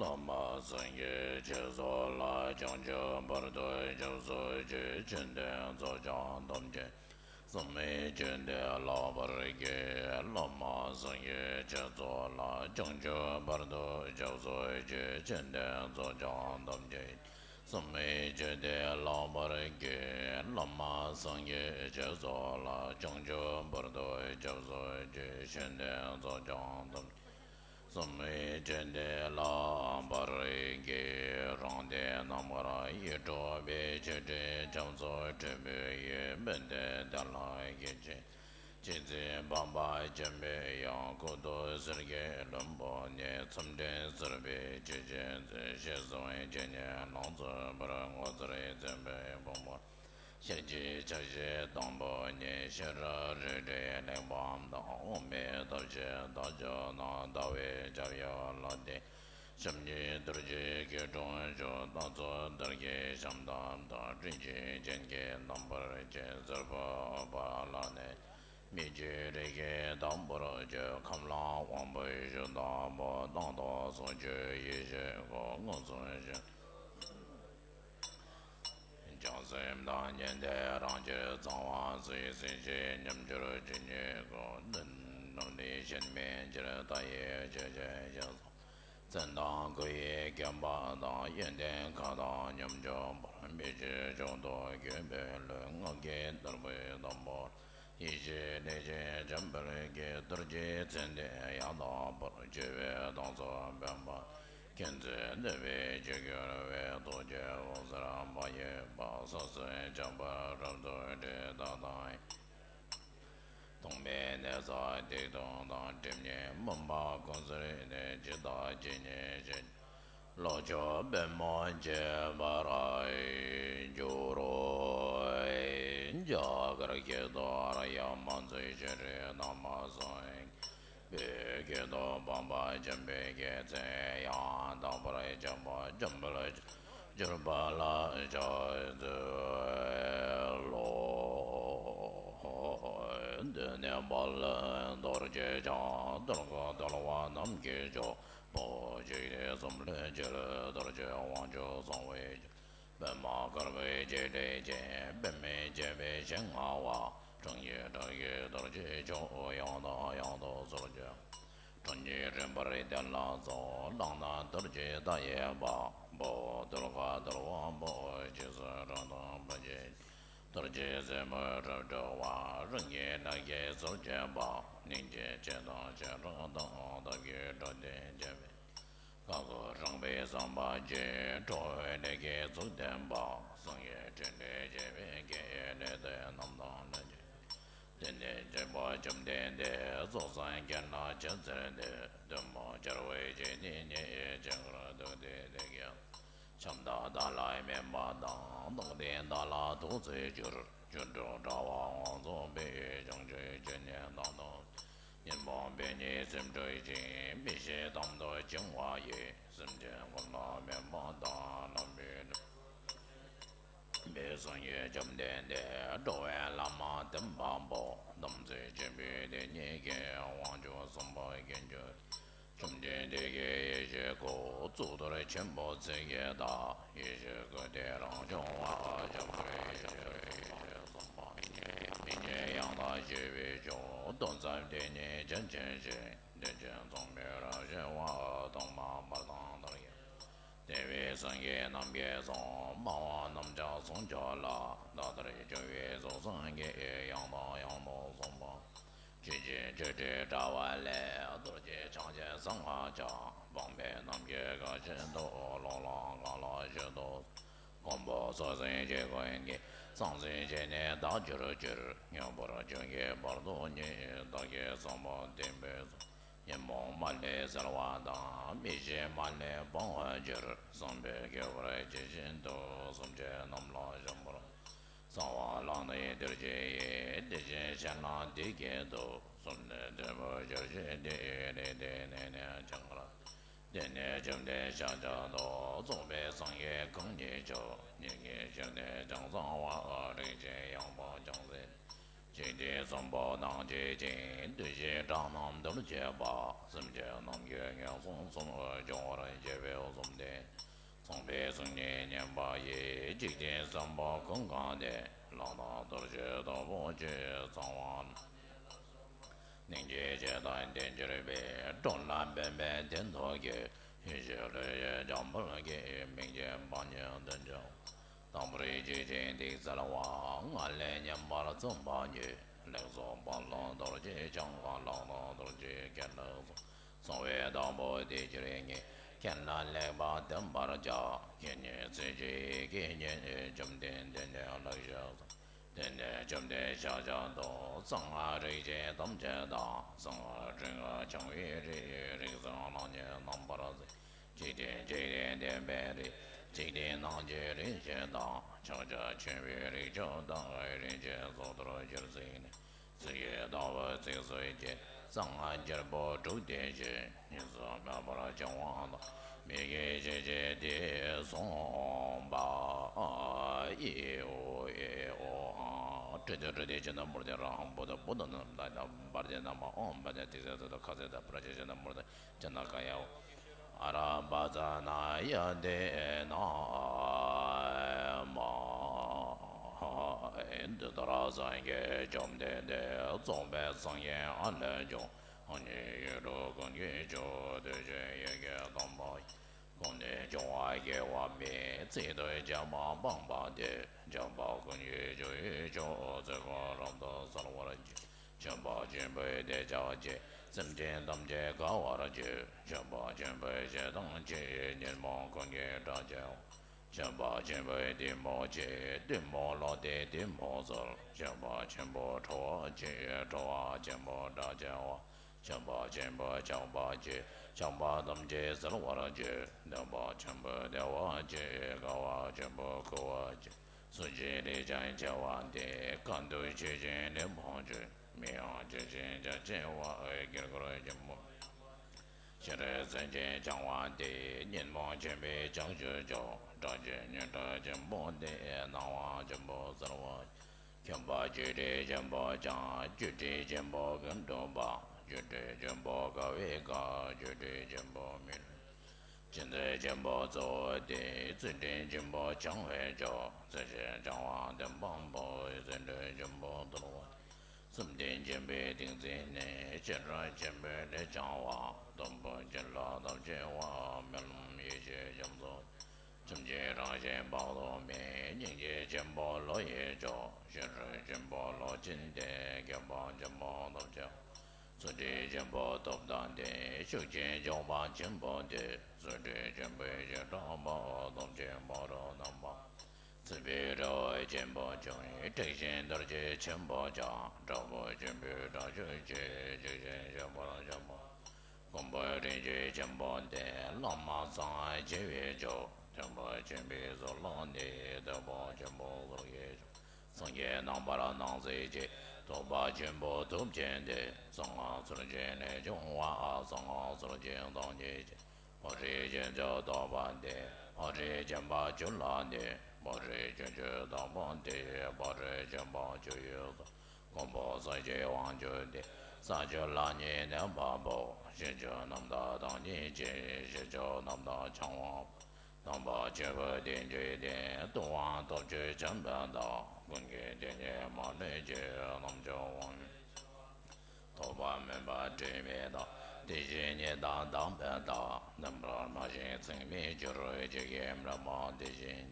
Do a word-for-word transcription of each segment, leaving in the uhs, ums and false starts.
བླ་མ་སངས་རྒྱས་ཆོས་ཚོགས་ལ། བྱང་ཆུབ་བར་དུ་སྐྱབས་སུ་མཆི། ཆོས་འདི་ཚོགས་ཀྱང་ཐམས་ཅད་གསང་བའི་ཆོས་སྟེ་བརླག་པར་བགྱི། བླ་མ་སངས་རྒྱས་ཆོས་ཚོགས་ལ། བྱང་ཆུབ་བར་དུ་སྐྱབས་སུ་མཆི། ཆོས་འདི་ཚོགས་ཀྱང་ཐམས་ཅད་གསང་བའི་ཆོས་སྟེ་བརླག་པར་བགྱི། བླ་མ་སངས་རྒྱས་ཆོས་ཚོགས་ལ། བྱང་ཆུབ་བར་དུ་སྐྱབས་སུ་མཆི། ཆོས་འདི་ཚོགས་ཀྱང་ཐམས་ཅད་གསང་བའི་ཆོས་སྟེ་བརླག་པར་བགྱི། རང་སྡེ་རྣམ་དཀར་ཡིད་འཕྲོག་པའི། ཆེ་ཕྲའི་རྒྱ་མཚོ་འཁྲུགས་པའི་ཡུལ། དཔལ་ལྡན་བདེ་ལ་སྐྱེ་མཆེད་ཅན་གྱི་འཕགས་པ་འཇམ་པའི་དབྱངས། སྐུ་གདུགས་གསེར་གྱི་ལྷུན་པོ་ནས། མཚམས་སྤྲིན་བསིལ་བའི་ཆུ་སྐྱེས་མཛོད། ཞལ་གསུམ་གྱི་ཉི་མ་ལང་ཚོའི་བར། སྔོ་ཚལ་འཛིན་པའི་ཕུང་པོ། ཤེལ་གྱི་ཆ་བྱད་དང་པོ་ཉིད། ཤེས་རབ་རལ་གྲིའི་གླེགས་བམ་དང་། དབུ་མའི་ཐོད་ཕྱེ་དར་ལྕོག་རྣམས། ཟླ་བའི་རྒྱབ་ཡོལ་ལ་བརྟེན། བྱམས་ཀྱི་རྡོ་རྗེའི་སྐྱིལ་ཀྲུང་བཞུགས། སྣ་ཚོགས་དར་གྱི་ཞབས་གདབ་དང་། སྤྲིན་གྱི་རྒྱན་གྱིས་རྣམ་པར་བརྒྱན། སེར་པོ་འོད་དཔག་ལ་ནི། མི་བསྐྱོད་རིགས་ཀྱི་དྭགས་པོར་གྱུར། ཁམས་ལ་དབང་པོའི་གཞུ་དང་པོ། རྣམ་རྟོག་ཚོགས་ཀྱི་ཡེ་ཤེས་སྐུ། མངོན་སུམ་བཞུགས། བྱང་སེམས་དང་ཉན་ཐོས་རང་རྒྱུད་གཙང་བ། སྲིད་སྲིད་ཞིའི་ཉམས་འགྱུར་ཇི་སྙེད་ཀུན། ནུབ་ནས་ཤན་མའི་འགྱུར་ལྟ་ཡི་ཆོས་ཀྱི་ཞིང་། མཚན་དང་སྐུ་ཡི་བརྒྱན་པ་དང་། ཡོན་ཏན་མཁའ་དང་མཉམ་འཇོག་པར། མི་ཕྱེད་ཕྱོགས་དུ་གྱུར་པའི་ལྷུན། སྔགས་ཀྱི་ནོར་བུའི་དང་པོར། ཡེ་ཤེས་ལས་ཀྱི་འཇམ་དཔལ་གྱི། རྡོ་རྗེའི་ཚེ་འདི་ཡང་དག་པར། སྤྱོད་པའི་གདངས་སུ་འབེབས་པ། མཁྱེན་བརྩེ་ནུས་པའི་ཆུ་སྐྱོར་བས། རྡོ་རྗེ་འོད་ཟེར་མ་གཡོས་པ། སོ་སོའི་ཕྱག་པར་རབ་ཏུ་བྲིས། ད་ལྟ་སྟོང་པའི་གནས་ས་སྡིག་ལྟུང་དང་། སྒྲིབ་གཉིས་མུན་པ་ཀུན་སེལ་ནས། ཇི་ལྟ་ཇི་སྙེད་ཅི། བློ་ཆོས་པད་མོ་འབྱེད་པར་འགྱུར་རོ། རྒྱ་གར་སྐད་དུ། ཨཱརྱ་མ་ཛཿ་ཤྲཱི་ནཱ་མ་སཾ། བོད་སྐད་དུ། འཕགས་པ་འཇམ་དཔལ་གྱི་མཚན་ཡང་དག་པར་ཁྱབ་པ། འཇམ་དཔལ་གྱི་གྱུར་པ་ལ་ཕྱག་འཚལ་ལོ། འདི་ནི་དཔལ་རྡོ་རྗེ་འཆང་། རྡོ་ཀུན་རྡོལ་བ་རྣམས་ཀྱི་མཆོག། འཕགས་པའི་འཇིག་རྟེན་གསུམ་ལས་རྒྱལ། རྡོ་རྗེ་དབང་ཕྱུག་གསང་བའི་རྒྱལ། པདྨ་དཀར་པོའི་རྒྱལ་སྲས་ཀྱི། པདྨས་བརྒྱན་པའི་ཞལ་མངའ་བ། སྤྲིན་གྱི་བྲག་གི་རྡོ་རྗེ་མཆོག། ཡང་དང་ཡང་དུ་གསོལ་ཇི། སྤྲིན་གྱི་རིམ་པར་གཏན་ལ་སོགས། ལག་ན་རྡོ་རྗེ་རྟ་ཡི་བ། འཕགས་པ་རྡོར་དཀར་རྡོར་དབང་པོ། རྗེས་སུ་འགྲོ་དང་ཕར་ཕྱིན། རྡོ་རྗེ་སེམས་དཔའི་རབ་སྒྲོལ་བ། རང་གི་ལག་གིས་གསོལ་བྱེད་པ། སྙིང་རྗེ་ཆེ་དང་ཆེར་རབ་དང་། ཐབས་ཀྱིས་འགྲོ་དོན་བྱེད་པའི། ཀ་ཁོ་རང་བས་བསམ་པ་བརྗོད། ཁྲོ་བོའི་ལས་ཀྱི་གཙུག་ལྡན་པ། སངས་རྒྱས་སྤྲིན་བྲལ་རྒྱལ་བའི་སྐད། ལས་དོན་རྣམས་དང་ལྷན་ཅིག་དེ་ནས་སྤྱོད་པ་བཅོམ་ལྡན་འདས། རྫོགས་སངས་རྒྱས་ལ་ཕྱག་འཚལ་ཏེ། ཐུན་མོང་སྦྱོར་བའི་རྗེས་དེ་ཉིད། ཅི་དགར་ཐུགས་བརྩེ་དེ་སྐད་ཅེས། ཁྱབ་བདག་བདག་ལ་སྨན་པ་དང་། རྟོགས་ལྡན་བདག་ལ་ཐུགས་བརྩེར་གྱུར། སྒྱུ་འཕྲུལ་དྲ་བ་དབང་ཕྱུག་པས། བྱང་ཆུབ་ཆོས་ཉིད་རྟག་ཏུ། ཉོན་མོངས་པའི་ཉེས་སེམས་སྒྲོལ་ཞིང་། མི་ཤེས་གཏམ་དུ་བྱིང་བ་ཡི། སེམས་ཅན་ཀུན་ལ་སྨན་པ་དང་། ལམ་པའི་ལུས་པའི་སངས་རྒྱས་བཅོམ་ལྡན་འདས། འགྲོ་བའི་བླ་མ་དམ་པ་པོ། དམ་ཚིག་ཆེན་པོའི་དེ་ཉིད་ཀྱི། དབང་ཕྱུག་གསུམ་པོ་མཁྱེན་གྱུར་ཅིང་། བཅོམ་ལྡན་འདས་ཀྱི་ཡེ་ཤེས་སྐུ། གཙུག་ཏོར་ཆེན་པོ་ཚིག་གི་བདག་ཡེ་ཤེས་སྐུ་སྟེ་རང་བྱུང་བ། ཞབས་ཀྱུ་ཡེ་ཤེས་སྐུ། ཡེ་ཤེས་གསུམ་པོ་མཁྱེན། མི་མཁྱེན་ཡང་དག་ཤེས་པའི་མཆོག་ཏོག་ཙམ་དེ་ཉིད་ཕྱིན་ཆད་ཅིག་དེ་ཕྱིར་མཚུངས་མེད་རབ་ཞི་བ། ཐོག་མ་བར་དང་མཐར་གྱིས། དེ་བས་སངས་རྒྱས་རྣམས་ཀྱིས་གསུངས། སྨྲ་བ་རྣམས་ཀྱང་གསུང་ཆོག་ལ། ད་ལྟར་བྱུང་བའི་གཟུགས་བཟང་གིས། ཡང་དང་ཡང་དུ་གསུངས་པ། ཆོས་ཀྱི་ཆོས་སྒྲའི་དྲ་བ་ལས། རྡོ་རྗེ་འཆང་ཆེན་གསང་སྔགས་ཀྱང་། དཔག་མེད་རྣམས་ཀྱིས་དགའ་བཞིན་དུ། ཀློང་ལ་གང་ལ་ཞིག་ཏུ། མགོན་པོ་སོགས་སེམས་ཅན་ཀུན་གྱི། སེམས་ཅན་ཞི་ནས་དག་གྱུར་གྱུར། མྱུར་བར་བྱོན་གྱི་བར་དུ་ཉིད། བདག་གིས་བསམ་པ་བརྟན་པོས་སྩོལ། ཉོན་མོངས་མ་ལུས་སེལ་བ་དང་། མི་ཤེས་མ་ལུས་སྤང་བར་འགྱུར། བསམ་པས་བསྐྱེད་པར་བགྱི་བཞིན་དུ། སེམས་ཅན་རྣམས་ལ་སྦྱིན་པར། གསང་བ་ལག་ན་རྡོ་རྗེ་ཡིས། དེ་བཞིན་གཞན་ལ་བདེ་སྐྱིད་དུ། གསུམ་ལས་འབྲས་བུ་གྱུར་ཅིག་དེ། ལས་དེ་ནས་ནི་ཅི་དགར། དེ་ནས་བཅོམ་ལྡན་ཤཱཀྱ་ཐུབ། རྫོགས་པའི་སངས་རྒྱས་གང་ཉིད་མཆོག་ཉིད་ཀྱི་ཞལ་ནས་ཀྱང་གསང་བ། རིན་ཆེན་ཡང་དག་ཅུང་ཟད། འཇིག་རྟེན་གསུམ་པོ་དང་བཅས་ཤིང་། བདུད་བཞིའི་དགྲ་རྣམས་འདུལ་བྱེད་པ། སེམས་ཅན་རྣམས་ཀྱི་ངན་སོང་གསུམ། སྦྱོང་བར་བྱེད་པའི་ ཚངས་པའི་གསུང་ཉིད་ཉན་པ་ཡིས། འཇིག་རྟེན་གསུམ་པོ་ཀུན་གང་སྟེ། ལག་ན་རྡོ་རྗེ་སྟོབས་པོ་ཆེ། གསང་བ་སྙིང་རྗེ་ཆེ་དང་ལྡན་གྱུར་པའི། འགྲོ་ལ་ཕན་པའི་དོན་དུ་བསྐྱེད། ཡེ་ཤེས་ལྷུན་གྱིས་འཇོམས་པར་བགྱི། མིང་ཆེན་པ་ཉིད་དོན་ཆེན་པོ། དང་པོར་འཇིགས་ཆེན་ཏིག་ཙལ་བ། སྔགས་ལས་ཉམས་པར་བརྩོན་པ་ཉིད། ལེགས་སོ་དཔལ་ལྡན་རྡོ་རྗེ་འཆང་། ལག་ན་རྡོ་རྗེ་སྐེ་ལ་སོགས། གསང་བའི་བདག་པོ་དེ་གྱུར་ངེས། ཁྱེད་ལ་ལེགས་པར་སྟོན་པར་བྱ། ཁྱེད་ཉིད་ཚེ་གཅིག་ཡི་གེ་ཉིད། བཅོམ་ལྡན་འདས་ཉིད་ལེགས་ཤོག་ཟེར། དེ་ནས་བཅོམ་ལྡན་ཤཱཀྱ་ཐུབ། གསང་སྔགས་རིགས་ཀྱི་ཐམས་ཅད་དང་། གསང་སྔགས་ཕྲེང་བ་འཆང་བའི་རིགས། རིགས་གསུམ་ལྷ་ཉིད་རྣམ་པར་གཟིགས། འཇིག་རྟེན་འཇིག་རྟེན་བརྟེན་པའི་རིགས། འཇིག་རྟེན་ནང་གི་རིགས་བཞི་དང་། ཕྱག་རྒྱ་ཆེན་པོའི་རིགས་བཅུ་དང་། རིགས་ཆད་སོ་ཐར་གྱུར་ཚིག་ནི། ཚིག་གི་ལྟ་བ་ཚིགས་སུ་བཅད། གསང་སྔགས་རྒྱལ་པོ་དྲུག་སྡེ་བཞི། གཉིས་སུ་མེད་པར་བྱུང་བ་དང་། མི་དགེ་བཅུ་གཅིག་དེས་བསྲུངས་པ། ཨེ་ཨོ་ཨེ་ཨོ་ཨ། ཀྲྀ་ཏ་ཀྲྀ་ཏེ་ཅི་ན་མུར་ཏེ་ར་ཧཾ། བུདྡྷ་བུདྡྷ་ན་མ་ན་བར་ཏེ་ན་མ་ཨོཾ། བ་ཏེ་ཏི་ཙེ་ཙ་ཏ་ཁ་ཙེ་ཏ་པྲ་ཅེ་ཅི་ན་མུར་ཏེ། ཅ་ན་ཀ་ཡ། ཨ་ར་བ་ཙ་ན་ཡ་དེ་ན་མ། འདི་ལྟར་སངས་རྒྱས་བཅོམ་ལྡན་འདས། རྫོགས་པའི་སངས་རྒྱས་ཨ་ལས་བྱུང་། ཨ་ནི་ཡེ་གྲོལ་ཀུན་གྱི་རྒྱུ། དེ་བཞིན་ཡེ་ཤེས་དམ་པ་ཡི། ཀུན་ནས་སྐྱོང་བ་སྐྱེ་བ་མེད། ཚིག་ཏུ་བཅད་པ་སྤངས་པ་སྟེ། བཅད་པ་ཀུན་གྱི་རྒྱུ་ཡི་མཆོག་ཚིག་ཀུན་རབ་ཏུ་གསལ་བར་བྱེད། བཅད་པ་ཆེན་པོའི་དེ་ཕྱག་རྒྱའི། སེམས་ཅན་ཐམས་ཅད་དགའ་བར་བྱེད། བཅད་པ་ཆེན་པོའི་ཞེ་སྡང་ཆེ། ཉོན་མོངས་ཀུན་གྱི་དགྲ་བཅས་པ། བཅད་པ་ཆེན་པོའི་གཏི་མུག་ཆེ། གཏི་མུག་ལོག་སྟེ་གཏི་མུག་སེལ། བཅད་པ་ཆེན་པོ་ཁྲོ་བ་ཆེ། ཁྲོ་བ་ཆེན་པོ་དགྲ་བཅས་པ། བཅད་པ་ཆེན་པོ་ཆགས་པ་ཆེ། ཆགས་པ་ཐམས་ཅད་སེལ་བར་བྱེད། བཟླས་པ་ཆེན་པོའི་བདེ་བ་ཆེ། དགའ་བ་ཆེན་པོའི་མགུ་བ་ཆེ། སུ་ཞིག་རིགས་ཀྱང་ཆེ་བ་སྟེ། གང་དུ་ཆོས་ཀྱི་ནུས་པ་ཆེ། མི་ཡང་ཆོས་ཀྱི་རྒྱ་ཆེ་བ། དཀྱིལ་འཁོར་ཆེན་པོ་ཤེས་རབ་སེམས་ཅན་འཆང་བ་སྟེ། ཉོན་མོངས་ཆེན་པོའི་བྱང་ཆུབ་མཆོག་དགྲ་བཅོམ་ཉོན་སྒྲིབ་ཆེན་པོ་སྟེ། སྣང་བ་ཆེན་པོ་གསལ་བ། མཁྱེན་པ་སྤྱོད་སྒྲིབ་ཆེན་པོ་འཆང་། སྤྱོད་སྒྲིབ་ཆེན་པོ་ཀུན་སྒྲོལ་བ། སྤྱོད་སྒྲིབ་ཆེན་པོ་དགའ་བས་དགའ། སྤྱོད་སྒྲིབ་ཆེན་པོ་མི་ལུས། སྤྱོད་སྒྲིབ་ཆེན་པོ་གཙོ་བོ་སྟེ། སྤྱོད་སྒྲིབ་ཆེན་པོ་འཆང་བའི་མཆོག་སྤྱོད་ཕྱིར་འཆང་བ་སྟོན་པ་པོ། སྤྱོད་སྒྲིབ་ཆེན་པོ་གདུལ་བ། བཅོམ་ལྡན་འཇུག་པའི་ཏིང་འཛིན་ནི། ཤེས་རབ་ཆེན་པོའི་སྒྲིབ་སྦྱང་བ། སྟོང་པོ་ཆེན་ལ་ཐབས་ཆེ་བ། རྨི་ལམ་ཡེ་ཤེས་རྒྱ་མཚོ། ཐམས་ཅད་རང་བཞིན་དཔག་ཏུ་མེད། སྙིང་རྗེ་ཆེན་པོ་བློ་ཡི་མཆོག་ཤེས་རབ་ཆེན་པོ་བློ་ཅན་ཏེ། མཁས་པ་ཆེན་པོ་སྟོབས་ཆེ་བ། བརྩོན་འགྲུས་ཆེན་པོ་སྟོབས་དང་ལྡན། ཤུགས་ཅན་མགྱོགས་པ་ཆེན་པོ་སྟེ། བརྩོན་འགྲུས་ཆེན་པོའི་བྱེ་བྲག་པ། སྟོབས་ཆེན་ཕ་རོལ་རྣམ་པར། སྲིད་པའི་རི་བོ་ཆེན་པོ་ཆུང་། དྲེགས་ཤིང་རྡུལ་གྱི་ཆེན་པོ་ཆེ། དྲག་པོ་ཆེན་པོའི་དྲག་ཤུལ་ཆེ། འཇིགས་ཤིང་གཤེགས་པ་ཆེན་པོ། མགོན་པོ་རིགས་རྒྱུད་ཆེན་པོ་སྟེ། བླ་མ་གསང་བ་ཆེ་བའི་མཆོག་སྟོན་པ་ཆེན་པོའི་གཙུག་ལག་ནི། སྟོན་པ་ཆེན་པོ་གཙུག་གི་མཆོག་སངས་རྒྱས་རྣམ་པར་སྣང་མཛད་ཀྱི། ཐུབ་པ་ཆེན་པོ་ཐུབ་ཆེན་ཏེ། གསང་སྔགས་ཚུལ་གྱི་གནས་སྐྱོང་བ། གསང་སྔགས་ཚུལ་གྱི་བདག་ཉིད་ཀྱི། ཕ་རོལ་ཕྱིན་མཆོག་ཐོབ་པ་སྟེ། ཕ་རོལ་ཕྱིན་པ་བཅུ་ལ་གནས། ཕ་རོལ་ཕྱིན་བཅུ་ཐོབ་པ་སྟེ། ཕ་རོལ་ཕྱིན་པ་བཅུ་ཡི་གཙོ། མགོན་པོ་ས་སྐྱའི་དབང་ཕྱུག་སྟེ། ས་བཅུ་ལ་ནི་གནས་པ་པོ། ཕྱིན་བཅུ་རྣམ་དག་བདག་ཉིད་ཀྱི། ཕྱིན་བཅུ་རྣམ་དག་འཆང་བ་པོ། དམ་པ་ཆོས་ཀྱི་བདེ་འགྱུར་ལྡན། ལྟུང་བ་སྟོབས་བཅུ་ཆེན་པོའི་བདག་ཀུན་གྱི་དེ་ཉིད་མ་ལུས་ཀྱི། རྣམ་ཅོ་དབང་མོས། ཐོབ་པ་མུན་པ་སྤྲིན་མེད་དང་། དེ་བཞིན་ཉི་ཟླ་དྭངས་པའི་མཐའ། ནམ་ར་སྨྲ་ཞིང་ཚིག་མི་འགྱུར། ཆོས་ཀྱི་སྨྲ་བ་དེ་བཞིན།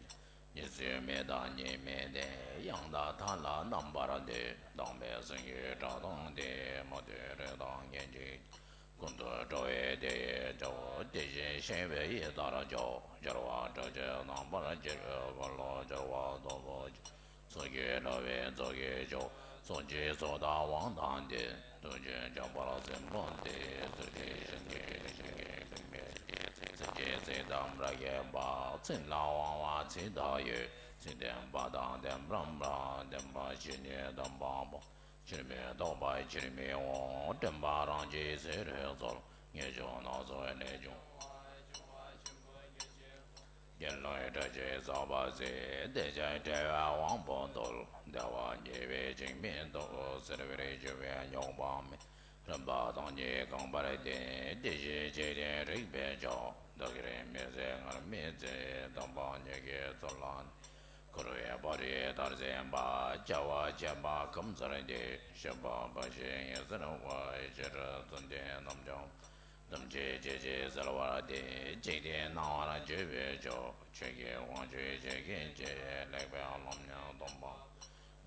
ཉི་ཚེ་མེ་དང་གཉིས་མེད་ལྡན། དབྱངས་དང་ཐལ་བ་རྣམ་པར་འདོད། དྭངས་པའི་སེང་གེའི་སྒྲ་དང་ལྡན། མུ་སྟེགས་རི་དྭགས་ངན་འཇིགས། ཀུན་ཏུ་སྤྲོ་བའི་དེ་ཡི་མཆོག་དེ་བཞིན་གཤེགས་པའི་ཡི་དྭགས་མཆོག་སྦྱོར་བ་དྲུག་ཅུ་རྣམ་པར་བསྒྱུར། ཀུན་ལ་སྦྱོར་བ་སྟོབས་པོ་ཆེ། ཚོགས་ཀྱི་དྲ་བས་ཚོགས་ཀྱི་མཆོག་ཚོགས་ཀྱི་ཚོགས་བདག་དབང་དང་ལྡན། ཐུགས་རྗེ་ཆེན་པོ་སྲིན་པོ་སྟེ། ཐུགས་རྗེ་ཆེན་པོ་ཆེན་པོ་སྟེ། ཚིག་གི་ཚིག་དང་སྒྲ་གི་བ། ཚིག་ལ་དབང་བ་ཚིག་བདག་ཡོད། ཚིག་བདེན་པ་དང་བདེན་པར་སྨྲ། བདེན་པ་བཞི་ནི་བདེན་པ་པོ། ཕྱིར་མི་ལྡོག་པ་ཕྱིར་མི་འོང་། དྲན་པ་རང་རྒྱལ་ཟེར་རོ་རྩོལ། ངེས་འབྱུང་སྣ་ཚོགས་ནས་བྱུང་། དགེ་སློང་དགྲ་བཅོམ་ཟག་པ་ཟད། བདེ་ཆེན་བྲལ་བའི་དབང་པོ་རྟོགས། བདེ་བ་རྒྱས་པའི་འཇིགས་མེད་ཐོབ། སེལ་བའི་འགྱུར་བའི་རྙོག་པ་མེད། རིམ་པ་དང་ནི་གང་བར་བསྟན། དེ་བཞིན་འཇིག་རྟེན་རིག་པའི་མཆོག། བདག་གིར་མི་ཟད་སྔར་མེད་མཛད། དམ་པ་ཉིད་ཀྱི་ཚུལ་ལ། འཁོར་བའི་བར་རི་མཐར་འཛིན་པ། བྱ་བ་བྱེད་པ་ཁམས་གསུམ་འདི། གཤེགས་པ་འབའ་ཞིག་ཡིན་ཟེར་བ། ཕྱི་རོལ་བཙུན་ཏེ་རྣམས་ཀྱང་། ཐམས་ཅད་སྐྱེ་འཆི་གསལ་བར་བསྟན། འཇིག་རྟེན་སྣང་བར་བྱེད་པའི་མཆོག། ཆོས་ཀྱི་དབང་ཕྱུག་ཆོས་ཀྱི་སྐྱེས། ལེགས་པའི་ལམ་ཉོན་སྟོན་པ།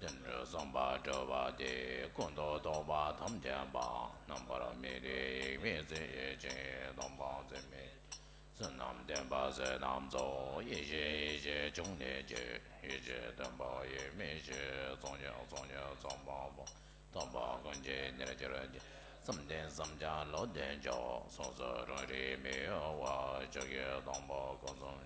དོན་གྲུབ་བསམ་པ་གྲུབ་པ་སྟེ། ཀུན་ཏུ་རྟོག་པ་ཐམས་ཅད་སྤངས། རྣམ་པར་མི་འདོད་ཡིད་མི་བརྫི། ཡེ་ཤེས་དང་དཔག་ཚད་མེད། བསོད་ནམས་ལྡན་པ་བསོད་ནམས་ཚོགས། ཡེ་ཤེས་ཡེ་ཤེས་འབྱུང་གནས་ཀྱི། ཡེ་ཤེས་སྟོན་པ་ཡེ་མི་ཤེས། ཚོགས་ཀྱི་ཚོགས་ཀྱི་ཚོགས་མང་པོ། ཐོབ་པ་ཀུན་གྱི་རྣལ་འབྱོར་གྱི། བསམ་གཏན་བསམ་བྱ་བློ་ལྡན་མཆོག། སོ་སོར་རང་རིག་མི་གཡོ་བ། ཆོས་ཀྱི་དང་པོ་སྐུ་གསུམ།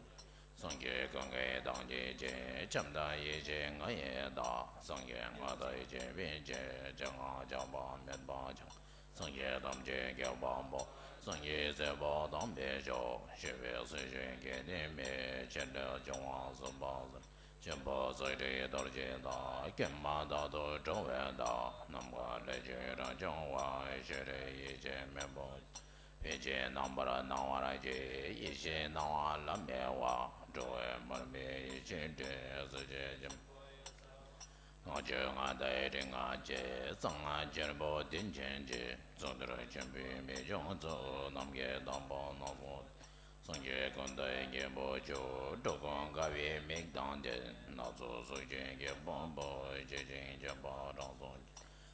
སངས་རྒྱས་ཀུན་དགའི་དང་བཅས་ཀྱི། ཁྱབ་བདག་ཡེ་ཤེས་ལྔ་ཡི་བདག། སངས་རྒྱས་ལྔ་དང་བཅས་པའི་ཆོས། ཆོས་ལྔ་ཆགས་པ་མེད་པ་ཆགས། སངས་རྒྱས་ཐམས་ཅད་སྐྱེ་བ་པོ། སངས་རྒྱས་སྲས་པོ་དམ་པའི་མཆོག། ཞི་བའི་སྲིད་ཞིའི་དགེ་འདུན་མའི། ཆེར་སྟོན་བྱུང་བ་གསུམ་པ་ཟེར། ཆེན་པོ་ཙཱ་རི་རྡོ་རྗེ་དང་། ཀུན་མ་རྟག་ཏུ་འགྲོ་བའི་བདག། ནམ་མཁའ་ལས་ཀྱང་རབ་བྱུང་བ། ཤེས་རིག་ཡེ་ཤེས་སྨན་པོ། ཕན་ཕྱིར་རྣམ་པར་སྣང་བར་བྱེད། ཡེ་ཤེས་སྣང་བ་ལམ་མེ་བ། འགྲོ་བའི་མར་མེ་ཡེ་ཤེས་སྤྲིན། གཟི་བརྗིད་ཆེན་པོ། ལྔ་བཅུ་ང་དང་རིགས་ལྔ་སྐྱེས། གཙང་ལྔ་སྐྱེས་བུ་དྲིན་ཅན་གྱི། གཙུག་ཏོར་ཆེན་པོའི་མིག་བྱང་གཙུག། ནམ་མཁའི་དྭངས་པོ་སྣ་ཚོགས། སངས་རྒྱས་ཀུན་འདུས་སྙིང་པོ་མཆོག། འགྲོ་ཀུན་དགའ་བའི་མིག་དང་ལྡན། སྣ་ཚོགས་གཟུགས་ཅན་གྱི་ཕུང་པོ། ཇི་བཞིན་སྤྱན་དཔའ་དྲང་སྲོང་།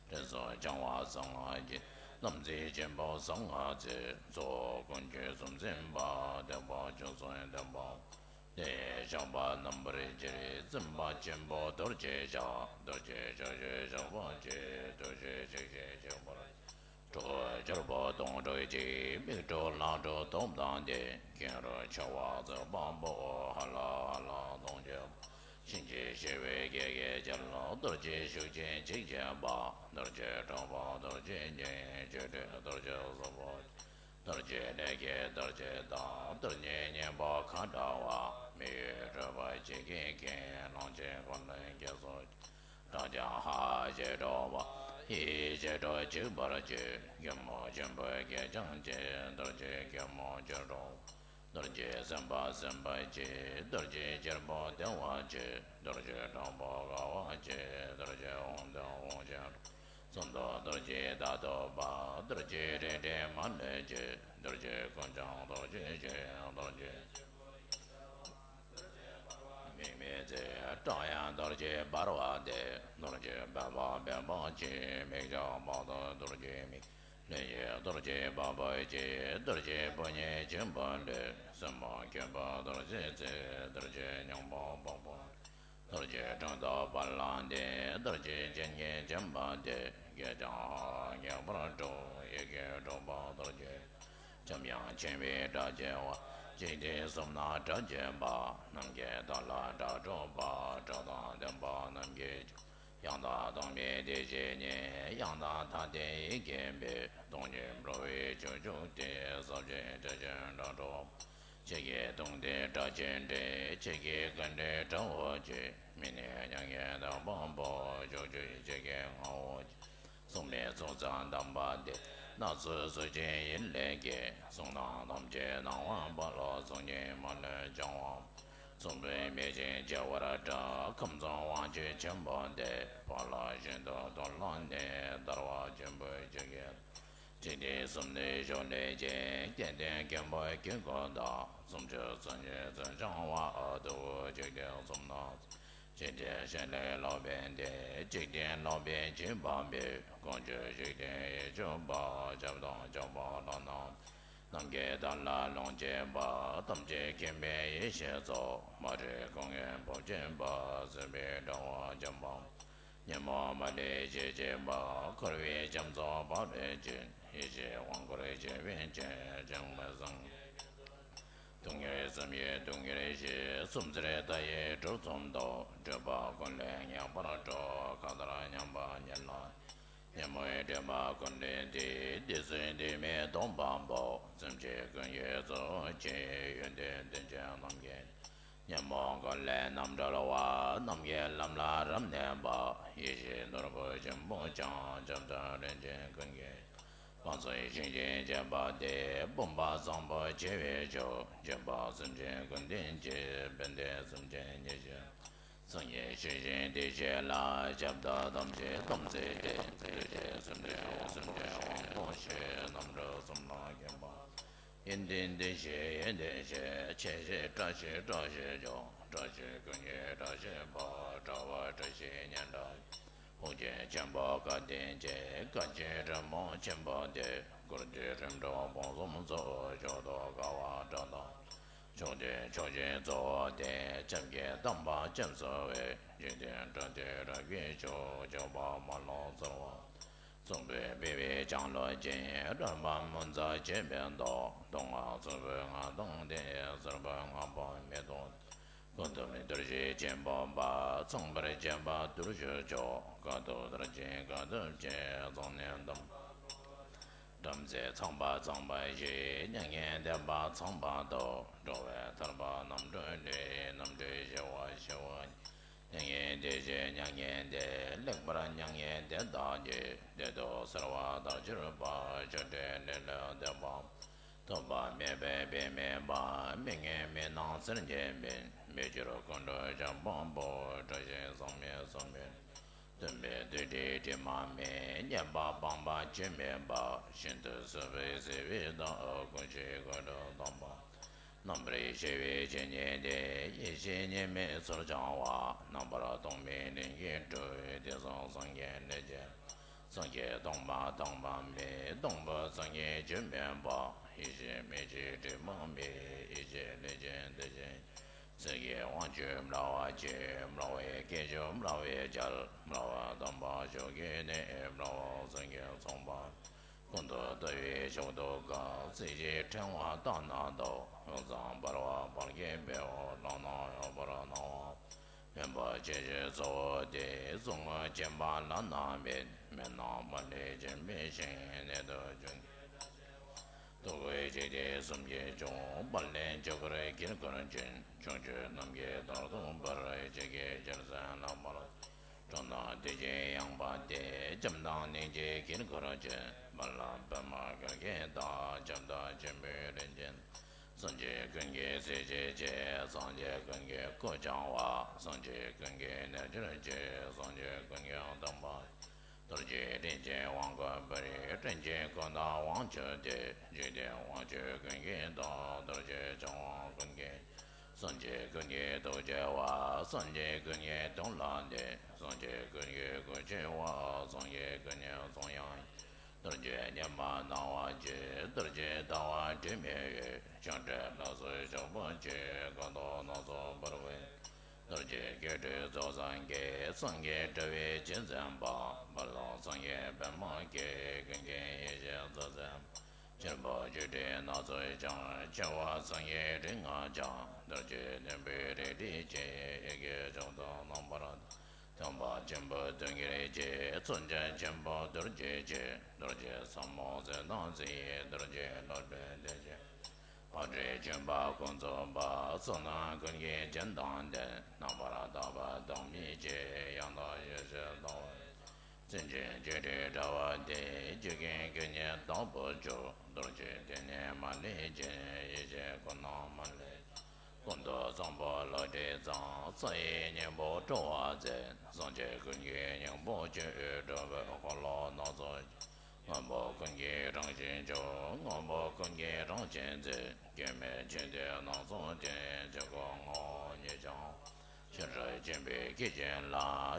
དྲིན་གཟོ་འཆང་བ་གསང་སྔགས་ཀྱི། དམ་ཚིག་ཆེན་པོ་གསང་སྔགས་རྫས། ཚོགས་ཀུན་གྱི་གསུམ་འཛིན་པ། བསྟན་པ་བཅུ་གསུམ་བསྟན་པ། དེ་ཡི་ཞགས་པ་རྣམ་པར་བསྒྱུར། འཛིན་པ་ཆེན་པོ་རྡོ་རྗེ་ཞགས། རྡོ་རྗེ་ཞགས་ཀྱུ་ཞགས་པ་ཆེ། རྡོ་རྗེ་ཞགས་ཀྱུ་ཞགས་པར། གྲོགས་སྦྱོར་པོ་དོང་སྤྲུགས་ཀྱི། མིག་སྤྲུགས་ལག་སྤྲུགས་སྟོབས་དང་ལྡན། གིང་རུ་ཆ་བ་རྩུབ་པ་པོ། ཧ་ལ་ཧ་ལ་གདོང་བརྒྱབ། གཤིན་རྗེ་ཤི་བའི་གེགས་ཀྱི་རྒྱལ། རྡོ་རྗེ་ཤུགས་ཅན་འཇིགས་བྱེད་པ། རྡོ་རྗེ་གྲགས་པ་རྡོ་རྗེ་སྙིང་། བཅུ་དྲུག་རྡོ་རྗེ་གཟུགས་པོ། རྡོ་རྗེ་ལས་སྐྱེས་རྡོ་རྗེ་བདག། རྡོ་རྗེ་སྙིང་པོ་ཁ་དྲག་པ། མི་ཡི་སྤྲུལ་པ་འཇིག་གི་མཁན། གླང་ཆེན་འཁོར་ལོའི་རྒྱལ་སྲིད། དགྲ་བཅོམ་ཧ་ཅང་སྤྲོ་བ། ཡེ་ཤེས་སྤྲོ་འཇིགས་པར་བྱེད། གད་མོ་ཆེན་པོའི་གད་རྒྱངས་ཀྱིས། རྡོ་རྗེ་གད་མོ་ཆེར་སྤྲོ། རྡོ་རྗེ་སེམས་དཔའ་སེམས་དཔའ་ཆེ། རྡོ་རྗེ་རྒྱལ་པོ་བདེ་བ་ཆེ། རྡོ་རྗེ་དྲག་པོ་དགའ་བ་ཆེ། རྡོ་རྗེ་དབང་ལྡན་དབང་ཆེན། གསུམ་མདོ་རྡོ་རྗེ་ཟླ་གཏོགས་པ། རྡོ་རྗེ་རིགས་འགྲེ་མ་ལུས་ཆེ། རྡོ་རྗེ་ཀུན་སྦྱོང་རྡོ་རྗེ་ཆེ། རྡོ་རྗེ་དམིགས་མེད་རྩེ། སྐྲག་ཡང་རྡོ་རྗེ་འབར་བ་སྟེ། རྡོ་རྗེ་འབར་བ་འབེབས་པ་ཆེ། མིག་བྱང་བར་དུ་རྡོ་རྗེ་མིག། ལྷན་ཅིག་རྡོ་རྗེ་འབར་བ་ཆེ། རྡོ་རྗེ་ཕོ་ཉའི་སྤྱི་བོར་ལུས། སེན་མོ་ཁེབས་པ་རྡོ་རྗེ་རྩེ། རྡོ་རྗེ་སྙིང་པོ་པགས་པ། རྡོ་རྗེ་ཕྲེང་ཐོགས་པ་ལ་བརྟེན། རྡོ་རྗེ་སྤྱན་གཉིས་བརྒྱན་པ་སྟེ། གད་རྒྱངས་ཧ་ལས་ངེས་པར་སྒྲོག། ཡི་གེ་དྲུག་པ་རྡོ་རྗེ། འཇམ་དབྱངས་ཆེན་པོའི་སྒྲ་བཅས་པ། འཇིག་རྟེན་གསུམ་ན་སྒྲ་བརྗོད་པ། ནམ་མཁའི་མཐའ་ལ་སྒྲ་སྒྲོག་པ། སྒྲ་དང་ལྡན་པ་རྣམས་ཀྱི། ཡང་དག་དང་པོའི་དེ་བཞིན་ཉིད། ཡང་དག་མཐའ་བརྟེན་ཡི་གེ་འབོད། སྟོང་ཉིད་འགྲོ་བའི་རྒྱུ་བཅུ་སྟེ། ས་བཅུའི་དེ་བཞིན་སྒྲ་སྒྲོག། ཆོས་ཀྱི་དུང་སྟེ་སྒྲ་ཆེན་སྒྲོགས། ཆོས་ཀྱི་སྐད་སྒྲོགས་སྒྲ་འོད་ཀྱིས། མི་གནས་མྱ་ངན་འདའ་བ་པོ། ཕྱོགས་བཅུའི་ཆོས་ཀྱི་རྔ་བོ་ཆེ། སྲུང་མའི་ཚོགས་བསྩལ་གདམས་པ་སྟེ། སྣ་ཚོགས་གཟུགས་ཅན་ཡིད་ལས་སྐྱེས། གསུང་དང་ཐམས་ཅད་སྣང་བ་དཔལ། གཟུགས་བརྙན་མ་ལུས་འཆང་བ། གསུང་པའི་མེ་བཞིན་བརྗེ་བར་སྒྲོག། ཁམས་གསུམ་དབང་ཕྱུག་ཆེན་པོ་སྟེ། བ་ལ་ཤིན་ཏུ་དོ་ལ་ནི། འདར་བ་ཆེན་པོའི་ཆུ་སྐད། འཇིག་རྟེན་གསུམ་ནི་གཞོན་ནུ་ཆེ། སྐལ་ལྡན་མགོན་པོའི་དཀྱིལ་འཁོར་དག། སུམ་ཅུ་རྩ་གཉིས་རྩིབས་འཆང་བ། དུ་བོ་འཇིག་རྟེན་གསུམ་ན། འཇིག་རྟེན་གཞན་ལས་ལོག་པའི་སྟེང་། འཇིག་རྟེན་ལོག་པའི་འཇིགས་པ་མེད། ཀུན་གྱི་འཇིག་རྟེན་ཡིད་སྤྱོད་པ། ཁྱབ་དང་ཁྱབ་པ་ལ་ནི། ནམ་མཁའི་མཐའ་ལ་ལོངས་སྤྱོད་པ། ཐམས་ཅད་མཁྱེན་པའི་ཡེ་ཤེས་ཚོགས། མ་རིག་སྐུ་ངལ་འབུབ་བྱེད་པ། སྲིད་པའི་དགྲ་བོ་འཇོམས་པ། ཉོན་མོངས་མ་ལུས་ཞི་བྱེད་པ། འཁོར་བའི་རྒྱ་མཚོ་འབབ་པའི་སྤྱིན། ཡེ་ཤེས་དབང་བསྐུར་བྱེད་པའི་སྤྱན། ཅང་མི་གསང་། སྡུག་བསྔལ་གསུམ་ཡི་སྡུག་བསྔལ་ཞི། སུམ་ཚར་མཐའ་ཡས་གྲུ་གསུམ་ཐོགས། སྒྲིབ་པ་ཀུན་ལས་ངེས་པར་སྒྲོལ། མཁའ་ལྟར་མཉམ་པ་ཉིད་ལ། ཉོན་མོངས་སྒྲིབ་པ་ཀུན་ལས་འདས། བདུད་རྩི་ལྡན་མའི་སྟོན་པ་པོ། སེམས་ཅན་ཀུན་གྱི་གཙོ་བོ་ཆེ། ཡོན་ཏན་ལྡན་ཅིང་ནམ་མཁའི། ཉོན་མོངས་ཀུན་ལས་རྣམ་གྲོལ་བ། ནམ་མཁའི་ལམ་ལ་རབ་གནས་པ། ཡེ་ཤེས་ནོར་བུ་ཆེན་པོ་འཆང་། ཁྱབ་བདག་རིན་ཆེན་ཀུན་གྱི། གང་ཚེ་ཞིང་གཅིག་བྱེད་པ་དེ། སྤུན་པ་བཟང་པོ་བྱེ་བའི་མཆོག་སྤྱོད་པ་སེམས་ཅན་ཀུན་ལྡན་གྱི། ཕན་བདེ་སེམས་ཅན་ཉེར་ཞི། སངས་རྒྱས་ཤེས་བཞིན་དེ་བཞིན་ལ། ཞབས་ཏོག་དམ་ཞིང་སྡོམ་མཛད་དེ། འདུ་ཤེས་སེམས་ཅན་སེམས་ཅན་དབང་པོ་ཤེས། རྣམ་གྲོལ་གསུམ་ལ་མཁྱེན་པ། ཡོན་ཏན་དེ་བཞིན་ཡོན་ཏན་ཤེས། ཆེ་ཞེས་བཀྲ་ཤིས་བཀྲ་ཤིས་ཤོག་བཀྲ་ཤིས་ཀུན་གྱི་བཀྲ་ཤིས་པ། བཀྲ་བ་བཀྲ་ཤིས་སྙན་གྲགས། ཨོ་རྒྱན་ཆེན་པོ་བཀའ་དྲིན་ཅན། བཀའ་བརྒྱུད་རིན་པོ་ཆེན་པོ་དེ། བཀུར་སྟི་རིམ་གྲོ་སྤོང་གསུམ་སོགས། ཕྱོགས་རྡོ་དགའ་བ་སྒྲ་དང་། ཕྱོགས་བཅུའི་མཆོག་སྦྱིན་གཙོ་བོ་དེ། སྐྱབས་ཀྱི་དམ་པ་སྐྱབས་སུ་བོས། འཇིག་རྟེན་དགྲ་སྡེ་རབ་ཀྱིས་ཕྱུག་སྐྱོབ་པ་མ་ལོག་ཚོར་བ། གཙུག་ཕུད་པི་ཝའི་ལྕང་ལོ་ཅན། རོལ་པ་མོན་རྩྭ་བཅས་པའི་མདོག་མདོ་སྔགས་ཚོམ་བུའི་མངའ་ཐང་དེ། ཟུར་ཕུད་ལྔ་པོ་མེ་ཏོག་ཀུན་ཐུབ་གདུལ་བྱའི་སྐྱེས་བུ་པ། ཚངས་པར་སྤྱད་པ་དུར་ཞུགས་མཆོག་དཀའ་ཐུབ་དར་ཅན་དཀའ་ཐུབ་ཆེ། གཙང་གནས་དམ་པ་བྲམ་ཟེ་ཚངས་པ་ཚངས་པ་ཞེས། མྱ་ངན་འདས་པ་ཚངས་པ་ཐོབ། འགྲོ་བའི་ཐར་པ་རྣམ་གྲོལ་ལས། རྣམ་གྲོལ་ཞི་བ་ཞི་བ་ཉིད། མྱ་ངན་འདས་ཞི་མྱ་ངན་འདས། ལེགས་པར་མྱ་ངན་འདས་དག་གི། བདེ་སྟོབས་གསལ་བ་དག་གྱུར་པ། ཆོ་འཕྲུལ་ལེ་ལོས་འདས་པ། ཐོབ་པ་མེད་པའི་དཔེ་མེད་པ། མི་མངོན་མི་སྣང་སེར་སྐྱེས་མིན། མི་འགྱུར་ཀུན་འགྲོ་འཇམ་དཔལ་དཔོན། བཀྲ་ཤིས་བཟང་མོས་བཟང་མོས། སྟོན་པའི་བདུད་བཞིའི་དྲི་མ་མེད། བསྙེན་པ་སྤངས་པ་སྤྱོད་མེད་པ། ཤིན་ཏུ་བསིལ་བའི་བསིལ་བའི་མདངས། ཀུན་གཞི་ཀུན་གྲོལ་དམ་པ། རྣམ་པར་ཤེས་པའི་ཇི་སྙེད་དེ། ཡེ་ཤེས་གཉིས་མེད་ཚུལ་འཆང་བ། རྣམ་པར་སྟོང་པའི་ལྷུན་གྱིས་གྲུབ། དེ་བཞིན་སངས་རྒྱས་ལས་ཀྱི། སངས་རྒྱས་སྟོང་པ་སྟོང་པ་མེད། སྟོང་པ་སངས་རྒྱས་རྒྱུད་མེད་པ། ཡེ་ཤེས་མེད་ཅིང་དྲི་མ་མེད། ཡེ་ཤེས་ལས་ཀྱི་དེ་བཞིན། ཚིག་གི་དབང་ཕྱུག་སྨྲ་བ་ཆོས། སྨྲ་བའི་སྐད་ཅིག་སྨྲ་བའི་རྒྱལ། སྨྲ་བ་དམ་པ་མཆོག་གི་གནས། སྨྲ་བ་སངས་རྒྱས་ཚངས་པ། ཀུན་ཏུ་ལྟ་བའི་མཆོག་ཏུ་དགའ། རྩེ་གཅིག་ཕྲེང་བ་ལྟ་ན་སྡུག་ལྷག་བསམ་འབར་བ་འབར་གྱིས་ཕེབས། ལག་ན་གཡོ་བར་སྣང་བ། སྨན་པ་ཆེ་ཞིང་གཙོ་བོ་དེ། གཟུངས་སྔགས་རྐྱེན་པ་བླ་ན་མེད། མེད་ན་མ་ལུས་འབྱིན་པའི་ཞིང་། གནད་དུ་འཇུག་གི་ཐུགས་ཀྱི་འཇིག་རྟེན་གསུམ་གྱི་མཆོག་དཔལ་ལྡན་ཆོས་འཁོར་དཀྱིལ་འཁོར་ཅན། ཕྱོགས་བཅུ་རྣམས་ཀྱི་བདག་ཏུ་འབར། ཇི་སྐད་ཅེས་གསུངས་ལ་མ་ལ། གྲངས་དང་དུས་ཀྱི་ཡངས་པ་སྟེ། ལྕམ་དང་ནིང་གི་དཀྱིལ་འཁོར་ཅན། དཔལ་ལྡན་པདྨ་གར་གྱི་བདག་ཁྱབ་བདག་ཆེན་པོའི་རིན་ཆེན། སངས་རྒྱས་ཀུན་གྱི་སྲས་བཅས་ཀྱི། སངས་རྒྱས་ཀུན་གྱི་སྐུ་འཆང་བ། སངས་རྒྱས་ཀུན་གྱི་རྣལ་འབྱོར་ཆེ། སངས་རྒྱས་ཀུན་གྱི་དམ་པ། རྡོ་རྗེ་དྲིན་ཅན་དབང་བསྐུར་བའི། དྲིན་ཅན་སྐུ་དང་དབང་ཕྱུག་སྟེ། འཇིག་རྟེན་དབང་ཕྱུག་ཀུན་གྱི་བདག་རྡོ་རྗེ་འཆང་དབང་ཀུན་གྱི། སངས་རྒྱས་ཀུན་གྱི་ཐུགས་རྗེ་བ། སངས་རྒྱས་ཀུན་གྱི་དུག་ལ་འདི། སངས་རྒྱས་ཀུན་གྱི་སྐུ་ཆེ་བ། སངས་རྒྱས་ཀུན་གྱི་གསུང་དབྱངས། རྡོ་རྗེ་སྙེམས་མ་སྣང་བ་ཆེ། རྡོ་རྗེ་ཟླ་བ་དྲི་མེད་འོད། ཆང་འདྲ་ལ་སོགས་ཕྱུག་པོ་ཆེ། ཁ་དོག་སྣ་ཚོགས་འབར་བའི། རྡོ་རྗེ་སྐྱེ་འགྲོའི་ཚོགས་བསགས་ཀྱིས། སངས་རྒྱས་འགྲོ་བའི་རྗེས་འཛིན་པ། དཔལ་ལྡན་སངས་རྒྱས་པདྨ་སྐྱེས། ཀུན་མཁྱེན་ཡེ་ཤེས་རྩལ་ཟབ། ཆེན་པོ་བཅུ་དྲུག་སྣ་ཚོགས་འཆང་། ཆེ་བ་སངས་རྒྱས་རིགས་ལྔ་འཆང་། རྡོ་རྗེ་སྙིང་པོའི་རིགས་དྲུག་ཅན། ཡི་གེ་མཆོག་ཏུ་རྣམ་པར་དག་ཐེག་པ་ཆེན་པོའི་མཐུན་རྐྱེན་ཆེ། མཚོན་བྱེད་ཆེན་པོ་རྡོ་རྗེ་ཆེ། རྡོ་རྗེ་ཟབ་མོ་ཟེར་དང་ཚིག་རྡོ་རྗེ་སློབ་དཔོན་བདེ་ཆེན། ཕ་རོལ་ཕྱིན་པ་ཀུན་རྫོགས་པ། བསོད་ནམས་ཀུན་གྱི་རྒྱན་དང་ལྡན། རྣམ་པར་དག་པ་བདག་མེད་ཆེ། ཡང་དག་ཡེ་ཤེས་ལྟ་བ། སེམས་ཅན་བཅུ་དྲུག་འདྲ་བ་སྟེ། རྒྱུད་ཀུན་ཀུན་གྱི་བདག་པོ་མཆོག་རྡོ་རྗེ་དེ་ནི་མ་ལུས་ཅན། ཡེ་ཤེས་ཀུན་ལ་མ་ལུས། ཀུན་ཏུ་བཟང་པོ་བློ་གྲོས་གཙང་། རྩ་བའི་སྙིང་པོ་སྤྲོ་བ་མཛད། སངས་རྒྱས་ཀུན་གྱི་སྙིང་པོ་ཆེ། འགྲོ་བའི་འཁོར་ལོ་སྣ་ཚོགས། དངོས་པོ་ཀུན་གྱི་རང་བཞིན་མཆོག་དངོས་པོ་ཀུན་གྱི་རང་བཞིན་མཛད། སྐྱེ་མེད་ཆོས་འདི་སྣ་ཚོགས་ཅན། ཆོས་སྐུ་ངོ་བོ་ཉིད་འཆང་། ཤེས་རབ་ཆེན་པོའི་སྐད་ཅིག་ལ།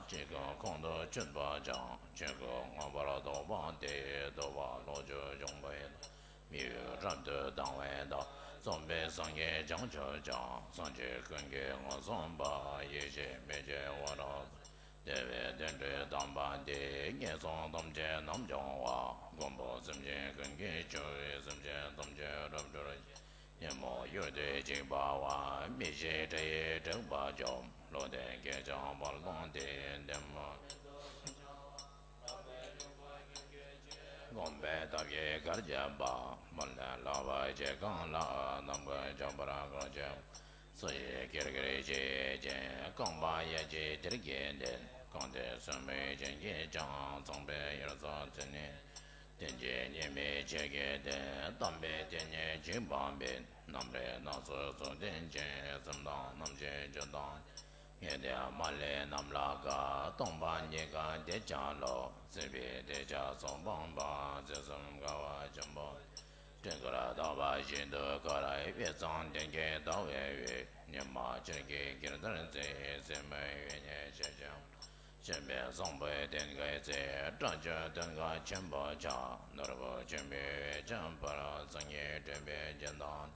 ཆོས་སྐུ་ཁོང་དུ་ཆུད་པ་འཆང་། ཆོས་སྐུ་མངོན་པར་རྟོགས་པ་སྟེ། རྟོགས་པ་ལོངས་སྤྱོད་འབྱུང་པོའི་བདག་མི་གཡོ་རབ་ཏུ་དང་བའི་བདག་རྩོམ་པའི་སངས་རྒྱས་བྱང་ཆུབ་འཆང་། སངས་རྒྱས་ཀུན་གྱི་ངོ་སྲུང་པ། ཡེ་ཤེས་མེ་བཅུད་དབང་རབ་རྫོགས། བདེ་བའི་དོན་སྒྲུབ་དམ་པ་སྟེ། ངན་སོང་ཐམས་ཅད་རྣམ་སྦྱོང་བ། མགོན་པོ་སེམས་ཅན་ཀུན་གྱི་མཆོག་སེམས་ཅན་ཐམས་ཅད་རབ་སྒྲོལ། ཉོན་མོངས་གཡུལ་དུ་འཇུག་པ་བ། མི་ཤེས་དགྲ་ཡི་དྲེགས་པ་འཇོམས། བློ་ལྡན་སྐྱེས་སྦྱངས་དཔལ་ལྡན་ཏེ། འདི་མ་དགོངས་པའི་ཐབས་ཀྱིས་གར་བྱེད་པ། མ་ལུས་ལྷག་པའི་རྗེས་གང་ལ། ནམ་མཁའ་ཁྱབ་པར་གང་བྱེད། སུ་ཞིག་ཀྱལ་ཀྱལ་གྱིས་བརྒྱན། རྐང་པ་གཡས་འཁྱིལ་དེར་བརྒྱན་ཏེ། རྐང་མཐེབ་སོར་མོས་བྱིན་གྱིས་བརྐྱང་། ཚངས་པའི་དབྱར་རྩྭ་དེ་ནི། རྟེན་ཅིང་གཉིས་མེད་ཆོས་ཀྱི་སྟེང་། དམ་པའི་དེ་ཉིད་གཅིག་པ་འབད། རྣམ་རིག་སྣ་ཚོགས་ཚུལ་བསྟན་ཅིང་། སེམས་དང་རྣམ་ཤེས་རྒྱུད་དང་། ངེས་དོན་མ་ལུས་རྣམས་ལ་དགའ། སྟོང་པ་ཉིད་ཀྱང་དེ་ཅག་ལོ། སྲིད་པའི་བདེ་འཇགས་ཚོགས་སྤངས་པ། ཚུལ་གསུམ་དགའ་བ་ཆེན་པོ། སྤྲིན་དཀར་དག་པ་བཞིན་དུ་དཀར། དབུས་གཙང་སྟེང་གི་ཟླ་བའི་འོད། ཉི་མ་ཆར་གྱི་དཀྱིལ་ལྟར་མཛེས། སྲིན་མོའི་འོད་ནི་ཞལ་ཕྱེ། སྤྱན་མའི་བཟང་པོའི་སྟེང་གི་ཚེ། སྐྲ་འཁྱུ་སྟོན་ཁ་ཆེན་པོ་ཆགས། ནོར་བུ་ཆེན་པོའི་འོད་ཀྱང་འབར། སངས་རྒྱས་སྤྲུལ་པའི་རྒྱན་དང་།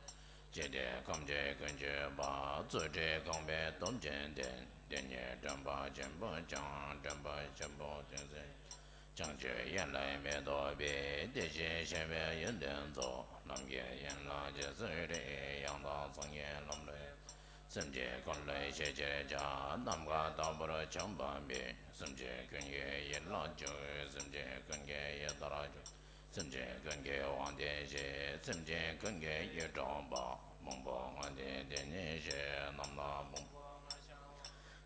ཅི་སྟེ་ཁམས་ཀྱི་ཀུན་སྤྱོད་པ། རྫུ་འཕྲུལ་གང་བའི་སྟོབས་ཀྱིས་ལྡན། དེ་ཉིད་སྤྲུལ་པ་ཆེན་པོ་འཆང་། སྤྲུལ་པ་ཆེན་པོ་སྟོན་མཛད། བྱང་ཆུབ་ཡན་ལག་མེ་ཏོག་པའི། བདེ་གཤེགས་ཞི་བའི་ཡོན་ཏན་རྫོགས། ལམ་གྱི་ཡན་ལག་རྗེ་བཙུན་རིགས། ཡང་དག་སངས་རྒྱས་ལམ་རིམ། སེམས་ཅན་ཀུན་ལ་ཤེས་ཕྱིར་བྱ། ནམ་མཁའ་ལྟ་བུར་འཆང་བ་འབད། སེམས་ཅན་ཀུན་གྱི་ཡིད་ལ་བཅུག་སེམས་ཅན་ཀུན་གྱི་ཡིད་ལྟར་བཅུག་སེམས་ཅན་ཀུན་གྱི་དབང་དེ་བཞེས། སེམས་ཅན་ཀུན་གྱི་ཡིད་འཕྲོག་པ། ཕུང་པོ་ལྔ་སྟེང་དེ་ཉིད་བཞེས། རྣམ་དག་ཕུང་པོ་ལྔ་ཞག་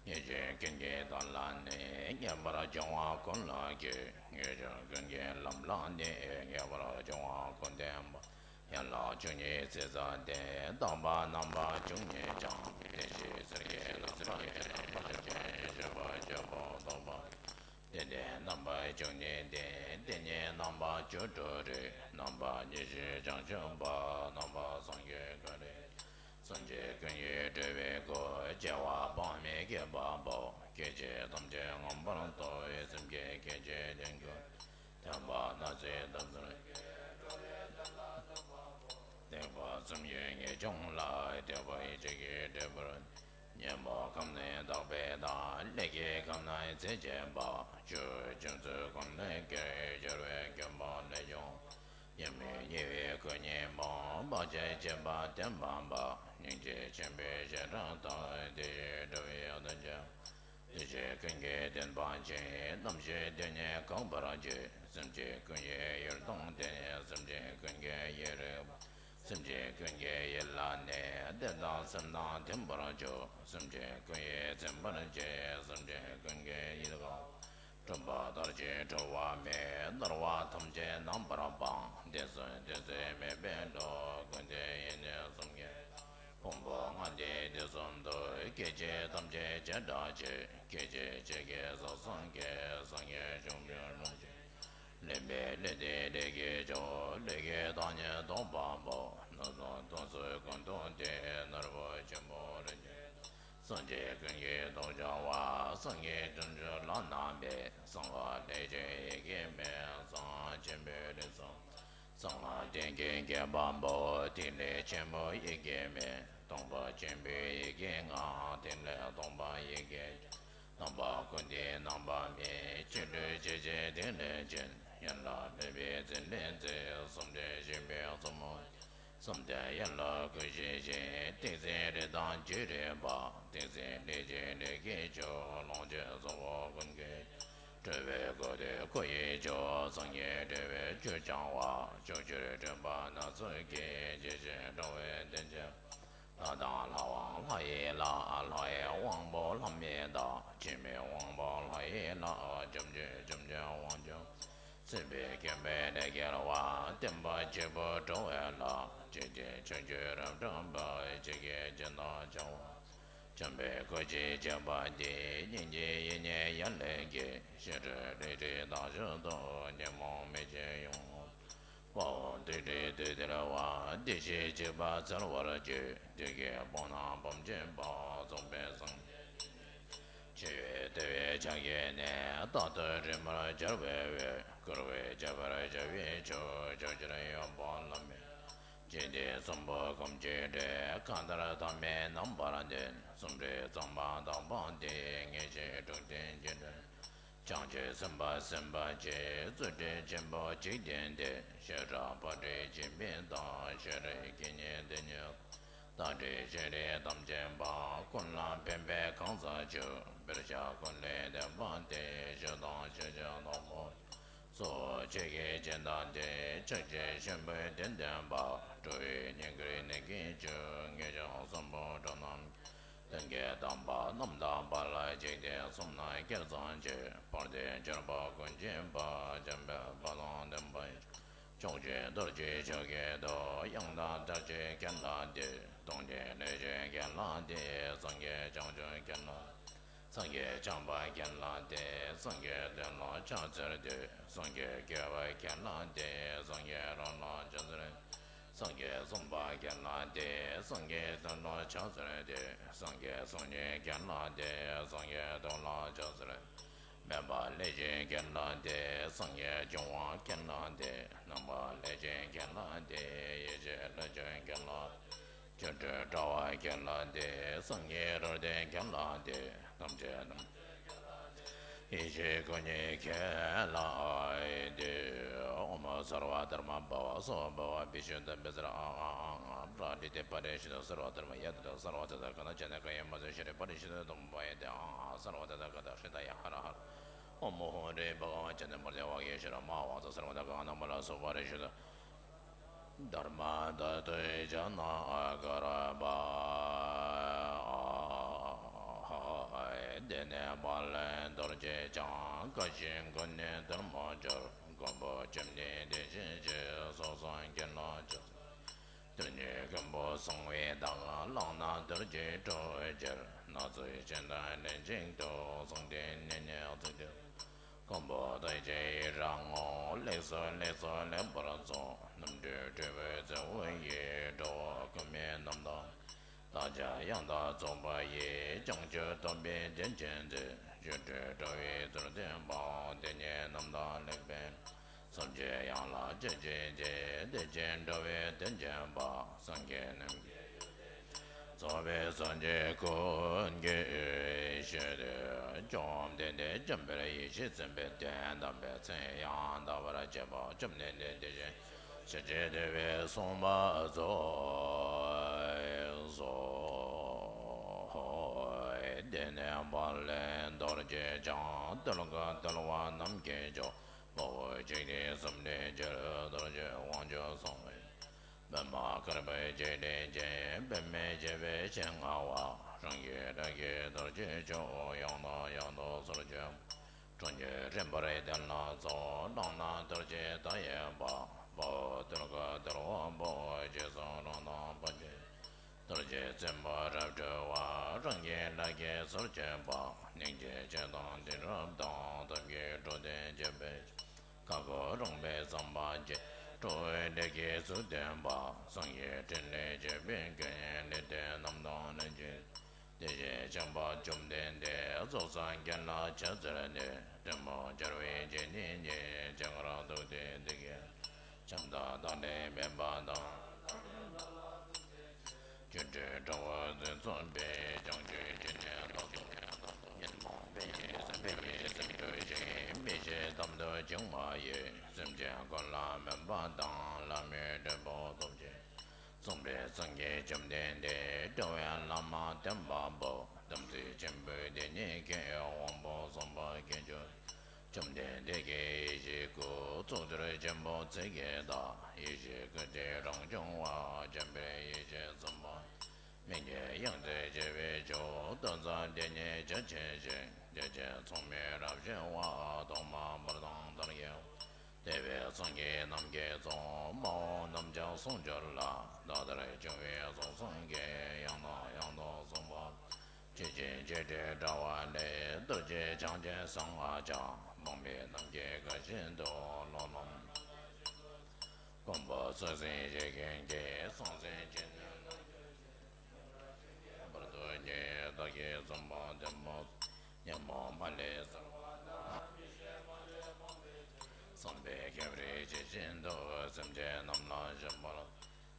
ཉེར་སྦྱོར་ཀུན་གྱི་དོན་ལ་ནི། ངེས་པར་འབྱུང་བ་ཀུན་ལ་གུས། ངེས་འབྱུང་ཀུན་གྱི་ལམ་ལ་ནི། ངེས་པར་འབྱུང་བ་ཀུན་བསྟན་པ། ཡན་ལག་བཅུ་གཉིས་ཚིག་རྩ་སྟེ། དག་པ་རྣམ་པ་བཅུ་གཉིས་ཀྱང་། བདེན་བཞིའི་ཚིག་གི་རྣམ་པར་ཤེས། རྣམ་པར་ཤེས་པའི་སྤྱོད་པ་སྤྱོད་པ་རྟོགས་པ། དེ་ནི་རྣམ་པ་བཅུ་གཉིས་ཏེ། དེ་ཉིད་རྣམ་པ་བཅུ་དྲུག་རེད། རྣམ་པ་ཉི་ཤུས་བྱང་ཆུབ་པ། རྣམ་པ་སངས་རྒྱས་ཀུན་རེད། སེམས་ཅན་ཀུན་གྱི་སྤྲུལ་པའི་སྐུ། སྐྱེ་བ་དཔག་མེད་བསྐྱེད་པ་པོ། སྐད་ཅིག་ཐམས་ཅད་མངོན་པར་རྟོགས། སེམས་ཀྱི་སྐད་ཅིག་དོན་ཀུན། ཐེག་པ་སྣ་ཚོགས་ཐབས་ཚུལ་གྱིས། ཐེག་པ་གསུམ་ཡུལ་ངེས་འབྱུང་ལ། ཐེག་པ་ཡིད་ཆེས་ཀྱི་འབྲས་བུར། གཉེན་པོ་ཁམས་ནི་དག་པའི་བདག་ལས་ཀྱི་ཁམས་ན་རྩེ་གཅིག་པ། ཆོས་ཀུན་ཚུལ་ཁམས་ལས་སྐྱེ། སྦྱོར་བའི་ཀུན་སྤངས་ལས་བྱུང་། ཉོན་མོངས་ཉེ་བའི་སྐུ་གཉིས་པོ། བག་ཆགས་བཅས་པ་བརྟན་པ་པ། སྙིང་རྗེ་ཆེན་པོའི་བྱེ་བྲག་ལྟར། དེ་བཞིན་འགྲོ་བའི་དོན་བྱེད་པ། དེ་བཞིན་ཀུན་གྱི་བསྟན་པ་ཆེ། རྣམ་ཤེས་དེ་ཉིད་གང་བར་བྱེད། སེམས་ཅན་ཀུན་གྱི་ཡུལ་དང་ལྡན། སེམས་ཅན་ཀུན་གྱི་ཡིད་རིག་པ། སེམས་ཅན་ཀུན་གྱི་ཡིད་ལ་གནས། བདེ་དང་སེམས་དང་མཐུན་པར་གྱུར། སེམས་ཅན་ཀུན་ཡིད་ཚིམ་པར་བྱེད། སེམས་ཅན་ཀུན་གྱི་ཡིད་ཀྱང་། སྒྲིབ་པ་དག་ཅིང་གྲོལ་བ་མེད། འདོར་བ་ཐམས་ཅད་རྣམ་པར་སྤངས། བདེ་གསུམ་བདེ་ཚིག་མེད་པའི་བློ། ཀུན་བདེ་ཡེ་ནས་གསུམ་གྱི། ཕུང་པོ་ལྔ་སྟེང་དུས་གསུམ་དུ། སྐད་ཅིག་ཐམས་ཅད་བྱེ་བྲག་ཕྱེད། སྐད་ཅིག་གཅིག་གིས་གཟུགས་སངས་རྒྱས། སངས་རྒྱས་བྱུང་བའི་ལུང་བཞིན། ལེན་པའི་ལུས་འདི་ལས་ཀྱི་མཆོག་ལུས་ཀྱི་བདག་ཉིད་རྟོགས་པ་པོ། སྣ་ཚོགས་སྟོང་གཟུགས་ཀུན་སྟོང་སྟེ། ནོར་བུ་ཆེན་པོ་རིན་ཆེན་སེམས་ཅན་ཀུན་གྱི་སྟོབས་འཆང་བ། སངས་རྒྱས་བྱང་ཆུབ་ལམ་རྣམ་པའི། གསང་བ་ལས་བྱུང་ཡི་གེ་མེད། གསང་བ་ཆེན་པོའི་རིགས་སུ། གསང་བ་ཐིག་གི་བརྒྱད་པ་པོ། ཐིག་ལེ་ཆེན་པོ་ཡི་གེ་མེད། སྟོང་པ་ཆེན་པོའི་ཡི་གེ་ལྔ། ཐིག་ལེ་སྟོང་པ་ཡི་གེ། རྣམ་པ་ཀུན་བདེ་རྣམ་པ་མེད། ཕྱི་སྒྲོལ་ཕྱི་ཕྱིར་ཐིག་ལེ་ཅན། ཡན་ལག་ཕུད་པའི་ཚིག་ལེན་ཚིག་བསམ་གཏན་བཞི་པའི་གཙོ་མོ། བསམ་གཏན་ཡན་ལག་ཀུན་ཤེས་ཤིང་། ཏིང་འཛིན་རིགས་དང་རྒྱུད་རིག་པ། ཏིང་འཛིན་ལས་ཀྱི་ལས་ཀྱི་མཆོག་ལོངས་སྤྱོད་རྫོགས་པ་ཀུན་གྱི། སྤྲུལ་པའི་སྐུ་སྟེ་སྐུ་ཡི་མཆོག་སངས་རྒྱས་སྤྲུལ་པའི་བཅུ་སྦྱང་བ། ཕྱོགས་བཅུར་སྤྲུལ་པ་སྣ་ཚོགས་ཀྱིས། ཇི་བཞིན་འགྲོ་བའི་དོན་བྱེད། ལྷ་དང་ལྷ་དབང་ལྷ་ཡི་ལྷ། ལྷ་ཡི་དབང་པོ་ལྷ་མིན་བདག་ཆོས་མིན་དབང་པོ་ལྷ་ཡི་ལྷ། བྱང་ཆུབ་ཆོས་ཀྱི་དབང་ཕྱུག་སྲིད་པའི་རྒན་པོའི་ལས་སྐལ་བ། བསྟན་པ་གཅིག་པུ་འགྲོ་བའི་ལམ། འཇིག་རྟེན་ཆོས་བརྒྱུད་རབ་བསྒྲགས་པ། ཇི་སྐད་ཇི་ལྟར་བྱ་བ། བྱམས་པའི་སྐུ་ཅིག་བྱེད་པ་འདི། སྙིང་རྗེ་ཡིད་གཉིས་ཡར་ལེན་གྱིས། ཞི་ཁྲོའི་ལས་རིགས་དག་བྱེད་དོ། ཉོན་མོངས་མེད་ཅིང་ཡོངས། དཔའ་བོ་བདུད་ཀྱི་བདུད་སྟེར་བ། བདེ་གཤེགས་གཅིག་པ་འཚལ་བར་བགྱི། བདུད་ཀྱི་དཔུང་རྣམས་ཕམ་བྱེད་པ། རྫོགས་པའི་སངས་རྒྱས་ཆེ་བའི་དེ་བས་ཕྱག་བགྱིས་ནས། རྟག་ཏུ་རིམ་པར་སྦྱོར་བའི་འོས། བསྐུལ་བས་ཁྱབ་པར་བྱ་བའི་ཕྱིར། ཕྱོགས་བཅུར་གཡོ་བ་ལྷ་མིན། འཇིག་རྟེན་གསུམ་པོ་ཁམས་ཀྱི་སྒྲས། གང་ལྟར་ཐ་མལ་རྣམ་པར་གནོན། གསུམ་རིག་གཙང་མ་དག་པ་སྟེ། ངེས་ཤེས་དྲུག་ལྡན་གྱི་སྒྲས། བྱང་ཆུབ་སེམས་དཔའ་སེམས་དཔའ་ཆེ། རྫུ་འཕྲུལ་ཆེན་པོ་འཇིག་རྟེན་འདིར། ཤེས་རབ་ཕ་རོལ་ཕྱིན་པའི་བདག་ཤེས་རབ་དགེ་བསྙེན་དེ་ཉིད། རྟ་དྲེལ་ཤེས་རིག་དམ་ཅན་པ། ཀུན་ལ་ཕན་པའི་གང་ཟག་མཆོག་བེར་ཆ་ཀུན་ལས་ལྡན་པ་སྟེ། ཞེ་སྡང་ཞེ་སྡང་དང་པོ། གཙོ་བོ་ཆོས་ཀྱི་སྦྱིན་བདག་སྟེ། ཕྱག་རྒྱའི་ཤམ་བུའི་དོན་སྟོན་པ། འགྲོ་བའི་སྙིང་གར་གནས་ཀྱི་མཆོག་ངེས་བྱང་གསུམ་པོ་འགྲོ་རྣམས། དོན་གྱི་ དམ་པ་རྣམས་དང་བར་ལ་གཅིག་སྟེ། གསུམ་ན་བསྐལ་བཟང་ཆེ། བར་དུ་གྱུར་པ་ཀུན་མཁྱེན་པ། འཇམ་དཔལ་དཔའ་དང་ལྡན་པ། ཕྱོགས་བཅུའི་རྡོ་རྗེ་ཆོས་ཀྱི་མཐུ། ཡང་དག་མཐར་ཕྱིན་མཁན་ལ་འདུད། སྟོང་ཉིད་ལུས་ཅན་མཁན་ལ་འདུད། སངས་རྒྱས་བྱང་ཆུབ་མཁན་ལ། སངས་རྒྱས་བྱམས་པ་མཁན་ལ་འདུད། སངས་རྒྱས་དོན་ལ་ཕྱག་འཚལ་འདུད། སངས་རྒྱས་དགེ་བ་མཁན་ལ་འདུད། སངས་རྒྱས་རང་ལ་ཕྱག་འཚལ། སངས་རྒྱས་བསམ་པ་མཁན་ལ་འདུད། སངས་རྒྱས་དོན་ལ་ཕྱག་འཚལ་འདུད། སངས་རྒྱས་སོ་སྐྱེ་མཁན་ལ་འདུད། སངས་རྒྱས་དོན་ལ་ཕྱག་འཚལ། མེད་པ་ལས་ཀྱི་མཁན་ལ་འདུད། སངས་རྒྱས་འབྱུང་བ་མཁན་ལ་འདུད། རྣམ་པ་ལས་ཀྱི་མཁན་ལ་འདུད། ཡེ་ཤེས་ལྷུན་གྱིས་མཁན་ལ། སྒྱུ་འཕྲུལ་དྲ་བ་མཁན་ལ་འདུད། སངས་རྒྱས་རོལ་སྟོན་མཁན་ལ་འདུད། ཐམས་ཅད་རྣམས། ཡེ་ཤེས་སྐུ་ཉིད་མཁན་ལ་འདུད། ཨོཾ་སརྦ་དྷརྨ་བྷ་བ་སྭ་བྷཱ་བ་བི་ཤུདྡྷ་བི་ཙཱ་ར་ཨ་ཨ་ཨ་ཨ་པྲ་ཏི་ཏི་པ་རི་ཤུདྡྷ་སརྦ་དྷརྨ་ཡ་ཏ་ཏ་སརྦ་ཏ་ཏ་ག་ན་ཅ་ན་ག་ཡ་མ་ཛུ་ཤྲི་པ་རི་ཤུདྡྷ་དྷམ་མ་ཡ་ཏ་ཨ་ཨ་སརྦ་ཏ་ཏ་ག་ཏ་ཤྲི་ཏ་ཡ་ཧ་ར་ཧ་ར། ཨོཾ་ཧོ་རེ་བྷ་ག་ཝ་ཅ་ན་མུར་ཏེ་ཝ་གེ་ཤྭ་ར་མ་ཝ་ཙ་སརྦ་ཏ་ག་ན་མ་ལ་སོ་པ་རི་ཤུདྡྷ། དྷརྨ་ཏ་ཏུ་ཇ་ན་ཀརྞ། དེ་ནས་བ་ལན་རྡོ་རྗེ་འཆང་། ཀ་ཤིའི་མགུལ་ནས་དྷརྨ་སྦྱོར། མགོན་པོ་བཅོམ་ལྡན་འདས་ཞེས་བྱ། སོགས་སངས་རྒྱས་ལ་ཕྱག་འཚལ། དེ་ཉིད་མགོན་པོ་གསང་བའི་བདག་བླངས་ན་རྡོ་རྗེའི་སྤྲུལ་གྱུར། སྣ་ཚོགས་སྤྱན་དང་ལྷན་ཅིག་ཏུ། གསུང་དྲིལ་ནས་ནི་ཚིག་རྡུལ། མགོན་པོ་རྡོ་རྗེ་ཡི་རང་ངོ་། ལེགས་སོ་ལེགས་སོ་ལེགས་པར་སོ། རྣམ་འཕྲུལ་དྲིལ་བུའི་རྫི་བོ་ཡིས། འགྲོ་བ་ཀུན་མའི་རྣམ་དག་བདག་ཅག་ཡང་དག་རྫོགས་པ་ཡི། བྱང་ཆུབ་སྟོན་པའི་དོན་ཆེན་མཛད། སྒྱུ་འཕྲུལ་དྲ་བའི་ཚུལ་སྟོན་པ། དེ་ཉིད་རྣམ་དག་ལེགས་པའི། སངས་རྒྱས་ཡན་ལག་བཅུ་གཅིག་སྟེ། དེ་བཞིན་འགྲོ་བའི་དོན་ཆེན་པ། སངས་རྒྱས་རྣམས་ཀྱི་ཡུལ་ཏེ། རྫོགས་པའི་སངས་རྒྱས་ཀུན་གྱི་ཞལ་དུ། བཅོམ་ལྡན་འདས་འཇམ་དཔལ་ཡེ་ཤེས་སེམས་དཔའི་དོན་དམ་པའི་མཚན་ཡང་དག་པར་བརྗོད་པ། བཅོམ་ལྡན་འདས་དེ་བཞིན་གཤེགས་པའི་དེ་བས་གསུངས་པ་རྫོགས་སོ། དེ་ནས་བ་ལན་རྡོ་རྗེ་འཆང་། གདུལ་དཀའ་གདུལ་བ་རྣམས་ཀྱི་མཆོག་དཔའ་བོ་འཇིག་རྟེན་གསུམ་ལས་རྒྱལ། རྡོ་རྗེ་དབང་ཕྱུག་གསང་བའི་པདྨ་དཀར་པོའི་རྗེས་དྲན་ཅིང་། པདྨས་བརྒྱན་པའི་ཞལ་མངའ་བ། རང་གི་རིགས་ཀྱི་རྡོ་རྗེ་མཆོག་ཡང་དང་ཡང་དུ་གསོལ་ཞིང་། གྲོང་ཁྱེར་རིམ་པར་བསྟན་ལ་སོགས། གདམས་ངག་རྡོ་རྗེ་མཐའ་ཡས་པ། དཔའ་བོ་གདུལ་དཀའ་གདུལ་བ་པོ། རྗེས་སུ་རང་དང་བར་ཆད། རྡོ་རྗེ་བཙན་པོ་རབ་སྒྲོལ་བ། རང་གི་ལག་གིས་ཟུར་ཕྱེ་བ། སྙིང་རྗེ་ཆེ་དང་དེང་རབ་དང་། ཐབས་ཀྱིས་འགྲོ་དོན་བྱེད་པའི། ཁ་ཁོ་རང་པའི་བསམ་པ་བརྗེད། འགྲོ་བའི་བདེ་སྐྱིད་ཚུལ་སྟོན་པ། སངས་རྒྱས་འཕྲིན་ལས་བྱེད་པའི་མགོན། ལེགས་སྤྱད་རྣམས་དང་ལྷན་ཅིག་དེ་བཞིན་གཤེགས་པ་བཅོམ་ལྡན་འདས། རྫོགས་སངས་རྒྱས་ལ་ཕྱག་འཚལ་ནས། ཐུན་མོང་སྦྱོར་བའི་རྗེས་གནང་ནི། ཇི་སྐད་བསྡུས་ཏེ་འདི་སྐད། ཁྱབ་བདག་རྟག་འབྲེལ་མེད་པ་དང་། སྒྱུ་འཕྲུལ་དྲ་བ་རྫུན་ཚོགས་པའི། བྱང་ཆུབ་ཀྱི་གནས་རྟོགས་ཀྱང་ཉོན་མོངས་པའི་སེམས་པའི་སེམས་སྒྲོ་ཞིང་མི་ཤེས་གཏམ་དུ་བྱུང་བ་ཡི། སེམས་ཅན་ཀུན་ལ་སྨན་པ་དང་། ལྷ་མིའི་སྒྲུབ་པ་སྟོབས་ཆེ། གསུངས་པས་སངས་རྒྱས་བཅོམ་ལྡན་འདས། སྒྲོལ་བའི་བླ་མ་སྟོན་པ་པོ། དམ་ཚིག་ཆེན་པོའི་སྡེ་གཉིས་ཀྱི། དབང་པོ་གསུམ་པོ་དཀྱིལ་འཁྱིལ། བཅོམ་ལྡན་འདས་ཀྱི་ཡེ་ཤེས་སྐུ། གཙུག་ཏོར་ཆེན་པོ་ཚིག་གི་བདག་ཡེ་ཤེས་སྐུ་སྟེ་རང་བྱུང་བ། འཇམ་དཔལ་ཡེ་ཤེས་གསུམ་པོ། སྨིན་བྱེད་ཡོངས་འཛིན་བྱེད་པའི་མཆོག་ཏུ་བརྩམས་དེ་ཉིད་རྒྱ་ཆེན་ཞིང་། བདེ་ཆེན་མཚུངས་མེད་རབ་ཞི་བ། ཐོག་མ་བར་དང་མཐར་གྱིས། བདེ་བའི་སངས་རྒྱས་རྣམས་ཀྱི་གཙོ། མ་འོངས་རྣམས་ཀྱང་ཟུང་འཇུག་ལ། ད་ལྟར་བྱུང་བའི་གཟུགས་བཟང་གིས། ཡང་དང་ཡང་དུ་གསུངས་པ། ཆོས་ཀྱི་རྗེས་འབྲེལ་དྲ་བ་ལས། རྡོ་རྗེ་འཆང་ཆེན་གསང་སྔགས་འཆང་། སྤངས་པའི་རྣམ་མཁྱེན་དགའ་བཞིན་དུ། ལོ་ལོན་མཁན་པོ་སྲོག་ཟིན་བཞེས་མཁན་གྱི། གསང་ཟིན་ཅན་ནི་རྣམས་ཀྱང་ཞིང་། ངེས་པར་དུ་རྒྱལ་བའི་བདག་གིས་གསུངས་པ་བདེན་པ། ཉོན་མོངས་མ་ལུས་སེལ་བ་དང་། མི་ཤེས་མ་ལུས་སྤངས་པའི་ཕྱིར། བསམ་པས་ཁྱབ་རེ་ཇི་བཞིན་དུ། སེམས་ཅན་རྣམས་ལ་ཞུགས་པར།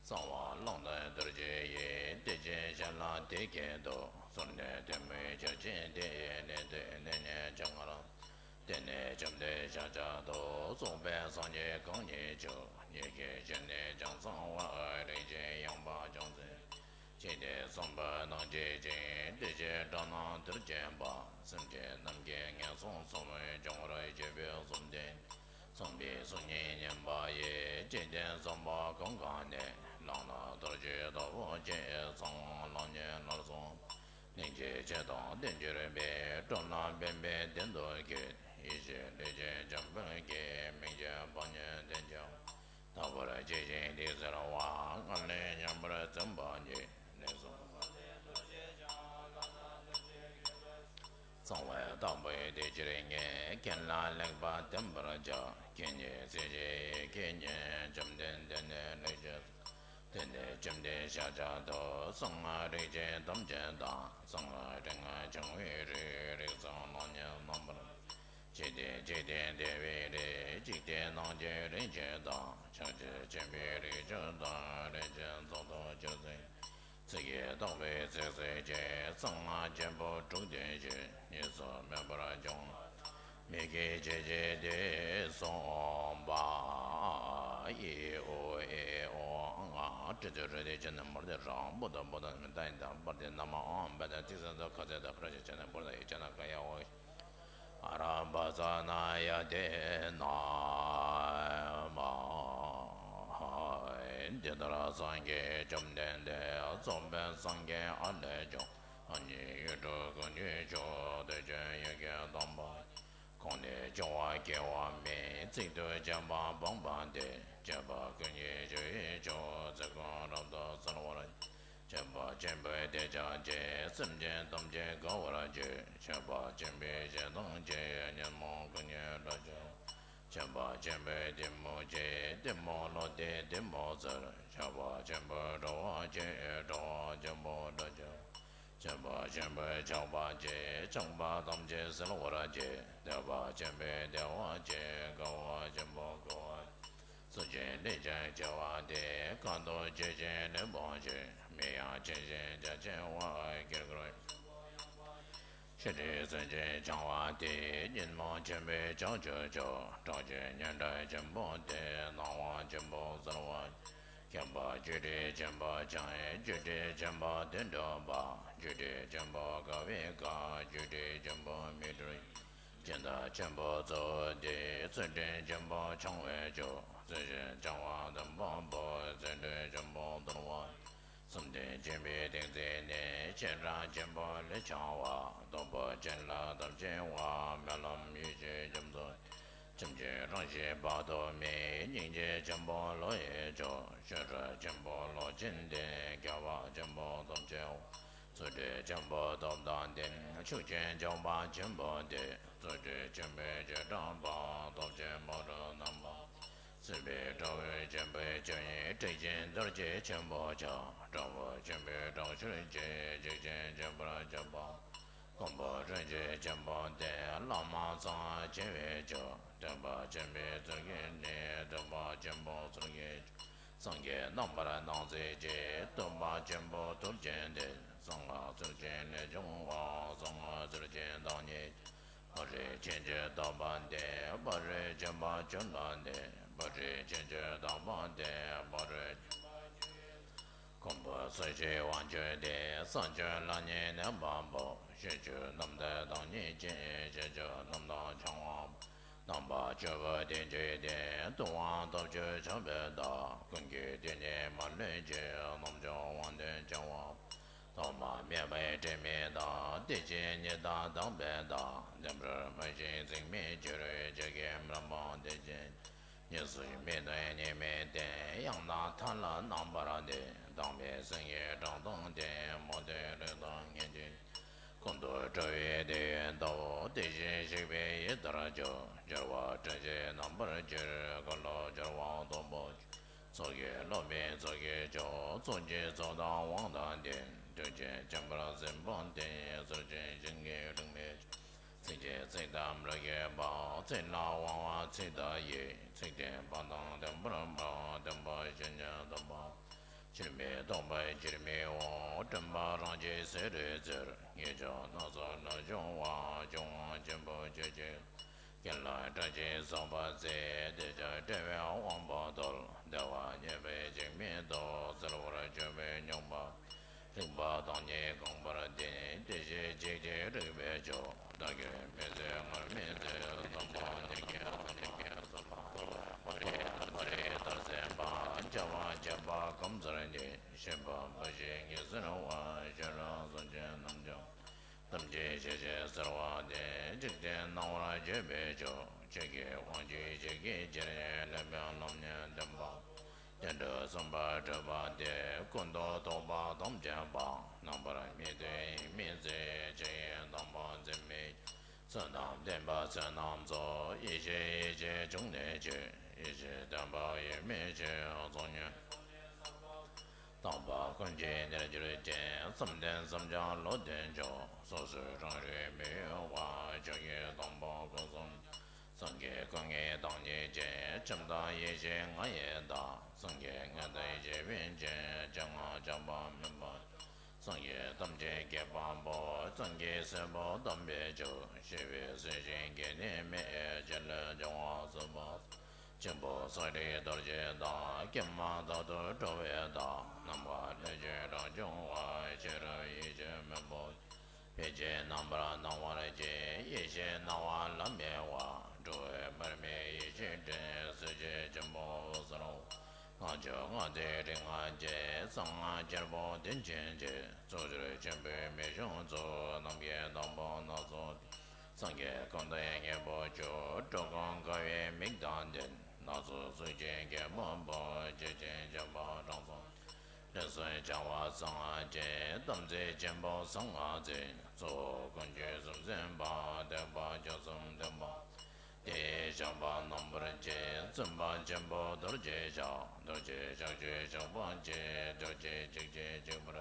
གསང་བ་བླང་དོར་རྡོ་རྗེ་ཡིས། དེ་བཞིན་གཞན་ལ་དེ་སྐད་དུ། གསོལ་ནས་ཐལ་མོ་སྦྱར་བྱས་ཏེ། ལན་དུ་ལན་ནས་ཕྱག་སྔར། དེ་ནས་བཅོམ་ལྡན་ཤཱཀྱ་ཐུབ། རྫོགས་པའི་སངས་རྒྱས་གང་ཉིད་མཆོག་ཉིད་ཀྱི་ཞལ་ནས་ཀྱང་གསང་བ། རིན་ཆེན་ཡངས་པ་ཅུང་ཟད་ཅིག་སྟེ། གསུངས་པ་ནང་བཞིན་བྱས། དེ་བཞིན་སྒྲ་རྣམས་དུར་བཅས་པ། སེམས་ཅན་རྣམས་ཀྱིས་ངན་སོང་གསུམ། སྦྱོང་བར་བྱེད་པའི་གསུམ་ལྡན། གསུངས་པའི་གསུང་ཉིད་ཉན་པ་ཡིས། འཇིག་རྟེན་གསུམ་པོ་གང་གང་ནས། བླངས་ན་རྡོ་རྗེའི་རྡོ་པོ་ཆེ། གསང་བ་བླང་ཉིད་སླར་གསོན། གླིང་རྗེ་ ཆེ་དང་ལྡན་གྱུར་པའི། སྤྲོ་ལམ་པདྨའི་སྟེང་དུ་འཁྱིལ། ཡེ་ཤེས་ལུས་ཅན་འཇམ་དཔལ་གྱི། མིག་འབྱེད་པ་ཉིད་དེ་ཀྱང་། དག་པར་བརྗོད་ཅིང་དེ་གསལ་བ། སྔར་ལས་ཉམས་པར་འཛིན་པ་ཉིད། ལེགས་སོ། གསང་བའི་བདག་པོས་དེ་ཕྱིར་ངས། ཁྱེད་ལ་ལེགས་པར་བསྟན་པར་བྱ། ཁྱེད་ཉིད་སྲིད་ཞིའི་ཡེ་ཤེས་ཉིད། བཅོམ་ལྡན་འདས་ནི་ལེགས་བྱས། དེ་ནས་བཅོམ་ལྡན་ཤཱཀྱ་ཐུབ། གསང་སྔགས་རིག་བྱེད་ཐམས་ཅད་དང་། གསང་སྔགས་རིག་སྔགས་འཆང་བའི་རིགས། རིགས་གསུམ་ལམ་གཉིས་རྣམ་པར། འཇིག་རྟེན་འཇིག་རྟེན་བདེ་བའི་རིགས། འཇིག་རྟེན་ནང་གི་རིགས་བཞི་དང་། ཕྱག་རྒྱ་ཆེན་པོའི་རིགས་བཅུ་དང་། རིགས་ཆེན་ཚོགས་རྫོགས་སྤྱིར་གཟིགས། ཚིག་གིས་བཏགས་པའི་ཚིགས་སུ་བཅད། གསང་སྔགས་ཆེན་པོ་དྲུག་དེ་བཞིན། གཉིས་སུ་མེད་པར་འབྱུང་། མི་སྐྱེ་ཕྱིར་བཅོས་ཏེ་གསུངས་པ། ཨི་ཨུ་ཨེ་ཨོ་ཨ་ང་། ཏྲི་ཏྲི་ཏྲི་ཏྲི། ཇི་ལྟར་མར་ཏེ་རང་། པོ་ཏ་པོ་ཏ། མི་ཏ་ཡི་ཏ། པར་ཏེ་ན་མ་འ། བ་ཏ་ཏི་ས་ཏ། ག་ཚ་ཏ། བ་ར་ཤ་ཅ་ན། བུ་ར་ཡ་ཅ་ན། ག་ཡ་འོ། ཨ་ར་བ་ས་ན་ཡ་ཏེ་ན་མ། འདི་ལྟར་སངས་རྒྱས་བཅོམ་ལྡན་འདས། རྫོགས་པའི་སངས་རྒྱས་ཨ་ལས་བྱུང་། ཨ་ནི་ཡུལ་དྲུག་ཀུན་གྱི་མཆོག་དེ་ཅན་ཡུལ་གྱི་དང་པོ། ཁོང་ནི་སྐྱེ་བ་སྐྱེ་བ་མེད། ཚིག་ཏུ་བཅད་པ་སྤངས་པ་སྟེ། བཅད་པ་ཀུན་གྱི་རྒྱུ་ཡི་མཆོག་ཚིག་ཀུན་རབ་ཏུ་གསལ་བར། བཅད་པ་ཆེན་པོའི་དེ་ཕྱག་རྒྱའི། སེམས་ཅན་ཐམས་ཅད་དགའ་བར་བྱེད། བཅད་པ་ཆེན་པོའི་ཞལ་གདངས་ཀྱིས། ཉོན་མོངས་ཀུན་གྱི་དགྲ་བཅོམ། བཅད་པ་ཆེན་པོའི་གཏི་མུག་ཆེ། གཏི་མུག་བློ་སྟེ་གཏི་མུག་ཚེར། བཅད་པ་ཆེན་པོའི་དྲོ་བ་ཆེ། དྲོ་བ་ཆེན་པོའི་དགྲ་བཅོམ། བཅད་པ་ཆེན་པོའི་ཆགས་པ་ཆེ། ཆགས་པ་ཐམས་ཅད་སེལ་བར་བྱེད། བཟླས་པ་ཆེན་པོའི་བདེ་བ་ཆེ། དགའ་བ་ཆེན་པོ་དགའ་བ། སུ་ཞིག་ལས་ཀྱང་ཆེ་བ་སྟེ། གང་དུ་སྐྱེ་ཞིང་ལུས་འཕངས་ཤིང་། མིང་ཡང་ཆེ་ཞིང་རྒྱ་ཆེ་བ། དཀྱིལ་འཁོར་ཆེན་པོ་ཡངས་པ། ཤེལ་རི་སུན་འབྱིན་འཕྱང་བ་སྟེ། ཉོན་མོངས་ཆེན་པོའི་ལྕགས་ཀྱུ་ཀྱང་། སྐྲག་ཅིང་མཉེན་སྒྲ་ཆེན་པོ་སྟེ། སྣང་བ་ཆེན་པོ་གསལ་བ། ཁྱབ་པ་བཅུད་དྲི་ཆེན་པོ་འཕྱང་། བཅུད་དྲི་ཆེན་པོ་དོན་གྲུབ་པ། བཅུད་དྲི་ཆེན་པོ་དགའ་བའི་དགའ། བཅུད་དྲི་ཆེན་པོ་མིག་འཕྲུལ། སྦྱིན་བདག་ཆེན་པོ་གཙོ་བོ་སྟེ། བརྩོན་འགྲུས་ཆེན་པོ་འཆང་བའི་མཆོག་བརྩོན་ཤིང་འཆང་བ་དམ་པ་པོ། བརྩོན་འགྲུས་ཆེན་པོ་དོར་བ། བསམ་གཏན་ཆེན་པོའི་གཏིང་ཚད་ནི། བྱེ་བྲག་ཆེན་པོ་ལས་འཆང་བ། སྟོབས་པོ་ཆེ་ལ་ཐབས་ཆེ་བ། སྨོན་ལམ་ཡེ་ཤེས་རྒྱ་མཚོ། ཁྱིམ་གྱི་རང་བཞིན་དཔག་ཏུ་མེད། སྙིང་རྗེ་ཆེན་པོ་བློ་ཡི་མཆོག་ཤེས་རབ་ཆེན་པོ་བློ་ཆེན་ཏེ། མཁས་པ་ཆེན་པོ་སྟོབས་ཆེ་བ། རྩོལ་བྲལ་ཆེན་པོ་སྟོབས་དང་ལྡན། ཤུགས་ཅན་སྐྱོབ་པ་ཆེན་པོ་སྟེ། རྩོལ་བྲལ་ཆེན་པོའི་བྱེ་བྲག་པ། སྟོབས་ཆེན་པོ་རུ་རྣམ་པ། སྲིད་པའི་དགྲ་བོ་ཆེན་པོའི་ཆོས་ཉིད། དྲེགས་ཤིང་འདོར་བྱེད་ཆེན་པོ་ཆགས། དགྲ་བོ་ཆེན་པོའི་དྲག་ཤུལ་གྱིས། འཇིགས་ཤིང་འཇིགས་པར་བྱེད་པ། ཀུན་པོ་རིན་ཆེན་ཆེན་པོ་སྟེ། བླ་མ་གསང་བ་ཆེ་བའི་མཆོག་སྟོན་པ་ཆེན་པོའི་ཚུལ་གྱིས་ནི། སྟོན་པ་ཆེན་པོ་ཚུལ་གྱི་མཆོག་སངས་རྒྱས་རྣམ་པར་སྣང་མཛད་ཀྱི། སྟོན་པ་ཆེན་པོ་ཐུགས་རྗེ་ལྡན། གསང་སྔགས་ཚུལ་གྱིས་ལས་བྱུང་བ། གསང་སྔགས་ཚུལ་གྱི་བདག་ཉིད། ཕ་རོལ་ཕྱིན་བཅུ་ཐོབ་པ་སྟེ། ཕ་རོལ་ཕྱིན་པ་བཅུ་ལ་ལྡན། ཕ་རོལ་ཕྱིན་བཅུ་ཐོབ་པ་སྟེ། ཕ་རོལ་ཕྱིན་པ་བཅུ་ཡི། ཀུན་པོ་སུ་ཞིག་དབང་ཕྱུག་སྟེ། ས་བཅུ་ལ་ཉེ་གནས་པ་པོ། ཤེས་བཅུ་རྣམ་དག་བདག་ཉིད་ཀྱི། བཤད་བཅུ་རྣམ་དག་འཆང་བ་པོ། རྣམ་པ་བཅུ་པོ་དེ་བརྗོད་དེ། ལྟུང་བ་སྟོབས་བཅུ་ཆགས་པའི་བདག་ཀུན་གྱི་དེ་ཉིད་མ་ལུས་ཀྱི། རྣམ་བཅུ་དབང་ལྡན་འཆང་བ་པོ། ཐོག་མ་མེད་པའི་དྲི་མེད་བདག་དེ་བཞིན་ཉིད་བདག་དག་པའི་བདག་བདེན་པར་སྨྲ་ཞིང་འཛིན་མི་འགྱུར། ཇི་སྐད་སྨྲས་པ་དེ་བཞིན། ཉན་སྲིད་མི་གནས་གཉིས་མེད་དེ། ཡང་དག་མཐའ་ལ་རྣམ་པར་ལྡན། དག་པའི་སེང་གེ་བཀྲག་མདངས་ལྡན། མུ་སྟེགས་རིགས་དང་ངན་ཅན། ཀུན་ཏུ་སྤྲོ་བའི་དེ་ཡི་ལྟ་བ། དེ་བཞིན་གཤེགས་པའི་ཡི་དྭགས་ཀྱང་། སྦྱོར་བ་བཀྲ་ཤིས་རྣམ་པར་གྱུར། ཀུན་ལ་སྦྱོར་བ་སྟོབས་པོ་ཆེ། ཚོགས་ཀྱིས་རློབ་པའི་ཚོགས་ཀྱི་མཆོག་ཚོགས་ཀྱི་ཚོགས་དང་དབང་དང་ལྡན། ཐུགས་རྗེ་ཆེན་པོར་གཟིགས་པ་སྟེ། ཚུལ་ཆེན་ཞིང་གི་རིགས་མའི་མཆོག་ཚིག་གཅིག་ཚིག་དང་མི་སྐྱོད་པ། ཚིག་ལ་དབང་བ་ཚིག་དང་ཡི། ཚིག་དེ་སྤངས་དང་བདེན་པར་སྨྲ། བདེན་པ་བཞིན་ཉིད་སྟོན་པ། ཕྱིར་མི་ལྡོག་པ་ཕྱིར་མི་འོང་། དྲན་པ་རང་རྒྱལ་ཟེར་རེ་ཟེར། ངེས་འབྱུང་སྣ་ཚོགས་ལ་སྦྱོང་བ། སྦྱོང་བ་ཆེན་པོ་ཆོས་ཀྱི། དཀྱིལ་ལ་བཀྲ་ཤིས་སོགས་པ་མཛད། དེ་ཕྱིར་བཀྲ་བའི་དབང་པོ་རྡོལ། བདེ་བ་རྙེད་པའི་འཇིགས་མེད་རྡོ། གསལ་བར་བརྗོད་པས་མྱོང་པ། རིག་པ་བདག་ཉིད་གང་བར་བསྟན། དེ་བཞིན་གཤེགས་ཀྱི་རིག་པའི་མཆོག་བདག་གིར་མི་བཟོད་ངར་མི་བཟོད། སྟོན་པ་འདི་སྐད་འདི་སྐད་གསོལ་བ། ཕ་རོལ་ཕ་རོལ་ལྟར་གསལ་བ། བྱ་བ་བྱེད་པ་གང་ཚར་ནི། ཤེས་པ་འབའ་ཞིག་ངེས་གསལ་བ། ཤེས་རབ་གསུང་ཆོས་རྣམས་ཀྱང་། ཡེ་ཤེས་ཀྱི་ཟེར་བ་དེ། འཇིག་རྟེན་སྣང་བར་བྱེད་པའི་ཆོས། ཆོས་ཀྱི་དབང་ཕྱུག་ཆོས་ཀྱི་རྒྱལ། ལེགས་པའི་སློབ་གཉེར་སྟོན་པ། དེ་འདྲ་གསུངས་པ་གྲུབ་པ་དེ། ཀུན་ཏུ་རྟོག་པ་དམ་བཅས་པ། རྣམ་པར་མི་རྟོག་ཡིད་མི་བྱེད། ཆོས་ཡི་དམ་པ་འཛིན་མི་ཆོས་དང་ལྡན་པ་བསོད་ནམས་ཚོགས། ཡེ་ཤེས་ཡེ་ཤེས་འབྱུང་གནས་ཆོས། ཡེ་ཤེས་སྟོན་པ་ཡེ་མེད་ཆོས། ཚོགས་གཉིས་དག་པ་ཀུན་གྱི་རྣལ་འབྱོར་ཅན། བསམ་གཏན་བསམ་བྱ་བློ་ལྡན་མཆོག་སོ་སོའི་རང་རིག་མི་གཡོ་བ། ཆོས་ཀྱི་དང་པོ་སྐུ་གསུམ། སངས་རྒྱས་སྐུ་ལྔའི་བདག་ཉིད་ཅན། ཁྱབ་བདག་ཡེ་ཤེས་ལྔ་ཡི་བདག་སངས་རྒྱས་ལྔ་དང་གཞན་ཕན་ཅན། སྤྱན་ལྔ་འཇམ་དཔལ་མོས་པ། སངས་རྒྱས་ཐམས་ཅད་མཁྱེན་པ་པོ། སངས་རྒྱས་སྲས་པོ་དམ་པའི་ཆོས། ཞི་བའི་སྲིད་ཞིའི་དགེ་འདུན་མའི། ཆེ་ལས་སྦྱོང་བ་སྲིད་པ། ཆེན་པོ་སོགས་རིགས་རྡོ་རྗེ་བདག་སྐྱེ་མེད་རྟག་ཏུ་གྲོལ་བའི་བདག་ནམ་མཁའ་ལས་ཀྱི་རང་བྱུང་བ། ཤེས་རབ་ཡེ་ཤེས་མེ་བོ། ཕལ་ཆེར་རྣམ་པར་སྣང་བར་བྱེད། ཡེ་ཤེས་སྣང་བ་ལམ་མེ་བ། འགྲོ་བའི་མར་མེ་ཡེ་ཤེས་སྤྲིན། གསལ་བྱེད་ཆེན་པོ་འོད་གསལ་བ། ལྔ་བཅུ་ལྔ་སྡེ་རིགས་ལྔ་བརྒྱད། གསང་སྔགས་རྒྱལ་པོ་བདེ་ཆེན་གྱི། རྩོད་གཞུང་ཆེན་པོའི་མི་ཤོང་ཚོ། ནམ་མཁའི་དང་པོ་སྣ་ཚོགས། སངས་རྒྱས་ཀུན་འདུས་སྙིང་པོ་བཅུ། འགྲོ་ཀུན་དགའ་བའི་མིག་དང་ལྡན། སྣ་ཚོགས་གཟུགས་ཅན་རྒྱལ་པོ་པོ། ཆེ་ཆེན་འཇམ་དཔལ་དྲང་སྲོང་། ལས་གསུམ་བྱ་བ་གསང་སྔགས་ཀྱི། དམ་ཚིག་ཆེན་པོ་གསང་སྔགས་འཛིན། གཙོ་བོ་ཀུན་གྱི་གསུམ་འཛིན་པ། ཐེག་པ་བཅུ་གསུམ་སྟོན་པ། དེ་ཡི་ཞགས་པ་རྣམ་པར་བསྒྱིངས། བཙུན་པ་ཆེན་པོ་རྡོ་རྗེ་ཞགས། རྡོ་རྗེ་ཞགས་ཀྱུ་ཞགས་པ་གཅིག་རྡོ་རྗེ་གཅིག་བསྒྱིངས་གཅིག་པར།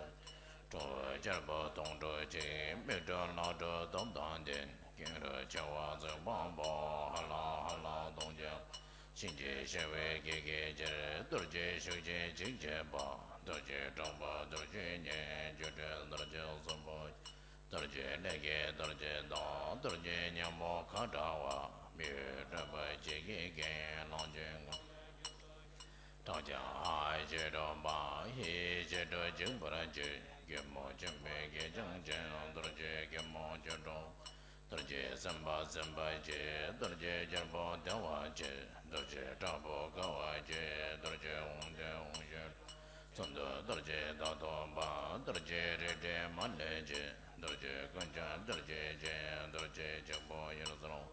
ཁྲོ་བོ་རྒྱལ་པོ་དུང་སྒྲོགས་གཅིག་མིག་སྒྲོ་ལག་སྒྲོ་སྟོབས་དང་ལྡན། ཀེང་རུས་མཆེ་བ་གཙུག་ཕུང་པོ། ཧ་ལ་ཧ་ལ་གདུང་བརྒྱད། གཤིན་རྗེ་གཤེད་པའི་སྐད་ཀྱི་ཕྱིར། རྡོ་རྗེ་ཤུགས་ཀྱིས་འཇིགས་བྱེད་པ། རྡོ་རྗེ་གྲགས་པ་རྡོ་རྗེ་སྙེད། སྒྱུ་འཕྲུལ་རྡོ་རྗེ་གསུམ་པོ། རྡོ་རྗེ་ལས་ཀྱི་རྡོ་རྗེ་བདག་རྡོ་རྗེ་སྙིང་པོ་ཁ་དྲག་པ། མི་ཡུལ་སྤྲུལ་པ་ལྕགས་ཀྱུའི་རྒྱན། གླང་ཆེན་དགུང་ལྡན་ཁྲག་འཁྱགས་ཧ་ཞེས་སྒྲོག་པ། ཧི་ཞེས་སྒྲོག་འཇིགས་པར་བྱེད། གད་མོ་ཆེན་པོའི་གད་རྒྱངས་ཅན། རྡོ་རྗེ་གད་མོ་ཆེན་པོ། རྡོ་རྗེ་སེམས་དཔའ་སེམས་དཔའ་ཆེ། རྡོ་རྗེ་རྒྱལ་པོ་བདེ་བ་ཆེ། རྡོ་རྗེ་དྲག་པོ་དགའ་བ་ཆེ། རྡོ་རྗེ་དབང་ལྡན་དབང་ཕྱུག་གསུམ་དུ་རྡོ་རྗེ་ཟླ་གཏོར་མ། རྡོ་རྗེ་རིགས་དྲུག་མ་ལུས་ཆེ། རྡོ་རྗེ་ཀུན་ཁྱབ་རྡོ་རྗེ་ཆེ། རྡོ་རྗེ་གཅིག་པུ་ཡུལ་གསུམ།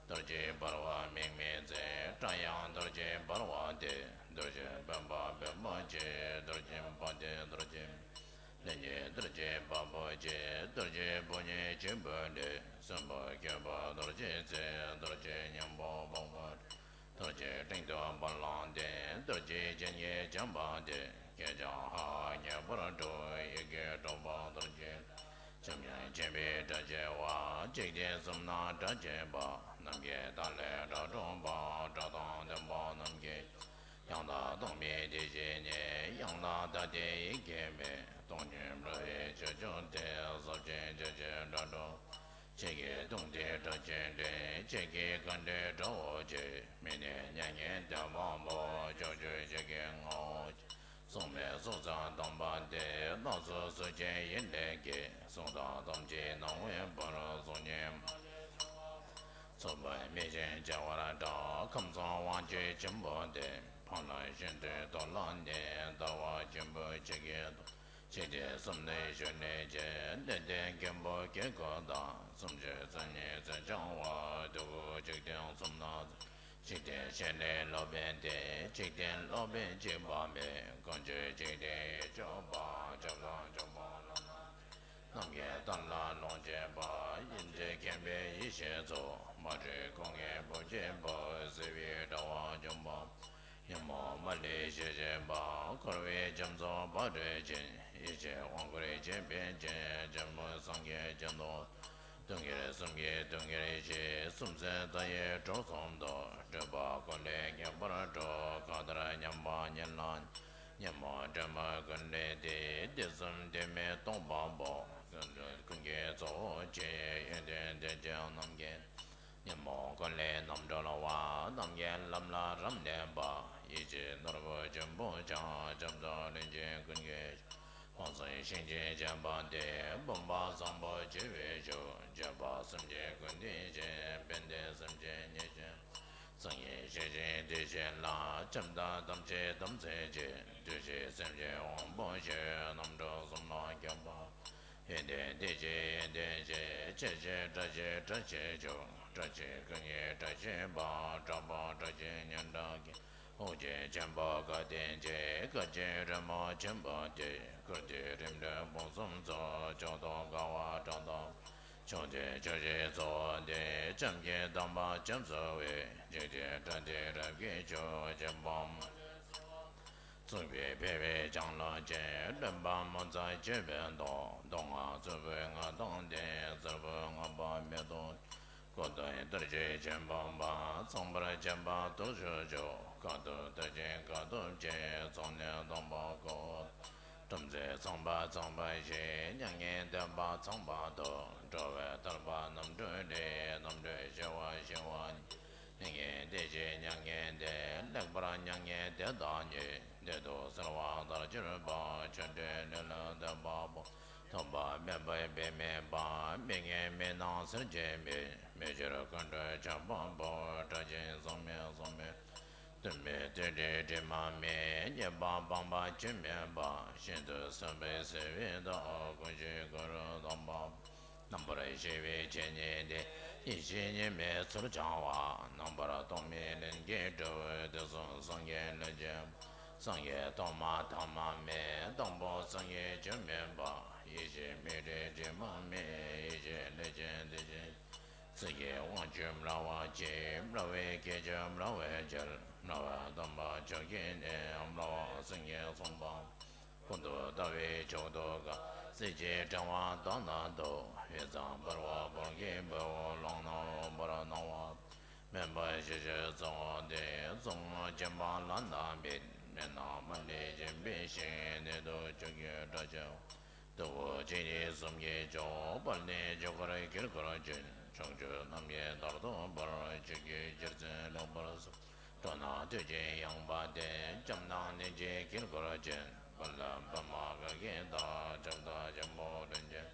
རྡོ་རྗེ་འབར་བ་མིག་མི་བརྩེགས། སྐྲ་ཡང་རྡོ་རྗེ་འབར་བ་སྟེ། རྡོ་རྗེ་འབེན་པ་བེམ་པོ་ཆེ། རྡོ་རྗེ་འབར་ཏེ་རྡོ་རྗེ། ལྷན་ཅིག་རྡོ་རྗེ་འབར་པོ་ཆེ། རྡོ་རྗེ་བུ་གཉིས་གཅིག་པུ་འདྲེས། གསོན་པོ་སྐྱོབ་པ་རྡོ་རྗེ་རྩེ། རྡོ་རྗེ་སྙིང་པོ་འབར་པོ། རྡོ་རྗེ་སྤྲིན་དུ་འབར་ལངས་ཏེ། རྡོ་རྗེ་སྤྱན་གྱིས་བརྒྱན་པ་སྟེ། སྐད་ཀྱང་ཧ་ཧ་ཉེ་བར་སྒྲོག་ཡི་གེ་སྒྲོག་པ་རྡོ་རྗེ། འཇམ་དབྱངས་མཁྱེན་པའི་སྒྲ་བྱེ་བ། འཇིག་རྟེན་གསུམ་ན་སྒྲ་བྱེད་པ། ནམ་མཁའི་མཐའ་ཀླས་སྒྲ་སྒྲོག་པ། སྒྲ་དང་ལྡན་པ་རྣམས་ཀྱི། ཡང་དག་སྟོང་པའི་དེ་བཞིན་ཉིད། ཡང་དག་ཐ་དད་ཡིད་ཀྱི་མིག་སྟོང་ཉིད་འཕྲོ་བའི་ཆོས་མཆོག་སྟེ། ཟབ་ཅིང་རྒྱ་ཆེའི་སྒྲ་སྒྲོག་ཕྱེད་ཀྱིས་བརྡུངས་ཏེ་སྒྲ་ཆེན་འདྲེན། ཕྱེད་ཀྱིས་གན་དྲིལ་སྒྲ་འོད་ཆེ། མི་གནས་མྱ་ངན་འདས་པ་པོ། ཕྱོགས་བཅུའི་ཆོས་ཀྱི་ངོ་བོ་ཆེ། སྲུང་མའི་སྲོག་རྩ་དམ་པ་སྟེ། སྣ་ཚོགས་གཟུགས་ཅན་ཡིད་ལས་སྐྱེས། སྲོག་དང་ཐམས་ཅད་སྣང་བའི་བར། གཟུགས་བརྙན་མ་ལུས་ཚོར་བ། ཚོར་བ་མིག་བཞིན་འཆར་བར་གྲགས། ཁམས་གསུམ་དབང་ཕྱུག་ཆེན་པོ་སྟེ། འཕགས་ལམ་ཤིན་ཏུ་མཐོ་ལ་གནས། ལྟ་བ་ཆེན་པོ་ཆེ་གེ་ཏོ། འཇིག་རྟེན་གསུམ་ནི་ཞོན་ནས་ཀྱི། ལེགས་ལྡན་མགོན་པོ་དཀྱིལ་འཁོར་དང་། སུམ་ཅུ་རྩ་གཉིས་མཚོན་འཆང་བ། ཐུ་གུ་འཇིག་རྟེན་གསུམ་ན། འཇིག་རྟེན་ཞི་གནས་སློབ་དཔོན་ཏེ། འཇིག་རྟེན་སློབ་དཔོན་གཅིག་པ་མེད། ཀུན་སྤྱོད་འཇིག་རྟེན་ཡིད་སྐྱོབ་པ། ཁྱབ་བདག་འཇུག་པ་ལམ་སྣ། ནམ་མཁའི་མཐའ་ལ་ལོངས་སྤྱོད་པ། ཡུམ་གྱི་མཁྱེན་པའི་ཡེ་ཤེས་མཚོ། མ་འདྲེས་སྐུ་ལྔའི་བུ་གཅིག་པུ། བསིལ་བའི་དྲ་བ་འཇོམས་པ། ཉོན་མོངས་མ་ལུས་ཞི་བྱེད་པ། འཁོར་བའི་རྒྱ་མཚོ་ཕ་རོལ་ཕྱིན། ཡེ་ཤེས་དབང་བསྐུར་ཆེན་པོའི་སྤྱན། ཇོ་མོ་སངས་རྒྱས་སྤྱན་སྟོང་། སྟོང་ཁྱེར་གསུམ་གྱི་སྟོང་ཁྱེར་ཞེས། སུམ་ཅུ་རྩ་བཞིའི་གྲོགས་གསུམ་དུ། སྤྲུལ་པ་ཀུན་ལས་ངེས་པར་འགྲོ། མཁའ་ལྟར་མཉམ་པ་ཉིད་ལ། ཉོན་མོངས་དྲི་མ་ཀུན་ལས་འདས། དུས་གསུམ་འདུས་མའི་སྟོང་པ་པོ། ཀུན་གྱི་གཙོ་བོ་ཆེ། ཡོན་ཏན་ལྡན་ཅིང་ནམ་མཁའི། ཉོན་མོངས་ཀུན་ལས་རྣམ་གྲོལ་བ། ནམ་མཁའི་ལམ་ལ་རབ་གནས་པ། ཡེ་ཤེས་ནོར་བུ་ཆེན་པོ་འཆང་། ཁྱབ་བདག་ལྷན་ཅིག་ཀུན་གྱི། དབང་གསུམ་ཤིང་རྗེས་བྱས་པ་སྟེ། བུམ་པ་བཟང་པོ་བྱེ་བའི་མཆོག་བྱེ་བ་སུམ་ཅུ་ཀུན་ལྡན་ཞིང་། དཔལ་ལྡན་སེམས་ཅན་ཉེར་ལྔ། སངས་རྒྱས་ཞི་ཞིང་དུས་གཅིག་ལ། ཁྱབ་བདག་ཐམས་ཅད་དམ་ཚིག་གཅིག་དུས་གཅིག་སེམས་ཅན་དབང་པོ་ཤེས། རྣམ་གྲོལ་གསུམ་ལ་མཁྱེན་པ། ཡོན་ཏན་དེ་བཞིན་ཡོན་ཏན་ཞེས། ཆེ་ཆེ་བཀྲ་ཤིས་བཀྲ་ཤིས་ཤོག་བཀྲ་ཤིས་ཀུན་གྱི་བཀྲ་ཤིས་པ། གྲགས་པ་བཀྲ་ཤིས་སྙན་གྲགས་ཀྱི། དབུགས་ཀྱི་ཆེན་པོ་བཀའ་དྲིན་ཆེ། བཀའ་བཞིན་རོལ་མོ་ཆེན་པོ་སྟེ། བཀུར་སྟི་རིམ་གྲོ་སྤོང་གསུམ་སོགས། མཆོག་ཏུ་དགའ་བ་གྲགས་སྟོབས། ཕྱོགས་བཅུའི་ཆོས་བཞིའི་གཙོ་བོ་སྟེ། བྱམས་ཀྱི་དམ་པ་བྱམས་སུ་འོས། འཇིག་རྟེན་དགྲ་འདུལ་རབ་ཀྱི་མཆོག་གཅེན་པོ་མ་ལུས་གཙོ་བོ། གཙུག་ཕུད་ཕུལ་བའི་ལྕང་ལོ་ཅན། བློན་པོ་མོ་ཚོགས་མཆོད་པའི་མདོག་མདོ་སྔགས་རྩུབ་པོའི་ངག་དབང་སྟེ། རྩུབ་པོའི་ངག་པོ་མེ་ཏོག་སྐུ་གདུང་གཏོར་ཆེན་ཆེན་པོ་པ། ཚངས་པར་སྤྱན་པ་དུ་ཞུགས་ཤོག་དཀའ་ཐུབ་མཐར་ཕྱིན་དཀའ་ཐུབ་ཆེ། ཚོགས་ནི་དང་པོ་ཀོ། བྲམ་ཟེ་ཚངས་པ་ཚངས་པ་ཞེས། མྱ་ངན་འདས་པ་ཚངས་པ་ཐོབ། འགྲོ་བའི་ཐར་པ་རྣམ་གྲོལ་ལས། རྣམ་གྲོལ་ཞི་བ་ཞི་བ་ཉིད། མྱ་ངན་འདས་ཞི་མྱ་ངན་འདས། ལེགས་པར་མྱ་ངན་འདས་དང་ཉེ། བདེ་སྡུག་བསལ་བ་མཐར་གྱུར་པ། ཆོ་འཕྲུལ་ལེ་ལོ་འདོད་པ་པོ། ཐོབ་པ་མེད་པའི་དཔེ་མེད་པ། མི་ངན་མི་སྣང་སེལ་བྱེད་མེད། མི་འགྱུར་ཀུན་འགྲོ་འཆམ་པོ་པོ། དགྲ་གཅིག་ཟག་མེད་ཟག་མེད། གཏི་མུག་བདུད་དྲི་དྲི་མ་མེད། ཉེས་པ་སྤངས་པ་སྐྱོན་མེད་པ། ཤིན་ཏུ་བཟོད་པའི་བཟོད་པའི་མདོ། ཀུན་གཞི་གུ་རུ་དམ་པ། རྣམ་པར་ཤེས་པའི་ཆོས་ཉིད་དེ། ཡེ་ཤེས་གཉིས་མེད་ཚུལ་འཆང་བ། རྣམ་པར་རྟོག་མེད་ལྷན་སྐྱེས་གྲུབ། དེ་གསུམ་སངས་རྒྱས་ལྷན་ཅིག་སངས་རྒྱས་ཐོག་མ་ཐ་མ་མེད། དང་པོ་སངས་རྒྱས་སྐྱོན་མེད་པ། ཡེ་ཤེས་མུན་སེལ་དྲི་མ་མེད། ཡེ་ཤེས་ལྷན་ཅིག་དེ་བཞིན། ཚིག་གི་དབང་ཕྱུག་སྨྲ་བ་སྤྱི། སྨྲ་བའི་སྐད་ཅིག་སྨྲ་བའི་རྒྱལ། སྨྲ་བ་དམ་པ་མཆོག་གི་གནས། སྨྲ་བ་སེང་གེ་ཚོང་པ། ཀུན་ཏུ་ལྟ་བའི་མཆོག་ཏུ་དགའ། གསེར་གྱི་ཕྲེང་བ་དང་ནི་འདུ། དབུས་གཙང་འབར་བ་འབར་གྱི་སྤོས། ལག་ན་འོད་འབར་སྣང་བ། མོན་པ་ཞི་བྱེད་གཙོ་བོ་སྟེ། གཙོ་བོ་སྤྱན་པ་ལ་ནི་མེད། མེད་ན་མ་ལུས་སྦྱིན་པའི་ཞིང་། ནད་དུག་ཕྱུགས་ཀྱི་དགྲ་བཅོམ། དུག་ལྔ་ཆོས་ཉིད་གསུམ་གྱི་མཆོག་དཔལ་ལྡན་ཆོས་འཁོར་དཀྱིལ་འཁོར་ཅན། ཕྱོགས་བཅུ་རྣམ་གཉིས་ལྟར་དུ་འབར། ཆོས་ཀྱི་རྒྱལ་མཚན་ལེགས་པར་གསལ། འགྲོ་རྣམས་ཐོས་ཀྱི་ཡངས་པ་སྟེ། བྱམས་དང་སྙིང་རྗེའི་དཀྱིལ་འཁོར་ཅན། དཔལ་ལྡན་པདྨ་གར་གྱི་བདག་ཁྱབ་བདག་ཆེན་པོ་དྲིན་ཅན།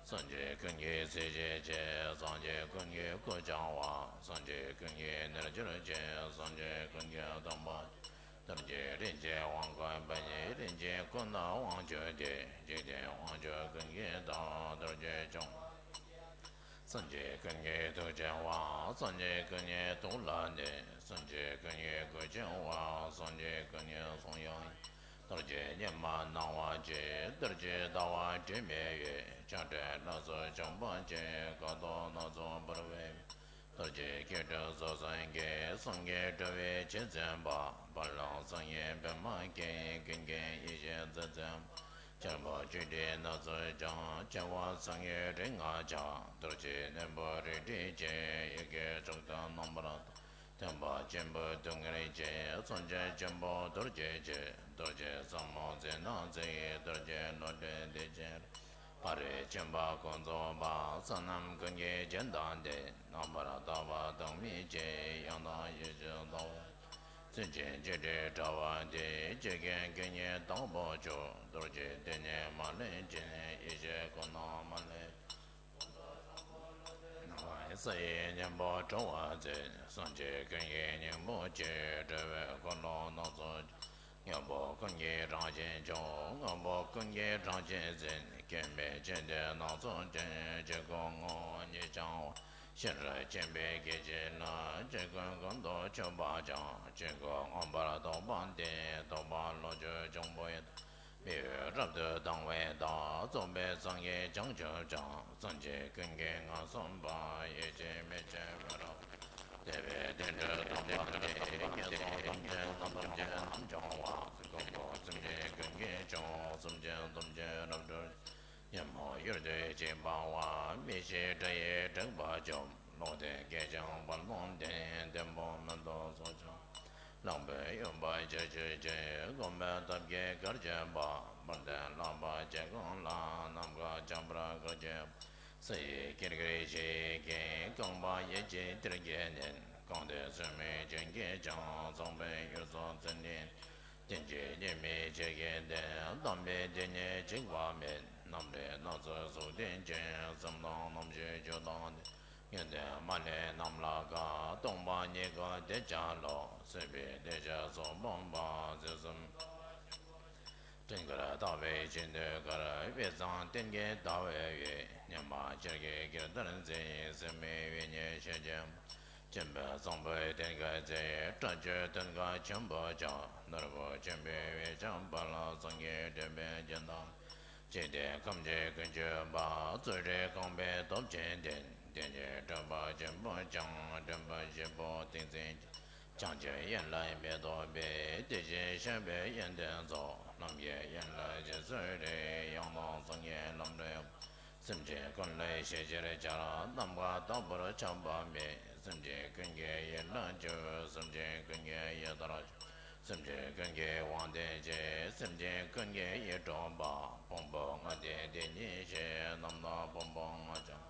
སངས་རྒྱས་ཀུན་གྱི་སྲས་ཆེ་ཆེ། སངས་རྒྱས་ཀུན་གྱི་སྐུ་འཆང་བ། སངས་རྒྱས་ཀུན་གྱི་རྣལ་འབྱོར་ཆེ། སངས་རྒྱས་ཀུན་གྱི་དམ་པ། རྡོ་རྗེ་རིན་ཆེན་དབང་བསྐུར་པ་ཉིད། རིན་ཆེན་སྐུ་ན་དབང་ཕྱུག་སྟེ། འཇིག་རྟེན་དབང་ཕྱུག་ཀུན་གྱི་བདག་རྡོ་རྗེ་འཆང་། སངས་རྒྱས་ཀུན་གྱི་ཐུགས་ཆེ་བ། སངས་རྒྱས་ཀུན་གྱི་ཐུགས་ལ་གནས། སངས་རྒྱས་ཀུན་གྱི་སྐུ་ཆེ་བ། སངས་རྒྱས་ཀུན་གྱི་གསུང་དབྱངས། རྡོ་རྗེ་ཉི་མ་སྣང་བ་ཅན། རྡོ་རྗེ་ཟླ་བ་དྲི་མེད་འོད། ཆགས་བྲལ་སྣ་ཚོགས་འབྱུང་པོ་ཅན། ཀ་དོག་སྣ་ཚོགས་འབར་བའི། རྡོ་རྗེ་སྐྱིལ་ཀྲུང་སོ་སོར་གྱེས། སངས་རྒྱས་འགྲོ་བའི་ཆེད་འཛིན་པ། དཔལ་ལྡན་སངས་རྒྱས་པདྨ་སྐྱེས། ཀུན་མཁྱེན་ཡེ་ཤེས་མཛད་འཛིན་པ། ཆེན་པོ་བཅུ་དྲུག་སྣ་ཚོགས་འཆང་། ཆེ་བ་སངས་རྒྱས་རིགས་ལྔ་ཆགས། རྡོ་རྗེ་རྣོན་པོ་རལ་གྲི་ཅན། ཡི་གེ་མཆོག་ཏུ་རྣམ་པར་དག། སྟོན་པ་ཆེན་པོ་སྡུག་བསྔལ་ཅན། སངས་རྒྱས་ཆེན་པོ་རྡོ་རྗེ་ཅན། རྡོ་རྗེ་ཟབ་མོ་ཚེ་ན་གཟིགས། རྡོ་རྗེ་བློ་གྲོས་བདེ་ཆེན། ཕ་རོལ་ཕྱིན་པ་ཀུན་རྫོགས་པ། བསོད་ནམས་ཀུན་གྱི་རྒྱན་དང་ལྡན། རྣམ་པར་དག་པ་དག་མི་ཅན། ཡང་དག་ཡེ་ཤེས་ཟླ་བ། སེམས་ཅན་བཅུ་དྲུག་དྲ་བ་སྟེ། ཆོས་ཀུན་དགེ་བསྙེན་དྭགས་པོ་མཆོག་རྡོ་རྗེ་སྟེ་ནི་མ་ལུས་ཅན། ཡེ་ཤེས་སྐུ་ན་མ་ལུས། སྣང་བ་ས་ཡི་སྙིང་པོ་འགྲོ་བ་འཛིན། སངས་རྒྱས་ཀུན་གྱི་སྙིང་པོ་ཆེ། འགྲོ་བའི་འཁོར་ལོ་སྣ་ཚོགས། དངོས་པོ་ཀུན་གྱི་རང་བཞིན་མཆོག་དངོས་པོ་ཀུན་གྱི་རང་བཞིན་འཛིན། སྐྱེ་མེད་ཆོས་འདི་སྣ་ཚོགས་ཅན། ཆོས་སྐུ་ངོ་བོ་ཉིད་འཆང་བ། ཤེས་རབ་ཆེན་པོའི་སྐྱེ་མཆེད་ལ། ཆོས་ཀུན་ཀུན་ཏུ་ཆུད་པ་འཆང་། ཆོས་སྐུ་མངོན་པར་རྟོགས་པ་སྟེ། རྟོགས་པ་ལོངས་སྤྱོད་འབྱུང་པོའི། མི་འོས་རབ་ཏུ་དང་བའི་བདག་རྫོགས་པའི་སངས་རྒྱས་བྱང་ཆུབ་འཆང་། སངས་རྒྱས་ཀུན་གྱི་ངོ་སྲུང་པ། ཡེ་ཤེས་མེ་ལྕེ་འོད་རབ། བདེ་བའི་སྟེང་དུ་སྟོང་པ་སྟེ། ངན་སོང་ཐམས་ཅད་རྣམ་སྦྱོང་བ། ཀུན་ཏུ་སེམས་ཅན་ཀུན་གྱི་མཆོག་སེམས་ཅན་ཐམས་ཅད་རབ་སྒྲོལ། ཉོན་མོངས་གཡུལ་དུ་ཞིག་པ་བ། མི་ཤེས་དགྲ་ཡི་དྲེགས་པ་འཇོམས། ལོག་ལྟའི་སྐད་ཅིག་བར་སྣང་ལྡན། བདེན་པ་མེད་དོ་སོགས་ཀྱང་། ལག་པས་གཡོ་བ་ཅི་བྱེད་ཅིང་། སྒོམ་པའི་ཐབས་ཀྱིས་གར་བྱེད་པ། དཔལ་ལྡན་ལག་པ་ལྕེ་རྐང་ལ། ནམ་མཁའ་འཁྱམས་པར་གར་བྱེད་པ། ས་ཡི་དཀྱིལ་འཁོར་ཞིང་གི་རྐང་པ་ཡེ་ཤེས་གཏེར་གྱིས་མནན། རྐང་མཐིལ་སོར་མོས་བྱིན་གྱིས་བརྐྱང་། ཚངས་པའི་ཡུལ་སོགས་ཚུལ་ཁྲིམས། རྟེན་ཅིང་གཉིས་མེད་ཆོས་ཀྱི་སྟེང་། དམ་པའི་དེ་ཉིད་འཇིགས་པ་མེད། རྣམ་རིག་སྣ་ཚོགས་གཟུགས་ལྡན་ཅན། བསམ་དང་རྣམ་དཔྱོད་རྒྱུད་དང་ལྡན། ཡོན་ཏན་མ་ལུས་རྣམས་ལ་དགའ། སྟོང་པ་ཉིད་སྐུ་དེ་ཆ་ལུགས། སྲིད་པའི་གདུལ་བྱ་ཚོགས་ཕོངས་པ། ཚུལ་གསུམ་སྤྲིན་དཀར་ལྟ་བུའི་ཆེས་མཐོའི་གར། དབུས་གཙང་སྟེང་གི་ཟླ་འོད་འོད། ཉི་མ་ ཆེར་གྱིས་དགེ་ལྟར་མཛེས་ཡི། སེམས་མི་དབེན་ཉིད་ཤེས་བྱ། སྦྱིན་པའི་བཟང་པོའི་གདེངས་ཀ་མཛེས། སྐྲ་གཅོད་གདེངས་ཀ་ཆེན་པོ་ཆགས། ནོར་བུ་ཆེན་པོའི་དབྱེ་བྱ་འབར་ལ། སངས་རྒྱས་འདྲེན་པའི་སྦྱིན་བདག་འཇིག་རྟེན་ཁམས་ཀྱི་ཀུན་སྤྱོད་པ། བཙུན་རིགས་རྐང་པའི་སྟོབས་ཆེན་ལྡན། དེ་ཉིད་སྤྲུལ་པ་ཆེན་པོ་འཆང་། འདྲེན་པ་བཞི་པོ་ཏིང་འཛིན་འཆང་། བྱང་ཆུབ་དབྱིངས་ལ་མི་ལྡོག་པའི། དེ་བཞིན་གཤེགས་པའི་ཡོན་ཏན་ཚོགས། ལམ་གྱི་དབྱིངས་ལ་རྗེ་བཙུན་རིགས། ཡང་དག་སངས་རྒྱས་ལམ་རིམ། སེམས་ཅན་ཀུན་ལ་ཤེས་བྱར་སྦྱར། རྣམ་པར་དག་པར་ཆགས་པ་མེད། སེམས་ཅན་ཀུན་གྱི་ཡིད་ལ་འཇུག་སེམས་ཅན་ཀུན་གྱི་ཡི་དྭགས་སེམས་ཅན་ཀུན་གྱི་དབང་ལྡན་ཆོས། སེམས་ཅན་ཀུན་གྱི་ཡིད་འཕྲོག་པ། ཕུང་པོ་ལྔ་སྟེ་དེ་ཉིད་ཤེས། རྣམ་དག་ཕུང་པོ་ལྔ་ཆགས།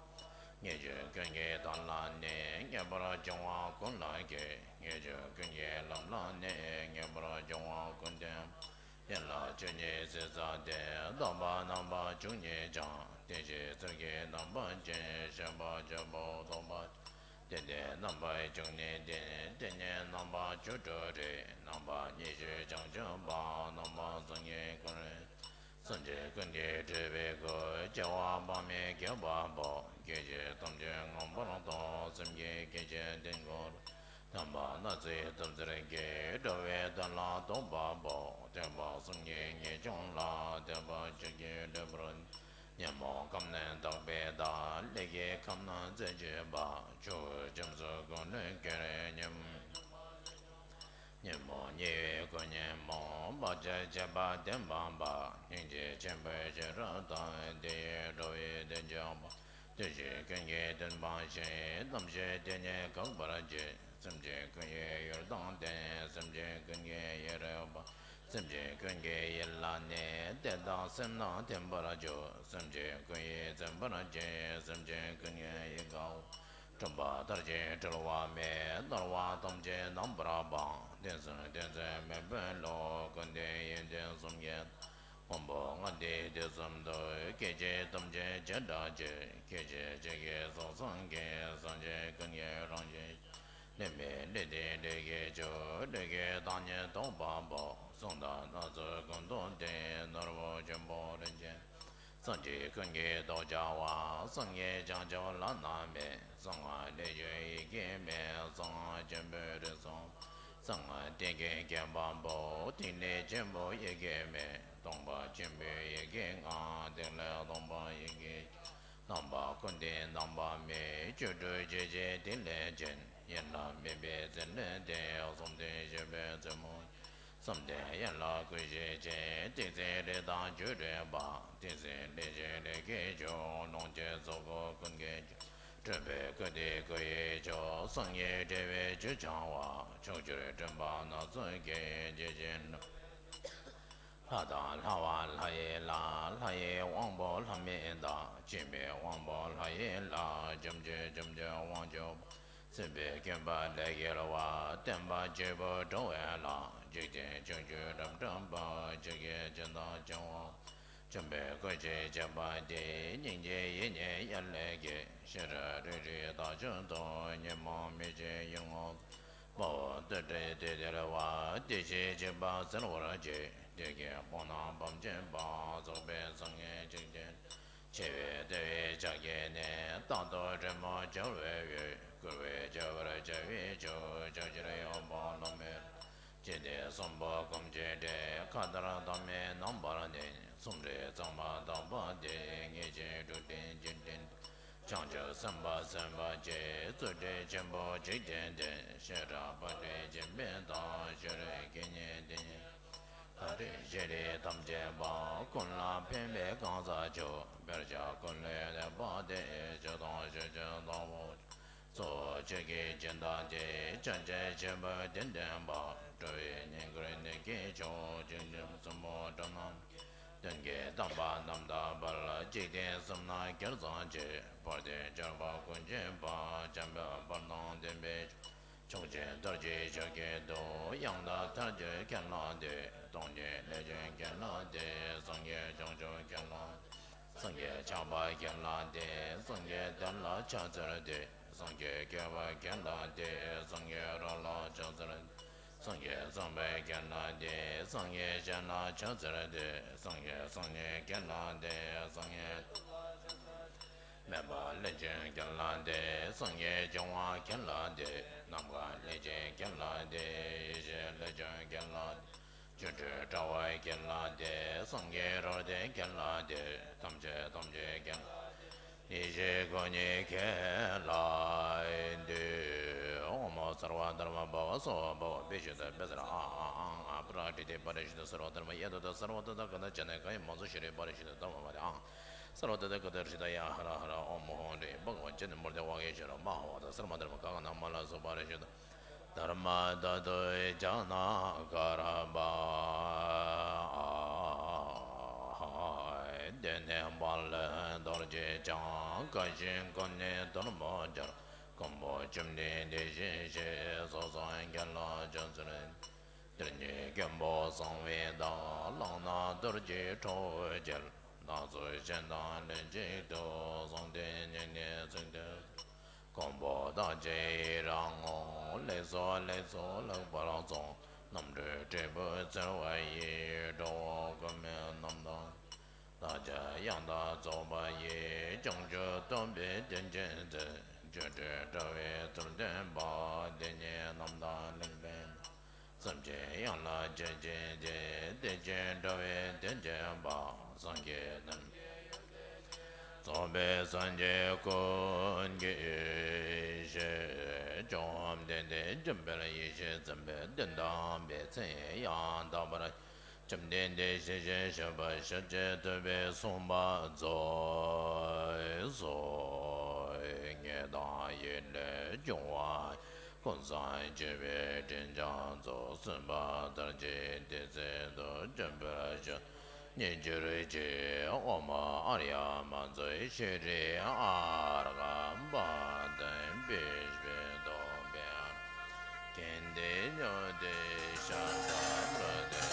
ཉེས་སྤྱོད་ཀུན་གྱི་དག་ལ་ནི། ངེས་པར་འབྱུང་བ་ཀུན་ལ་སྐྱེ། ཉེས་སྤྱོད་ཀུན་གྱི་ལམ་ལ་ནི། ངེས་པར་འབྱུང་བ་ཀུན་སྟོན། ཡན་ལག་བཅུ་གཉིས་ཟད་མཛད་དེ། རྟོག་པ་རྣམ་པ་བཅུ་གཉིས་འཆང་། དེ་བཞིན་ཚུལ་གྱིས་རྣམ་པར་བཅད། ཤེས་པ་བཅུ་པོ་རྟོགས་པ། དེ་ནས་རྣམ་པ་བཅུ་གཉིས་ལྡན། དེ་ནས་རྣམ་པ་བཅུ་དྲུག་རིགས། རྣམ་པ་ཉི་ཤུ་བྱང་ཆུབ་པ། རྣམ་པ་སངས་རྒྱས་ཀུན་རིགས། སེམས་ཅན་ཀུན་གྱི་སྤྲུལ་པའི་སྐུ། སྐྱེ་བ་དཔག་མེད་བསྐལ་པ་པོ། སྐད་ཅིག་ཐམས་ཅད་མངོན་པར་རྟོགས། སེམས་ཀྱི་སྐད་ཅིག་དོན་ཀུན། དམ་པ་སྣ་ཚོགས་སྟོབས་ཟེར་གྱིས། འགྲོ་བའི་དོན་ལ་རྟོགས་པ་པོ། ཐེག་པ་གསུམ་གྱི་ངེས་འབྱུང་ལ། ཐེག་པ་ཆོས་ཀྱི་སྤྲུལ་པར། ཉོན་མོངས་ཁམས་ནི་དག་པའི་བདག་ལས་ཀྱི་ཁམས་ན་རྩད་གཅོད་པ། ཆོས་ཁྱིམ་སོགས་ཀུན་ལས་སྐྱོ་རེ་ཉོན། ཉོན་མོངས་ཉེ་བའི་སྐུ་ཉོན་མོངས། བག་ཆགས་བཅས་པ་བདེན་སྤངས་པ། སྙིང་རྗེ་ཆེན་པོས་ཤེས་རབ་དང་། དེ་ཡིས་འགྲོ་བའི་དོན་བྱེད་པ། དེ་བཞིན་ཀུན་གྱི་དོན་སྤངས་ཤིང་། རྣམ་ཤེས་དེ་ཉིད་འགག་པར་བྱེད། སེམས་ཅན་ཀུན་གྱི་ཡུལ་དང་ལྡན། སེམས་ཅན་ཀུན་གྱི་ཡིད་རེག་པ། སེམས་ཅན་ཀུན་གྱི་ཡིད་ལ་གནས། དེ་དག་སེམས་ནང་ཐིམ་པར་འཇུག་སེམས་ཅན་ཀུན་ཡིད་ཚིམ་པར་བྱེད། སེམས་ཅན་ཀུན་གྱི་ཡིད་དགའ་བ། སྤྲུལ་པ་མཐར་ཕྱིན་སྤྲུལ་བ་མེད། སྣང་བ་ཐམས་ཅད་རྣམ་པར་སྤངས། བདེན་གསུམ་བདེན་རྫུན་མེད་པའི་བློ། ཀུན་བདེན་ཡོན་ཏན་གསུམ་གྱི། ཕུང་པོ་ལྔ་སྟེ་དུས་གསུམ་དུ། སྐད་ཅིག་ཐམས་ཅད་བྱེ་བྲག་ཕྱིར། སྐད་ཅིག་གཅིག་གིས་གཟུགས་སངས་རྒྱས། སངས་རྒྱས་ཀུན་གྱི་རང་བཞིན། ལུས་མེད་ལུས་ལྡན་ལུས་ཀྱི་ཆོས། ལུས་ཀྱི་བདག་ཉིད་རྟོགས་པ་པོ། གསུང་དང་སྣ་ཚོགས་ཀུན་རྟོགས་ཏེ། ནོར་བུ་ཆེན་པོ་རིན་ཆེན། སངས་རྒྱས་ཀུན་གྱི་ཐོག་བཅའ་བ། གསང་སྔགས་བྱང་ཆུབ་བླ་ན་མེད། གསང་སྔགས་ལས་བྱུང་ཡི་གེ་མེད། གསང་སྔགས་ཆེན་པོའི་རིགས་སུ། གསང་སྔགས་ཏིང་ངེ་འཛིན་པ་པོ། ཏིང་ངེ་འཛིན་ཆེན་པོ་ཡི་གེ་མེད། སྟོང་པ་ཆེན་པོའི་ཡི་གེ་ལྔ། ཏིང་ལས་སྟོང་པ་ཡི་གེ། རྣམ་པ་ཀུན་ལྡན་རྣམ་པ་མེད། བཅུ་དྲུག་བརྗོད་བྱེད་ཏིང་ལས་ཅན། ཡན་ལག་མེད་པའི་ཚུལ་ལས་ཏེ། གསུམ་ལྡན་བཞི་པའི་རྩེ་མོ། གསུམ་ལྡན་ཡན་ལག་ཀུན་ཤེས་ཅན། ཏིང་འཛིན་རིགས་དང་བཅུ་དྲུག་པ། ཏིང་འཛིན་ལས་བྱུང་ལས་ཀྱི་མཆོག་ལོངས་སྤྱོད་རྫོགས་སྐུ་ཀུན་གྱི་མཆོག་སྤྲུལ་པའི་སྐུ་སྟེ་སྐུ་ཡི་མཆོག་སངས་རྒྱས་བསྒྲལ་བའི་རྒྱུ་འཆང་བ། ཕྱོགས་བཅུར་འགྲིམ་པ་སྣ་ཚོགས་ཀྱི། རྗེ་བཙུན་ལྷ་དང་ལྷ་བ་ལྷ་ཡི་ལྷ། ལྷ་ཡི་དབང་པོ་ལྷ་མིན་བདག་ཆོས་མིན་དབང་པོ་ལྷ་ཡི་ལྷ། ཁྱབ་བྱེད་ཁྱབ་བྱེད་དབང་ཕྱུག་པོ། སྲིད་པའི་རྐྱེན་པས་ལས་འགལ་བ། བརྟེན་པ་བཅུ་པོ་འགྲོ་བའི་ལྷ། འཇིག་རྟེན་ཕྱོགས་བཅུར་རབ་བཀྲ་བ། ཆོས་ཀྱི་སྦྱིན་བདག་བྱེ་བ། བྱམས་པའི་སྐུ་ཞེས་བྱ་བ་སྟེ། སྙིང་རྗེ་ཡིད་གཉིས་ཡར་ལས་སྐྱེས། ཤེས་རབ་རིག་རིག་དག་བྱུང་དུ། ཉོན་མོངས་མི་ཤེས་ཡུལ་ངོ་། དཔའ་བོ་རྟ་དྲེལ་དེ་སྟེར་བ། དེ་བཞིན་གཤེགས་པ་གསལ་བར་བྱེད། དེ་སྐད་དཔག་ན་ཕམ་བྱེད་པ། རྫོགས་པའི་སངས་རྒྱས་འཇིག་རྟེན། ཆེ་བའི་བདེ་བའི་ཕྱག་རྒྱའི་གནས། རྟག་ཏུ་འབྲལ་མོ་བྱ་བའི་འོད། བསྐུལ་བས་བྱ་བར་བྱ་བའི་མཆོག་ཕྱོགས་བཅུར་གཡོ་བ་ལྷ་མོའི། འཇིག་རྟེན་གསུམ་པོ་ཀུན་གྱི་སྒྲས། མཁའ་ལྟར་ཐ་མལ་རྣམ་པར་གནོན། གསུམ་རིག་གཙང་མ་དག་པ་སྟེ། ངེས་ཤེས་དྲུག་ལྡན་འཇིག་རྟེན། བྱང་ཆུབ་སེམས་དཔའ་སེམས་དཔའ་ཆེ། བརྩོན་འགྲུས་ཆེན་པོ་འཇིག་རྟེན་འདས། ཤེས་རབ་དཔལ་ལྡན་སྦྱིན་པའི་བདག་ཤེས་རབ་དགེ་བསྙེན་དེ་ཉིད། ལྷ་རིགས་ཞིང་རིགས་ཐམས་ཅད་པ། ཀུན་ལ་ཕན་པའི་གང་ཟག་མཆོག་དཔེར་བྱ་ཀུན་ལས་ལེགས་པ་སྟེ། ཕྱོགས་དང་ཕྱོགས་བཅུར་དང་པོ། གཙོ་བོ་ཆོས་ཀྱི་སྦྱིན་བདག་སྟེ། བྱང་ཆུབ་ཆེན་པོའི་དོན་སྟོན་པ། འགྲོ་བའི་བསྙེན་བཀུར་ནི་གི་མཆོག་བྱང་ཆུབ་གསུམ་པོ་འགྲོ་རྣམས། དོན་གྱི་དམ་པ་རྣམ་དག་དཔལ། འཇིག་རྟེན་གསུམ་ན་གྱུར་ཙམ་གྱི། བར་དོའི་འབྱོར་པ་ཀུན་སྤྱོད་པ། བྱམས་པའི་དཔལ་དང་ལྡན་པའི། ཕྱོགས་བཅུའི་རྡོ་རྗེ་ཕྱོགས་ཀྱི་རྡོ། ཡང་དག་མཐར་གྱུར་མཁན་ལ་འདུད། སྟོང་ཉིད་ལས་བྱུང་མཁན་ལ་འདུད། སངས་རྒྱས་བྱང་ཆུབ་མཁན་ལ། སངས་རྒྱས་ཆགས་པ་མཁན་ལ་འདུད། སངས་རྒྱས་དོན་ལ་ཕྱག་འཚལ་འདུད། སངས་རྒྱས་སྐྱེ་བ་མཁན་ལ་འདུད། སངས་རྒྱས་རང་ལ་ཕྱག་འཚལ་འདུད། སངས་རྒྱས་བསམ་པའི་མཁན་ལ་འདུད། སངས་རྒྱས་གཞན་ལ་ཕྱག་འཚལ་འདུད། སངས་རྒྱས་སེམས་ཉིད་མཁན་ལ་འདུད། སངས་རྒྱས་མེད་པ་ ལས་ཅན་ཁྱེད་ལ་འདུད། སངས་རྒྱས་འབྱུང་བ་ཁྱེད་ལ་འདུད། ནམ་མཁའ་ལས་ཅན་ཁྱེད་ལ་འདུད། ཡེ་ཤེས་ལས་ཅན་ཁྱེད་ལ་འདུད། སྒྱུ་འཕྲུལ་དྲ་བ་ཁྱེད་ལ་འདུད། སངས་རྒྱས་རོལ་སྟོན་ཁྱེད་ལ་འདུད། ཐམས་ཅད་ཐམས་ཅད་ཁྱེད་ལ་འདུད། ཡེ་ཤེས་སྐུ་ཉིད་ཁྱེད་ལ་འདུད། ཨོཾ་སརྦ་དྷརྨ་བྷ་བ་སརྦ་བྷ་བ་བི་ཤུདྡྷ་བི་ས་ར་ཨཱཿཧཱ། ཨཱཿཧཱ། པྲ་ཀྲི་ཏི་པ་རི་ཤུདྡྷ་སརྦ་དྷརྨ་ཡ་དྷུ་ཏ་སརྦ་ཏུཏྟཱ་ག་ཏ་ཇ་ན་ཀཱ་ཡ་མ་ཙུ་ཤྲཱི་པ་རི་ཤུདྡྷ་དྷརྨ་བ་ཏི་ཨཱཿཧཱ། སརྦ་ཏུཏྟཱ་ག་ཏ་ཧྲི་ད་ཡ་ཧ་ར་ཧ་ར། ཨོཾ་ཧཱུྃ་ཧྲཱིཿ་བྷ་ག་ཝ་ཛྙཱ་ན་མུ་ཏི་ཝ་གེ་ཤྭ་ར་མ་ཧཱ་བ་ཏ་སརྦ་དྷརྨ་ག་ག་ན་མ་ལ་སོ་པ་རི་ཤུདྡྷ་དྷརྨ་དྷཱ་ཏུ་ཛྙཱ་ན་གརྦྷ། ཨཱཿཧཱ། དེ་ནས་དཔལ་ལྷ་རྡོ་རྗེ་འཆང་། དགའ་ཞིང་ཀུན་ནས་དོན་པོ་གྱུར། མགོན་པོ་བཅོམ་ལྡན་འདས་ཞེས་བྱ། སོ་སོ་དགེ་སློང་ཆོས་ཚུལ། དེར་ཉིད་མགོན་པོ་གསང་བའི་བདག། ལག་ན་རྡོ་རྗེ་ཁྲོ་བོའི་རྒྱལ། སྣ་ཚོགས་ཞིང་དང་ལྷན་ཅིག་ཏུ། གསུང་དོན་ཉན་ནས་ཚིག་དོན། མགོན་པོ་ཐམས་ཅད་ཡི་རང་ངོ་། ལེགས་སོ་ལེགས་སོ་ལེགས་པར་གསུངས། རྣམ་གྲོལ་འབྲས་བུ་སྩོལ་བ་ཡི། གྲོགས་པོ་ཀུན་ནས་རྣམ་དག་བདག་ཅག་ཡང་དག་རྫོགས་པ་ཡི། བྱང་ཆུབ་སྟོན་པའི་དོན་ཆེན་མཛད། སྒྱུ་འཕྲུལ་དྲ་བའི་ཚུལ་སྟོན་པ། དེ་ཉིད་རྣམ་དག་གླིང་པའི། སེམས་ཅན་ཡོངས་ལ་སྤྱད་བྱེད་ཅིང་། བདེ་ཆེན་དྲ་བའི་དོན་བྱེད་པ། སངས་རྒྱས་དང་རྫོགས་པའི་སངས་རྒྱས་ཀུན་གྱི་ཞལ། བཅོམ་ལྡན་འདས་འཇམ་དཔལ་ཡེ་ཤེས་སེམས་དཔའི་གདན་དམ་པའི་མཚན་ཡང་དག་པར། བཅོམ་ལྡན་འདས་ཞལ་བཞུགས་ཞབས་པད་ཞལ་བཅས་ཐུབ་པས་གསུངས་པ་རྫོགས་སོ། ངེས་དང་ཡིད་ལས་བྱུང་བ་ཀུན་བཟང་བརྗོད་པའི་སྤྲིན་བརྐྱང་ཚོགས། གསུངས་པ་ལྟར་གྱི་དེ་ཚེ་ཐུགས་བརྩེ་བར་ཤོག་ཉེ་གྱུར་ཅིག་ཨོཾ་ཨཱརྱ་མ་ཛུ་ཤྲཱི་ཨཱརྠ་པཱ་དཾ་བིཥྞི་ཏོ་བི་ཧཱར། གན་དྷེ་ཉོ་དྷི་ཤ་ཏ་པྲ་དེ།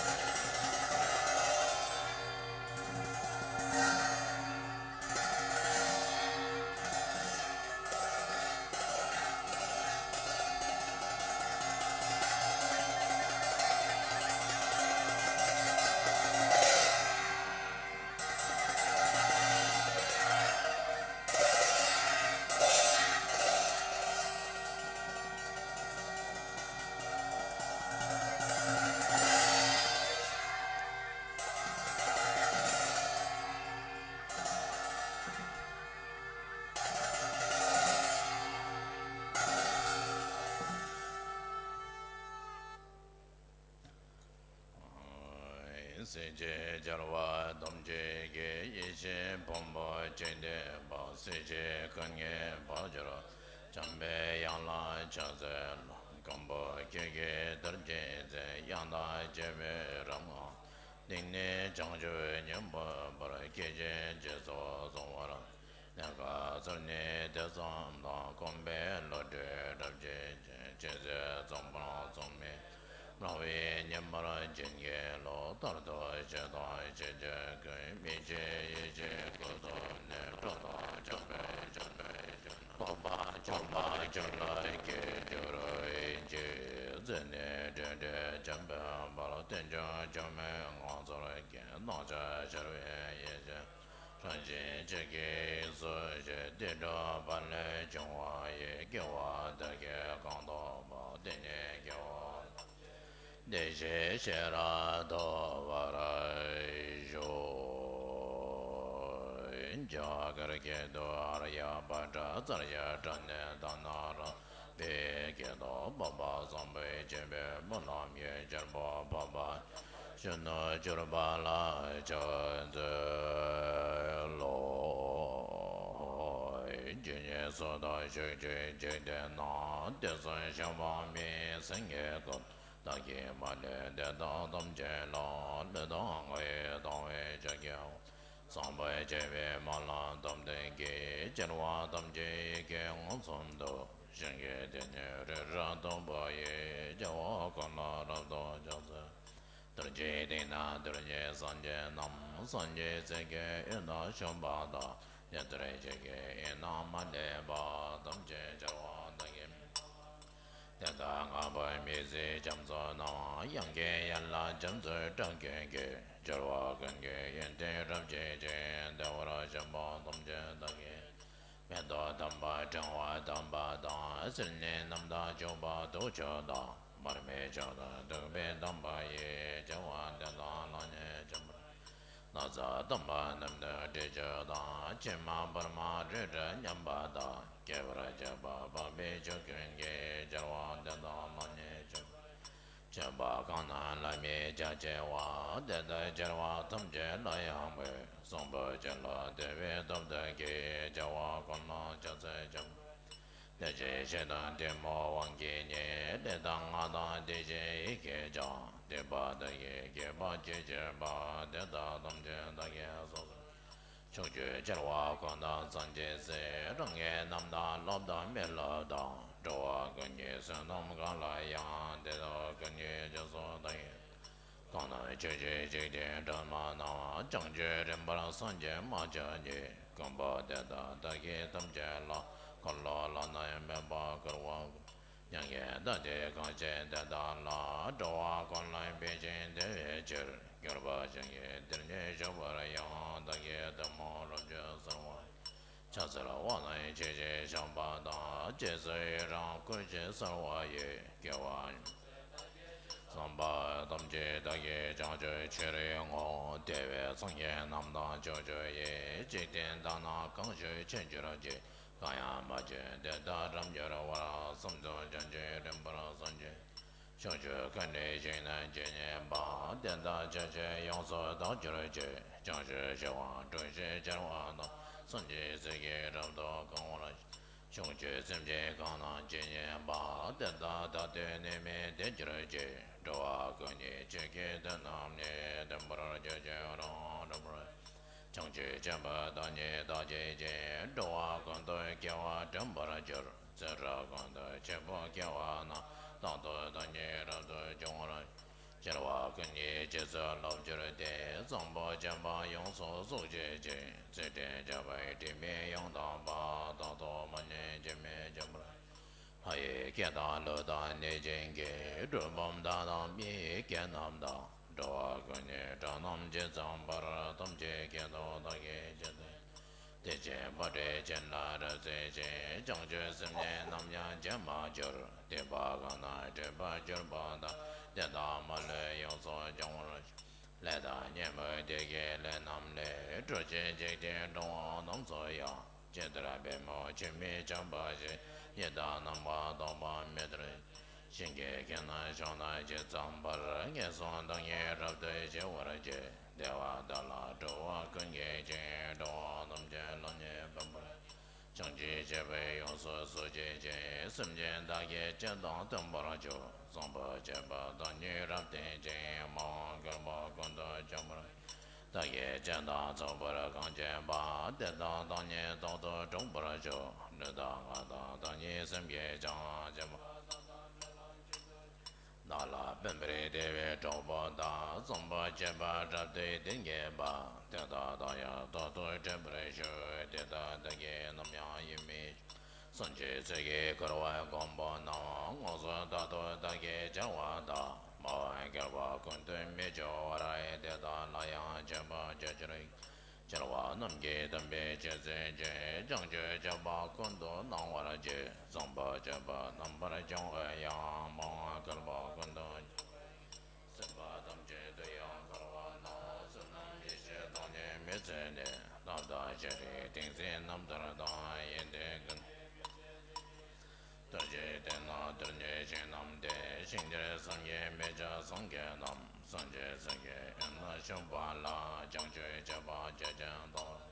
སྲིད་ཞིའི་རྒྱལ་བ་ཐམས་ཅད་ཀྱི། ཡེ་ཤེས་ཕུང་པོ་གཅིག་བསྡུས་པ། སྲིད་ཞིའི་སྐུ་ལྔའི་དཔལ་གྱུར། འཇམ་དཔལ་དབྱངས་ལ་ཕྱག་འཚལ་ལོ། མགོན་པོ་ཁྱེད་ཀྱི་དར་གྱི་རྩེ། ཡང་དག་བརྒྱུད་པའི་རབ་སྔགས། གཏིང་ནས་བྱང་ཆུབ་སྙིང་པོའི་བར། སྐད་ཅིག་གཅིག་ཏུ་གསུང་བར། གནས་སྐབས་ཚུལ་གནས་དེ་ཙམ་དང་། གོམས་པའི་བློ་གྲོས་རབ་བསྐྱེད་ཅིང་། ཅི་ཟེར་གསུངས་པ་གསུངས་མིན། སྨྲ་བའི་ཉི་མར་བྱིན་གྱིས་རློབས། མཐར་ཐུག་ཕྱི་དང་ཕྱི་བཅུ་ཀུན། མི་ཕྱེད་ཡེ་ཤེས་སྐུ་གསུམ་ནི། སྤྲོས་དང་བཅས་པའི་བྱམས་པའི་སྤྱོད་ལམ། སྟོང་པ་ཆོས་པ་ཆོས་ལ་སྐྱེ་གྱུར་ཅིག་བརྩེ་ནས་སྤྲོས་བྲལ་འཇམ་དཔལ་དཔལ། རྟེན་འབྱུང་ཆོས་མིན་ངོ་ཚ་གྱུར། སྣང་ཆ་ཤར་བའི་ཡེ་ཤེས། རང་བཞིན་གཅིག་གིས་ཡིད་སུ་བྱེད། དེ་འདྲ་བ་ལས་བྱུང་བ་ཡི། དགེ་བ་དག་གིས་གང་ཐོབ་པ། དེ་ཉིད་སྐྱེ་བོ་བདེ་གཤེགས་ཤེས་རབ་ཐོབ་པར་ཤོག་རྒྱ་གར་སྐད་དུ། ཨཱརྱ་བྷ་དྲ་ཙརྱ་པྲ་ཎི་ཏཱ་ན་ར། པའི་སྐད་དུ། འཕགས་པ་སམ་བྷུ་ཝ་ཆེན་པོའི་སྨོན་ལམ་ཡོད། གྱུར་པ་འཕགས་པ་གཞོན་ནུར་གྱུར་པ་ལ་ཕྱག་འཚལ་ལོ། ཇི་སྙེད་སུ་དག་ཞུགས་ཀྱི་འཇིག་རྟེན་ན། དུས་གསུམ་གཤེགས་པ་མིའི་སེང་གེ་ཀུན། བདག་གིས་མ་ལུས་དེ་དག་ཐམས་ཅད་ལ། བློས་བཏང་ངག་གིས་བཏང་བའི་ཕྱག་རྒྱའོ། སམ་བྷུ་ཝ་ཆེན་པོའི་སྨོན་ལམ་དམ་ཚིག་གིས། སྐྱེ་བོ་ཐམས་ཅད་ཡིད་ཀྱིས་མངོན་སུམ་དུ། ཞིང་གི་དོན་ནི་རི་རབ་སྟུག་པོ་ཡི། སྐྱེ་བོ་ཀུན་ལ་རབ་ཏུ་ཕྱག་འཚལ། རྡོ་རྗེ་གདན་ན་རྡོ་རྗེ་སེང་གེ་རྣམས། སངས་རྒྱས་སྲས་ཀྱི་དབུས་ན་བཞུགས་པ་དང་། ཉན་ཐོས་སྲས་ཀྱི་དབུས་ན་མ་ལུས་པ། ཐམས་ཅད་སྐྱེ་བོ་བདག་གིས། དེ་དག་ལྔ་པོ་མི་ཟད་རྒྱ་མཚོ་རྣམས། དབྱངས་ཀྱི་ཡན་ལག་རྒྱ་མཚོའི་སྒྲ་སྐད་ཀྱིས། སྦྱོར་བ་ཀུན་གྱི་ཡོན་ཏན་རབ་བརྗིད་ཅིང་། བདེ་བར་གཤེགས་པ་ཐམས་ཅད་བདག་གིས། མེ་ཏོག་ ཕྲེང་བ་བསྡམས་པ་དང་། སིལ་སྙན་རྣམས་དང་བྱུག་པ་དུག་ཆུ་དང་། མར་མེ་མཆོག་ཏུ་བདུག་པས་བསྡམས་པ་ཡིས། བྱ་བ་འདི་དག་ལྷང་ངེར་བྱེད་པར། ན་བཟའ་བསྡམས་པ་རྣམས་དང་དྲི་ཆུ་དང་། མཆིལ་མ་བར་མ་རིལ་བུ་མཉམ་པ་དག་སྐེད་པར་བཅག་པ་པགས་པའི་ཆུ་ཀུན་གྱིས། སྦྱར་བ་འདི་དག་ལྷང་ངེར་བྱེད་པར། མཆོད་པ་གང་རྣམས་བླ་མའི་ཕྱག་བྱེ་བ། དེ་ལྟར་སྦྱར་བ་ཐམས་ཅད་ལ་ཡང་མོས། གསོན་པོ་ཅན་ལ་བདེ་བའི་སྟོབས་དེ་གིས། བྱ་བ་ཀུན་ལ་ཕྱག་འཚལ་བྱ། དེ་བཞིན་གཤེགས་དང་ཐུན་མོང་དབང་གིས་ནི། ལས་དང་སྔགས་དང་དེ་བཞིན་ཡི་གེས་ཀྱང་། སྡིག་པ་དག་གི་བགེགས་པ་ཇི་བཞིན་པ། དེ་དག་ཐམས་ཅད་བདག་གིས་སོ་སོར། ཕྱོགས་བཅུའི་ཆར་པ་ཀུན་ཏུ་སངས་རྒྱས་སྲས། རང་གི་རྣམ་དག་སློབ་དང་མི་སློབ་དང་། འགྲོ་བ་ཀུན་གྱི་བསོད་ནམས་གང་ལ་ཡང་། དེ་དག་ཀུན་གྱི་རྗེས་སུ་བདག་གིས། གང་རྣམས་ཆོས་ཀྱི་འཇིག་རྟེན་སྒྲོན་མ་ན། བྱང་ཆུབ་རིམ་པར་སངས་རྒྱས་མ་ཆགས་ཉིད། ཀུན་པོ་དེ་དག་བདག་གིས་ཐམས་ཅད་ལ། འཁོར་ལོ་བླ་ན་མེད་པར་བསྐོར་བ། མྱ་ངན་འདའ་སྟོན་གང་བྱེད་དེ་དག་ལ། འགྲོ་བ་ཀུན་ལ་ཕན་ཞིང་བདེ་བའི་ཕྱིར། གྱུར་པ་ཅན་གྱིས་འདིར་ཉིད་བཞུགས་པར་ཡང་། བདག་གིས་ཐུན་མོང་རབ་ཏུ་གསོལ་བ། ཕྱག་འཚལ་བ་ནི་ཆོས་ཀྱི་ཞིང་པ་དང་། རྗེས་སུ་ཡི་རང་བསྐུལ་ཞིང་གསོལ་བ་ཡི། དགེ་བ་བསམ་པ་ཐམས་ཅད་བདག་གིས་བྱང་ཆུབ་ཕྱིར་བསྔོ། དེ་བས་སངས་རྒྱས་རྣམས་དང་ཕྱོགས་བཅུ་ཡི། འཇིག་རྟེན་དག་ན་གང་བཞུགས་མཆིས་གྱུར་ཅིག་གང་ཡང་མ་མཆིས་དེ་དག་རབ་འབྱོར་བར། བསམ་དོན་བྱང་ཆུབ་རིམ་པར་སངས་རྒྱས། ཕྱོགས་བཅུའི་མཁའ་འགྲོའི་ཞིང་རྣམས་ཇི་སྙེད་པ། དེ་དག་ཕྱོགས་བཅུར་ཡོངས་སུ་དག་གྱུར་ཅིག་བྱང་ཆུབ་ཤིང་དབང་གྲུ་བཞིར་འཆར་བ་དང་། སངས་རྒྱས་སྲས་ཀྱིས་རབ་ཏུ་གང་བར། ཕྱོགས་བཅུའི་སེམས་ཅན་གང་རྣམས་ཇི་སྙེད་པ། དེ་དག་བདག་བསྟོད་ནས་མི་བདེ་གྱུར་ཅིག་འགྲོ་བ་ཀུན་གྱི་ཆོས་ཀྱི་དོན་རྣམས་ནི། མཐུན་པར་གྱུར་ཅིང་རབ་རིམ་པར། བྱང་ཆུབ་སྤྱོད་པ་བདག་ཉིད་བདག་བསྐྱེད་ཅིང་། འགྲོ་བ་ཀུན་ཏུ་སྐྱེ་བ་དྲན་པར་འགྱུར། ཚེ་རབས་ཀུན་ཏུ་འཆི་འཕོ་སྐྱེ་བ་ན། རྟག་ཏུ་བདག་ཉིད་རབ་ཏུ་འབྱུང་བར། སྐྱེ་བ་ཀུན་གྱི་རྗེས་སུ་སློབ་གྱུར་ཏེ། བཟང་པོ་སྤྱོད་པ་ཡོངས་སུ་རྫོགས་བྱེད་ཅིང་། ཚུལ་ཁྲིམས་སྤྱོད་པ་དྲི་མེད་ཡང་དག་པ། རྟག་ཏུ་མ་ཉམས་སྐྱོན་མེད་སྤྱོད་པར། ལྷ་ཡི་སྐད་དང་ཀླུ་དང་གནོད་སྦྱིན་གྱི། གྲུལ་བུམ་དག་དང་མི་ཡི་སྐད་རྣམས་དང་། འགྲོ་བ་ཀུན་གྱི་སྒྲ་རྣམས་ཇི་ཙམ་པར། ཐམས་ཅད་སྐད་དུ་བདག་གིས་ཆོས་བསྟན། དེ་བཞིན་དཔལ་སྤྲུལ་ཅན་ལ་རབ་གསལ་ཞིང་། བྱང་ཆུབ་སེམས་ཉིད་ནམ་ཡང་བརྗེད་མ་གྱུར། སྡིག་པ་གང་རྣམས་སྒྲིབ་པར་གྱུར་པ་དག་དེ་དག་མ་ལུས་ཡོངས་སུ་སྦྱང་བར་ཤོག་ལས་དང་ཉོན་མོངས་དེ་གའི་ལས་རྣམས་ལས། འགྲོ་ཕྱིར་འཇིག་རྟེན་འགྲོ་བ་རྣམས་སུ་ཡང་། ཇི་ལྟར་པདྨོ་ཆུ་མིག་ཆགས་པ་བཞིན། ཡི་དྭགས་རྣམ་པར་རྟོག་པ་མེ་ལྟར། ཞིང་གི་ཁྱེར་རྣམས་ཕྱོགས་རྣམས་ཇི་ཙམ་པར། ངན་སོང་བདག་ཉིད་རབ་ཏུ་ཞི་བར་བྱེད། བདེ་བ་དག་ལ་འགྲོ་བ་ཀུན་སྐྱེ་ཅིང་། འགྲོ་བ་ཐམས་ཅད་ལྷང་ངེར་ཕན་པར། བྱང་ཆུབ་སྤྱོད་པས་ཡོངས་སུ་རྫོགས་བྱེད་ཅིང་། སེམས་ཅན་དག་གི་སྤྱོད་དང་མཐུན་པར་སྤྱོད། བཟང་པོ་སྤྱོད་པ་བདག་ཉིད་རབ་བརྟན་ཅིང་། མ་འོངས་བསྐལ་པ་ཀུན་ཏུ་འབྱུང་བར། བདག་གིས་སྤྱན་དང་ཚོགས་པར་གང་བྱས་པ། དེ་དག་བདག་ཉིད་རྟག་ཏུ་འགྲུབ་པར་ཤོག་ལུས་དང་ངག་དང་བདག་ཉིད་སེམས་ཀྱིས་ཀྱང་། བྱམས་པ་བདག་ལ་ཕན་པར་བདེ་བའི་གྲོགས་པོ་དག་བཟང་པོ་སྤྱོད་པ་རབ་ཏུ་ལྡན་གྱི་བུ། དེ་དག་བདག་ཡང་རྟག་ཏུ་འགྲུབ་པར་ཤོག་དེ་དག་བདག་གིས་ནམ་ཡང་ཡིད་མི་སངས་རྒྱས་ཚོགས་ཀྱིས་བསྐོར་བའི་མགོན་པོ་རྣམས། དངོས་སུ་རྟག་ཏུ་བདག་གིས་བྱ་བ་དག་མ་འོངས་བསྐལ་པ་ཀུན་ཏུ་མི་འབྱུང་བར། དེ་དག་ལ་ཡང་མཆོད་པར་བྱ་གྱུར། སྦྱོར་བ་རྣམས་ཀྱིས་དམ་པའི་ཆོས་སྩོལ་ཅིང་། བྱང་ཆུབ་སྤྱོད་པ་ཀུན་ཏུ་སྣང་བར་བྱེད། བཟང་པོ་སྤྱོད་པ་རྣམ་པར་སྦྱོང་བས་ཡང་། མ་འོངས་བསྐལ་པ་ཀུན་ཏུ་སེམས་པ་ཐམས་ཅད་དུ་ཡང་འཁོར་བ་ན། བསོད་ནམས་ཡེ་ཤེས་བདག་ཉིད་མི་ཟད་ནས། ནམ་དང་ཤར་རིའི་སྟེང་གསེང་རྣམ་ཐར་དང་། ཡོན་ཏན་ཀུན་ལྡན་མི་ཟད་ཅིང་། རྡོ་རྗེ་གདན་ན་གདོད་ནས་ཞིང་རྣམས་ཏེ། ཞིང་དེར་སངས་རྒྱས་མི་འཆབ་སངས་རྒྱས་རྣམས། སངས་རྒྱས་སྲས་ཀྱི་དབུས་ན་བཞུགས་པ་ལ། བྱང་ཆུབ་སྤྱོད་པ་ཇི་བཞིན་དང་།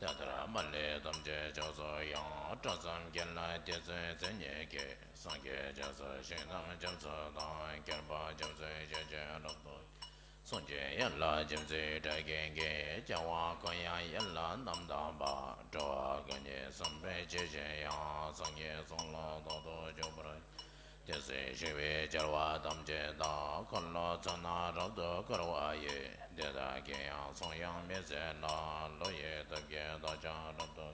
དེ་ལྟར་མ་ལུས་ཐམས་ཅད་ཕྱོགས་སུ་ཡང་། སྤྲོ་བསམ་བསྐྱེད་ལ་དེ་ཚེ་མཚན་ཉིད་ཀྱི། སངས་རྒྱས་རྒྱ་མཚོའི་ཞིང་རྣམས་འབྱོངས་སུ་དང་། བསྐལ་པ་འབྱོངས་སུ་ཡིད་ཆེས་རབ་ཏུ། སངས་རྒྱས་ཡན་ལག་བྱིན་མཛད་སྒྲ་གཅན་གྱིས། སྐྱེ་བ་ཀུན་ཡང་ཡིད་ལ་རྣམ་དག་པ། འགྲོ་བ་ཀུན་གྱི་བསམ་པའི་ཆོས་བཞིན་ཡང་། སངས་རྒྱས་གསུང་ལ་རྟག་ཏུ་འཇུག་པར། དེ་ཚེ་ཞིག་པའི་རྒྱལ་བ་ཐམས་ཅད་དག་འཁོར་ལོ་མཚོ་རྣམས་རབ་ཏུ་བསྐོར་བ་ཡི། དེ་དག་གིས་ཡང་གསུང་དབྱངས་མི་ཟད་ལ། བློ་ཡི་སྟོབས་ཀྱིས་བདག་ཀྱང་རབ་ཏུ།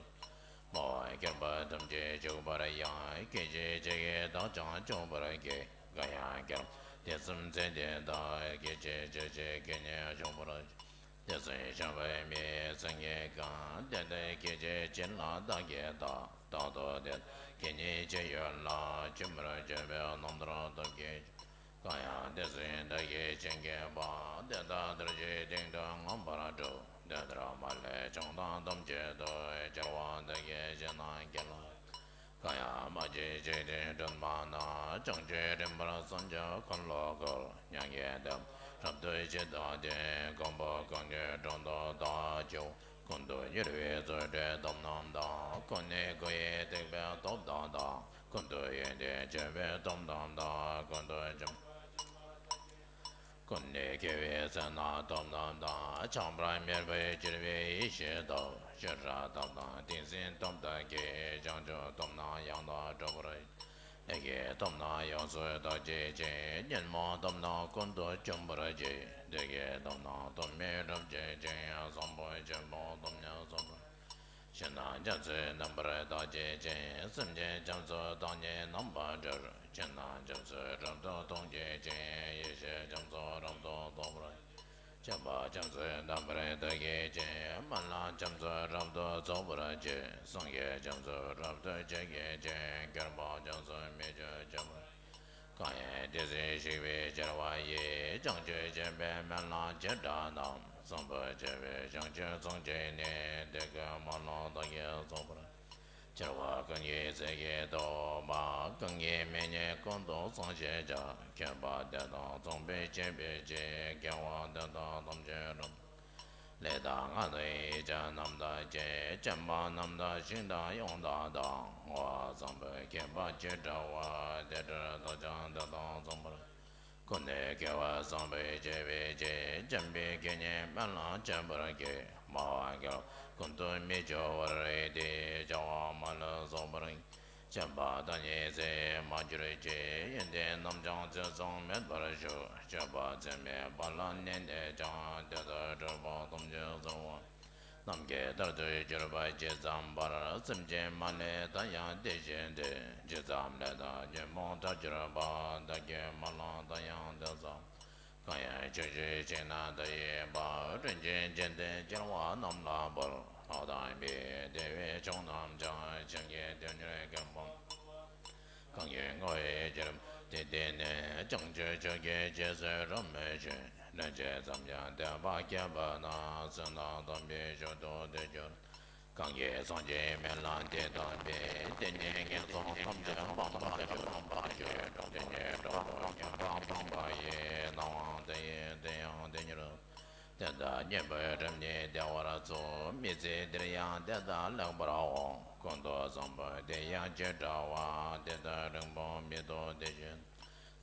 མ་འོངས་བསྐལ་པ་ཐམས་ཅད་འཇུག་པར་ཡང་། སྐད་ཅིག་གཅིག་གིས་བདག་ཀྱང་འཇུག་པར་བགྱི། གང་ཡང་བསྐལ་པ་དུས་གསུམ་ཚེ་འདི་དག་སྐད་ཅིག་གཅིག་གིས་སྐད་སྙན་ཤོག་པར། དེ་ཚེ་ཤམ་བྷ་མི་སེང་གེ་གང་། དེ་ལྟར་སྐད་ཅིག་གཅིག་ལ་བདག་གིས་བལྟ། རྟག་ཏུ་དེ་དག་གི་ཉིད་ཅི་ཡོད་ལ། ཆེན་པོར་གྱུར་པའི་རྣམ་ཐར་སྟོབས་ཀྱིས། གང་ཡང་དེ་ཚེ་བདག་གིས་ཅི་མཁྱེན་པ། དེ་དག་དར་ཞིང་སྟེང་དུ་མངོན་པར་བསྒྲུབས། དེ་ལྟར་མ་ལུས་བྱང་ཐང་ཐམས་ཅད་དུ། སྦྱོར་བ་བདག་གིས་ཅི་རྣམས་མཁྱེན་ལ། གང་ཡང་མ་མཁྱེན་ཅི་སྟེ་སྒྲུབ་པ་ན། བྱང་ཆུབ་རིམ་པར་སངས་རྒྱས་འཁོར་ལོ་བསྐོར། མྱ་ངན་འདས་རབ་ཏུ་ཇི་ལྟ་སྟེ། གང་བོ་གང་གི་དྲུང་དུ་བདག་བྱོན། ཀུན་ཏུ་ཡུར་བའི་རྩོད་བྲལ་སྟོབས་རྣམས་དང་། ཀུན་ནས་སྒོ་ཡི་བཏེགས་པའི་སྟོབས་དག་དང་། ཀུན་ཏུ་ཡོན་ཏན་སྤྱོད་པའི་སྟོབས་རྣམས་དང་། ཀུན་ཏུ་འཇོམས། ཀུན་ནས་སྐྱེ་བའི་ཚེ་ན་སྟོབས་རྣམས་དང་། ཆགས་པ་མེད་པར་གྱུར་པའི་ཡེ་ཤེས་སྟོབས། ཤེས་རབ་སྟོབས་དང་ཏིང་འཛིན་སྟོབས་དག་གིས། བྱང་ཆུབ་སྟོབས་རྣམས་ཡང་དག་སྒྲུབ་པར། ལས་ཀྱི་སྟོབས་རྣམས་ཡོངས་སུ་དག་བྱེད་ཅིང་། ཉོན་མོངས་སྟོབས་རྣམས་ཀུན་ཏུ་འཇོམས་པར་བྱེད། བདུད་ཀྱི་སྟོབས་རྣམས་སྟོབས་མེད་རབ་བྱེད་ཅིང་། བཟང་པོ་ཆེན་པོ་སྟོབས་ཉིད་རྫོགས་པར། ཕྱི་ནང་རྒྱ་མཚོའི་རྣམ་པར་དག་བྱེད་ཅིང་། སེམས་ཅན་རྒྱ་མཚོའི་བདག་ཉིད་རྣམ་པར་སྒྲོལ། ཕྱི་ནང་རྒྱ་མཚོ་རབ་ཏུ་དོག་བྱེད་ཅིང་། ཡེ་ཤེས་རྒྱ་མཚོ་རབ་ཏུ་རྫོགས་པར། སྤྱན་དཔའ་རྒྱ་མཚོའི་རྣམ་པར་དག་བྱེད་ཅིང་། སྨན་བླ་རྒྱ་མཚོ་རབ་ཏུ་རྫོགས་པར་བྱེད། སངས་རྒྱས་རྒྱ་མཚོ་རབ་ཏུ་འཇིག་བྱེད་ཅིང་། སྐྱོབ་པ་རྒྱ་མཚོ་མི་བསྐྱོད་འཇོམས་པར། གང་ཡིན་དེ་ཚེ་གཤེགས་པའི་སྦྱོར་བ་ཡིས། བྱང་ཆུབ་སྤྱད་པའི་སྨོན་ལམ་བྱེ་བྲག་རྣམས། བཟང་པོ་སྤྱད་པའི་བྱང་ཆུབ་ཚོགས་ཀྱིས་ནི། དེ་ཀུན་སྨོན་ལམ་བདག་གིས་རྫོགས་པར། སྦྱོར་བ་གང་གིས་ཚིག་གིས་བསྟོད་པ། གང་གིས་མིང་ནི་ཀུན་ཏུ་གསུངས་ཤེས་བྱ། མཁས་པ་དེ་དག་ཚངས་པས་བསྐྱེད་པའི་ཕྱིར། དགེ་བ་འདི་དག་ཐམས་ཅད་རབ་ལས་དང་ལྷ་དང་ཡི་དྭགས་རྣམས་དག་བྱེད། བྱམས་པ་རྣམས་དང་ཞིང་དང་ཡང་དག་དང་། བསྔོ་བ་བཟང་པོས་མཁྱེན་པ་ཅི་འདྲ་བ། དེ་འདྲའི་བདག་ཀྱང་དེ་དག་ཚངས་པར་སྤྱད། ཀུན་ནས་དགེ་བ་བཟང་པོ་སྤྱད་པའི་ཕྱིར། འཇམ་པའི་སྐད་སྙན་སྨོན་ལམ་རྒྱས་པར་བགྱི། སྨྲ་བ་དགེ་བ་ཀུན་ཏུ་མི་སྐྱོ་བར་བགྱི། བྱ་བ་མ་ལུས་རྫོགས་པར་བགྱི། སྤྱད་པ་དག་ཉིད་ཚེ་མ་གྱུར་ཅིག། ཡོན་ཏན་རྣམས་ཀྱང་ཚུལ་ཙམ་མེད་པར་ཤོག། སྤྱོད་པ་ཚད་མེད་པ་ལ་གནས་ནས་ཀྱང་། དེ་དག་སྒྲུབ་པ་ཐམས་ཅད་གསོལ་བ། ནམ་མཁའི་ལྟར་དུ་གྱུར་པ་ཇི་ཙམ་པར། སེམས་ཅན་མ་ལུས་ད་ཡང་དེ་བཞིན་ཏེ། ཇི་ཙམ་ལས་དང་ཉོན་མོངས་མཐར་གྱུར་པ། བདག་གིས་སྨོན་ལམ་ད་ཡང་དེ་ཙམ། གང་ཡང་ཆོས་ཅན་བྱས་ན་དེ་ཡི་བབ། རིན་ཆེན་སྦྱིན་ཏེ་སྐྱེ་བོ་རྣམས་ལ་ཕུལ། ལྷ་དང་མིའི་བདེ་བའི་མཆོག་རྣམས་ཀྱང་། བྱིན་གྱིས་དེ་ཉིད་མཁྱེན་པ། གང་གིས་བསྔོ་བའི་ཕྱིར་དེ་བསྟེན་ནས། བྱང་ཆུབ་མཆོག་གི་རྗེས་སུ་རབ་མོས་ཤིང་། ལན་ཅིག་ཙམ་ཡང་དད་པ་སྐྱེས་པ་ན། བསོད་ནམས་དམ་པའི་མཆོག་ཏུ་དེ་གྱུར། གང་གིས་སངས་རྒྱས་སྨོན་ལམ་འདི་བཏབ་པས། དེ་ཉིད་ངན་སོང་ཐམས་ཅད་སྤངས་པར་གྱུར། སྤངས་པར་གྱུར། དེ་ཉིད་གྲོགས་པོ་མཁྱེན་པ་སྤངས་པ་ཡི། སྣང་བ་དེ་ཡིས་དེ་ཡང་དེ་ཉིད་དུ། དེ་དག་གཉེན་པོའི་སྒྲིབ་གཉིས་བདེ་བར་འཚོ། མི་ཚེ་འདིར་ཡང་དེ་དག་ལེགས་པར་འོང་། ཀུན་ཏུ་བཟང་པོ་དེ་ཡང་ཅི་འདྲ་བ། དེ་དག་རིང་པོ་མི་ཐོགས་དེ་བཞིན།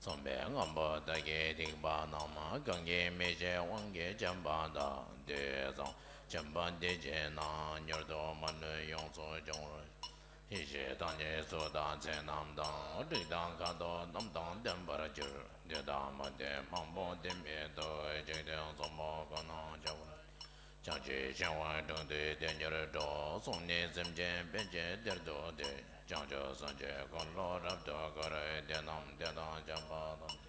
མཚུངས་པའི་སྔོན་པོ་དག་གིས་བཏེགས་པ་རྣམས། གང་གིས་མི་ཕྱེད་དབང་གིས་བྱིན་པ་དག། དུས་བཟང་བྱིན་པ་འདི་བྱིན་ན། མྱུར་དུ་མ་ལུས་ཡོངས་སུ་སྦྱོང་བར། ཡེ་ཤེས་དང་ནི་གཟུགས་དང་ཚེ་རྣམས་དང་། རིགས་དང་ཁ་དོག་རྣམས་དང་ལྡན་པར་འགྱུར། འདོད་དང་མི་འདོད་མང་པོ་ལྡན་མི་འདོད། འཇིག་རྟེན་བཟང་པོ་ཀུན་ན་ཁྱབ་པར། བྱང་ཆུབ་ཤིང་དབང་དྲུང་དུ་དེ་ཉིད་འགྲོ། གསུངས་ནས་སེམས་ཅན་ཕན་ཕྱིར་དེར་འདུག་སྟེ། བྱང་ཆུབ་སེམས་ཀྱི་འཁོར་ལོ་རབ་ཏུ་བསྐོར། དེ་རྣམས་དེ་དག་བྱམས་པ་ཐམས་ཅད།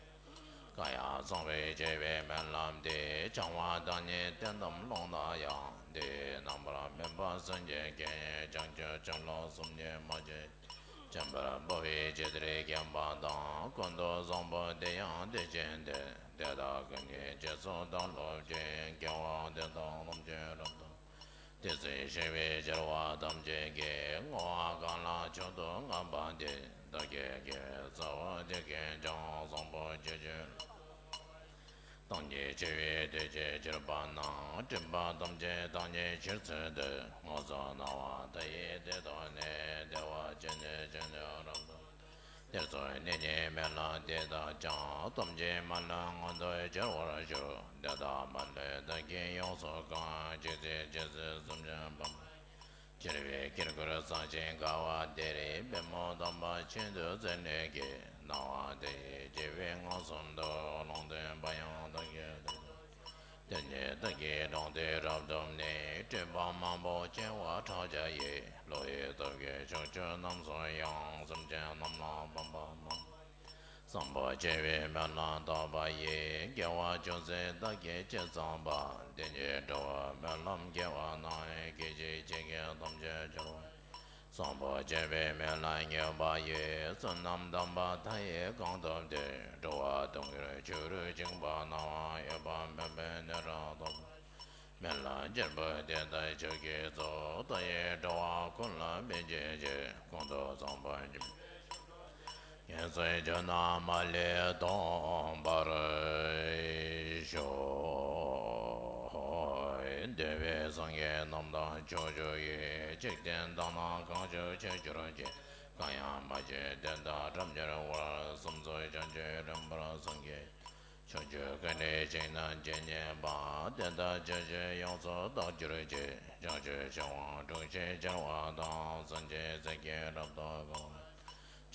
གང་ཡང་གསང་བའི་བྱིན་པའི་སྨོན་ལམ་འདི། འཆང་བ་དང་ནི་དེ་རྣམས་སློང་ན་ཡང་། དེ་ཡི་རྣམ་པར་སྨིན་པ་སེམས་ཅན་གྱི། བྱང་ཆུབ་ཕྱིར་ལོག་སེམས་ཉིད་མ་བྱེད། བྱམས་པར་འབུལ་བའི་ཆེད་དེར་མཁྱེན་པ་དང་། ཀུན་ཏུ་བཟང་པོ་དེ་ཡང་དེ་བཞིན་ཏེ། དེ་དག་ཀུན་གྱི་རྗེས་སུ་བདག་སློབ་ཅིང་། དགེ་བ་འདི་དག་ཐམས་ཅད་རབ་ཏུ། དེ་ཚེ་གཤེགས་པའི་སྦྱོར་བ་ཐམས་ཅད་ཀྱིས། བསྔོ་བ་གང་ལ་མཆོག་ཏུ་བསྔགས་པ་དེས། བདག་གི་དགེ་བའི་རྩ་བ་དེ་ཀུན་ཀྱང་། བཟང་པོ་སྤྱོད་ཕྱིར་བདག་ཉིད་འཆི་བའི་དུས་ཀྱི་གྱུར་པ་ན། སྒྲིབ་པ་ཐམས་ཅད་དག་ཉིད་ཕྱིར་འཚོལ་ཏེ། སྔོ་ཚལ་སྣང་བ་མཐའ་ཡས་དེ་ཐོབ་ནས། བདེ་བ་ཅན་ནི་ཅི་ནས་རབ་ཏུ། དེར་སོང་ནས་ནི་སྨོན་ལམ་འདི་དག་ཀྱང་། ཐམས་ཅད་མ་ལུས་མངོན་དུ་གྱུར་པར་ཤོག། དེ་དག་མ་ལུས་བདག་གིས་ཡོངས་སུ་བཀང་། ཇི་སྲིད་ཇི་སྲིད་སེམས་ཅན་ཕན་པར། སྦྱོར་བའི་དཀྱིལ་འཁོར་བསམ་ཞིང་དགའ་བ་དེར། པདྨོ་དམ་པ་ཤིན་ཏུ་མཛེས་ནས་ཀྱི། སྣང་བ་དེ་ཡིས་སྐྱེ་བོས་མངོན་སུམ་དུ། ལུང་བསྟན་པ་ཡང་བདག་གིས་ཐོས། དེ་ནས་བདག་གིས་ལུང་དེ་རབ་བཏབ་ནས། སྤྲུལ་པ་མང་པོ་བྱེ་བ་ཕྲག་བརྒྱ་ཡིས། བློ་ཡི་སྟོབས་ཀྱིས་ཕྱོགས་བཅུ་རྣམས་སུ་ཡང་། སེམས་ཅན་རྣམས་ལ་ཕན་པ་མང་། བཟང་པོ་སྐྱེ་བའི་སྨོན་ལམ་བཏབ་པ་ཡིས། དགེ་བ་ཅུང་ཟད་བདག་གིས་ཅི་བསགས་པ། དེ་ཉིད་འགྲོ་བའི་སྨོན་ལམ་སྐྱེ་བ་ན། སྐད་ཅིག་གཅིག་གིས་ཐམས་ཅད་འབྱོར་བ། བཟང་པོ་སྐྱེ་བའི་སྨོན་ལམ་བརྙེས་པ་ཡིས། བསོད་ནམས་དམ་པ་མཐའ་ཡས་གང་ཐོབ་སྟེ། འགྲོ་བ་དོན་ཡོད་ཆོས་རིག་འབྱིན་པ་ན། འོད་དཔག་མེད་པའི་གནས་རབ་ཏུ། སྨོན་ལམ་ཆེན་པོ་དེ་ལྟར་མཆོག་གི་གཙོ། མཐའ་ཡས་འགྲོ་བ་ཀུན་ལ་ཕན་བྱེད་ཅིང་། ཀུན་ཏུ་བཟང་པོ་སྐྱེ་བའི་ཕྱིར། ངེས་སུ་འབྱོངས་ན་མ་ལུས་ཐོབ་པར་ཤོག། འདུས་པའི་སངས་རྒྱས་རྣམས་དང་ཕྱོགས་བཅུ་ཡི། འཇིག་རྟེན་དག་ན་གང་བཞུགས་བྱེད་གྱུར་ཅིག། གང་ཡང་མ་མཆིས་དེ་དག་རབ་འབྱོར་བར། སུམ་ཚོགས་བྱང་ཆུབ་རིམ་པར་སངས་རྒྱས། ཕྱོགས་བཅུའི་ཀུན་ནས་ཇི་སྙེད་ཇི་སྙེད་པ། དེ་དག་ཇི་བཞིན་ཡོངས་སུ་རྟོགས་གྱུར་ཅིག། བྱང་ཆུབ་ཤིང་དབང་དྲུག་ཅུའི་རྒྱལ་བ་དང་། སངས་རྒྱས་སྲས་ཀྱིས་རབ་ཏུ་བསྐོར་བ།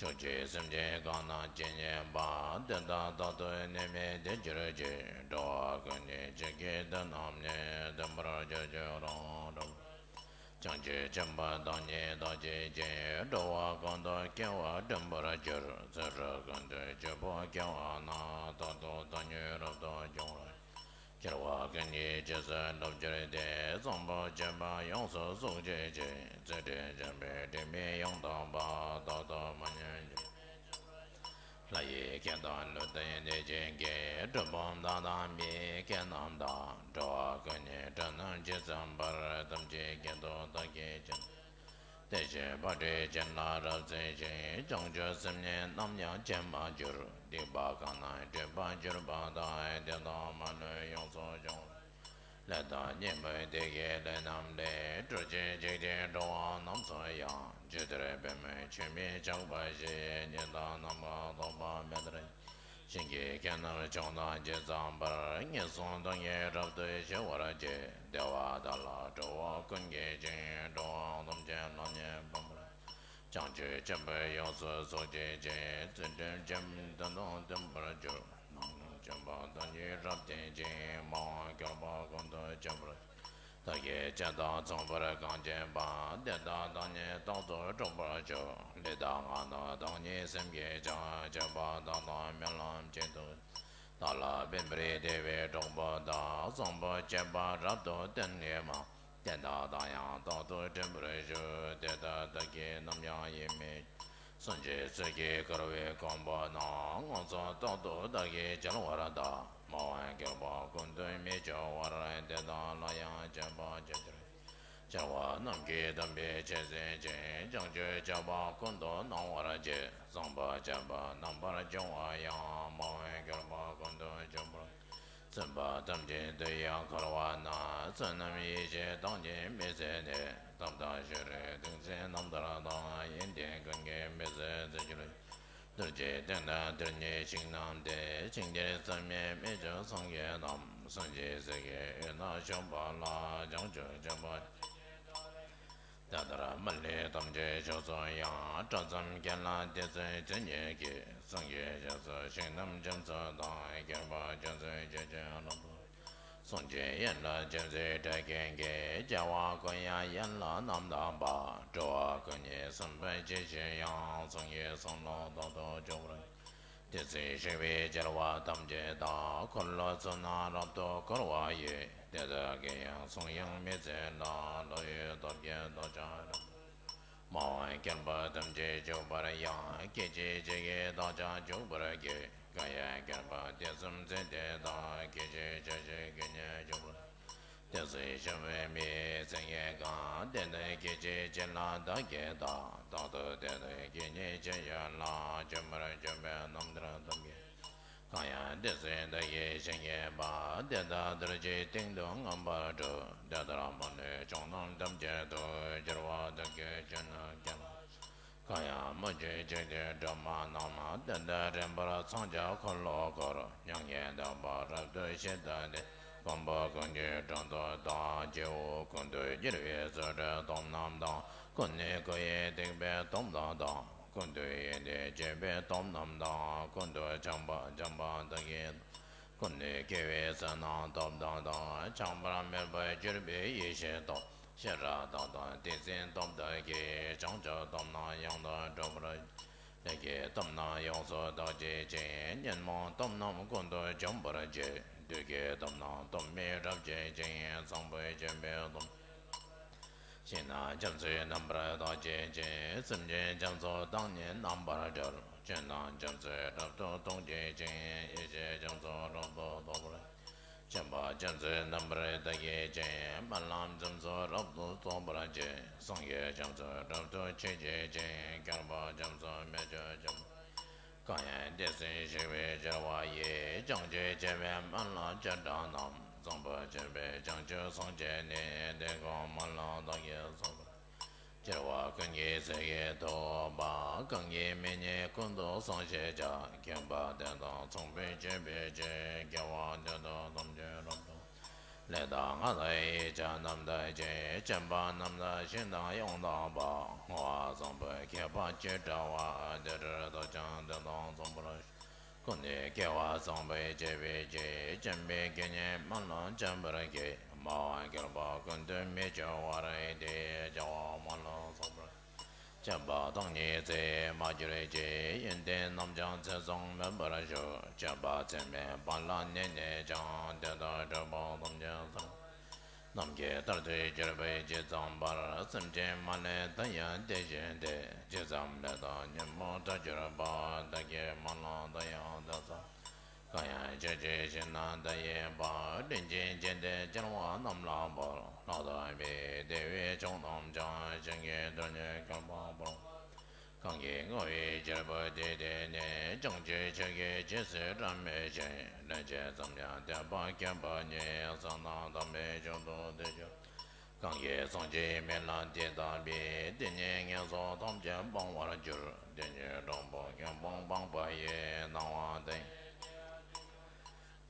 ཕྱོགས་བཅུའི་སེམས་ཅན་གང་ན་ཇི་སྙེད་པ། དེ་དག་རྟག་ཏུ་ནད་མེད་བདེ་གྱུར་ཅིག། འགྲོ་བ་ཀུན་གྱི་འཇིགས་སྐྱེས་དུག་རྣམས་ནི། ཐིམ་པར་གྱུར་ཅིག་རང་གྲོལ། བྱང་ཆུབ་ཆེན་པོ་བདག་ཉིད་རྟག་བྱེད་ཅིང་། འགྲོ་བ་ཀུན་ཏུ་སྐྱེ་བ་འགྲིམ་པར་འགྱུར། ཚེ་རབས་ཀུན་ཏུ་སྐྱེ་བོ་སྐྱེ་བ་ན། རྟག་ཏུ་བདག་ཉིད་རབ་ཏུ་འབྱུང་བར། སྐྱེ་བ་ཀུན་གྱི་རྗེས་སུ་འགྲོ་གྱུར་ཏེ། བཟང་པོ་སྤྱོད་པ་ཡོངས་སུ་རྫོགས་བྱེད་ཅིང་། ཚུལ་ཁྲིམས་ཆེན་པོའི་སྒྲིབ་མེད་ཡང་དག་པ། རྟག་ཏུ་མ་ཉམས་པར་སྤྱོད་པའི་ཕྱིར། ལྷ་ཡི་སྐད་དང་ཀླུ་དང་གནོད་སྦྱིན་སྐད། གྲུལ་བུམ་དག་དང་མི་ཡི་སྐད་རྣམས་དང་། འགྲོ་བ་ཀུན་གྱི་སྒྲ་རྣམས་ཇི་ཙམ་པར། ཐམས་ཅད་སྐད་དུ་བདག་གིས་ཆོས་བསྟན་ཏོ། དེ་བཞིན་ཕ་རོལ་ཕྱིན་ལ་རབ་འཛིན་ཞིང་། བྱང་ཆུབ་སེམས་ནི་ནམ་ཡང་བརྗེད་མ་གྱུར། སྡིག་པ་གང་རྣམས་སྒྲིབ་པར་གྱུར་པ་དག། དེ་དག་མ་ལུས་ཡོངས་སུ་སྦྱོང་བ། ལས་དང་ཉོན་མོངས་བདེ་དགེའི་ལས་རྣམས་ལས། སྒྲོལ་ཅིང་འཇིག་རྟེན་འགྲོ་བ་རྣམས་སུ་ཡང་། ཇི་ལྟར་པདྨས་ཆོས་མིག་ཕྱག་པ་བཞིན། ཉི་ཟླ་ནམ་མཁར་ཐོགས་པ་མེ་ལྟར། བྱིན་གྱིས་བརྒྱན་རྣམས་བྱུང་དང་ཇི་ཙམ་པར། ངན་སོང་སྡུག་བསྔལ་རབ་ཏུ་ཞི་བར་བྱེད། བདེ་བ་དག་ལ་གྲོལ་བ་ཀུན་གྱི་ཞིང་། འགྲོ་བ་ཐམས་ཅད་ལམ་ཡང་ཕམ་པར། བྱང་ཆུབ་ཆེན་པོ་ཡོངས་སུ་རྫོགས་བྱེད་ཅིང་། ཚུལ་ཁྲིམས་ཆེན་པོ་དོན་དམ་མཐུན་པར་འགྱུར། ནང་རྣམ་ཅན་པ་དོན་གྱི་རབ་བརྟན་ཅིང་། མ་འོངས་བསྐལ་པ་ཀུན་ཏུ་སྤྱད་པར། བདག་གིས་ཅི་ལྟར་མཚུངས་པར་གང་བྱས་པ། དེ་དག་བདག་ཉིད་རྟག་ཏུ་སྒྲུབ་པར་ཤོག། ལུས་དང་ངག་རྣམས་བདག་ཉིད་སེམས་ཀྱིས་ཀྱང་། སྤྱོད་པ་དག་དང་སྨོན་ལམ་གཅིག་ཏུ། བདག་ལ་ཕན་པར་བདེ་བའི་གྲོགས་པོ་དག། བཟང་པོ་སྤྱོད་པ་རབ་ཏུ་བསྟེན་ངེས་མ། དེ་དག་བདག་ཡང་རྟག་ཏུ་སྒྲུབ་པར་ཞུ། དེ་དག་བདག་གིས་ནམ་ཡང་ཡིད་མི། སངས་རྒྱས་ཚོགས་ཀྱིས་བསྐོར་བའི་གོ་འཕང་རྣམས། མངོན་སུམ་རྟག་ཏུ་བདག་གིས་རྒྱལ་བར་བདག། མ་འོངས་བསྐལ་པ་ཀུན་ཏུ་མི་སྐྱོ་བར། དེ་དག་ལ་ཡང་སྤྱད་པ་ཆེར་གྱུར། སྐྱེ་བོ་རྣམས་ཀྱི་དམ་པའི་ཆོས་འཛིན་ཅིང་། བྱང་ཆུབ་སྤྱོད་པ་ཀུན་ཏུ་སྣང་བར་བྱེད། བཟང་པོ་སྤྱོད་པ་རྣམ་པར་སྦྱོང་བ་ཡང་། མ་འོངས་བསྐལ་པ་ཀུན་ཏུ་འབྱུང་བར། བཙུན་པ་ཐམས་ཅད་དུ་ཡང་འཁོར་བ་ན། བསོད་ནམས་ཡེ་ཤེས་བདག་ཉིད་མི་ཟད་ནས། ཐབས་དང་ཤེས་རིག་གདུང་སེམས་རྣམ་ཐར་དང་། ཡོན་ཏན་ཀུན་གྱི་མི་ཟད་རྫས་འགྱུར། རྡོ་རྗེ་གདན་དང་དེར་གཉིས་ཞིང་རྣམས་ཏེ། ཞིང་དེར་བཙུན་མའི་མི་ཆོས་སངས་རྒྱས་རྣམས། སངས་རྒྱས་སྲས་ཀྱི་དབུས་ན་བཞུགས་པ་ལ། བྱང་ཆུབ་སྤྱོད་པ་དེ་ལྟར་མ་ལུས་ཐམས་ཅད་ཕྱོགས་སུ་ཡང་། སྐྲ་ཙམ་གྱེན་ལ་དེ་ཚེ་དེ་ཉིད་ཀྱི། སངས་རྒྱས་རྒྱ་མཚོ་ཞིང་རྣམས་རྒྱ་མཚོ་དང་། ཁྱད་པར་རྒྱ་མཚོའི་ཆུ་ཆེན་རབ་ཏུ། སངས་རྒྱས་ཡན་ལག་རྒྱ་མཚོའི་སྒྲ་སྐད་ཀྱིས། སྐྱེ་བ་ཀུན་ཡང་ཡན་ལག་རྣམ་དག་པ། འགྲོ་བ་ཀུན་གྱི་སེམས་དཔའ་ཇི་བཞིན་དབྱངས། སངས་རྒྱས་སེམས་ལ་རྟག་ཏུ་འཇུག་པར། དེ་ཚེ་ཞིང་པའི་རྒྱལ་བ་ཐམས་ཅད་དག། འཁོར་ལོ་ཚུལ་རྣམས་རབ་ཏུ་བསྐོར་བ་ཡི། དེ་དག་གི་ཡང་གསུང་དབྱངས་མི་ཟད་ལ། བློ་ཡི་སྟོབས་ཀྱིས་བདག་ཅག་རབ། མ་འོངས་བསྐལ་པ་ཐམས་ཅད་འཇུག་པར་ཡང་། སྐད་ཅིག་གཅིག་གིས་བདག་ཅག་འཇུག་པར་བགྱི། གང་ཡང་བསྐལ་པ་དུས་གསུམ་ཚེ་འདི་དག། སྐད་ཅིག་ཅར་ཞིག་གིས་ནི་འཇུག་པར། དེ་ཚེ་ཞིང་པའི་མི་ཡི་མཚན་ཉིད་གང་། དེ་དག་སྐད་ཅིག་གཅིག་ལ་བདག་གིས་བལྟ། རྟག་ཏུ་དེ་དག་གི་ཉིད་ཅི་ཡོད་ལ། བྱོན་པར་བྱོན་པའི་རྣམ་ཐར་ཐོབ་པའི། གང་ཡང་དེ་ཚེ་བདག་གིས་ཞིང་རྙེད་པ། དེ་དག་རྡོ་རྗེའི་སྟེང་དུ་མངོན་པར་གྲུབ། དེ་ལྟར་མ་ལུས་ཕྱོགས་རྣམས་ཐམས་ཅད་དུ། འགྱུར་བ་དག་གི་ཆོས་རྣམས་ཀུན་ལ། གང་ཡང་མ་གྱུར་ཅིག་དེ་སྒྲོན་མ་རྣམས། དེ་དག་རིམ་པར་ཚངས་སྐྱབས་འཁོར་ལོ་བསྐོར། མྱ་ངན་འདས་པ་རབ་ཏུ་ཞི་བལྟ་སྟེ། ཀུན་པ་ཀུན་གྱི་དྲུང་དུ་བདག་སྐྱེ་བོ་ཀུན་ཏུ་སྐྱེ་བའི་ཚུལ་ཁྲིམས་སྟོབས་རྣམས་དང་། ཀུན་ནས་སྐུ་ཡི་སྡིག་པའི་སྟོབས་རྣམས་དང་། ཀུན་ཏུ་ཡོན་ཏན་སྤྱོད་པའི་སྟོབས་རྣམས་དང་། ཀུན་ཏུ་བྱམས་པ་བྱམས་པ་དག་གི། ཀུན་ནས་སྐྱེ་བོའི་བསོད་ནམས་སྟོབས་རྣམས་དང་། ཆགས་པ་མེད་པར་གྱུར་པའི་ཡེ་ཤེས་སྟོབས། ཤེས་རབ་སྟོབས་དང་ཏིང་འཛིན་སྟོབས་དག་གིས། བྱང་ཆུབ་སྟོབས་རྣམས་ཡང་དག་སྒྲུབ་པར། ལས་ཀྱི་སྟོབས་རྣམས་ཡོངས་སུ་དག་བྱེད་ཅིང་། ཉོན་མོངས་སྟོབས་རྣམས་ཀུན་ཏུ་འཇོམས་པར་བྱེད། བདུད་ཀྱི་སྟོབས་རྣམས་སྟོབས་མེད་རབ་བྱེད་ཅིང་། ཚངས་པའི་སྤྱོད་པས་སྟོབས། ཞིང་རྣམས་རྒྱ་མཚོའི་རྣམ་པར་དག་བྱེད་ཅིང་། སེམས་ཅན་རྒྱ་མཚོ་དང་ནི་རྣམ་པར་སྦྱོར། ཆོས་རྣམས་རྒྱ་མཚོས་རབ་ཏུ་མཐོང་བྱེད་ཅིང་། ཡེ་ཤེས་རྒྱ་མཚོ་རབ་ཏུ་རྟོགས་པར། སྤྱོད་པ་རྒྱ་མཚོའི་རྣམ་པར་དག་བྱེད་ཅིང་། སྨོན་ལམ་རྒྱ་མཚོ་རབ་ཏུ་རྫོགས་པར་བྱེད། སངས་རྒྱས་རྒྱ་མཚོ་རབ་ཏུ་མཆོད་བྱེད་ཅིང་། མཁས་པ་རྒྱ་མཚོ་མི་བསྐྱོད་འཇོམས། གང་ཡང་བདེ་སྲུངས་ཞིང་པའི་སྦྱོར་བ་ཡིས། བྱང་ཆུབ་སྤྱོད་པའི་སྨོན་ལམ་བརྒྱ་ཕྲག་རྣམས། བཟང་པོ་སྤྱོད་པས་བྱང་ཆུབ་སངས་རྒྱས་ནས། དེ་ཀུན་སྨོན་ལམ་བདག་གིས་རྫོགས་པར། སྦྱོར་བ་ཀུན་གྱི་ཚིག་གིས་བསྡུ་བ། གང་གིས་མི་ཉན་ཀུན་ཏུ་བཟང་ཞེས་བྱ། མཁྱེན་པ་དེ་དག་ཚངས་པས་བསྐྱོད་པའི་ཕྱིར། དགེ་བ་འདི་དག་ཐམས་ཅད་རབ་ཏུ། ལས་དང་སྔགས་དང་ཡིག་བརྒྱ་རྣམས་དག་ཅིང་། སྤྱོད་པ་རྣམས་དག་ཞིང་དང་ཡང་དག་པ། བསྔོ་བ་བཟང་པོའི་མཁས་པ་ཅི་འདྲ་བ། དེ་འདྲར་བདག་ཀྱང་དེ་དག་མཚུངས་པར། ཀུན་ནས་དགེ་བ་བཟང་པོ་སྤྱོད་པའི་ཕྱིར། སྤྱན་དཔའི་དགེ་བསྙེན་སྨོན་ལམ་བརྒྱ་འབད་བགྱི། སྨྲ་བ་མཁས་པ་ཀུན་ཏུ་མི་སྐྱོ་བར། དེ་ཡི་བྱ་བ་སྨོན་ལམ་བཟང་པོར། སྤྱོད་པ་བདག་ཉིད་ཚེ་མ་འགྱུར་ཅིག། ཡོན་ཏན་རྣམས་ཀྱང་ཚེ་བཟང་སྨིན་པར་ཤོག། སྤྱོད་པ་ཚད་མེད་པ་ལ་གནས་ནས་ཀྱང་། དེ་དག་འགྲུབ་པ་ཐམས་ཅད་ཚང་། ནམ་མཁའི་ལྟར་དུ་གྱུར་པའི་ཇི་ཙམ་པར། སེམས་ཅན་མ་ལུས་དེ་ཡང་དེ་བཞིན་ཏེ། ཇི་ཙམ་ལས་དང་ཉོན་མོངས་དག་གྱུར་པ། བདག་གིས་སྨོན་ལམ་དེ་ཡང་དེ་ཙམ། གང་ཡང་སྤྱོད་ཕྱིར་ཞིང་རྣམས་དེ་ཡི་བར། དྲིན་ཅན་བརྒྱད་ལྡན་སྐྱེ་བོ་རྣམས་ལ་འབུལ། ལྷ་དང་མིའི་བདེ་བའི་མཆོག་རྣམས་ཀྱང་། ཞིང་གི་རྡུལ་སྙེད་བསྐལ་པ་བར། གང་གིས་བསྔོ་བའི་རྒྱལ་པོ་དེ་བསྟེན་ནས། བྱང་ཆུབ་མཆོག་གི་རྗེས་སུ་བགྲོད་པའི་ཕྱིར། ལན་ཅིག་ཙམ་ཡང་དད་པ་བསྐྱེད་པ་ཉིད། བསོད་ནམས་དམ་པའི་མཆོག་ཏུ་ཐལ་འགྱུར། གང་གིས་བསམ་གྱིས་མི་ལང་དེ་བཏབ་པས། དེ་ཉིད་ངན་སོང་ཐམས་ཅད་སྤང་བར་འགྱུར། དེ་ཉིད་དྲང་པོ་ངན་སྤངས་སྤངས་པ་ཡི། སྣང་བ་དེ་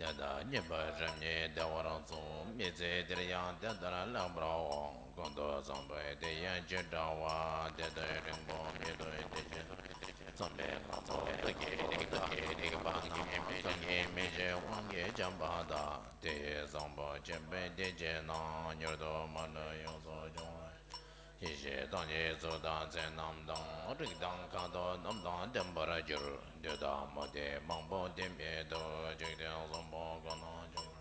དེ་ལྟར་བརྙེས་པ་རབ་རྙེད་བདེ་བར་གསུངས། མི་ཚེ་འདིར་ཡང་དེ་ལྟར་ལེགས་པར་འོང་། ཀུན་ཏུ་བཟང་པོ་དེ་ཡང་ཅི་འདྲ་བ། དེ་དག་རིང་པོ་མི་ཐོགས་དེ་བཞིན་དུ། བསམ་པའི་ངང་ཚུལ་བདག་གིས་རིག་པ་དང་། གང་གིས་མི་བྱེད་དབང་གིས་འཇོམས་པ་དག། དེ་ཡི་བཟང་པོ་སྤྱོད་པས་དེ་བྱས་ན། མྱུར་དུ་མ་ལུས་ཡོངས་སུ་སྦྱོང་བར། ཡེ་ཤེས་དང་ནི་གཟུགས་དང་ཚེ་རྣམས་དང་། རིགས་དང་ཁ་དོག་རྣམས་དང་ལྡན་པར་འགྱུར། བདུད་དང་མུ་སྟེགས་མང་པོ་བསྟེན་པའི་མཐུས། འཇིག་རྟེན་གསུམ་པོ་ཀུན་ན་འཇོམས་པར།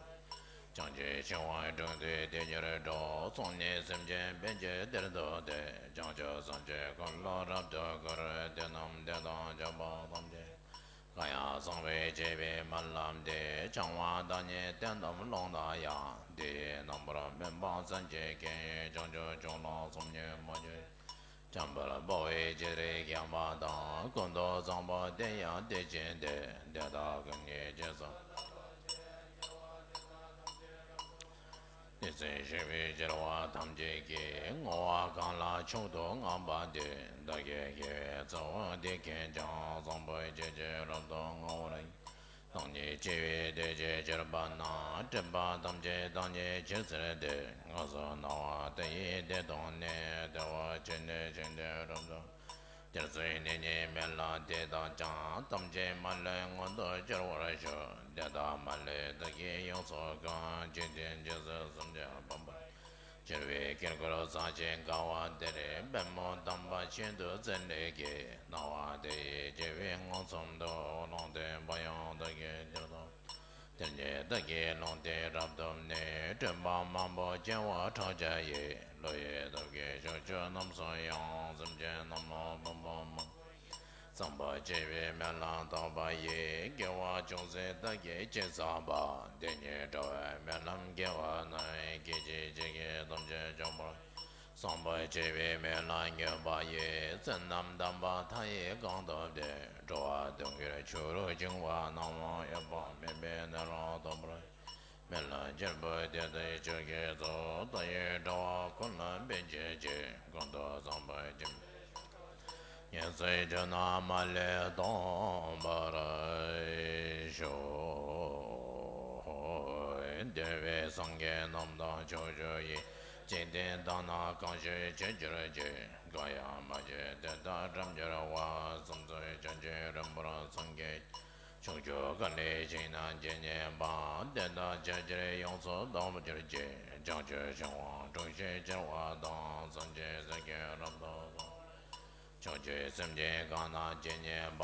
བྱང་ཆུབ་ཤིང་དབང་དྲུང་དུ་དེ་ཉིད་འགྲོ། སོང་ནས་སེམས་ཅན་ཕན་ཕྱིར་དེར་འདུག་སྟེ། བྱང་ཆུབ་སེམས་ཀྱི་འཁོར་ལོ་རབ་ཏུ་བསྐོར། དེ་རྣམས་དེ་དང་འཇོམས་པ་ཐམས་ཅད། གང་ཡང་གསང་བའི་སྤྱོད་པའི་སྨོན་ལམ་འདི། བྱང་བ་བདག་ཉིད་བསྟན་ཏམ་ལུང་དང་ཡང་། དེ་ཡི་རྣམ་པར་སྨིན་པ་སེམས་ཅན་ཀུན། བྱང་ཆུབ་མཆོག་ལ་སོམ་ཉི་མ་གྱུར། འཇམ་དཔལ་དཔའ་བོས་ཇི་ལྟར་མཁྱེན་པ་དང་། ཀུན་ཏུ་བཟང་པོ་དེ་ཡང་དེ་བཞིན་ཏེ། དེ་དག་ཀུན་གྱི་རྗེས་སུ། དེ་ཚེ་ཞིང་པའི་སྦྱོར་བ་ཐམས་ཅད་ཀྱིས། བསྔོ་བ་གང་ལ་མཆོག་ཏུ་བསྔགས་པ་དེ། བདག་གི་དགེ་བའི་རྩ་བ་འདི་མཁྱེན་ཀྱང་། བཟང་པོ་སྤྱོད་ཕྱིར་རབ་ཏུ་བསྔོ་བར་བགྱི། བདག་ཉིད་སྤྱོད་པའི་དེ་ཅིས་གྱུར་པ་ན། སྒྲིབ་པ་ཐམས་ཅད་བདག་ཉིད་ཞི་བྱེད་དེ། སྔགས་སུ་སྣང་བ་དེ་ཡིས་དེ་མཐོང་ནས། བདེ་བ་ཅན་ནི་བྱིན་ཏེ་རབ་ཏུ། དེར་སོགས་ནད་ཀྱི་སྨན་བླ་དེ་དག་ཀྱང་། ཐམས་ཅད་མ་ལུས་མངོན་དུ་གྱུར་པར་ཤོག། དེ་དག་མ་ལུས་བདག་གིས་ཡོངས་སུ་གང་། འཇིག་རྟེན་རྒྱལ་སྲིད་སེམས་ཅན་ཕམ་པར། སྦྱོར་བའི་དཀྱིལ་འཁོར་ས་གཞི་དཀར་བ་དེར། པདྨོ་དམ་པ་ཤིན་ཏུ་མཛེས་ལེགས་ཀྱི། སྣང་བ་དེ་ཡིས་སྤྱི་བོའི་མངོན་སུམ་དུ། ཀློང་སྟེ་འབར་ཡང་བདག་གིས་ཀྱང་མཐོང་། དེ་ནས་བདག་གིས་ཀློང་དེ་རབ་བཏུམས་ནས། སྤྲིན་པ་མང་པོ་སྐྱེ་བ་ཕྲག་བརྒྱ་ཡི། ཀླུ་ཡི་སྟོབས་ཀྱིས་ཕྱོགས་བཅུ་རྣམས་སུ་ཡང་། སེམས་ཅན་རྣམས་ལ་ཕན་པ་མང་པོ་ཡོང་། བཟང་པོ་སྤྱོད་པའི་སྨོན་ལམ་བཏབ་པ་ཡིས། དགེ་བ་ཅུང་ཟད་བདག་གིས་ཅི་བསགས་པ། དེ་ཉིད་འགྲོ་བའི་སྨོན་ལམ་དགེ་བ་རྣམས། སྐད་ཅིག་གཅིག་གིས་ཐམས་ཅད་འཇོམས་པར། བཟང་པོ་སྤྱོད་པའི་སྨོན་ལམ་བསྔོས་པ་ཡིས། བསོད་ནམས་དམ་པ་མཐའ་ཡས་གང་ཐོབ་སྟེ། འགྲོ་བ་དོན་གྱི་ཆོས་རབ་འབྱུང་བ་རྣམས། འོད་དཔག་མེད་པའི་གནས་ལ་ཐོབ་པར། སྨོན་ལམ་བརྒྱ་པོ་དེ་དག་མཆོག་གི་གཙོ། བདག་ཡིད་འགྲོ་བ་ཀུན་ལ་ཕན་བྱེད་ཕྱིར། ཀུན་ཏུ་བཟང་པོ་སྤྱོད་པའི་ངེས་སུ་གྱུར་ན་མ་ལུས་ཐོབ་པར་ཤོག། འདུལ་བའི་སེང་གེ་རྣམས་དང་ཕྱོགས་བཅུ་ཡི། འཇིག་རྟེན་དག་ན་གང་བཞུགས་ཅི་གྱུར་ཅིག། གང་ཡང་མ་མཆིས་དེ་དག་རབ་འབྱོར་བ། བསམ་རྫོགས་བྱང་ཆུབ་རིམ་པར་སངས་རྒྱས། ཕྱོགས་བཅུ་ག་ལའི་ཞིང་རྣམས་ཇི་སྙེད་པ། དེ་དག་རྒྱ་ཆེར་ཡོངས་སུ་དག་པར་གྱུར་ཅིག། བྱང་ཆུབ་ཤིང་དབང་དྲུག་ཞལ་གྱུར་པ་དང་། སངས་རྒྱས་སྲས་ཀྱིས་རབ་ཏུ་གསུངས། ཕྱོགས་བཅུའི་སེམས་ཅན་གང་རྣམས་ཇི་སྙེད་པ།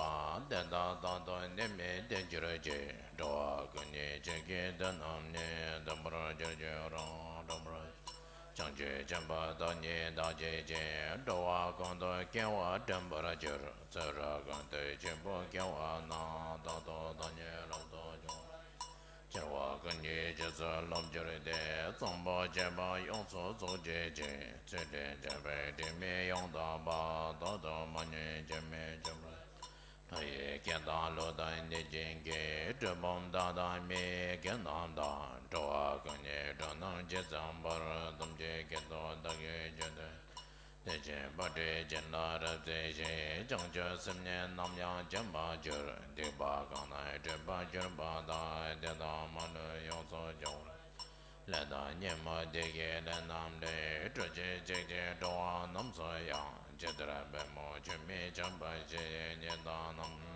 དེ་དག་དང་དུ་ནད་མེད་བདེ་གྱུར་ཅིག་འགྲོ་བ་ཀུན་གྱི་ཆོས་ཀྱི་དོན་རྣམས་ནི། མཐུན་པར་གྱུར་ཅིག་རང་གྲོལ་བར། བྱང་ཆུབ་སེམས་དཔའ་བདག་ཉིད་བདག་བྱེད་ཅིང་། འགྲོ་བ་ཀུན་ཏུ་སྐྱེ་བ་དྲན་པར་འགྱུར། ཚེ་རབས་ཀུན་ཏུ་འཆི་འཕོ་སྐྱེ་བ་ན། རྟག་ཏུ་བདག་ཉིད་རབ་ཏུ་བྱུང་བར། སྐྱེ་བ་ཀུན་གྱི་རྗེས་སུ་སློབ་གྱུར་ཏེ། བརྩོན་པ་བཅས་པ་ཡོངས་སུ་རྫོགས་བྱེད་ཅིང་། ཚུལ་ཁྲིམས་འཆལ་བའི་སྒྲིབ་མེད་ཡོངས་དག་པ། རྟག་ཏུ་མ་ཉམས་སྐྱོན་མེད་སྤྱོད་པར། ལྷ་ཡི་སྐད་དང་ཀླུ་དང་གནོད་སྦྱིན་གྱི། གྲུལ་བུམ་དག་དང་མི་ཡི་སྐད་རྣམས་དང་། འགྲོ་བ་ཀུན་གྱི་སྒྲ་རྣམས་ཇི་ཙམ་པར། ཐམས་ཅད་སྐད་དུ་བདག་གིས་ཆོས་བསྟན་ཏོ། དེ་བཞིན་བག་གྲོས་ཅན་ལ་རབ་གཟིགས་ཤིག་བྱང་ཆུབ་སེམས་ནི་ནམ་ཡང་བརྗེད་མ་གྱུར། སྡིག་པ་གང་རྣམས་སྒྲིབ་པར་གྱུར་པ་དག་དེ་དག་མ་ལུས་ཡོངས་སུ་སྦྱོང་བར། ལས་དང་ཉོན་མོངས་བདེ་གཤེགས་ལས་རྣམས་ལས། སྤྲུལ་པའི་ཚིག་གིས་འགྲོ་བ་རྣམས་སུ་ཡང་། ཇི་ལྟར་པདྨོ་ཆུ་མིག་ཆགས་པ་བཞིན། ཉན་དང་རྣམ་སྨིན་དང་ལྡན་པ་ཡི།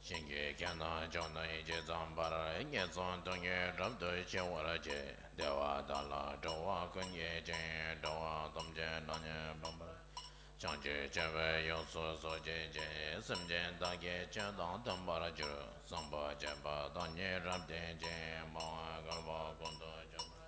བཞིན་གྱི་སྐད་དང་ཕྱོགས་རྣམས་ཇི་ཙམ་པར། ངན་སོང་སྡུག་བསྔལ་རབ་ཏུ་ཞི་བར་བྱེད། བདེ་བ་དག་ལ་འགྲོ་བ་ཀུན་སྐྱེད་ཅིང་། འགྲོ་བ་ཐམས་ཅད་ལ་ནི་ཕན་པར། བྱང་ཆུབ་སྤྱོད་པའི་ཡུལ་སོ་སོར་བྱེད་ཅིང་། སེམས་ཅན་དག་གི་ཆོས་དང་མཐུན་པར་འགྱུར། བརྩོན་པ་བཅས་པ་བདག་ཉིད་རབ་བརྟན་ཅིང་། མ་འོངས་བསྐལ་པ་ཀུན་ཏུ་འབྱུང་བར།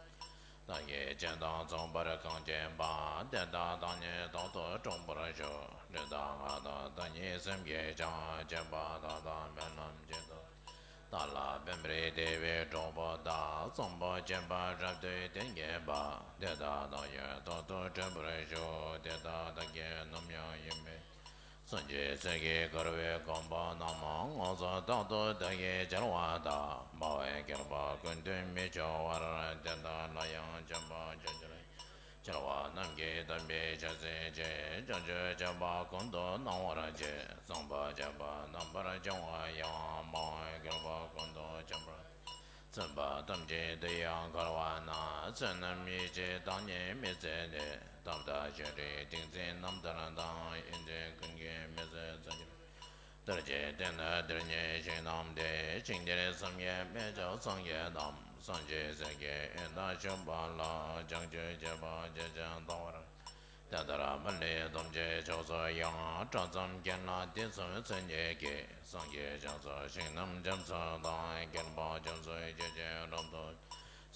བདག་གིས་ཆོས་དང་མཚུངས་པར་གང་བྱས་པ། དེ་དག་བདག་ཉིད་རྟག་ཏུ་བསྒྲུབ་པར་ཤོག་ལུས་དང་ངག་དང་བདག་ཉིད་སེམས་ཀྱིས་ཀྱང་། སྤྱོད་པ་དག་དང་སྨོན་ལམ་བྱེད་དོ། བདག་ལ་ཕན་པར་བདེ་བའི་གྲོགས་པོ་དག་བརྩོན་པ་བཅས་པ་རབ་ཏུ་བསྟེན་བྱས་པ། དེ་དག་བདག་གིས་རྟག་ཏུ་འགྲུབ་པར་ཤོག་དེ་དག་བདག་གིས་ནམ་ཡང་ཡིད་མི་བཟུང་། བྱང་ཆུབ་སེམས་ཀྱིས་བསྐོར་བའི་གོ་འཕང་རྣམས། དངོས་སུ་རྟག་ཏུ་བདག་གིས་འབྱོར་བ་དག་མ་འོངས་བསྐལ་པ་ཀུན་ཏུ་མི་འཆོར་བར། དེ་དག་ལ་ཡང་བྱོན་པར་གྱུར་ཅིག་རྒྱལ་བ་རྣམས་ཀྱིས་བསྟན་པའི་ཆོས་འཛིན་ཅིང་། བྱང་ཆུབ་སྤྱོད་པ་ཀུན་ཏུ་སྣང་བར་བྱེད། བརྩོན་པ་བཅས་པ་རྣམ་པར་སྦྱོང་བ་ཡང་། མ་འོངས་བསྐལ་པ་ཀུན་ཏུ་འབྱོན་པར། བརྩོན་པ་ཐམས་ཅད་དུ་ཡང་འཁོར་བ་ན། བསོད་ནམས་ཡེ་ཤེས་བདག་ཉིད་མི་ཟད་ནས། ཐབས་དང་ཤེས་རིག་ཏིང་འཛིན་རྣམ་ཐར་དང་། ཡོན་ཏན་ཀུན་གྱི་མི་ཟད་རྫོགས་ཀྱི། དར་ཞིང་རྟེན་དང་དེར་ཉེ་ཞིང་རྣམས་ཏེ། ཞིང་དེར་སེམས་ཉིད་མི་འཇིགས་སངས་རྒྱས་རྣམས། སངས་རྒྱས་སྲས་ཀྱི་ཡོན་དང་མཆོད་པ་ལ། བྱང་ཆུབ་སྤྱོད་པ་ཇི་བཞིན་དང་བར། དེ་ལྟར་མ་ལུས་ཐམས་ཅད་ཕྱོགས་སུ་ཡང་། གྲོགས་ཙམ་མཁྱེན་ལ་དུས་གསུམ་མཚན་ཉིད་ཀྱིས། སངས་རྒྱས་ཕྱོགས་སུ་ཞིང་རྣམས་རྒྱ་མཚོ་དང་། བསྐལ་པ་རྒྱ་མཚོའི་ཆུ་ཆེན་རབ་ཏུ།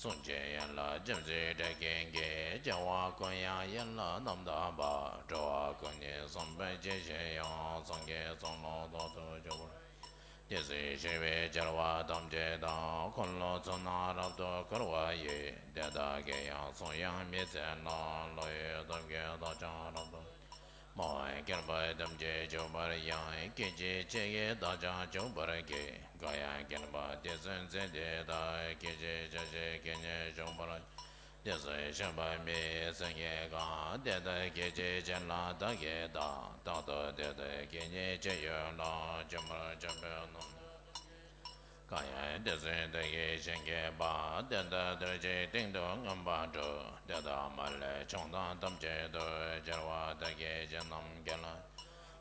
གསུང་ཆེན་ཡན་ལག་རྒྱ་མཚོའི་སྒྲ་སྐད་ཀྱིས། རྒྱལ་བ་ཀུན་དབྱངས་ཡན་ལག་རྣམ་དག་པ། འགྲོ་བ་ཀུན་ནི་བསམ་པའི་ཡེ་ཤེས་དབྱངས། སངས་རྒྱས་གསུང་ལ་རྟག་ཏུ་ཆུད་པར། དེ་ཚེ་ཞི་བའི་རྒྱལ་བ་ཐམས་ཅད་དང་། འཁོར་ལོ་ཚུལ་རྣམས་རབ་ཏུ་བསྐོར་བ་ཡི། དེ་དག་གི་ཡང་གསུང་དབྱངས་མི་ཟད་ལ། ལྷ་ཡི་ཐབས་ཀྱིས་བདག་ཀྱང་རབ་ཏུ། མ་འོངས་བསྐལ་པ་ཐམས་ཅད་འཇུག་པར་ཡང་། སྐད་ཅིག་གཅིག་གིས་བདག་ཀྱང་འཇུག་པར་བགྱི། གང་ཡང་བསྐལ་པ་དུས་གསུམ་ཚེ་འདི་དག་སྐད་ཅིག་ཕྱེད་ཅིག་གིས་ནི་འཇུག་པར། དེ་ཚེ་ཞིང་པ་མི་ཡི་སེང་གེ་གང་། དེ་ལྟར་སྐད་ཅིག་གཅིག་ལ་བདག་གིས་བལྟ། རྟག་ཏུ་དེ་དག་གི་ཉིད་ཅི་ཡོད་ལ། བྱིན་པར་བྱ་བའི་རྣམ་གང་ཡང་དེ་ཚེ་བདག་གིས་ཞིང་གི་བ། དེ་དག་དར་ཞིང་སྟེང་དུ་མངོན་པར་བསྒྲུབ། དེ་དག་མ་ལུས་བྱུང་དང་ཐམས་ཅད་དུ། རྒྱལ་བ་བདག་གིས་བྱིན་རྣམས་དགེ་ལ།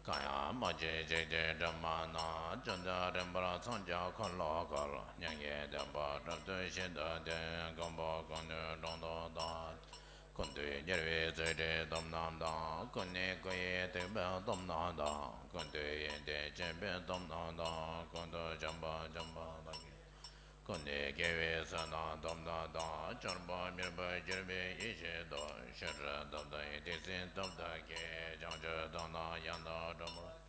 གང་ཡང་མ་མཆིས་གཅིག་ཏུ་སྒྲུབ་མ་ནུས། བཅོམ་ལྡན་འདས་རིམ་པར་འཚང་རྒྱ་འཁོར་ལོ་བསྐོར། མྱ་ངན་འདས་པ་རབ་ཏུ་ཞི་དུ་སྟེ། འཁོར་བ་ཀུན་ནས་དྲུང་དུ་བདག་ཀུན་ཏུ་གཉེར་བའི་ཚུལ་ཁྲིམས་སྡོམ་རྣམས་དང་། ཀུན་ནས་གུས་ཡུལ་ཐེག་པའི་སྡོམ་རྣམས་དང་། ཀུན་ཏུ་ཡོན་ཏན་སྤྱོད་པའི་སྡོམ་རྣམས་དང་། ཀུན་ཏུ་བྱམས་པ་འཇམ་དཔལ་དག་གི། ཀུན་ནས་དགེ་བའི་ཚུལ་རྣམས་སྡོམ་རྣམས་དང་། འཆོར་པ་མྱུར་བར་གྱུར་པའི་ཡེ་ཤེས་སྟོབས། ཤེས་རབ་སྟོབས་དང་ཏིང་འཛིན་སྟོབས་དག་གིས། བྱང་ཆུབ་སྟོབས་རྣམས་ཡང་དག་སྒྲུབ་པར།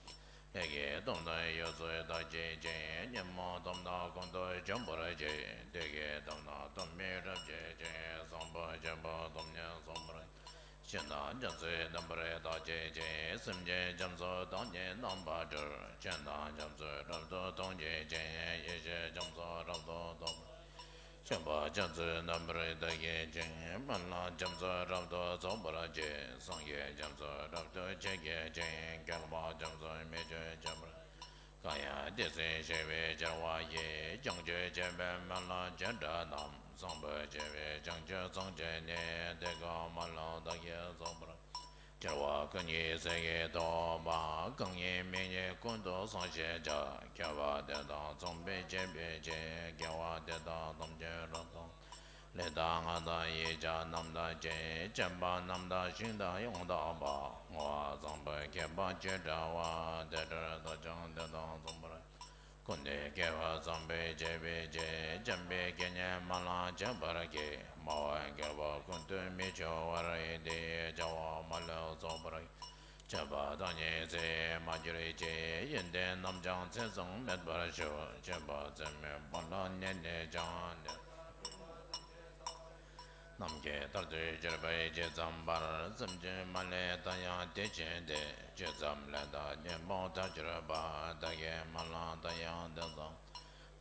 ལས་ཀྱི་སྟོབས་རྣམས་ཡོངས་སུ་དག་བྱེད་ཅིང་། ཉོན་མོངས་སྟོབས་རྣམས་ཀུན་ཏུ་འཇོམས་པར་བྱེད། བདུད་ཀྱི་སྟོབས་རྣམས་སྟོབས་མེད་རབ་བྱེད་ཅིང་། བཟང་པོ་སྤྱོད་པ་སྟོབས་ཉིད་སྲུང་བར། ཆོས་རྣམས་རྒྱ་མཚོའི་ནུ་མར་བརྟག་བྱེད་ཅིང་། སེམས་ཅན་རྒྱ་མཚོ་དག་ཉིད་རྣམ་པར་སྒྲོལ། ཆོས་རྣམས་རྒྱ་མཚོ་རབ་ཏུ་མཐོང་བྱེད་ཅིང་། ཡེ་ཤེས་རྒྱ་མཚོ་རབ་ཏུ་རྟོགས་པར། སྤྱོད་པ་རྒྱ་མཚོའི་ནུ་མར་བརྟག་བྱེད་ཅིང་། སྨོན་ལམ་རྒྱ་མཚོ་རབ་ཏུ་རྫོགས་པར་བྱེད། སངས་རྒྱས་རྒྱ་མཚོ་རབ་ཏུ་ཆེར་བསྐྱེད་ཅིང་། བསྐལ་པ་རྒྱ་མཚོའི་མེ་ལྕེ་འཇོམས་པར། གང་ཡང་དེ་སྲིད་ཞི་བའི་རྒྱལ་བ་ཡི། བྱང་ཆུབ་སྤྱོད་པའི་སྨོན་ལམ་བརྒྱ་ཕྲག་རྣམས། བཟང་པོ་སྤྱོད་པའི་བྱང་ཆུབ་ཚོགས་ཀྱིས་ནི། དེ་ཀའི་སྨོན་ལམ་བདག་གིས་རྫོགས་པར། རྒྱལ་བ་ཀུན་གྱི་སྲས་ཀྱིས་ཐོབ་པ། གང་ཉིད་མིང་ནི་ཀུན་ཏུ་བཟང་ཞེས་བྱ། མཁས་པ་དེ་དག་མཚུངས་པས་བསྐྱེད་པའི་ཕྱིར། དགེ་བ་འདི་དག་ཐམས་ཅད་རབ་ཏུ། ལས་དང་ངག་དང་ཡིད་བྱ་རྣམས་དག་ཅིང་། བྱམས་པ་རྣམས་དག་ཞིང་དག་ཡང་དག་པ། བསྔོ་བ་བཟང་པོས་ཁྱད་པར་ཅི་འདྲ་བ། དེ་འདྲར་བདག་ཀྱང་དེ་དག་མཚུངས་པར། ཀུན་ཏུ་དགེ་བ་བཟང་པོས་བྱས་པའི་ཕྱིར། བྱམས་པའི་དགེ་བསྙེན་སྨོན་ལམ་བྱེད་པར་བགྱི། སྨྲ་བའི་སྐྱེ་བོ་ཀུན་ཏུ་མི་སྐྱེ་བར། དེ་ཡི་བྱ་བ་མ་ལུས་རྫོགས་པར། སྤྱོད་པ་དང་ཉེས་ཚེ་མ་གྱུར་ཅིག་ཡོན་ཏན་རྣམས་ཀྱང་ཚེ་བཟང་མེད་པར་ཤོག་སྤྱོད་པ་ཚད་མེད་པ་ལ་གནས་ནས་ཀྱང་། ནམ་མཁའི་མཐར་ཐུག་གྱུར་པའི་ཇི་ཙམ་པར། བསམ་གྱིས་མ་ལངས་ད་ཡང་དེ་བཞིན་ཏེ། ཇི་ཙམ་ལས་དང་གཉེན་པོ་མཐར་གྱུར་པ། བདག་གིས་སྨོན་ལམ་ད་ཡང་དེ་ཙམ།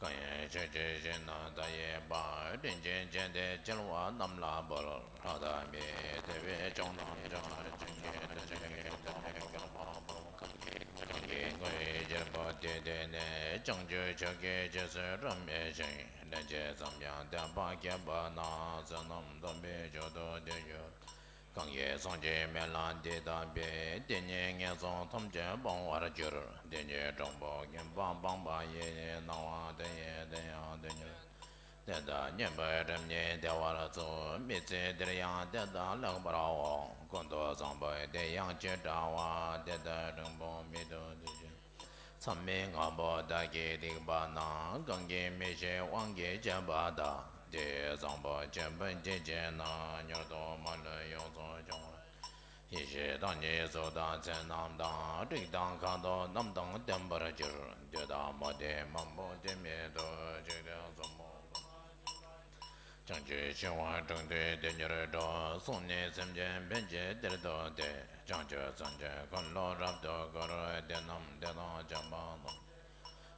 གང་ཡིན་ཆོས་ཀྱི་ཞིང་རྣམས་མཐའ་ཡས་པ། དྲིན་ཅན་བྱས་ཏེ་སྐྱེ་བོ་རྣམས་ལ་འབུལ། ལྷ་དང་མིའི་དེ་བས་ཀྱང་ནམ་འཆར། བྱིན་གྱིས་བརླན་པའི་དེ་ནས་བསྐལ་པ་འབུམ། གང་གི་མགོན་ཡིད་བཞིན་པོ་དེ་དེ་ནས། བྱང་ཆུབ་མཆོག་གི་རྗེས་སུ་རབ་སྨིན་ཞིང་། ལན་ཅི་ཙམ་ཡང་བསྟན་པ་བསྐྱེད་པ་ན། བསོད་ནམས་དམ་པའི་མཆོག་ཏུ་དེ་གྱུར། གང་གིས་བསམ་གྱིས་མི་ལང་འདི་ལྟ་བུའི། དེ་ཉིད་ངན་སོང་ཐམས་ཅད་སྤང་བར་འགྱུར། དེ་ཉིད་དྲང་པོ་མངོན་པར་སྤངས་པ་ཡི། སྣང་བ་དེ་ཡི་དེ་ཡང་དེ་ཉིད། དེ་དག་མཉེས་པའི་སྒྲིབ་གཉིས་བདེ་བར་འཚོ། མི་ཚེ་འདིར་ཡང་དེ་དག་ལེགས་པར་འོང་། ཀུན་ཏུ་བཟང་པོའི་དེ་ཡང་ཅི་འདྲ་བ། དེ་ལྟར་འབྲིང་པོ་མི་སྡུག་དེ་བཞིན། མཚམས་མེད་ལྔ་པོ་བདག་གིས་བསྡིགས་པ་ན། གང་གིས་མི་ཤེས་དབང་གིས་བྱས་པ་དག་དེ་ཡི་བཟང་པོ་ཆེན་པོ་འདི་བྱས་ན། མྱུར་དུ་མ་ལུས་ཡོངས་སུ་སྦྱོང་བར། ཡེ་ཤེས་དང་ནི་གཟུགས་དང་མཚན་རྣམས་དང་། རིགས་དང་ཁ་དོག་རྣམས་དང་ལྡན་པར་འགྱུར། འདོད་དང་མོས་ཏེ་མང་པོ་དེ་མེད་དོ། འཇིག་རྟེན་གསུམ་པོ་བྱང་ཆུབ་ཤིང་དབང་དྲུང་དུ་དེ་ཉིད་འགྲོ། སོང་ནས་སེམས་ཅན་ཕན་ཕྱིར་དེར་འདུག་སྟེ། བྱང་ཆུབ་སེམས་ཅན་ཀུན་ལ་རབ་ཏུ་བསྐུལ། དེ་རྣམས་དེ་དང་བྱམས་པ་དང་།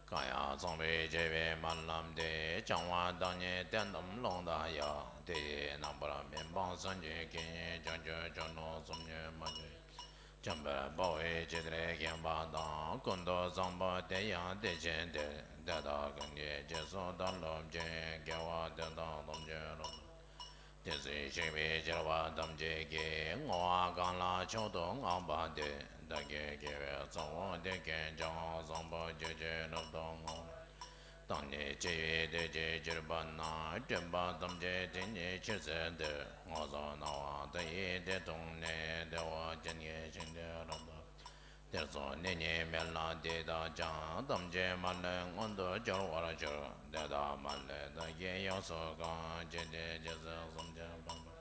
གང་ཡང་ཚངས་པའི་བྱེ་བའི་སྨོན་ལམ་སྟེ། བྱང་བ་བདག་ཉིད་དེ་རྣམས་ཀློང་དང་ཡང་། དེ་ཡི་རྣམ་པར་སྨིན་པ་སངས་རྒྱས་ཀྱི། བྱང་ཆུབ་ཕྱོགས་རྣམས་སུ་ཉོན་མོངས་ཆེ། འཇོམས་པར་དཔའ་བོས་ཇི་ལྟར་མཁྱེན་པ་དང་། ཀུན་ཏུ་བཟང་པོ་དེ་ཡང་དེ་བཞིན་ཏེ། དེ་དག་གང་གི་རྗེས་སུ་བདག་སློབ་ཅིང་། དགེ་བ་དེ་དག་ཐམས་ཅད་རབ་ཏུ། དེ་ཚེ་གཤེགས་པའི་སྐྱེ་བོ་ཐམས་ཅད་ཀྱིས། བསྔོ་བ་གང་ལ་མཆོག་ཏུ་བསྔགས་པ་དེ། བདག་གི་དགེ་བའི་རྩ་བ་དེ་ཀུན་ཀྱང་། བཟང་པོ་སྤྱོད་ཕྱིར་རབ་ཏུ་བསྔོ། བདག་ནི་སྤྱི་བོའི་བདུད་ཀྱིས་གྱུར་པ་ན། སྒྲིབ་པ་ཐམས་ཅད་དེ་ཉིད་ཆུད་ཟོས་ཏེ། སྔོ་སོགས་སྣང་བ་དེ་ཡིས་དེ་མཐོང་ནས། བདེ་བ་ཅན་གྱི་ཞིང་དུ་རབ་ཏུ། དེར་སོང་ནས་ནི་སྨོན་ལམ་འདི་དག་ཀྱང་། ཐམས་ཅད་མ་ལུས་མངོན་དུ་གྱུར་པར་གྱུར། དེ་དག་མ་ལུས་བདག་གིས་ཡོངས་སུ་གང་། ཇི་སྲིད་ཇི་སྲིད་བསམ་གྱིས་མ་ལང་།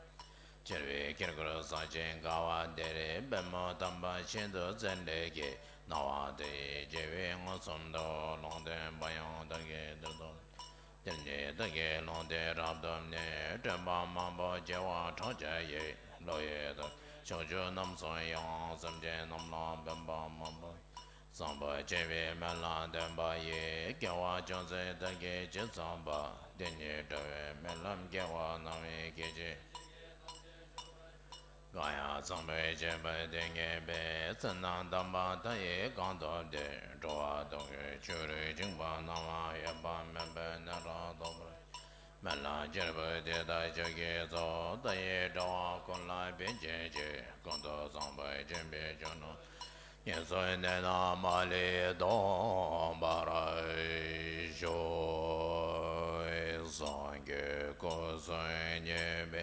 ཁྱེར་བའི་དཀྱིལ་འཁོར་གསལ་ཞིང་དགའ་བ་དེར། པདྨོ་དམ་པ་ཤིན་ཏུ་མཛེས་ལས་སྐྱེས། སྣང་བ་དེ་ཡིས་སྤྱི་བོའི་མངོན་སུམ་དུ། ལུང་བསྟན་པ་ཡང་བདག་གིས་དེར་ཐོབ། དེར་ནི་བདག་གིས་ལུང་དེ་རབ་ཐོབ་ནས། སྒྲིབ་པ་མང་པོ་སྐྱེ་བ་ཕྲག་བརྒྱ་ཡི། བློ་ཡི་དག་ཕྱོགས་བཅུ་རྣམས་སུ་ཡང་། སེམས་ཅན་རྣམས་ལ་ཕན་པ་མང་པོ། བཟང་པོ་སྤྱོད་པའི་སྨོན་ལམ་འདོན་པ་ཡིས། དགེ་བ་ཅུང་ཟད་བདག་གིས་ཅི་བསགས་པ། དེ་ཉིད་འགྲོ་བའི་སྨོན་ལམ་དགེ་བ་སྣང་བའི་སྐད་ཅིག་གང་ཡང་ཚངས་པའི་སྤྱོད་པ་དེ་ངེས་པས། བསོད་ནམས་དམ་པ་མཐའ་ཡས་གང་ཐོབ་སྟེ། འགྲོ་བ་དོན་ཀུན་ཆོས་རིག་སྦྱིན་པ་སྣང་བ་ཡོད་པ་མེད་པའི་གནས་རབ་ཐོབ་པར། སྨོན་ལམ་བསྐྱེད་པ་དེ་དག་མཆོག་གི་གཙོ། མཐའ་ཡས་འགྲོ་བ་ཀུན་ལ་ཕན་བྱེད་ཕྱིར། ཀུན་ཏུ་བཟང་པོ་སྤྱོད་པའི་ཆོས་རྣམས། ངན་སོང་གནས་རྣམས་མ་ལུས་སྟོངས་པར་ཤོག་སངས་རྒྱས་སྐུ་གསུམ་བརྙེས་པའི་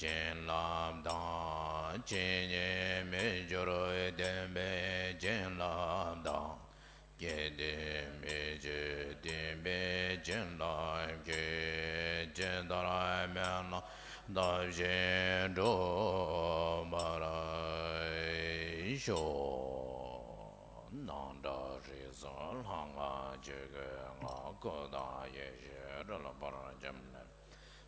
བྱིན་རླབས་དང་། ཇི་སྙེད་མི་འགྱུར་བརྟན་པའི་བྱིན་རླབས་དང་། གེགས་དེ་མི་འབྱུང་བརྟན་པའི་བྱིན་རླབས་ཀྱིས། ཇི་ལྟར་སྨོན་ལམ་བཏབ་བཞིན་འགྲུབ་པར་ཤོག་སྣང་གྲགས་རིག་གསུམ་ལྷ་སྔགས་ཆོས་སྐུའི་སྔགས། སྐུ་དང་ཡེ་ཤེས་རོལ་པར་འབྱམས་ལས།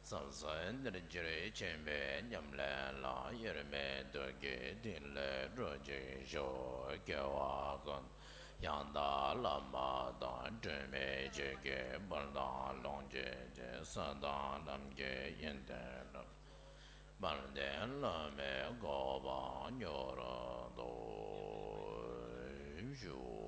ཟབ་གསལ་གཏེར་གྱུར་ཆེན་པོའི་ཉམས་ལེན་ལ། དབྱེར་མེད་ཐུགས་ཀྱི་ཐིག་ལེ་འགྲུབ་ཅིག་ཤོག་དགེ་བ་ཀུན། ཡང་དག་བླ་མ་དང་སྒྲོན་མེ་ཆོས་ཀྱི་དཔལ་དང་ལོངས་སྤྱོད་ཀྱི་ས་དང་ལམ་གྱི་ཡོན་ཏན་རབ། དཔལ་ལྡན་བླ་མའི་གོ་འཕང་མྱུར་ཐོབ་ཤོག་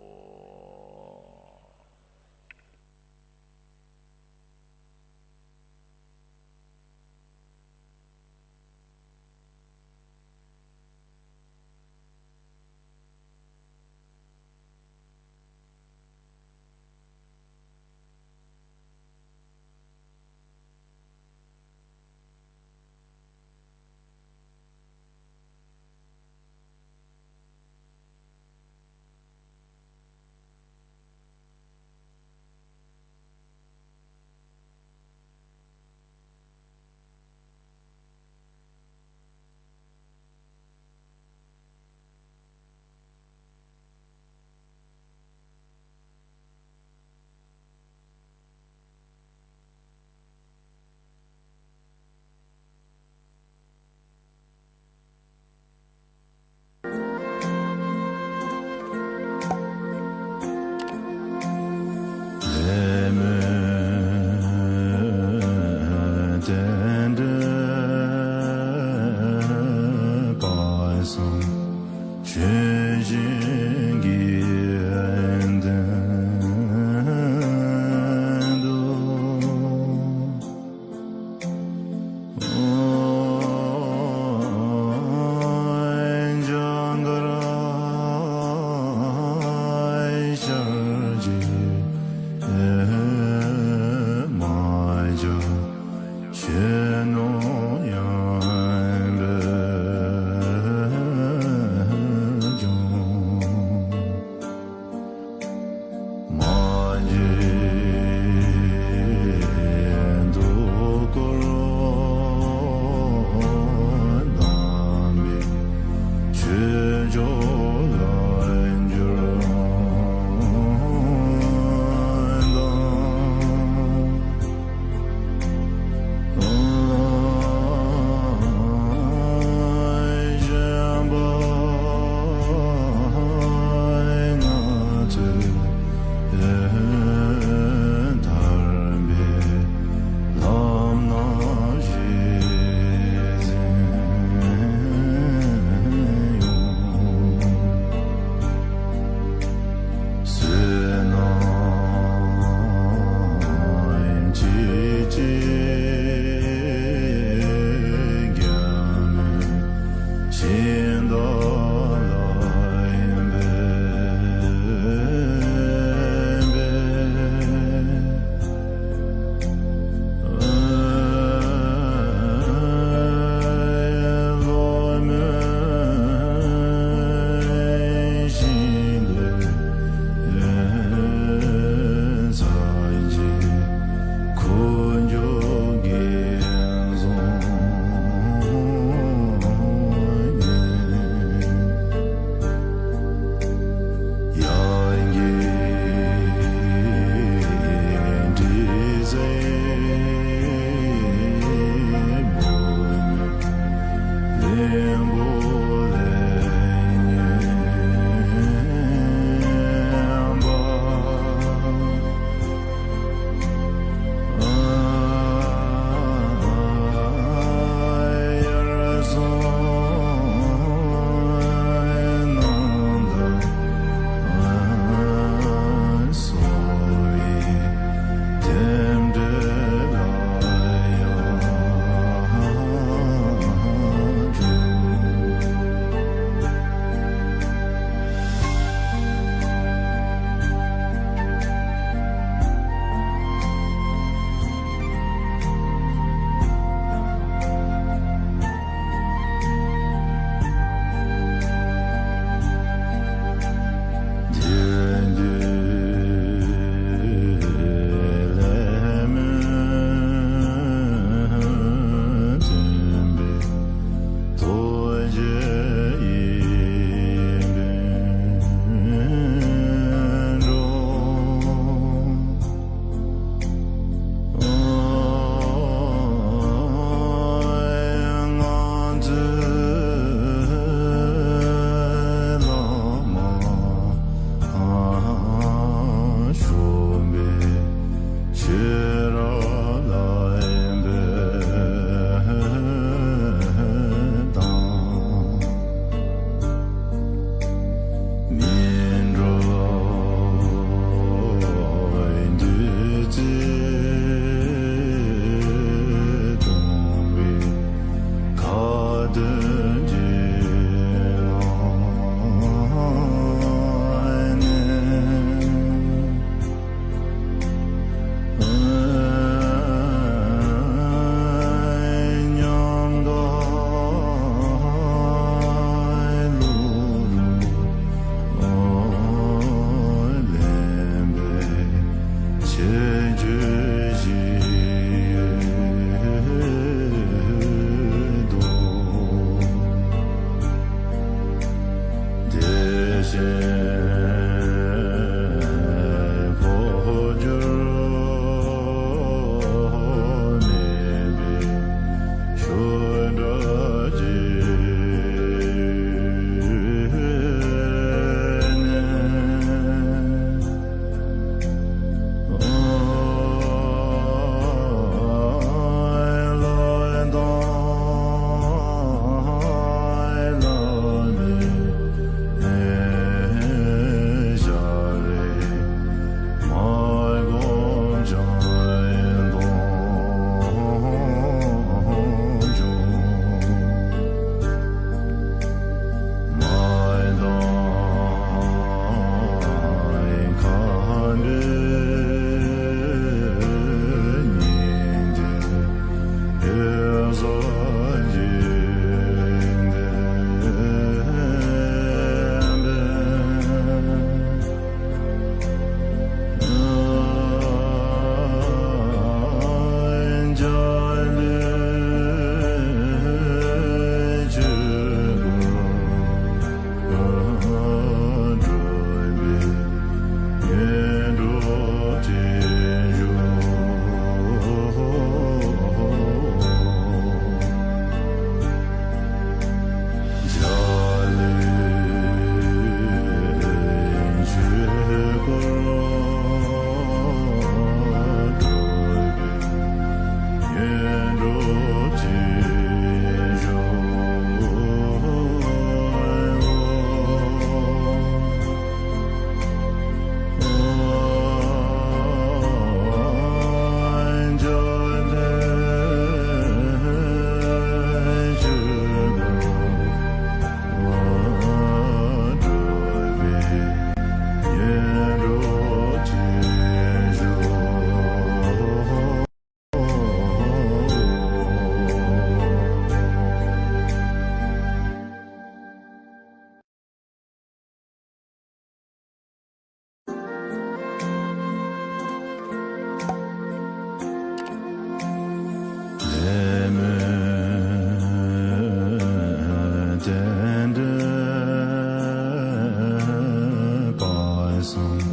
སངས་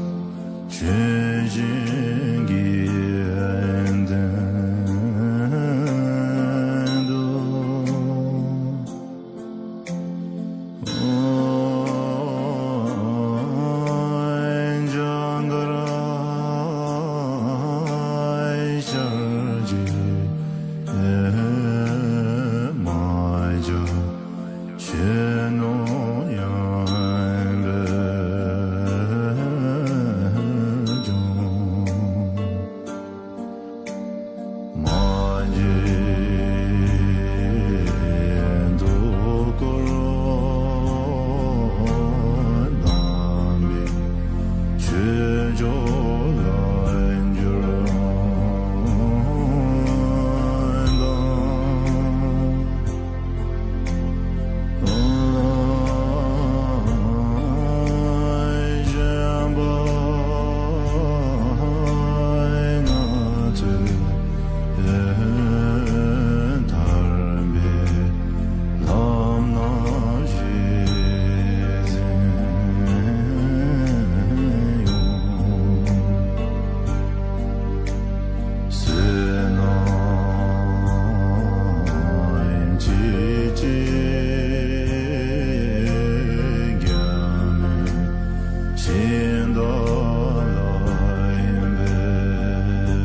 ཆོས་བཞིན་གྱི་དོན་དུ། འཇམ་དཀར་ཤར་གྱི་མ་ཇ། ཆོས་རྣམས་ཡོན་པོས་སྦྱོང་། མ་བརྗེད་དུས་འཁོར་དམ་པའི་ཆོས་མཆོག་ལ་འགྱུར་བ་དང་། གཞན་པ་ལྔ་ཚུལ་ཐར་པའི་ལམ་སྣ་ཞིག་འཛིན་ཡོང་། བསོད་ནམས་ཀྱི་ལྕི་རྒྱ་མེད་ཤིང་རྟ་ལ་ཡིན་པས།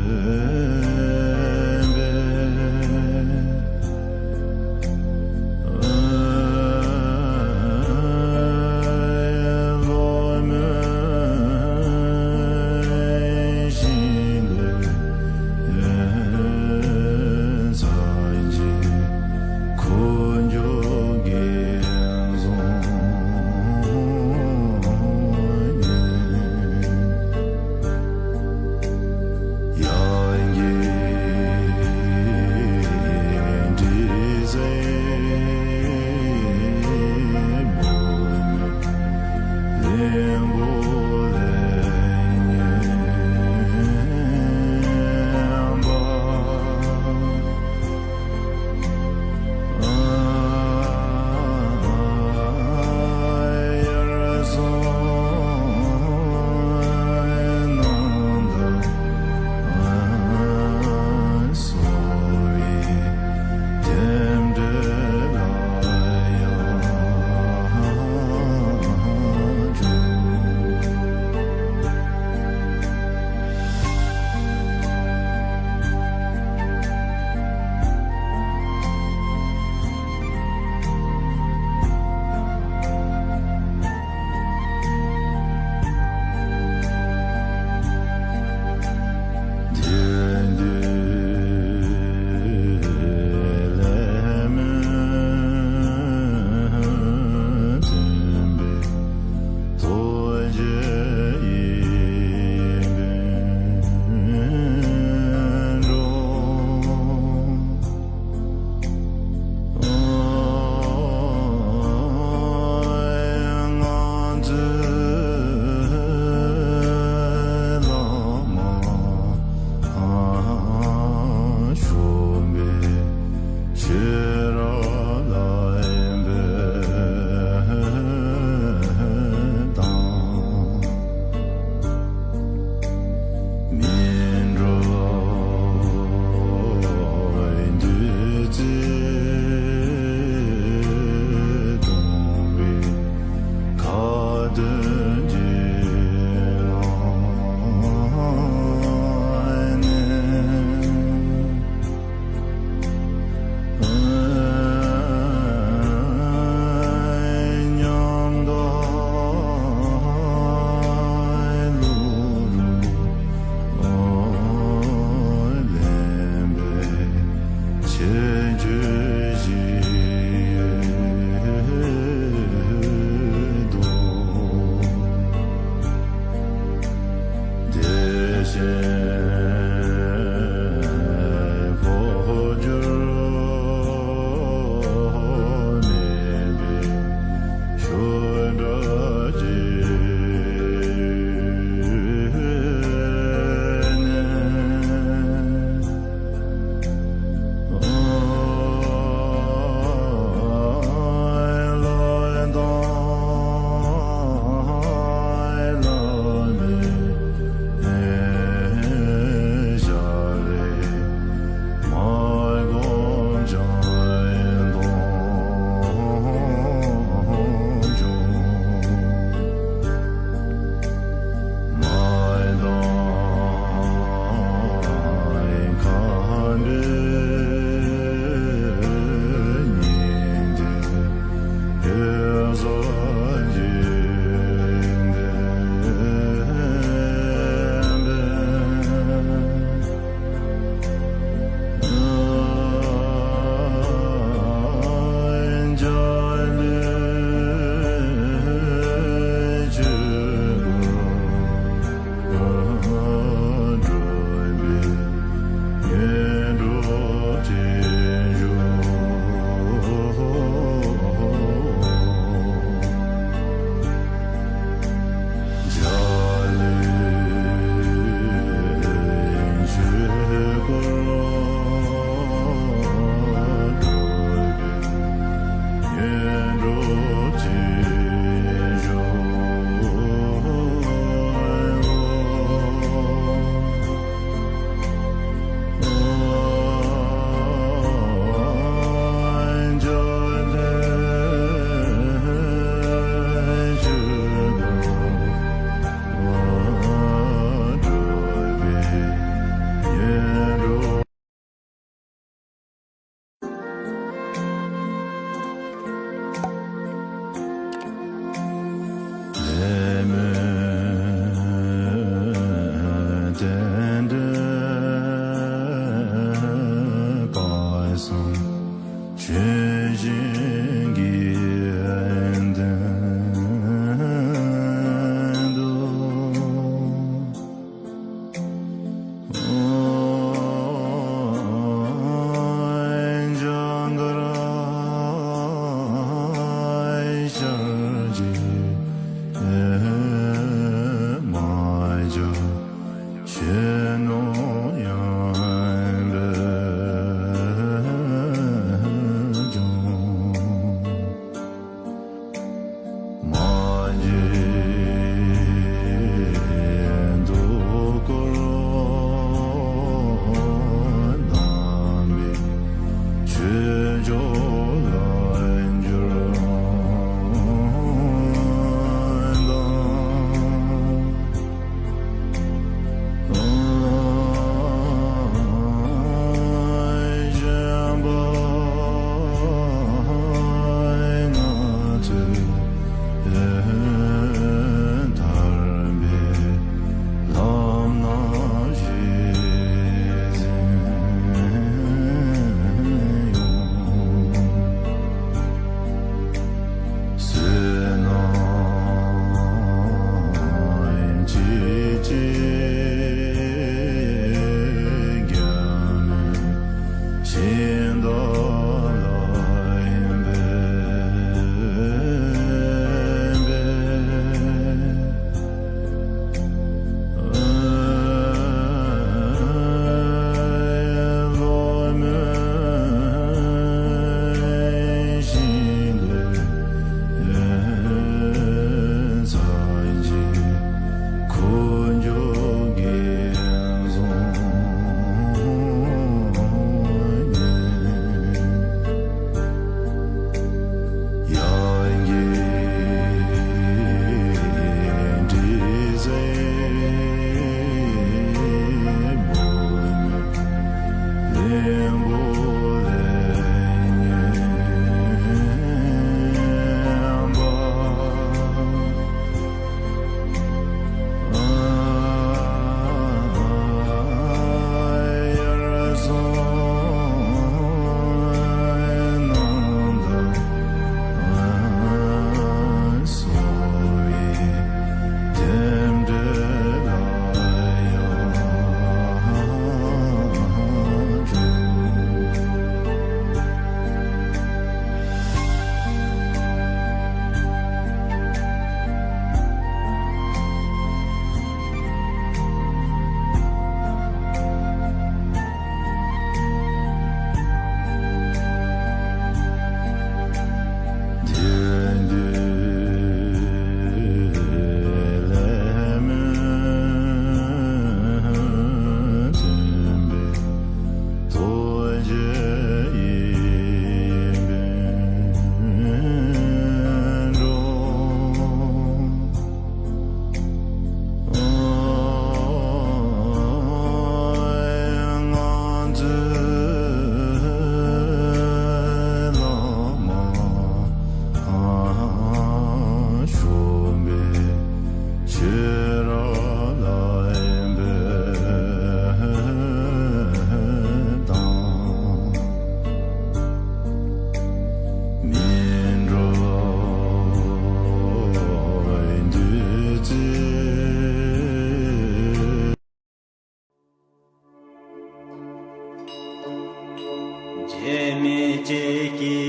རྗེ་མི་གཅིག་གི་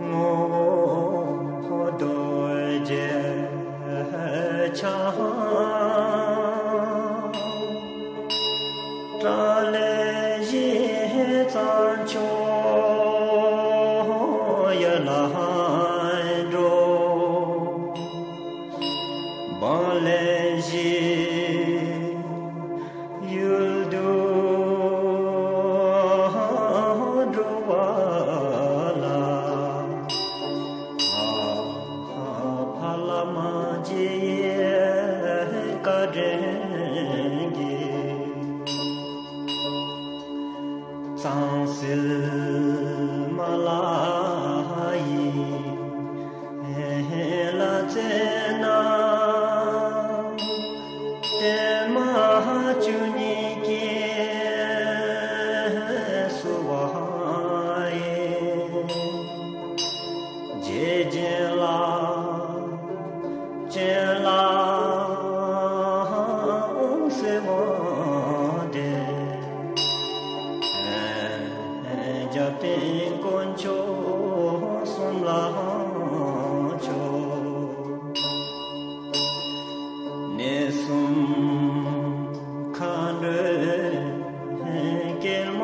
ངོ་བོ་རྡོ་རྗེ་འཆང་། ཏྲ་ལེ་ཡི་གཙང་ཕྱོགས་ཡར་ལ་འགྲོ། བང་ལེན་བཞི་ཡུལ་དུ་འགྲོ་བ་ལ། ཕ་ལ་མ་རྗེ་ཡི་བཀའ་དྲིན་གྱིས། གཙང་སེལ་མ་ལ་ཡི་ལ་རྩེ་ན། བརྟན་མ་བཅུ་གཉིས་ཀྱིས་བསུ་བ་ཡི། རྗེ་བྱིན་རླབས་ཅན་ལ་གསོལ་བ་འདེབས། རྒྱབ་རྟེན་དཀོན་མཆོག་གསུམ་ལ་མཆོད། གནས་གསུམ་མཁའ་འགྲོའི་སྐྱེལ་མ་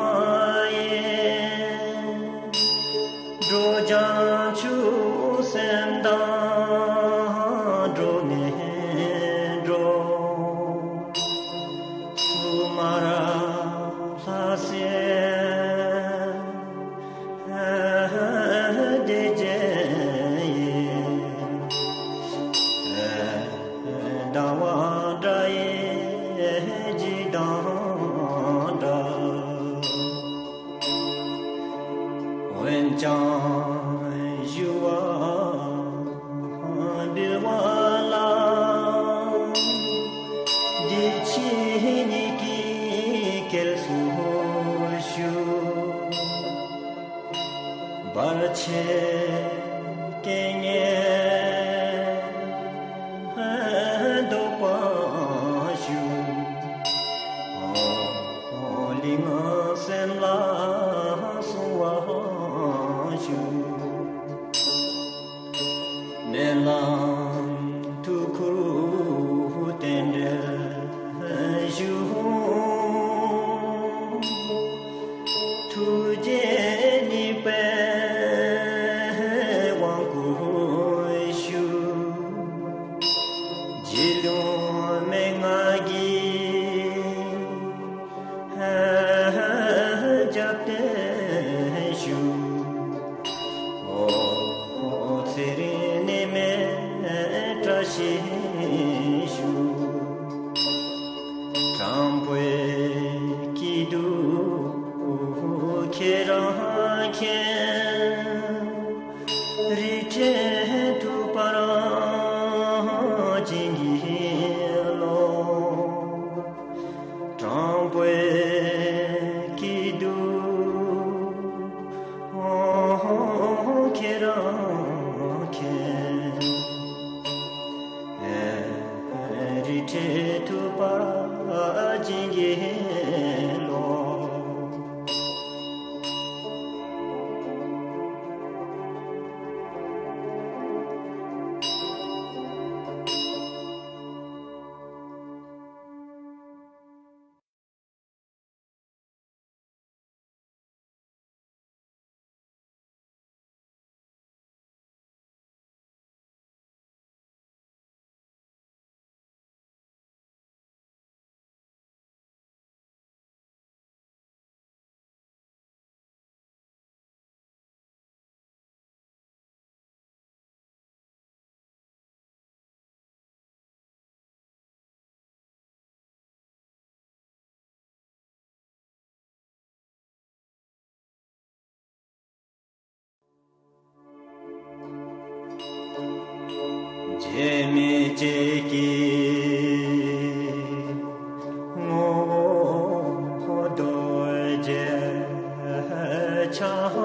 ཡིན། འགྲོ་བྱང་ཆུབ་སེམས་དང་འགྲོ་ནས་འགྲོ། སུ་མ་ར་ལྷ་སྲས་སྡེ་བརྒྱད་ཡི། ཟླ་བ་འདྲ་ཡི་འཇིགས་དང་འདྲ། འོན་ཀྱང་ཞུ་བ་འབུལ་བ་ལ། འདི་ཕྱི་གཉིས་ཀྱི་སྐྱེལ་སུ་ཞུ། བར་ཆད་རྐྱེན་ངན་བཟློག་པར་ཞུ། ལུས་ངག་སེམས་ལ་བསྲུང་བར་ཞུ། ནད་ལམ་དུག་ཁུར་རྟེན་འབྲེལ་ཞུ། ཐུགས་རྗེ་གཉིས་པའི་དབང་བསྐུར་ཞུ། རྗེ་བློན་མན་ངག་གི་རྒྱབ་རྟེན་ཞུ། ཚེ་རིང་ནད་མེད་བཀྲ་ཤིས་ཤོག་དྲང་པོའི་སྐྱིད་སྡུག་ཁྱེད་རང་མཁྱེན། རི་ཁྲོད་ཐུབ་པར་བྱིན་གྱིས་རློབས། དྲང་པོའི་སྐྱིད་སྡུག་ཁྱེད་རང་མཁྱེན། རི་ཁྲོད་ཐུབ་པར་བྱིན་གྱིས་རློབས། མེད་ཅེས་ཀྱི་ངོ་བོ་རྡོ་རྗེ་འཆང་།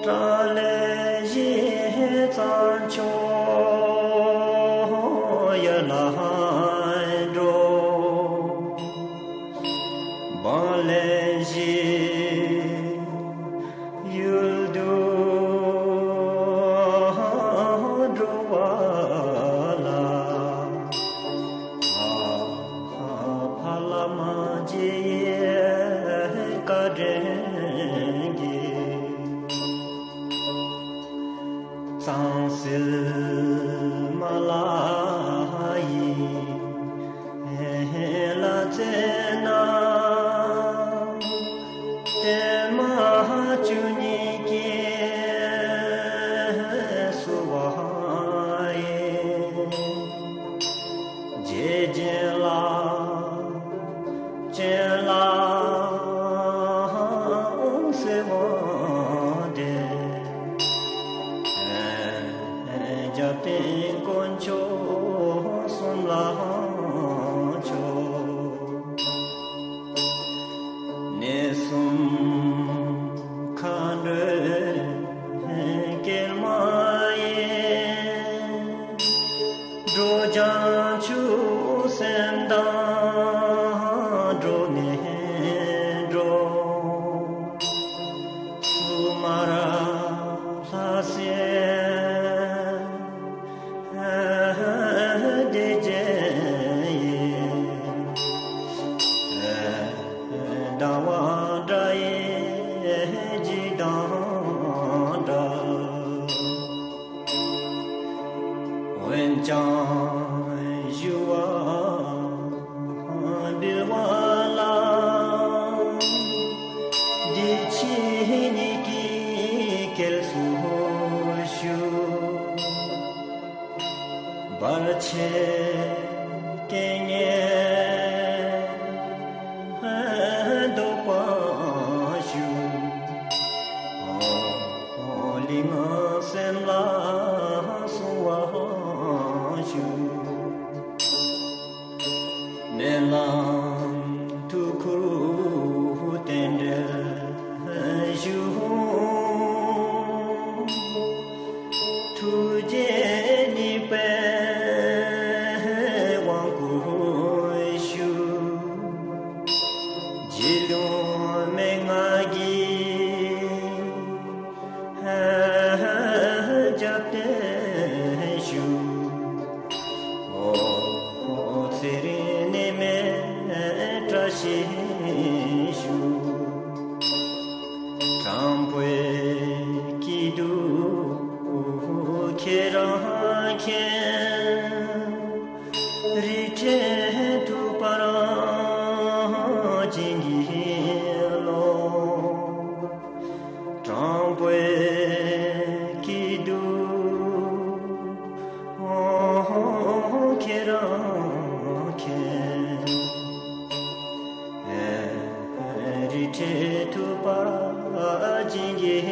དྲག་ལས་བཞི་གཙང་ཕྱོགས་ཡར་ལ་འགྲོ། བང་ལས་བཞི་ཡུལ་དུ་འགྲོ་བ་ལ། ཕ་ལ་མ་རྗེ་ཡི་བཀའ་དྲིན་གྱིས། གཙང་སེལ་མ་ལ་ཡི་ལ་བཙས་ན། བརྟན་མ་བཅུ་གཉིས་ཀྱིས་བསུ་བ་ཡི། རྗེ་བཙུན་ལ་སྤྱན་ལ་འོད་ཟེར་མ་དེ། རྒྱབ་རྟེན་དཀོན་མཆོག་གསུམ་ལ་མཆོད། གནས་གསུམ་མཁའ་འགྲོའི་སྐྱེལ་མ་ཡིན། འགྲོ་བྱང་ཆུབ་སེམས་དང་འགྲོ་ནས་འགྲོ། སུ་མ་ར་ལྷ་སྲིན་སྡེ་བརྒྱད་ཡི། ཟླ་བ་འདྲ་ཡི་འཇིགས་དང་འདྲ། འོན་ཀྱང་ཞུ་བ་འབུལ་བ་ལ། འདི་ཕྱི་གཉིས་ཀྱི་སྐྱེལ་སུ་ཞུ། བར་ཆད་རྐྱེན་ངན་བཟློག་པར་ཞུ། ལུས་ངག་སེམས་ལ་བསྲུང་བར་ཞུ། མནལ་ལམ་དུ་ཁུར་བོ་རྟེན་འབྲེལ་ཞུ། ཐུགས་རྗེ་གཉིས་པའི་དབང་བསྐུར་ཞུ། རྗེ་བློན་མན་ངག་གི་རྒྱབ་རྟེན་ཞུ། ཚེ་རིང་ནད་མེད་བཀྲ་ཤིས་ཤོག། དྲང་པོའི་སྐྱིད་སྡུག་ཁྱེད་རང་མཁྱེན། རི་ཁྲོད་ཐུབ་པར་བྱིན་གྱིས་རློབས། དྲང་པོའི་སྐྱིད་སྡུག་ཁྱེད་རང་མཁྱེན། རི་ཁྲོད་ཐུབ་པར་བྱིན་གྱིས་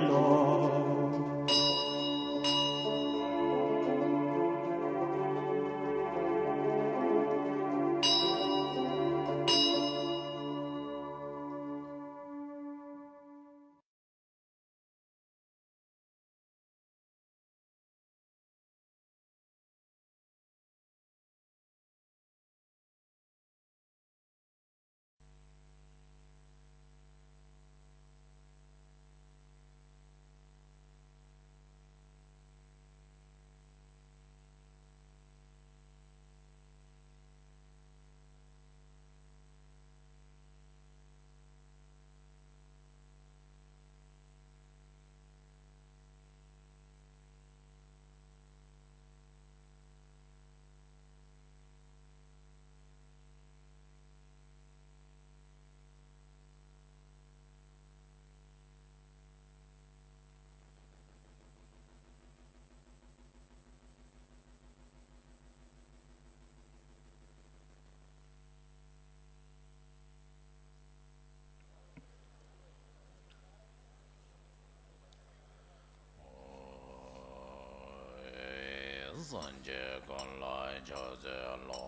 རློབས། སངས་རྒྱས་ཀུན་ལ་ཕྱག་འཚལ་ལོ།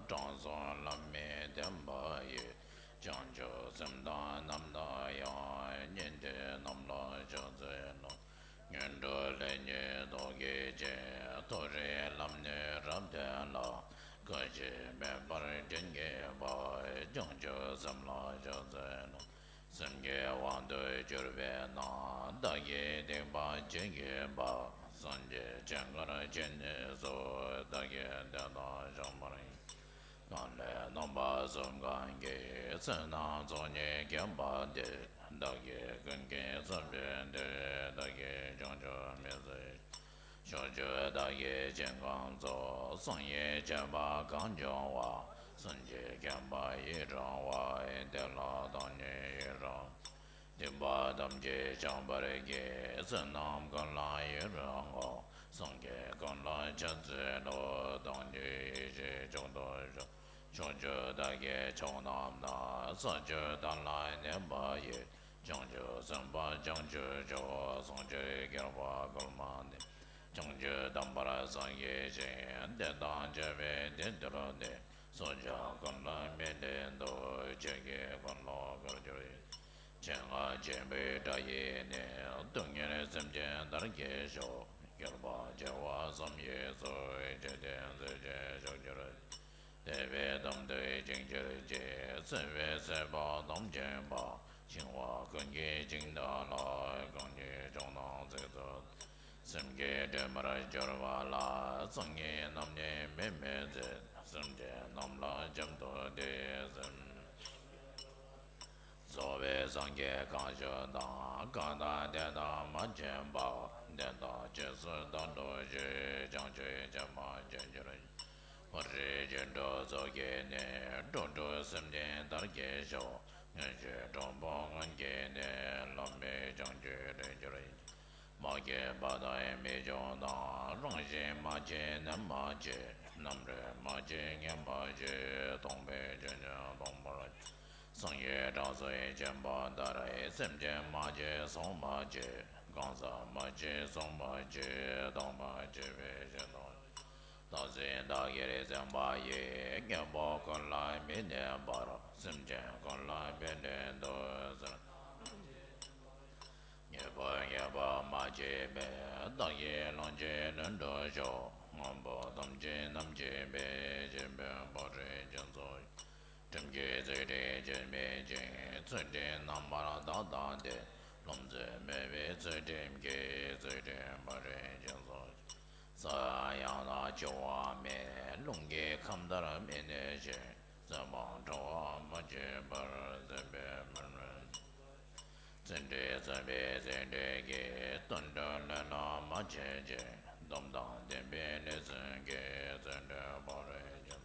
དྲང་སྲོང་བླ་མའི་བསྟན་པ་ཡི། བྱང་ཆུབ་སེམས་དང་རྣམ་དག་ཡང་། ཉན་ཐོས་རྣམས་ལ་ཕྱག་འཚལ་ལོ། ངན་འགྲོ་ལས་ཉོན་ཟློག་གེགས་ཀྱི། མཐོ་རིས་ལམ་ནས་རབ་བསྟན་ལ། བཀའ་བཞིན་མེད་པར་དྲིན་བསྐྱེད་པ། བྱང་ཆུབ་སེམས་ལ་ཕྱག་འཚལ་ལོ། སེམས་ཀྱི་དབང་དུ་གྱུར་པས་ན། བདག་གིས་སྡིག་པ་ཅི་བགྱིས་པ། སངས་རྒྱས་སྤྱན་སྔར་བྱིན་ནས་སུ། བདག་གིས་དེ་དག་བསགས་པར་བགྱི། གང་ལས་རྣམ་པ་གསུམ་གང་གིས། བསོད་ནམས་ཚོགས་གཉིས་བསྐྱེད་པ་དེས། བདག་གིས་ཀུན་གྱི་བསོད་པའི་མཐུས། བདག་གིས་བྱང་ཆུབ་མི་བཟད། ཕྱོགས་བཅུ་བདག་གིས་ཞིང་ཁམས་སོགས། བསམ་ཡས་བྱས་པ་གང་བྱུང་བ། བསམ་གྱིས་མཁྱེན་པ་ཡི་རང་བ། དེ་ལ་བདག་ཉིད་ཡི་རང་། སྡིག་པ་ཐམས་ཅད་བཤགས་པར་བགྱི། བསོད་ནམས་ཀུན་ལ་ཡི་རང་ངོ་། སངས་རྒྱས་ཀུན་ལ་ཕྱག་འཚལ་ལོ། བདག་ཉིད་ཡེ་ཤེས་མཆོག་ཏུ་བཤགས། ཕྱོགས་བཅུ་བདག་གི་ཕྱོགས་རྣམས་ན། ས་བཅུ་བདག་ལ་གནས་པ་ཡི། བྱང་ཆུབ་སེམས་དཔའ་བྱང་ཆུབ་མཆོག། བསམ་གྱིས་མཁྱེན་པ་ཀུན་ལ་གནས། བྱང་ཆུབ་དམ་པར་སངས་རྒྱས་ཤིང་། དེ་དང་བཅས་པའི་དེ་ལྟར་གནས། སྲོག་ཆགས་ཀུན་ལ་མི་ལྡན་ཏོ། ཆོས་ཀྱི་འཁོར་ལོ་བསྐོར་གྱུར་ཅིང་། ཆེན་ལྔ་ཆེན་པོའི་སྒྲ་ཡིས་ནི། སྡུག་བསྔལ་སེམས་ཅན་དར་གྱིས་ཕྱུག །སྐྱོབ་པར་བྱེད་པ་བསམ་ཡས་སུ། ཇི་ལྟར་མཛད་ཅིང་བཞུགས་གྱུར་ཅིག །དད་པས་དམ་དུ་བཅིངས་གྱུར་ཅིག །བརྩེ་བས་བརྩེ་བ་དམ་བཅིངས་པ། འཆིང་བ་ཀུན་གྱིས་བཅིངས་བདག་ལ། གང་ཉིད་ཕྱོགས་རྣམས་གཟིགས་སུ། སེམས་ཀྱི་སྒྲོན་མར་གྱུར་པ་ལ། སང་ཉིན་གནམ་ཉིད་མི་མི་མཛད། སེམས་ཅན་རྣམས་ལ་བྱམས་བསྟོད་དེ། སེམས་རྩོལ་བས་སངས་རྒྱས་གང་བཞུགས་དང་། གང་དག་དེ་དག་མ་མཁྱེན་པ། དེ་དག་རྗེས་སུ་བདག་སློབ་ཤིག །བྱང་ཆུབ་སྤྱད་པ་སྤྱད་གྱུར་ཅིག །ཕ་རོལ་རྒྱུ་འབྲས་ཚོགས་ཀྱིས་ནི། འགྲོ་དྲུག་སེམས་ཅན་དར་གྱིས་ཕྱུག །མངོན་ཤེས་དྲང་པོ་མངོན་གྱིས་ནི། ལམ་མེད་བྱང་ཆུབ་ཐོབ་གྱུར་ཅིག །མ་སྐྱེས་པ་དང་མི་འབྱུང་དང་། རང་བཞིན་མ་སྐྱེས་ནད་མ་སྐྱེས། རྣམ་རོལ་མ་སྐྱེས་ངན་པ་སྐྱེས། སྟོང་པའི་ཆོས་ཉིད་སྟོང་པར། སངས་རྒྱས་དྲང་སྲོང་མཁྱེན་པ་ལྟར། སེམས་ཅན་མ་སྐྱེས་སོགས་མ་སྐྱེས། གང་ཟག་མ་སྐྱེས་སོགས་མ་སྐྱེས། དག་པ་སྐྱེས་པའི་ཕྱིར་དང་། བདག་འཛིན་བདག་གིར་འཛིན་པ་ཡིས། དངོས་པོ་ཀུན་ལ་མི་གནས་པར། སེམས་ཅན་ཀུན་ལ་མི་གནས་འདུག་ཟེར། ཉེས་པ་ངེས་པ་མ་བྱས་པས། བདག་གིས་ལོངས་སྤྱོད་ལྷུན་གྲུབ་ཤོག །དངོས་པོ་ཐམས་ཅད་རྣམ་མཁྱེན་པའི། ཆོས་འཕགས་པ་རིགས་ཀྱི་ཚོགས། ཁྲིམས་ཀྱི་ཚུལ་ཁྲིམས་ཆོས་མེད་ཅིང་། ཚུལ་ཁྲིམས་རྣམ་པར་དག་དང་ལྡན། རློམ་ཚུལ་མེད་པའི་ཚུལ་ཁྲིམས་ཀྱིས། ཚུལ་ཁྲིམས་པ་རིགས་ཀྱི་ཚོགས། ས་ཡང་ཡང་དག་འཆུ་བ་མེད། རླུང་གི་ཁམས་ལྟར་མི་གནས་ཤིང་། བཙོན་པའང་ཁྲོ་བ་མ་བྱེད་པར། བཙོན་པས་མི་གནོད། བཙོན་གྲོགས་བཙོན་པའི་བཙོན་གྲོགས་ཀྱིས། བཙོན་གྲོགས་ལས་ལྷག་མ་བྱེད་ཅིང་། སྡོམ་དང་ལྡན་པའི་ལས་བརྩོན་གྱིས། བཙོན་གྲོགས་པ་རིགས་ཀྱི་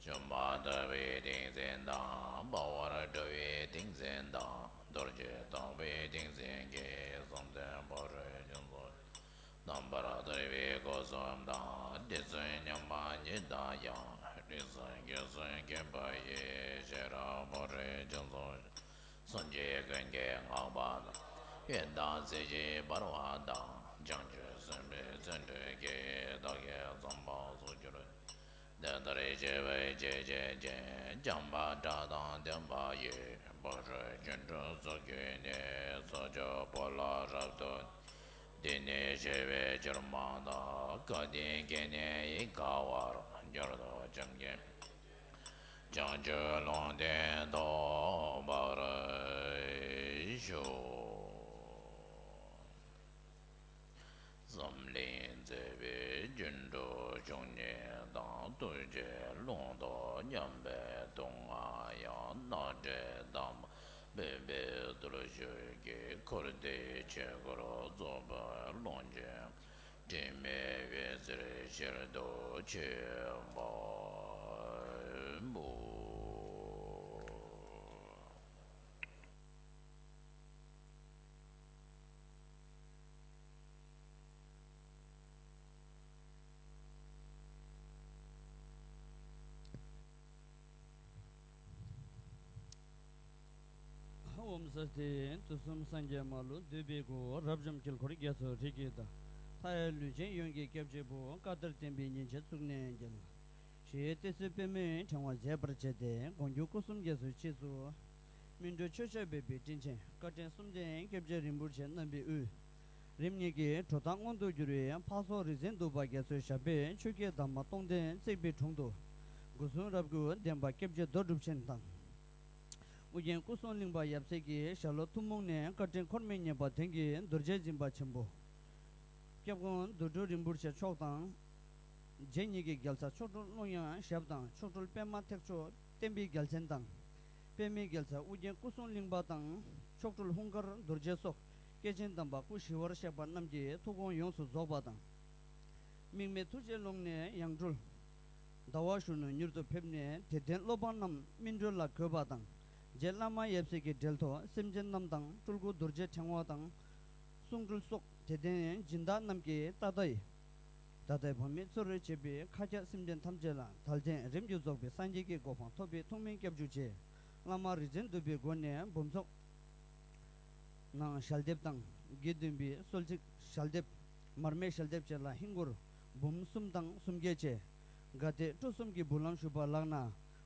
ཚོགས། སྤྱོད་པ་དག་པའི་ཏིང་འཛིན་དང་། སྤང་བར་བྱ་བའི་ཏིང་འཛིན་དང་། རྡོ་རྗེ་ལྟ་བུའི་ཏིང་འཛིན་གྱིས། བསམ་གཏན་པ་རིགས་ཀྱི་ཚོགས། རྣམ་པར་ཐར་པའི་སྒོ་གསུམ་དང་། རྗེ་བཙུན་མཉམ་པ་ཉིད་དང་ཡང་། རིགས་གསུམ་རྒྱུད་གསུམ་མཁྱེན་པ་ཡི། ཤེས་རབ་པ་རིགས་ཀྱི་ཚོགས། སངས་རྒྱས་ཀུན་གྱིས་བསྔགས་པ་དང་། ཡོན་དང་མཚན་གྱིས་འབར་བ་དང་། བྱང་ཆུབ་སེམས་དཔའི་བརྩོན་འགྲུས་ཀྱིས། བདག་གིས་བསམ་པ་རྫོགས་གྱུར། དེ་ལྟར་སྤྱད་པའི་སྤྱོད་བྱེད་ཅིང་། བྱམས་པ་སྒྲ་དང་ལྡན་པ་ཡིས། ཕ་རོལ་རྒྱུ་འབྲས་ཚོགས་ཀྱིས་ནི། ཚོགས་ཀྱི་བུ་ལ་རབ་ཏུ། དེ་ནས་སྤྱད་པའི་ཕྱིར་མ་འདའ། སྐལ་ལྡན་དགེ་བསྙེན་ཡིད་དགའ་བར། མྱུར་དུ་བྱམས་བརྒྱུད། བྱང་ཆུབ་ལུང་བསྟན་ཐོབ་པར་ཤོག །འཛམ་གླིང་མཛེས་པའི་སྒྱུ་འཕྲུལ་མཆོག་བརྙེས་དང་། ཐུགས་རྗེའི་ཀློང་དུ་མཉམ་པའི་སྡུག་བསྔལ་ཡང་། སྣང་བྲལ་དམ་པ་སྤེལ་པའི་བརྟུལ་ཞུགས་ཀྱིས། འཁོར་འདས་ཆོས་འཁོར་རྫོགས་པའི་ཀློང་ཆེན། དྲི་མེད་འོད་ཟེར་ཞལ་དུ་མཆིའོ། ཨོཾ་སྭ་སྟི། དུས་གསུམ་སངས་རྒྱས་མ་ལུས་འདུས་པའི་སྐུ། རབ་འབྱམས་དཀྱིལ་འཁོར་རྒྱ་མཚོའི་རི་དཀྱིལ་དུ། ལྷའི་ལུས་ཅན་ཡོངས་ཀྱི་སྐྱབས་གཅིག་པུ། བཀའ་ལྟར་བསྟན་པའི་ཉིན་བྱེད་གཙུག་ནས་རྒྱལ། ཞེས་བསྟོད་ཚིག་པད་མོའི་ཕྲེང་བ་མཛེས་པར་བྱས་ཏེ། མགོན་གྱུར་སྐུ་གསུམ་རྒྱལ་སྲས་ཆོས་སུ། སྨིན་གྲོལ་མཆོད་བཤམས་སྦས་པའི་སྤྲིན་ཆེན་བཀའ་དྲིན་གསུམ་ལྡན་སྐྱབས་རྗེ་རིན་པོ་ཆེ་རྣམ་པའི་དབུས། རིམ་གཉིས་ཀྱི་གྲུབ་མཐའ་མངོན་དུ་གྱུར་བའི་འཕགས་ཚོགས་རིག་འཛིན་གདུག་པ་རྒྱ་མཚོའི་ཞབས་པད་ཆོས་ཀྱི་འདབ་མ་སྟོང་ལྡན་བརྩེགས་པའི་དྲུང་དུ། སྒོ་གསུམ་རབ་དགུའི་བདེན་པ་སྐྱབས་རྗེ་རྡོ་གྲུབ་ཆེན་དང་། ཨོ་རྒྱན་སྐུ་གསུམ་གླིང་པ་ཡབ་སྲས་ཀྱི་ཞལ་སློབ་ཐུན་མོང་ནས་བཀའ་དྲིན་འཁོར་མེད་ཉེས་པ་དོན་གྱི་རྡོ་རྗེ་འཛིན་པ་ཆེན་པོ། སྐྱབས་མགོན་རྡོ་གྲུབ་རིན་པོ་ཆེ་མཆོག་དང་། རྗེ་ཉིད་ཀྱི་རྒྱལ་ཚ་མཆོག་སྤྲུལ་ཀླུ་དབྱངས་ཞབས་དང་མཆོག་སྤྲུལ་པད་མ་ཐེག་མཆོག་བསྟན་པའི་རྒྱལ་མཚན་དང་། པདྨའི་རྒྱལ་ཚ་ཨོ་རྒྱན་སྐུ་གསུམ་གླིང་པ་དང་། མཆོག་སྤྲུལ་ཧཱུྃ་ཀར་རྡོ་རྗེ་སོགས་སྐྱེས་ཆེན་དམ་པ་སྐུ་ཞི་བར་གཤེགས་པ་རྣམས་ཀྱི་ཐུགས་དགོངས་ཡོངས་སུ་རྫོགས་པ་དང་། དམིགས་མེད་ཐུགས་རྗེའི་ཀློང་ནས་ཡང་སྤྲུལ། ཟླ་བ་གཞོན་ནུ་མྱུར་དུ་ཕེབས་ནས་དད་ལྡན་སློབ་དཔོན་རྣམས་སྨིན་གྲོལ་ལ་འགོད་པ་དང་། རྗེ་བླ་མ་ཡབ་སྲས་ཀྱི་གྲལ་དུ་སེམས་ཅན་རྣམས་དང་སྤྲུལ་སྐུ་རྡོ་རྗེ་ཕྲེང་བ་དང་། གསུང་སྤྲུལ་སོགས་དད་ལྡན་སྦྱིན་བདག་རྣམས་ཀྱིས་ད་ལྟའི། ད་ལྟའི་བུད་མེད་ཚུ་རོལ་བྱེད་པའི་མཁའ་ཁྱབ་སེམས་ཅན་ཐམས་ཅད་ལ་དལ་ལྡན་རིམ་གྱིས་རྫོགས་པའི་སངས་རྒྱས་ཀྱི་གོ་འཕང་ཐོབ་པའི་ཐུགས་སྨོན་སྐྱབས་འཇུག་ཆེད། བླ་མ་རིག་འཛིན་གདུག་པའི་སྒོ་ནས་འབུམ་ཚོགས། ནང་ཞལ་འདེབས་དང་། དགེ་འདུན་པའི་གསོལ་ཚིགས་ཞལ་འདེབས། མར་མེ་ཞལ་འདེབས་བཅས་ལ་ཧིན་སྒོར་འབུམ་གསུམ་དང་སུམ་བརྒྱ་བཅས། དགའ་དད་སྤྲོ་གསུམ་གྱིས་འབུལ་ལམ་ཞུས་པ་ལགས་ན།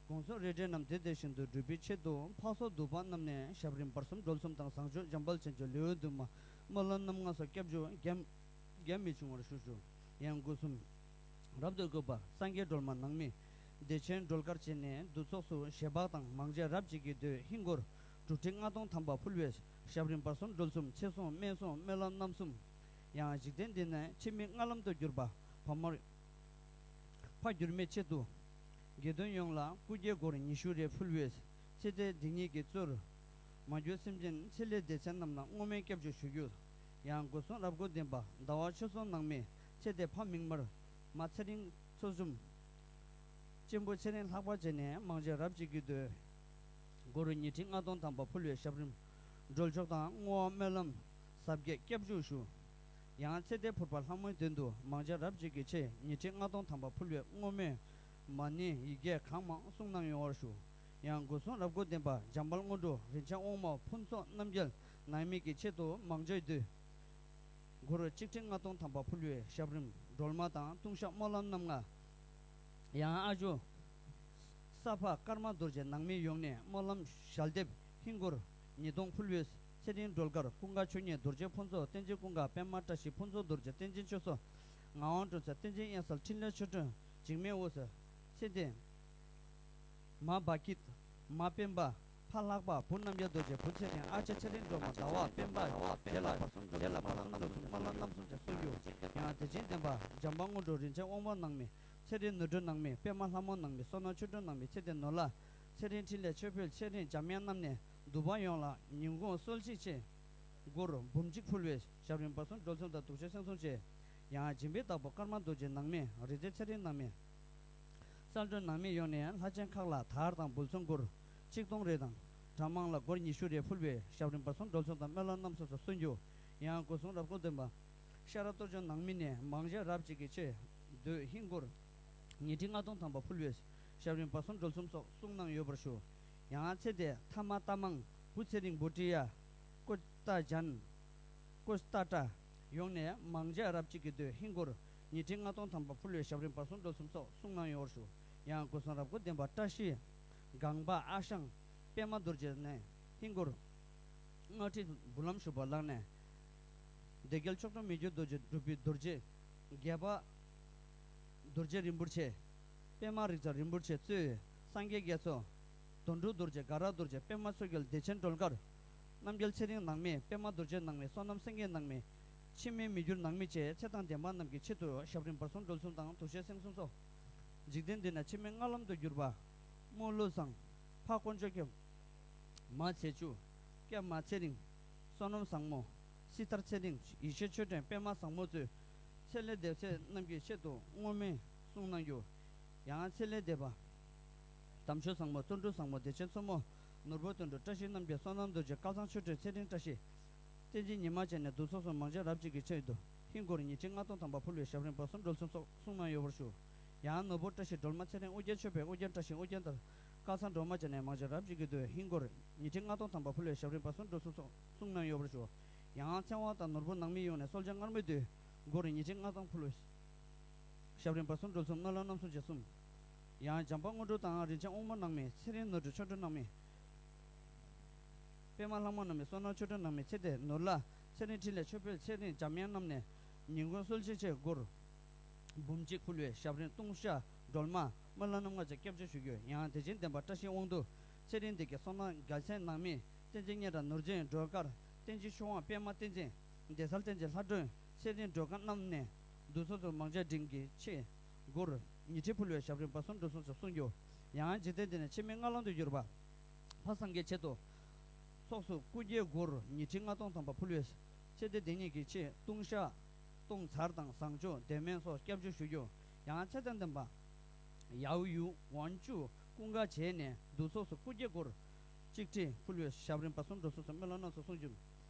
དགོངས་གསོལ་རེ་འབྲེལ་རྣམས་དེ་དེ་བཞིན་དུ་འགྲུབ་པའི་ཆེད་དུ་འཕགས་ཚོགས་འདུས་པ་རྣམས་ནས་ཞབས་རིམ་བར་གསུམ་སྒྲོལ་གསུམ་དང་བཟང་སྤྱོད་འཇམ་དཔལ་ཆེན་པོའི་ལེའུ་བདུན་མ་སྨོན་ལམ་རྣམ་ལྔ་སོགས་སྐྱབས་འཇུག་རྒྱ་རྒྱ་མི་ཆུང་བར་ཞུ་ཞུ། ཡང་སྒོ་གསུམ། རབ་ཏུ་བཀོད་པ་སངས་རྒྱས་སྒྲོལ་མ་ནང་མི་བདེ་ཆེན་སྒྲོལ་དཀར་བཅས་ནས་འདུ་ཚོགས་སུ་ཞལ་འབག་དང་མང་ཇ་རབ་གཅིག་གིས་བསྡུས་ཧིན་སྒོར་དྲུག་ཁྲི་ལྔ་སྟོང་ཐམ་པ་ཕུལ་བའི་ཞབས་རིམ་བར་གསུམ་སྒྲོལ་གསུམ་ཚེ་གཟུངས་སྨན་གཟུངས་སྨོན་ལམ་རྣམ་གསུམ། ཡང་འཇིག་རྟེན་འདི་ནས་ཕྱི་མའི་སྔ་ལམ་དུ་གྱུར་པ་ཕ་མར་ཕ་འགྱུར་མེད་ཆེད་དུ། དགེ་འདུན་ཡོངས་ལ་སྐུ་འགྱེད་སྒོར་ཉི་ཤུ་རེ་ཕུལ་བས་ཚེ་འདས་འདི་ཉིད་ཀྱི་གཙོར། མ་གྱུར་སེམས་ཅན་ཚེ་ལས་འདས་ཚེ་རྣམས་ལ་བསྔོ་སྨོན་སྐྱབས་འཇུག་ཞུ་རྒྱུ། ཡང་སྒོ་གསུམ་རབ་སྒོ་ལྡན་པ་ཟླ་བ་ཆོས་གསུམ་ནང་མི་ཚེ་འདས་ཕ་མིག་དམར་མ་ཚེ་རིང་མཚོ་འཛོམས། གཅེན་པོ་ཚེ་རིང་ལྷག་པ་བཅས་ནས་མང་ཇ་རབ་གཅིག་གིས་བསྡུས། སྒོར་ཉི་ཁྲི་ལྔ་སྟོང་ཐམ་པ་ཕུལ་བའི་ཞབས་རིམ་སྒྲོལ་ཆོག་དང་བསྔོ་བ་སྨོན་ལམ་ཟབ་རྒྱས་སྐྱབས་འཇུག་ཞུ། ཡང་ཚེ་འདས་ཕུར་པ་ལྷ་མོའི་མདུན་དུ་མང་ཇ་རབ་གཅིག་གི་ཆེད་ཉི་ཁྲི་ལྔ་སྟོང་ཐམ་པ་ཕུལ་བའི་བསྔོ་སྨོན་མ་ཎི་ཡི་གེ་གང་མང་གསུང་གནང་ཡོང་བར་ཞུ། ཡང་སྒོ་གསུམ་རབ་སྒོ་ལྡན་པ་འཇམ་དཔལ་དངོས་གྲུབ་རིན་ཆེན་དབང་མོ་ཕུན་ཚོགས་རྣམ་རྒྱལ་ནང་མི་གི་ཆེད་དུ་མང་ཇ་བསྡུས། སྒོར་གཅིག་ཁྲི་ལྔ་སྟོང་ཐམ་པ་ཕུལ་བའི་ཞབས་རིམ་སྒྲོལ་མ་དང་ལྟུང་བཤགས་སྨོན་ལམ་རྣམ་ལྔ། ཡང་ཨ་ཇོ། ས་ཕག་ཀརྨ་རྡོ་རྗེ་ནང་མི་ཡོངས་ནས་སྨོན་ལམ་ཞལ་འདེབས་ཧིན་སྒོར་ཉིས་སྟོང་ཕུལ་བས་ཚེ་རིང་སྒྲོལ་དཀར་ཀུན་དགའ་ཆོས་ཉིད་རྡོ་རྗེ་ཕུན་ཚོགས་བསྟན་འཛིན་ཀུན་དགའ་པད་མ་བཀྲ་ཤིས་ཕུན་ཚོགས་རྡོ་རྗེ་བསྟན་འཛིན་ཆོས་སོ། ངག་དབང་དྲུང་ཆེ་བསྟན་འཛིན་དབྱངས་གསལ་འཕྲིན་ལས་ཆོས་སྒྲོན་འཇིགས་མེད་འོད་ཟེར། ཚེ་འདས། མ་བ་ཀིད། མ་སྤེན་པ། ཕ་ལྷག་པ་བུ་རྣམ་རྒྱལ་རྡོ་རྗེ་བུ་ཚེ་རིང་ཨ་ཅེ་ཚེ་རིང་སྒྲོལ་མ་ཟླ་བ་སྤེན་པ། དེ་ལ་བར་གསུམ་སྒྲོལ་ལ་མ་ལ་རྣམ་གསུམ་མ་ལ་རྣམ་གསུམ་བྱ་སུ་ཡུ། ཡང་དེ་བཞིན་ལྡན་པ་འཇམ་དཔལ་དངོས་གྲུབ་རིན་ཆེན་དབང་པོ་ནང་མི། ཚེ་རིང་ནོར་སྒྲོན་ནང་མི་པད་མ་ལྷ་མོ་ནང་མི་བསོད་ནམས་ཆོས་སྒྲོན་ནང་མི་ཚེ་བརྟན་ནོར་ལྷ། ཚེ་རིང་འཕྲིན་ལས་ཆོས་འཕེལ་ཚེ་རིང་འཇམ་དབྱངས་རྣམས་ནས་འདུས་པ་ཡོངས་ལ་ཉིན་གུང་གསོལ་ཚིགས་ཆེད། སྒོར་འབུམ་གཅིག་ཕུལ་བའི་ཞབས་རིམ་བར་གསུམ་སྒྲོལ་གསུམ་དང་དུག་ཤོག་སེང་གསུམ་བཅས། ཡང་སྦྱིན་པའི་བདག་པོ་ཀརྨ་རྡོ་རྗེ་ནང་མི་རིག་འཛིན་ཚེ་རིང་ནང་མི། གསལ་སྒྲོན་ནང་མི་ཡོངས་ནས་ལྷ་ཆེན་ཁག་ལ་དར་དང་འབུལ་ཚོགས་སྒོར་ཆིག་སྟོང་རེ་དང་གྲྭ་མང་ལ་སྒོར་ཉི་ཤུ་རེ་ཕུལ་བའི་ཞབས་རིམ་བར་གསུམ་སྒྲོལ་གསུམ་དང་སྨོན་ལམ་རྣམ་གསུམ་སོགས་གསུང་རྒྱུ། ཡང་སྒོ་གསུམ་རབ་སྒོ་ལྡན་པ། ཤ་ར་གཏོར་སྐྱོན་ནང་མི་ནས་མང་ཇ་རབ་གཅིག་གི་ཆེད་དུ་ཧིན་སྒོར་ཉི་ཁྲི་ལྔ་སྟོང་ཐམ་པ་ཕུལ་བའི་ཞབས་རིམ་བར་གསུམ་སྒྲོལ་གསུམ་སོགས་གསུང་གནང་ཡོད་པར་ཞུ། ཡང་ཚེ་འདས་ཐ་མ་རྟ་མང་བུ་ཚེ་རིང་བུ་ཀྲི་ཡ། ཀོ་ཏ་ཇན། ཀོ་ཏ་ཏྲ། ཡོངས་ནས་མང་ཇ་རབ་གཅིག་གི་དོད་ཧིན་སྒོར་ཉི་ཁྲི་ལྔ་སྟོང་ཐམ་པ་ཕུལ་བའི་ཞབས་རིམ་བར་གསུམ་སྒྲོལ་གསུམ་སོགས་གསུང་གནང་ཡོད་པར་ཞུ། ཡང་སྒོ་གསུམ་རབ་སྒོ་ལྡན་པ་བཀྲ་ཤིས་སྒང་པ་ཨ་ཞང་པད་མ་རྡོ་རྗེ་ནས་ཧིན་སྒོར་ལྔ་ཁྲི་འབུལ་ལམ་ཞུས་པ་ལགས་ནས། སྡེ་རྒྱལ་མཆོག་སྤྲུལ་མི་འགྱུར་རྡོ་རྗེ་འབྲུག་པའི་རྡོ་རྗེ། རྒྱལ་པ་རྡོ་རྗེ་རིན་པོ་ཆེ། པདྨ་རིག་འཛིན་རིན་པོ་ཆེ་གཙོས་སངས་རྒྱས་རྒྱ་མཚོ། དོན་གྲུབ་རྡོ་རྗེ་དགའ་རབ་རྡོ་རྗེ་པདྨ་འཚོ་རྒྱལ་བདེ་ཆེན་སྒྲོལ་དཀར། རྣམ་རྒྱལ་ཚེ་རིང་ནང་མི་པདྨ་རྡོ་རྗེ་ནང་མི་བསོད་ནམས་སེང་གེ་ནང་མི། འཆི་མེད་མི་འགྱུར་ནང་མི་བཅས་ཚེ་དང་ལྡན་པ་རྣམས་ཀྱི་ཆེད་དུ་ཞབས་རིམ་བར་གསུམ་སྒྲོལ་གསུམ་དང་དུག་ཤོག་སེང་གསུམ་སོགས། འཇིག་རྟེན་འདི་ན་འཆི་མེད་ལྔ་ལམ་དུ་གྱུར་པ། རྨོ་ལོ་བཟང་། ཕ་དཀོན་མཆོག་སྐྱབས། མ་ཚེ་བཅུ། སྐྱབས་མ་ཚེ་རིང་། བསོད་ནམས་བཟང་མོ། སྲི་ཐར་ཚེ་རིང་། ཡེ་ཤེས་ཆོས་སྒྲོན་པདྨ་བཟང་མོ་གཙོས། ཚེ་ལས་འདས་ཚེ་རྣམས་ཀྱི་ཆེད་དུ་བསྔོ་སྨོན་གསུང་གནང་རྒྱུ། ཡང་ཚེ་ལས་འདས་པ། དམ་ཆོས་བཟང་མོ། བརྩོན་འགྲུས་བཟང་མོ། བདེ་ཆེན་མཚོ་མོ། ནོར་བུ་དོན་གྲུབ། བཀྲ་ཤིས་རྣམ་རྒྱལ། བསོད་ནམས་རྡོ་རྗེ། སྐལ་བཟང་ཆོས་སྒྲོན། ཚེ་རིང་བཀྲ་ཤིས། བསྟན་འཛིན་ཉི་མ་བཅས་ནས་འདུ་ཚོགས་སུ་མང་ཇ་རབ་གཅིག་གི་ཆེད་དུ་ཧིན་སྒོར་ཉི་ཁྲི་ལྔ་སྟོང་ཐམ་པ་ཕུལ་བའི་ཞབས་རིམ་བར་གསུམ་སྒྲོལ་གསུམ་སོགས་གསུང་གནང་ཡོད་པར་ཞུ། ཡང་ནོར་བུ་བཀྲ་ཤིས་སྒྲོལ་མ་ཚེ་རིང་ཨོ་རྒྱན་ཆོས་འཕེལ་ཨོ་རྒྱན་བཀྲ་ཤིས་ཨོ་རྒྱན་དར། སྐལ་བཟང་སྒྲོལ་མ་བཅས་ནས་མང་ཇ་རབ་གཅིག་གི་དོད་ཧིན་སྒོར་ཉི་ཁྲི་ལྔ་སྟོང་ཐམ་པ་ཕུལ་བའི་ཞབས་རིམ་བར་གསུམ་སྒྲོལ་གསུམ་སོགས་གསུང་གནང་ཡོད་པར་ཞུ། ཡང་ཚེ་དབང་དང་ནོར་བུ་ནང་མི་ཡོངས་ནས་གསོལ་ཇ་མངར་མོའི་དོད། སྒོ་རུ་ཉི་ཁྲི་ལྔ་སྟོང་ཕུལ་བའི་ཞབས་རིམ་བར་གསུམ་སྒྲོལ་གསུམ་སྨོན་ལམ་རྣམ་གསུམ་རྗེས་གསུམ། ཡང་བྱམས་པ་དངོས་གྲུབ་དང་རིན་ཆེན་དབང་མོ་ནང་མི་ཚེ་རིང་ནོར་བུ་ཆོ་འཕྲུལ་ནང་མི། པདྨ་ལྷ་མོ་ནང་མི་བསོད་ནམས་ཆོ་འཕྲུལ་ནང་མི་ཚེ་བདེ་ནོར་ལྷ་ཚེ་རིང་འཕྲིན་ལས་ཆོས་འཕེལ་ཚེ་རིང་འཇམ་དབྱངས་རྣམས་ནས་ཉིན་གུང་གསོལ་ཇ་ཆེ་སྒོར་འབུམ་གཅིག་ཕུལ་བའི་ཞབས་རིམ་ལྟུང་བཤགས་སྒྲོལ་མ་སྨོན་ལམ་རྣམ་ལྔ་བཅས་སྐྱབས་བཅོལ་ཞུ་རྒྱུ། ཡང་དེ་བཞིན་བདེན་པ་བཀྲ་ཤིས་དབང་འདུས་ཚེ་རིང་བདེ་སྐྱིད་བསོད་ནམས་རྒྱལ་མཚན་ནང་མི་བསྟན་འཛིན་སྙན་གྲགས་ནོར་འཛིན་སྒྲོལ་དཀར་བསྟན་འཛིན་ཆོས་དབང་པདྨ་བསྟན་འཛིན་བདེ་གསལ་བསྟན་འཛིན་ལྷ་སྒྲོན་ཚེ་རིང་སྒྲོལ་དཀར་རྣམས་ནས་འདུ་ཚོགས་སུ་མང་ཇ་སྒྲིང་གི་ཆེད་སྒོར་ཉི་ཁྲི་ཕུལ་བའི་ཞབས་རིམ་བར་གསུམ་སྒྲོལ་གསུམ་སོགས་གསུངས་རྒྱུ། ཡང་འཇིག་རྟེན་འདི་ནས་ཕྱི་མའི་ལྔ་ལམ་དུ་གྱུར་པ། ཕ་སངས་རྒྱས་ཆེད་དུ། ཚོགས་སུ་སྐུ་འགྱེད་སྒོར་ཉི་ཁྲི་ལྔ་སྟོང་ཐམ་པ་ཕུལ་བས། ཚེ་འདི་འདི་ཉིད་ཀྱི་ཆེད་ལྟུང་བཤགས། ལྟུང་མཚར་དང་བཟང་སྤྱོད་དེ་མིན་སོགས་སྐྱབས་བཅོལ་ཞུ་རྒྱུ། ཡང་ཚེ་དང་ལྡན་པ། ཡའུ་ཡུ་ཝན་ཅུ་ཀུན་དགའ་བྱས་ནས་འདུ་ཚོགས་སུ་སྐུ་འགྱེད་སྒོར། གཅིག་ཁྲི་ཕུལ་བས་ཞབས་རིམ་བར་གསུམ་སྒྲོལ་གསུམ་སོགས་སྨོན་ལམ་རྣམ་གསུམ་གསུངས་རྒྱུ།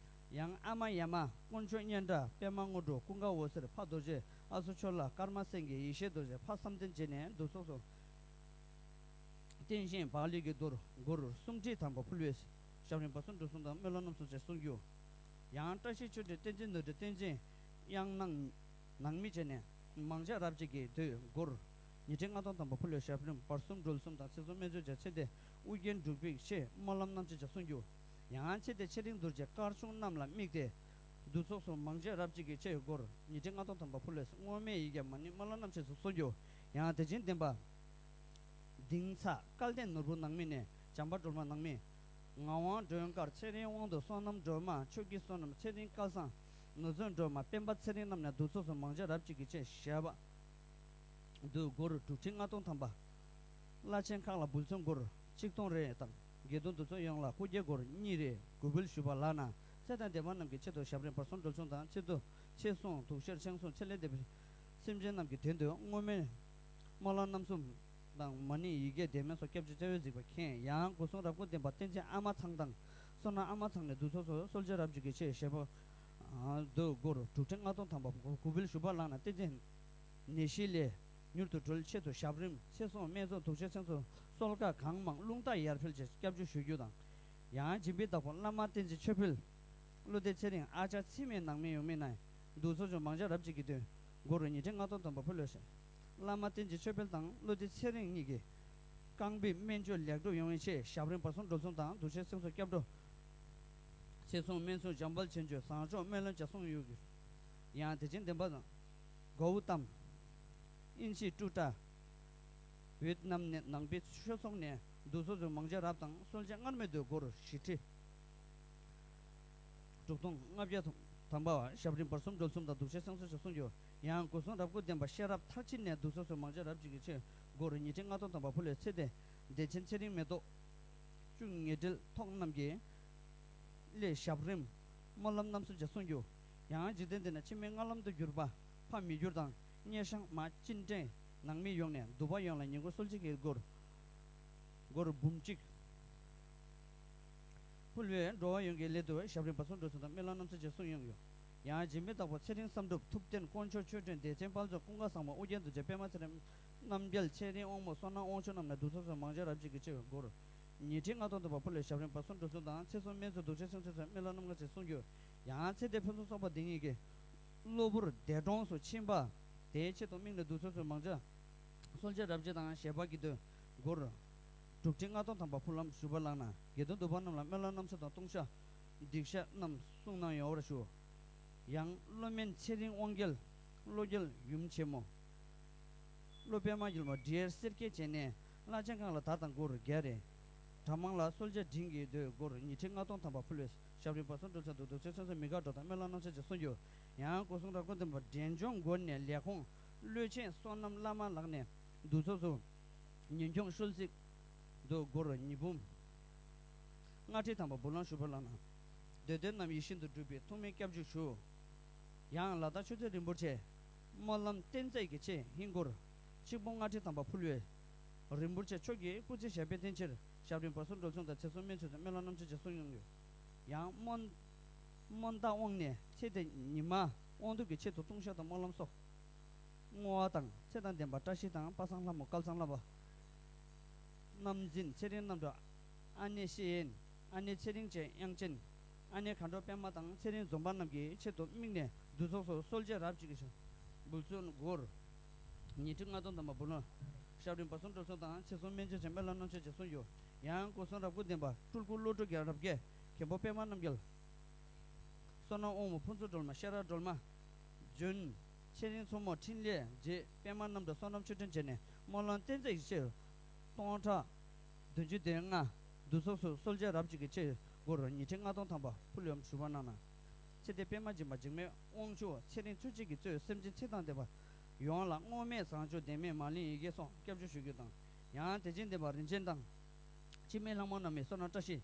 ཡང་ཨ་མ་ཡ་མ་དཀོན་མཆོག་སྙན་གྲགས་པདྨ་དངོས་གྲུབ་ཀུན་དགའ་འོད་ཟེར་ཕ་རྡོ་རྗེ་ཨ་སུ་ཆོ་ལ་ཀརྨ་སེང་གེ་ཡེ་ཤེས་རྡོ་རྗེ་ཕ་བསམ་གཏན་བྱས་ནས་འདུ་ཚོགས་སུ། བསྟན་བཞེངས་བག་ལེབ་ཀྱི་རྡོར་སྒོར་སུམ་ཁྲི་ཐམ་པ་ཕུལ་བས་ཞབས་རིམ་བར་གསུམ་སྒྲོལ་གསུམ་དང་སྨོན་ལམ་རྣམ་གསུམ་བཅས་གསུངས་རྒྱུ། ཡང་བཀྲ་ཤིས་ཆོས་སྒྲོན་བསྟན་འཛིན་ནོར་བུ་བསྟན་འཛིན་དབྱངས་སྣང་ནང་མི་བྱས་ནས་མང་ཇ་རབ་བྱེད་ཀྱི་མདོས་སྒོར་ཉི་ཁྲི་ལྔ་སྟོང་ཐམ་པ་ཕུལ་བས་ཞབས་རིམ་བར་གསུམ་སྒྲོལ་གསུམ་དང་ཚེ་སྲོག་སྨན་བཙུན་བཅས་ཚེ་འདས་ཨུ་རྒྱན་འབྲུག་པའི་ཆེད་སྨོན་ལམ་རྣམ་བཅད་བཅས་གསུངས་རྒྱུ། ཡང་ཚེ་འདས་ཆེ་འབྲིང་གདུལ་བྱའི་དཀར་ཆུང་རྣམས་ལ་དམིགས་ཏེ། འདུ་ཚོགས་སུ་མང་ཇ་རབ་བྱེད་ཀྱི་ཆེད་སྒོར་ཉི་ཁྲི་ལྔ་སྟོང་ཐམ་པ་ཕུལ་བས་སྔོན་མའི་ཡི་གེ་མ་ཎི་སྨོན་ལམ་རྣམ་བཅད་སོགས་གསུངས་རྒྱུ། ཡང་དེ་བཞིན་བདེན་པ། དིང་ཚ་སྐལ་ལྡན་ནོར་བུ་ནང་མི་ནས་བྱམས་པ་སྒྲོལ་མ་ནང་མི། ངག་དབང་སྒྲོལ་དཀར་ཚེ་རིང་དབང་འདུས་བསོད་ནམས་སྒྲོལ་མ་ཆོས་ཀྱི་བསོད་ནམས་ཚེ་རིང་སྐལ་བཟང་། ནོར་འཛིན་སྒྲོལ་མ་སྤེན་པ་ཚེ་རིང་རྣམས་ནས་འདུ་ཚོགས་སུ་མང་ཇ་རབ་བྱེད་ཀྱི་ཆེད་ཞལ་པ། འདུ་སྒོར་དྲུག་ཁྲི་ལྔ་སྟོང་ཐམ་པ། བླ་ཆེན་ཁག་ལ་འབུལ་ཚོམས་སྒོར་ཆིག་སྟོང་རེ་དང་དགེ་འདུན་འདུ་ཚོགས་ཡོངས་ལ་སྐུ་འགྱེད་སྒོར་གཉིས་རེ་གུས་འབུལ་ཞུས་པ་ལགས་ན་ཚེ་དང་ལྡན་པ་རྣམས་ཀྱི་ཆེད་དུ་ཞབས་རིམ་བར་གསུམ་སྒྲོལ་ཆུང་དང་ཆེད་དུ་ཆེད་སྲུང་དུག་ཤེར་ཆང་སྲུང་ཚེ་ལས་འདས་པའི་སེམས་ཅན་རྣམས་ཀྱི་དོན་དུ་སྔོན་མའི་སྨོན་ལམ་རྣམ་གསུམ། དང་མ་ཎི་ཡི་གེ་བདེ་སྨོན་སོགས་སྐྱབས་ཀྱི་བརྩེ་བའི་གཟིགས་པ་མཁྱེན། ཡང་སྒོ་སྲུང་རབ་སྐུ་ལྡན་པ་བསྟན་འཛིན་ཨ་མ་ཚང་དང་བསོད་ནམས་ཨ་མ་ཚང་ནས་འདུ་ཚོགས་སུ་གསོལ་ཇ་རབ་བྱེད་ཀྱི་ཆེད་ཞལ་པ། འདུ་སྒོར་དྲུག་ཁྲི་ལྔ་སྟོང་ཐམ་པ་གུས་འབུལ་ཞུ་བ་ལགས་ན་བསྟན་འཛིན་ནད་གཞི་ལས་མྱུར་དུ་གྲོལ་ཆེད་དུ་ཞབས་རིམ་ཚེ་སྲུང་སྨན་སྲུང་དུག་ཤེར་ཆང་སྲུང་གསོལ་ཁ་གང་མང་རླུང་རྟ་ཡར་འཕེལ་ཆེད་སྐྱབས་བཅོལ་ཞུ་རྒྱུ་དང་། ཡང་སྦྱིན་པའི་བདག་པོ་བླ་མ་བསྟན་འཛིན་ཆོས་འཕེལ། བློ་བདེ་ཚེ་རིང་ཨ་ཅག་ཚེ་སྨད་ནང་མི་ཡོང་མི་ནས་འདུ་ཚོགས་སུ་མང་ཇ་རབ་བྱེད་ཀྱི་དོན་སྒོ་རུ་ཉིས་ཁྲི་ལྔ་སྟོང་ཐམ་པ་ཕུལ་ཡོད་ཞིང་། བླ་མ་བསྟན་འཛིན་ཆོས་འཕེལ་དང་བློ་བདེ་ཚེ་རིང་གཉིས་ཀྱིས་རྐང་པའི་སྨན་བཅོས་ལེགས་གྲུབ་ཡོང་བའི་ཆེད་ཞབས་རིམ་བར་གསུམ་སྒྲོལ་གསུམ་དང་དུག་ཤེར་སེམས་གསོ་སྐྱབས་འགྲོ། ཚེ་སྲུང་སྨན་སྲུང་འཇམ་དཔལ་ཆེན་པོས་བཟང་སྤྱོད་སྨོན་ལམ་བཅས་གསུངས་ཡོད་ཀྱི། ཡང་དེ་བཞིན་བདེན་པ་དང་། གའུ་ཏམ། ཨིན་ཤི་ཀྲུ་ཀྲ། ཝེད་ནམ་ནས་ནང་པའི་ཆོས་ཚོགས་ནས་འདུ་ཚོགས་སུ་མང་ཇ་རབ་དང་གསོལ་ཇ་སྔར་མེད་དུ་སྒོར་བཞི་ཁྲི། དྲུག་སྟོང་ལྔ་བརྒྱ་ཐམ་པ་བ་ཞབས་རིམ་བར་གསུམ་སྒྲོལ་གསུམ་དང་དུག་ཤེར་སེམས་གསོ་ཞེས་གསུངས་ཡོད། ཡང་སྒོ་སྲུང་རབ་སྐུ་ལྡན་པ་ཤེས་རབ་མཐར་ཕྱིན་ནས་འདུ་ཚོགས་སུ་མང་ཇ་རབ་ཅིག་གི་ཆེད་སྒོར་ཉིས་ཁྲི་ལྔ་སྟོང་ཐམ་པ་ཕུལ་བའི་ཚེ་དེ་བདེ་ཆེན་ཚེ་རིང་མེ་ཏོག་བཅུ་ཉེ་འབྲེལ་ཐོག་རྣམས་ཀྱིས་སླད་ཞབས་རིམ་སྨོན་ལམ་རྣམ་གསུམ་བཅས་གསུངས་རྒྱུ། ཡང་འཇིག་རྟེན་འདི་ན་ཕྱི་མའི་སྔ་ལམ་དུ་གྱུར་པ་ཕ་མི་འགྱུར་དང་སྙེ་ཤང་མ་ཅིན་ཀྲེ་ནང་མི་ཡོངས་ནས་འདུ་བ་ཡོངས་ལ་ཉིན་གུང་གསོལ་ཇ་གི་སྒོར་སྒོར་འབུམ་གཅིག་ཕུལ་བས་འགྲོ་བ་ཡོངས་ཀྱི་སླད་དུ་ཞབས་རིམ་བར་གསུམ་སྒྲོལ་གསུམ་དང་སྨོན་ལམ་རྣམ་གསུམ་བཅས་གསུངས་ཡོང་ཡོད། ཡང་སྦྱིན་པའི་བདག་པོ་ཚེ་རིང་བསམ་གྲུབ་ཐུབ་བསྟན་དཀོན་མཆོག་ཆོས་སྒྲོན་བདེ་ཆེན་དཔལ་འཛོམས་ཀུན་དགའ་བཟང་མོ་ཨོ་རྒྱན་རྡོ་རྗེ་པདྨ་ཚེ་རིང་རྣམ་རྒྱལ་ཚེ་རིང་དབང་མོ་བསོད་ནམས་དབང་ཕྱུག་རྣམས་ནས་འདུ་ཚོགས་སུ་མང་ཇ་རབ་བྱེད་ཀྱི་ཆེད་སྒོར་ཉིས་ཁྲི་ལྔ་སྟོང་ཐམ་པ་ཕུལ་བའི་ཞབས་རིམ་བར་གསུམ་སྒྲོལ་གསུམ་དང་ཚེ་སྲུང་སྨན་སྲུང་དུག་ཤེར་སེམས་གསོ་སོགས་སྨོན་ལམ་རྣམ་ལྔ་བཅས་གསུངས་ཡོད། ཡང་ཚེ་འདས་ཕུན་སུམ་ཚོགས་པ་འདི་ཉིད་ཀྱི་གློ་བུར་འདས་གྲོངས་སུ་ཕྱིན་པ་དེའི་ཆེད་དུ་དམིགས་ནས་འདུ་ཚོགས་སུ་མང་ཇ་གསོལ་ཇ་རབ་བྱེད་དང་ཞལ་པ་གི་དོན་སྒོར་དྲུག་ཁྲི་ལྔ་སྟོང་ཐམ་པ་ཕུལ་ལམ་ཞུ་བ་ལགས་ན་དགེ་འདུན་འདུས་པ་རྣམས་ལ་སྨོན་ལམ་རྣམ་གསུམ་དང་ལྟུང་བཤགས་སྡིག་བཤགས་རྣམས་གསུངས་གནང་ཡོང་བར་ཞུ། ཡང་བློ་དམན་ཚེ་རིང་དབང་རྒྱལ། བློ་རྒྱལ་ཡུམ་ཆེན་མོ། བློ་པདྨ་རྒྱལ་མོ་བྲིས་སེར་སྐྱེས་བྱས་ནས་བླ་ཆེན་ཁག་ལ་དར་དང་སྒོར་བརྒྱ་རེ། གྲྭ་མང་ལ་གསོལ་ཇ་འབྲིང་གི་དོད་སྒོར་ཉིས་ཁྲི་ལྔ་སྟོང་ཐམ་པ་ཕུལ་བས་ཞབས་རིམ་བར་གསུམ་སྒྲོལ་ཚར་དུ་དུག་ཤེར་སེམས་གསོ་མི་དགའ་འགྲོ་དང་སྨོན་ལམ་རྣམ་གསུམ་བཅས་གསུངས་ཡོད། ཡང་སྒོ་སྲུང་རབ་སྐུ་ལྡན་པ་འབྲས་ལྗོངས་དགོན་ནས་ལས་ཁུངས་བློན་ཆེན་བསོད་ནམས་བླ་མ་ལགས་ནས་འདུ་ཚོགས་སུ་ཉིན་གུང་ཤུལ་ཚིགས་དུ་སྒོར་ཉི་འབུམ་ལྔ་ཁྲི་ཐམ་པ་འབུལ་ལམ་ཞུ་བ་ལགས་ན། འདོད་དོན་རྣམས་ཡིད་བཞིན་དུ་འགྲུབ་པའི་ཐུགས་སྨོན་སྐྱབས་འཇུག་ཞུ། ཡང་ལ་དྭགས་ཆོས་རྗེ་རིན་པོ་ཆེ་སྨོན་ལམ་བསྟན་རྩིས་ཀྱི་ཆེད་ཧིན་སྒོར་ཆིག་འབུམ་ལྔ་ཁྲི་ཐམ་པ་ཕུལ་བས། རིན་པོ་ཆེ་མཆོག་གི་སྐུ་ཚེ་ཞབས་པད་བརྟན་ཕྱིར་ཞབས་རིམ་བར་གསུམ་སྒྲོལ་གསུམ་དང་ཚེ་སྲོག་སྨན་བཅོས་སུ་སྨོན་ལམ་རྣམ་གསུམ་བཅས་གསུངས་ཡོང་ཡོད། ཡང་སྨོན་སྨོན་རྟགས་དབང་ནས་ཚེ་འདས་ཉི་མ་དབང་འདུས་ཀྱི་ཆེད་དུ་ལྟུང་བཤགས་དང་སྨོན་ལམ་སོགས། བསྔོ་བ་དང་ཚེ་དང་ལྡན་པ་བཀྲ་ཤིས་དང་པ་སངས་ལྷ་མོ་སྐལ་བཟང་བླ་མ། རྣམ་འཛིན་ཚེ་རིང་རྣམ་གྲོལ། ཨ་ནེ་ཤེས་ཡོན། ཨ་ནེ་ཚེ་རིང་བཅས་དབྱངས་ཅན། ཨ་ནེ་མཁའ་འགྲོ་པདྨ་དང་ཚེ་རིང་འཛོམས་པ་རྣམས་ཀྱི་ཆེད་དུ་དམིགས་ནས་ བསྡུ་ཚོགས་སུ་གསོལ་ཇ་རབ་ཅིག་གི་འབུལ་ཚུལ་སྒོར་ཉི་ཁྲི་ལྔ་སྟོང་དམ་པ་འབུལ་ལོ། ཞབས་རིམ་བར་གསུམ་འགྲོ་སོང་དང་ཚེ་སྲུང་སྨན་བཅོས་ཀྱི་སྨོན་ལམ་རྣམ་བཤད་ཅེས་གསུངས་ཡོད། ཡང་སྐུ་གསུང་རབ་སྐུ་ལྡན་པ་སྤྲུལ་སྐུ་བློ་གྲོས་རྒྱལ་རབ་རྒྱས་མཁན་པོ་པདྨ་རྣམ་རྒྱལ། བསོད་ནམས་དབང་མོ་ཕུན་ཚོགས་སྒྲོལ་མ་ཤེས་རབ་སྒྲོལ་མ། ལྗོན། ཚེ་རིང་མཚོ་མོ་འཕྲིན་ལས་རྗེ་པདྨ་རྣམ་གྲོལ་བསོད་ནམས་ཆོས་སྒྲོན་བཅས་ནས་སྨོན་ལམ་བསྟན་རྫས་ཀྱི་ཆེད་སྟོང་ཕྲག་བདུན་ཅུ་དོན་ལྔ། བསྡུ་ཚོགས་སུ་གསོལ་ཇ་རབ་ཅིག་གི་ཆེད་སྒོར་ཉི་ཁྲི་ལྔ་སྟོང་ཐམ་པ་ཕུལ་ལམ་ཞུ་བ་གནང་ན། ཚེ་འདས་པདྨ་སྦྱིན་པ་འཇིགས་མེད་དབང་ཕྱུག་ཚེ་རིང་ཆོས་སྐྱིད་ཀྱིས་གཙོས་སེམས་ཅན་ཚེ་དང་ལྡན་པ་ཡོངས་ལ་སྔོན་མེད་བཟང་སྤྱོད་ལྡན་མིན་མ་ལུས་ཡི་གེ་སོགས་སྐྱབས་འཇུག་ཞུ་རྒྱུ་དང་། ཡང་དད་ཅན་ལྡན་པ་རིན་ཆེན་དང་། འཆི་མེད་ལྷ་མོ་རྣམས་ནས་བསོད་ནམས་བཀྲ་ཤིས།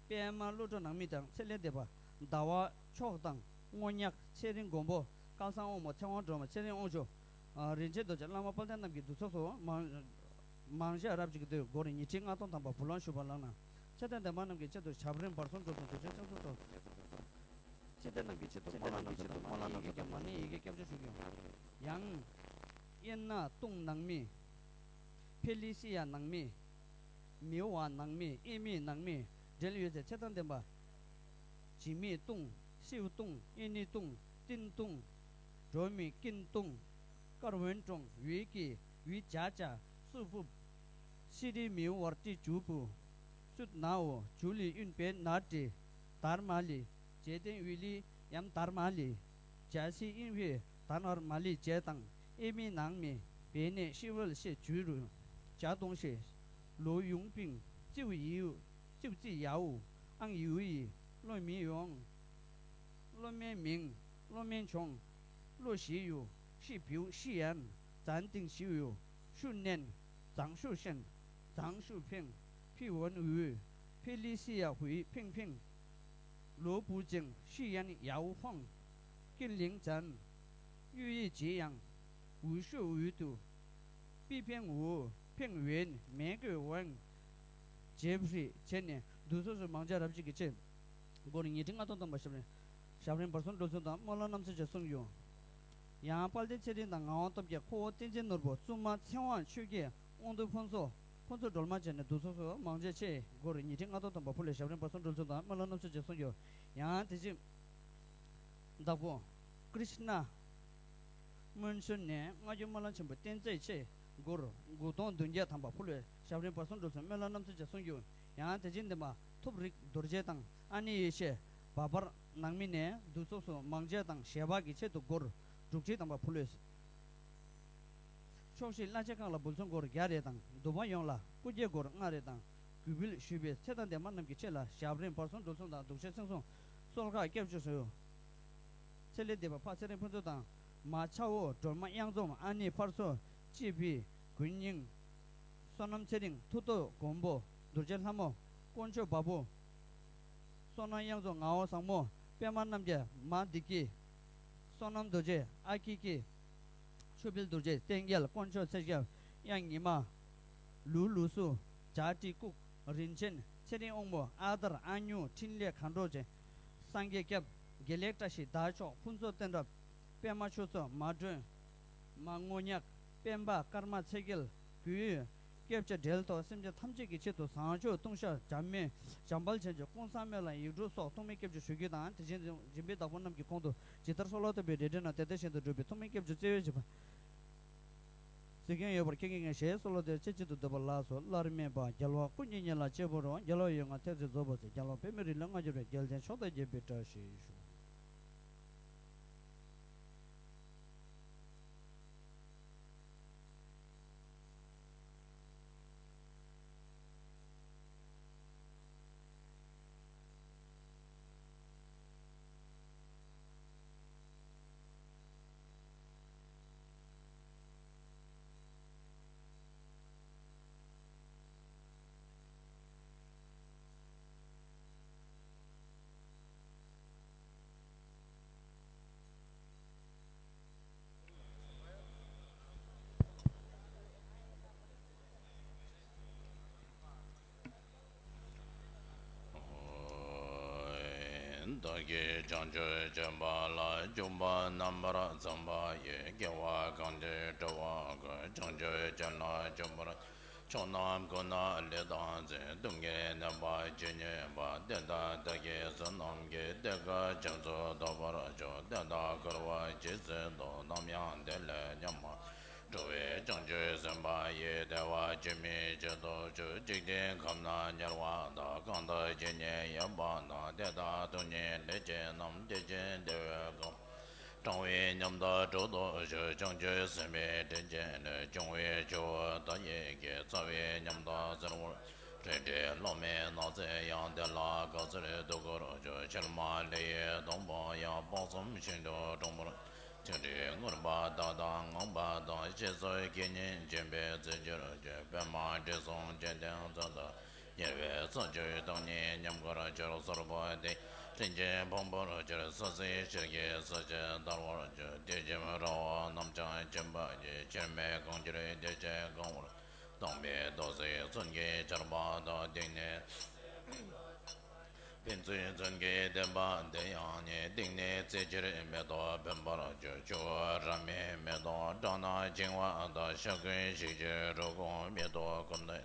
པདྨ་བློ་གྲོས་ནང་མི་དང་ཚེ་ལས་འདས་པ་ཟླ་བ་མཆོག་དང་སྔོ་ཉག་ཚེ་རིང་མགོན་པོ་བསྐལ་བཟང་དབང་མོ་ཚེ་དབང་སྒྲོལ་མ་ཚེ་རིང་དབང་ཕྱུག་ཨ། རིན་ཆེན་རྡོ་རྗེ་བླ་མ་དཔལ་ལྡན་རྣམས་ཀྱིས་བསྡུ་ཚོགས་སུ་མང་མང་ཇ་རབ་ཅིག་གི་དུས་སྒོར་ཉི་ཁྲི་ལྔ་སྟོང་ཐམ་པ་འབུལ་ལམ་ཞུ་བ་ལགས་ན། ཚེ་དང་ལྡན་པ་རྣམས་ཀྱི་ཆེད་དུ་ཞབས་རིམ་བར་གསུམ་འགྲོ་སོང་དུས་ཆེན་ཚེ་སྲུང་ཚོགས། ཚེ་ལྡན་རྣམས་ཀྱི་ཆེད་དུ་སྨོན་ལམ་རྣམས་ཀྱི་ཆེད་དུ་སྨོན་ལམ་རྣམས་ཀྱི་ཆེད་དུ་མ་ཎི་ཡི་གེ་སྐྱབས་འཇུག་ཞུ་རྒྱུ། ཡང་། ཨེ་ན་ཏུང་ནང་མི། ཕེ་ལི་སི་ཡ་ནང་མི། མིའུ་ཝ་ནང་མི་ཨེ་མི་ནང་མི་འབྲེལ་ཡོད་ཚེ་ཚེ་དང་ལྡན་པ། ཇི་མི་ཏུང་། སིའུ་ཏུང་། ཨེ་ནི་ཏུང་། ཏིན་ཏུང་། གྲོ་མི་ཀིན་ཏུང་། ཀར་ཝེན་ཀྲོང་། ཝི་ཀི། ཝི་ཅ་ཅ། སུ་ཕུབ། སི་རི་མིའུ་ཝར་ཏི་ཇུ་པུ། སུད་ནའོ། ཇུ་ལི་ཡུན་པེ་ན་ཏི། དར་མ་ལི། ཇེ་ཏེན་ཝི་ལི། ཡམ་དར་མ་ལི། ཇ་སི་ཨིན་ཧུའེ། དར་ནར་མ་ལི་ཇེ་དང་། ཨེ་མི་ནང་མི། བེ་ནེ་ཤི་ཝལ་ཤེ་ཇུ་རུ། ཇ་ཏུང་ཤེ། ལོ་ཡུང་པིང་། ཙིའུ་ཡིའུ། ཙིའུ་ཙི་ཡའུ། ཨང་ཡིའུ་ཡི། ལོ་མི་ཡོང་། ལོ་མེ་མིང་། ལོ་མེ་ཆོང་། ལོ་ཞི་ཡུ། ཤི་བིའུ་ཤི་ཡན། ཛན་ཏིང་ཞི་ཡུ། ཤུ་ནན། ཛང་ཤུ་ཤན། ཛང་ཤུ་ཕེང་། ཕི་ཝན་ཝུའུ། ཕི་ལི་སི་ཡ་ཧུའི་ཕིང་ཕིང་། ལོ་པུ་ཅིང་། ཤི་ཡན་ཡའུ་ཧོང་། ཀིན་ལིང་ཛན། གཡུ་ཡི་ཇི་ཡང་། ཝུ་ཤུ་ཝུའུ་ཏུ། པི་ཕེང་ཝུའུ། ཕེང་ཝེན། མེ་གོས་ཝེང་། ཇེབ་ཧྲི་བྱས་ནས་བསྡུ་ཚོགས་སུ་མང་ཇ་རབ་ཅིག་གི་ཆེད། སྒོར་ཉི་ཁྲི་ལྔ་སྟོང་ཐམ་པ་ཞབས་རིམ། ཞབས་རིམ་བར་གསུམ་འགྲོ་ཚུལ་དང་སྨོན་ལམ་རྣམ་གསལ་བཅས་གསུངས་ཡོད། ཡང་དཔལ་ལྡན་ཚེ་རིང་དང་ངག་དབང་སྟོབས་རྒྱས། ཁོ་བོ་བསྟན་འཛིན་ནོར་བུ། བཙུན་མ་ཚེ་དབང་ཆོས་རྒྱལ། དབང་འདུས་ཕུན་ཚོགས། ཕུན་ཚོགས་སྒྲོལ་མ་བཅས་ནས་བསྡུ་ཚོགས་སུ་མང་ཇ་ཆེད་སྒོར་ཉི་ཁྲི་ལྔ་སྟོང་ཐམ་པ་ཕུལ་ལས་ཞབས་རིམ་བར་གསུམ་འགྲོ་ཚུལ་དང་སྨོན་ལམ་རྣམ་གསལ་བཅས་གསུངས་ཡོད། ཡང་དེ་བཞིན། བདག་པོ། ཀྲིཤ་ན། སྨོན་གཞོན་ནས་སྔ་འགྱུར་སྨོན་ལམ་ཆེན་པོ་བསྟན་རྩིས་ཆེད་སྒོར་དགུ་སྟོང་བདུན་བརྒྱ་ཐམ་པ་ཕུལ་བའི་ཞབས་རིམ་བར་གསུམ་འགྲོ་ཚུལ་སྨོན་ལམ་རྣམ་གསལ་བཅས་གསུངས་ཡོད། ཡང་དེ་བཞིན་འདེམས་པ་ཐུབ་རིག་རྡོ་རྗེ་དང་ཨ་ནེ་ཡེ་ཤེས་བ་པར་ནང་མི་ནས་བསྡུ་ཚོགས་སུ་མང་ཇ་དང་ཞལ་འབག་གི་ཆེད་དུ་སྒོར་དྲུག་ཁྲི་ཐམ་པ་ཕུལ་བས། ཕྱོགས་བཞིའི་བླ་ཆེན་ཁག་ལ་འབུལ་ཚོགས་སྒོར་བརྒྱ་རེ་དང་འདུ་བ་ཡོངས་ལ་སྐུ་འགྱེད་སྒོར་ལྔ་རེ་དང་གུས་འབུལ་ཞུས་པའི་ཚེ་དང་ལྡན་པ་རྣམས་ཀྱི་ཆེད་ལ་ཞབས་རིམ་བར་གསུམ་འགྲོ་ཚུལ་དང་གདུལ་བྱའི་མཚན་སྲུང་གསོལ་ཁ་སྐྱབས་བཅོལ་སོ། ཚེ་ལས་འདས་པ་ཕ་ཚེ་རིང་ཕུན་ཚོགས་དང་། མ་ཆ་འོ་སྒྲོལ་མ་གཡང་འཛོམས། ཨ་ནེ་ཕར་ཚུར་སྐྱིད་པའི་དགུན་སྙིང་། བསོད་ནམས་ཚེ་རིང་མཐུ་སྟོབས་མགོན་པོ་རྡོ་རྗེ་ལྷ་མོ་དཀོན་མཆོག་བ་བུ། བསོད་ནམས་གཡང་འཛོམས་ངག་དབང་བཟང་མོ་པདྨ་རྣམ་རྒྱལ་མ་བདེ་སྐྱིད། བསོད་ནམས་རྡོ་རྗེ་ཨ་ཀི་ཀི། ཆོས་འཕེལ་རྡོ་རྗེ་བསྟན་རྒྱལ་དཀོན་མཆོག་ཚེ་ཞབས་གཡང་ཉི་མ། ལུ་ལུ་སུ། ཇ་ཏི་ཀུག་རིན་ཆེན་ཚེ་རིང་དབང་མོ་ཨ་དར་ཨ་ཉུ་འཕྲིན་ལས་མཁའ་འགྲོ་བཅས། སངས་རྒྱས་སྐྱབས་དགེ་ལེགས་བཀྲ་ཤིས་དར་མཆོག་ཕུན་ཚོགས་བསྟན་རབ། པདྨ་ཆོས་མཚོ་མ་སྒྲོན། མ་ངོ་ཉག་སྤེན་པ་ཀརྨ་ཚེ་རྒྱལ་གུས། སྐྱབས་ཆ་འབྲེལ་ཐོག་སེམས་ཅན་ཐམས་ཅད་ཀྱི་ཆེད་དུ་བཟང་སྤྱོད་ལྟུང་བཤགས་བྱམས་སྨོན་བྱམས་པ་ལ་བྱང་ཆུབ་ཀུན་བཟང་སྨོན་ལམ་ཡིག་དྲུག་སོགས་ཐོགས་མེད་སྐྱབས་འཇུག་ཞུ་རྒྱུ་དང་། དེ་བཞིན་སྦྱིན་པའི་བདག་པོ་རྣམས་ཀྱི་གོང་དུ་ཇི་ལྟར་གསོལ་བ་བཏབ་པའི་རེ་འདུན་ནང་དེ་ལྟར་བཞིན་དུ་འགྲུབ་པའི་ཐོགས་མེད་སྐྱབས་འཇུག་བརྩེ་བས་བྱེད་པ། གཟིགས་མཁན་ཡོད་པར་ཁས་ཁེངས་ཞེས་གསོལ་བ་འདེབས། ཆེས་ཆེད་དུ་འདོད་པ་ལགས་སོ། སླར་མེད་པ། རྒྱལ་བ་སྐུ་མྱ་ངན་ལས་སྐྱོབ་པར་ཤོག། རྒྱལ་བ་ཡོངས་བསྔགས་ཐེག་ཆེན་རྫོགས་པ་སྩོལ། རྒྱལ་བ་པདྨའི་རིགས་ལ་མངའ་གྱུར་ཅིག། རྒྱལ་ཆེན་ཕྱོགས་དང་མཉམ་པའི་བཀྲ་ཤིས་ཤོག། བདག་གིས་བྱང་ཆུབ་སྤྱོད་པ་ལ། འཇུག་པ་རྣམ་པར་འཚངས་པ་ཡི། དགེ་བ་གང་དེ་སྒྲུབ་པར་བསྐུལ། བྱང་ཆུབ་སྤྱོད་ལ་འཇུག་པར། ཕྱོགས་རྣམས་ཀུན་ན་ལུས་དང་འཛིན། སྡུག་བསྔལ་གནོད་པ་ཇི་སྙེད་པ། དེ་དག་བདག་གིས་བསོད་ནམས་ཀྱིས། དེ་དག་ཁྱེད་ཚོ་ཐོབ་པར་ཤོག་དེ་དག་འཁོར་བ་ཇི་སྲིད་དུ། ནམ་ཡང་དེ་ལས་ཉམས་མ་འགྲོ་བའི། བྱང་ཆུབ་སེམས་དཔའ་ཡི། བདེ་བ་ཆེན་པོའི་རྒྱུར་ཐོབ་ཤོག་འཇིག་རྟེན་ཁམས་ན་ཉལ་བ་དང་། གང་དག་ཇི་སྙེད་ཡོད་པ་ན། དེ་དག་སྡུག་བསྔལ་ལས་བྱེད་རྣམས། དེ་བཞིན་བདེ་བའི་གོ་འཕང་བའི་ཉམས་དང་འགྲོ་ལྡོག་ཕྱིར། བྱང་ཆུབ་སེམས་དཔའི་དྲིན་ཅན་ནི། འབྱུང་བའི་ཆུ་བོ་དག་ཡི་གེ་རྩ་བའི་ཉམས་དང་ཟེར་བར། རལ་གྲི་གློག་མེ་ནགས་ཚལ་ཡང་། དེ་ལ་ག་ཚོད་འདུག་གོ་ཆོག་ཕྱེ་མ་ལེབ་ཡི་སྡོང་པོ་ཡང་། དཔག་བསམ་ཤིན་ཏུ་གྲུང་བར་ཆགས། རལ་གྲི་སྔོན་པོ་དག་དང་ངང་པོ་དང་། ཞེས་སོགས་ཀྱི་ཉིན་བྱིན་པས་བརྩི་གྱུར་ཅིག་པདྨ་དྲི་བསུང་ཅན་དེ་ཚོ་དང་། ཉེ་བའི་ས་བཅུ་དང་ནི་མཉམ་དགར་གྱུར། སོར་མོ་དེ་རིན་ཆེན་ཕུང་པོར་གྱུར། ས་གཟིགས་ཤེལ་གྱི་ས་ཆེན་ལྟ་བུར་གྱུར། དེ་བཞིན་ར་བ་རྣམས་ཀྱང་བྱིན་པ་ཡིས། ཕྱེ་མའི་གང་གྱུར་དེ་ཆེན་གང་བར། དྭངས་པའི་ཏོག་ཙེ་ཚོན་གྱི་ཆར་པ་དག་སྟེང་ནས། ཕན་ཚུན་ཚོན་གྱིས་བརྟེན་པ་དེ་ཡང་ནི། སྟེང་ནས་རྩེ་ཕྱིར་མེ་ཏོག་འཕེན་པར་གྱུར། ཆུ་བོ་རབ་མའི་མེ་ཏོག་བཀྲག་མདངས་བཅིང་བ་དང་། ཤ་འཁོན་ཞིག་ཅེས་རུས་ཁུངས་མེ་ཏོག་ཀུན་ཏུ།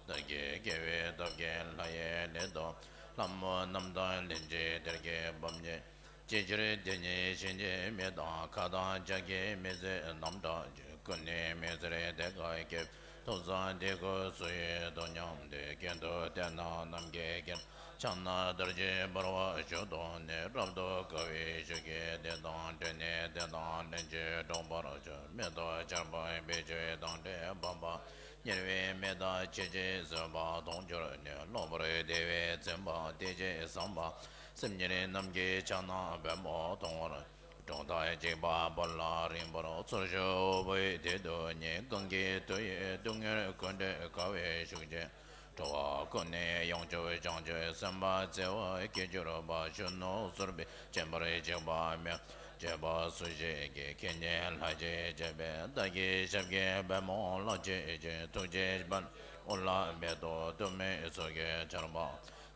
བདག་གིས་དགེ་བའི་སྟོབས་ཀྱིས་ལྷ་ཡི་ལུས་དང་། ལྷ་མོ་རྣམས་དང་ལྷན་ཅིག་དེར་གྱིས་བབ་ནས། ཅི་ཕྱིར་དེ་ཉིད་བྱིན་གྱིས་བརླབས་དང་། ཁ་དང་ལྕགས་ཀྱི་མི་ཚད་རྣམས་བྲག་གི། ཀུན་ནས་མི་བཟད་དེ་ཁ་བརྒྱབ། ཐོབ་བསམ་དེ་ཀུན་སུ་ཡོད་དོ་སྙམ་སྟེ། གྱེན་དུ་བལྟས་ན་ནམ་མཁའི་དཀྱིལ། ཕྱག་ན་རྡོ་རྗེ་འབར་བ་བཞུགས་དང་ནི། རབ་ཏུ་དགའ་བའི་ཤུགས་ཀྱིས་དེ་དང་འབྲེལ་ནས། དེ་དང་ལྷན་ཅིག་འགྲོགས་པར་གྱུར། མེ་ཏོག་ཆར་པ་བེ་ཅོན་དང་འདྲེས་པ་པ། ཉེ་བའི་མི་དག་ཁྱེད་ཀྱིས་བཟོད་པ་མཐོང་གྱུར་ནས། གློ་བུར་བདེ་བས་ཟིན་པ་དེ་ཅིག་བསམ་པ། སེམས་ཉིད་ནམ་མཁའི་ཕྱག་ན་པདྨོ་མཐོང་བར། གྲོང་མཐའ་གཅིག་པ་བོད་ལ་རིང་པོར། ཚུར་ཤོག་བུ་ཡི་དེད་དུ་ཉེ། གང་གི་དུས་ཡུན་སྡུག་བསྔལ་ཀུན་བྲལ་དགའ་བའི་ཤུགས་ཀྱིས། འགྲོ་བ་ཀུན་ནས་ཡོངས་སྐྱོབ་བྱང་ཆུབ་སེམས་དཔའ་བརྩེ་བ་སྐྱེ་གྱུར་པ། གཞོན་ནུ་གསོར་བུས་བྱིན་པར་བྱེད་པ་མེད། བྱེད་པ་སུ་ཞིག་གིས། ཁྱེད་ཉིད་ལྷ་གཅིག་བྱས་པའི། བདག་གི་ཞབས་ཀྱི་པདྨོ་ལ་མཆོད་ཅིང་ཐུགས་རྗེའི་དཔལ། དབུ་ལ་མེ་ཏོག་དུ་མའི་ཚོགས་ཀྱི་ཆར་པ།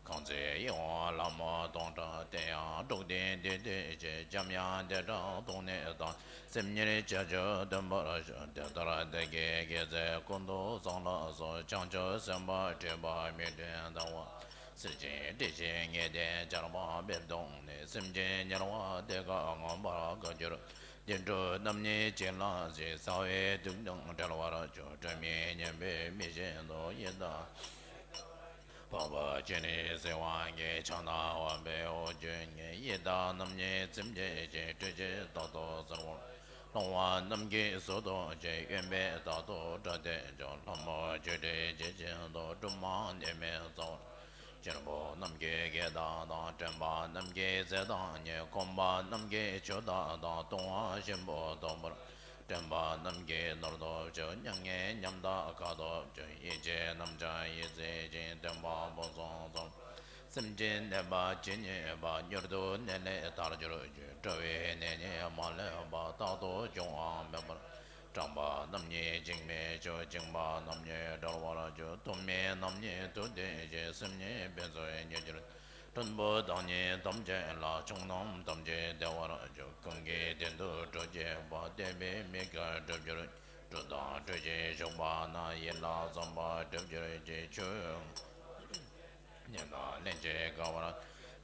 གང་ཚེ་ཡིད་འོང་ལྷ་མོ་སྟོང་ཕྲག་དེ་ཡང་འགྲོགས་ཏེ་འདི་དེ་ཅི། འཇམ་དབྱངས་བདེ་དྲག་སྟོང་ནས་དང་། སེམས་ཉིད་བྱ་སྤྱོད་སྟོན་པར་ཤོག་དེ་ལྟར་བདག་གིས་དགེ་ཚུལ་ཀུན་ཏུ་བཟང་ལ་སོགས། བྱང་ཆུབ་སེམས་དཔའ་སྤྲུལ་པ་མི་འབྲལ་ཟླ་བ། གསེར་ཞུན་དྲི་ཞིམ་ངད་ལྡན་ཆར་པ་འབེབས་དང་ནི། སེམས་ཅན་དམྱལ་བ་དེ་ཁ་མངོན་པར་དགའ་གྱུར། དུད་འགྲོ་རྣམས་ནི་གཅིག་ལ་གཟིགས། རྩ་བའི་དུག་དང་བྲལ་བར་གྱུར། སྒྲོན་མེ་སྙོམས་པའི་མི་བཞིན་དུ། ཡི་དྭགས་འཕགས་པ་སྤྱན་རས་གཟིགས་དབང་གིས། ཕྱག་ན་ཝ་པེ་ཨོ་རྒྱན་ཉིད། ཡི་དྭགས་རྣམས་ནི་ཚིམ་བྱེད་ཅིང་། སྤྲུལ་གྱི་རྟག་ཏུ་གསོལ་བ། སློང་བ་རྣམས་ཀྱིས་གཟུགས་ཐོབ་ཅིང་། གཡོན་པས་རྟག་ཏུ་བྲག་སྟེང་བཞུགས། ལྷ་མོ་སྤྱོད་སྒྲོལ་ཇི་བཞིན་དུ། སྒྲོལ་མ་ནད་མེད་རྩ་བར། གཅེར་བུ་རྣམས་ཀྱིས་གོས་དག་དང་། དྲན་པ་རྣམས་ཀྱིས་ཟས་དང་ནི། གོམ་པ་རྣམས་ཀྱིས་ཆུ་དག་དང་། བཏུང་བ་ཞིམ་པོ་ཐོབ་པར། དྲན་པ་རྣམས་ཀྱིས་ནོར་ཐོབ་ཅིང་། མྱ་ངན་ཉམ་ཐག་ཁ་ཐོབ་ཅིང་། ཡིད་ཆེས་རྣམས་ཀྱང་ཡིད་གསལ་ཞིང་། སྟོན་པ་ཕུན་སུམ་ཚོགས། སེམས་ཅན་ནད་པ་ཇི་སྙེད་པ། མྱུར་དུ་ནད་ལས་ཐར་གྱུར་ཅིག་འགྲོ་བའི་ནད་ནི་མ་ལུས་པ། རྟག་ཏུ་འབྱུང་བ་མེད་པར། སྐྲག་པ་རྣམས་ནི་འཇིགས་མེད་ཤོག་འཇིགས་པ་རྣམས་ནི་བྲལ་བར་གྱུར། སྡུག་བསྔལ་རྣམས་ནི་དུག་ལྡན་ཞིང་། སེམས་ནི་ཕུན་སུམ་ཉིད་གྱུར། ཕྲན་བུ་དང་ནི་ཐམས་ཅད་ལ། ཕྱོགས་རྣམས་ཐམས་ཅད་བདེ་བར་གྱུར། གང་གི་དོན་དུ་གྲོགས་བྱེད་པ། དད་པའི་མིག་གིས་བསྒྲུབ་གྱུར། སྒྲུབ་དང་སྒྲུབ་བྱེད་ཞུགས་པ་ན། ཡིད་ལ་བསམ་པ་འགྲུབ་གྱུར་ཅིག་ཆོས་ཉན་དང་ལན་ཅིག་དགའ་བར།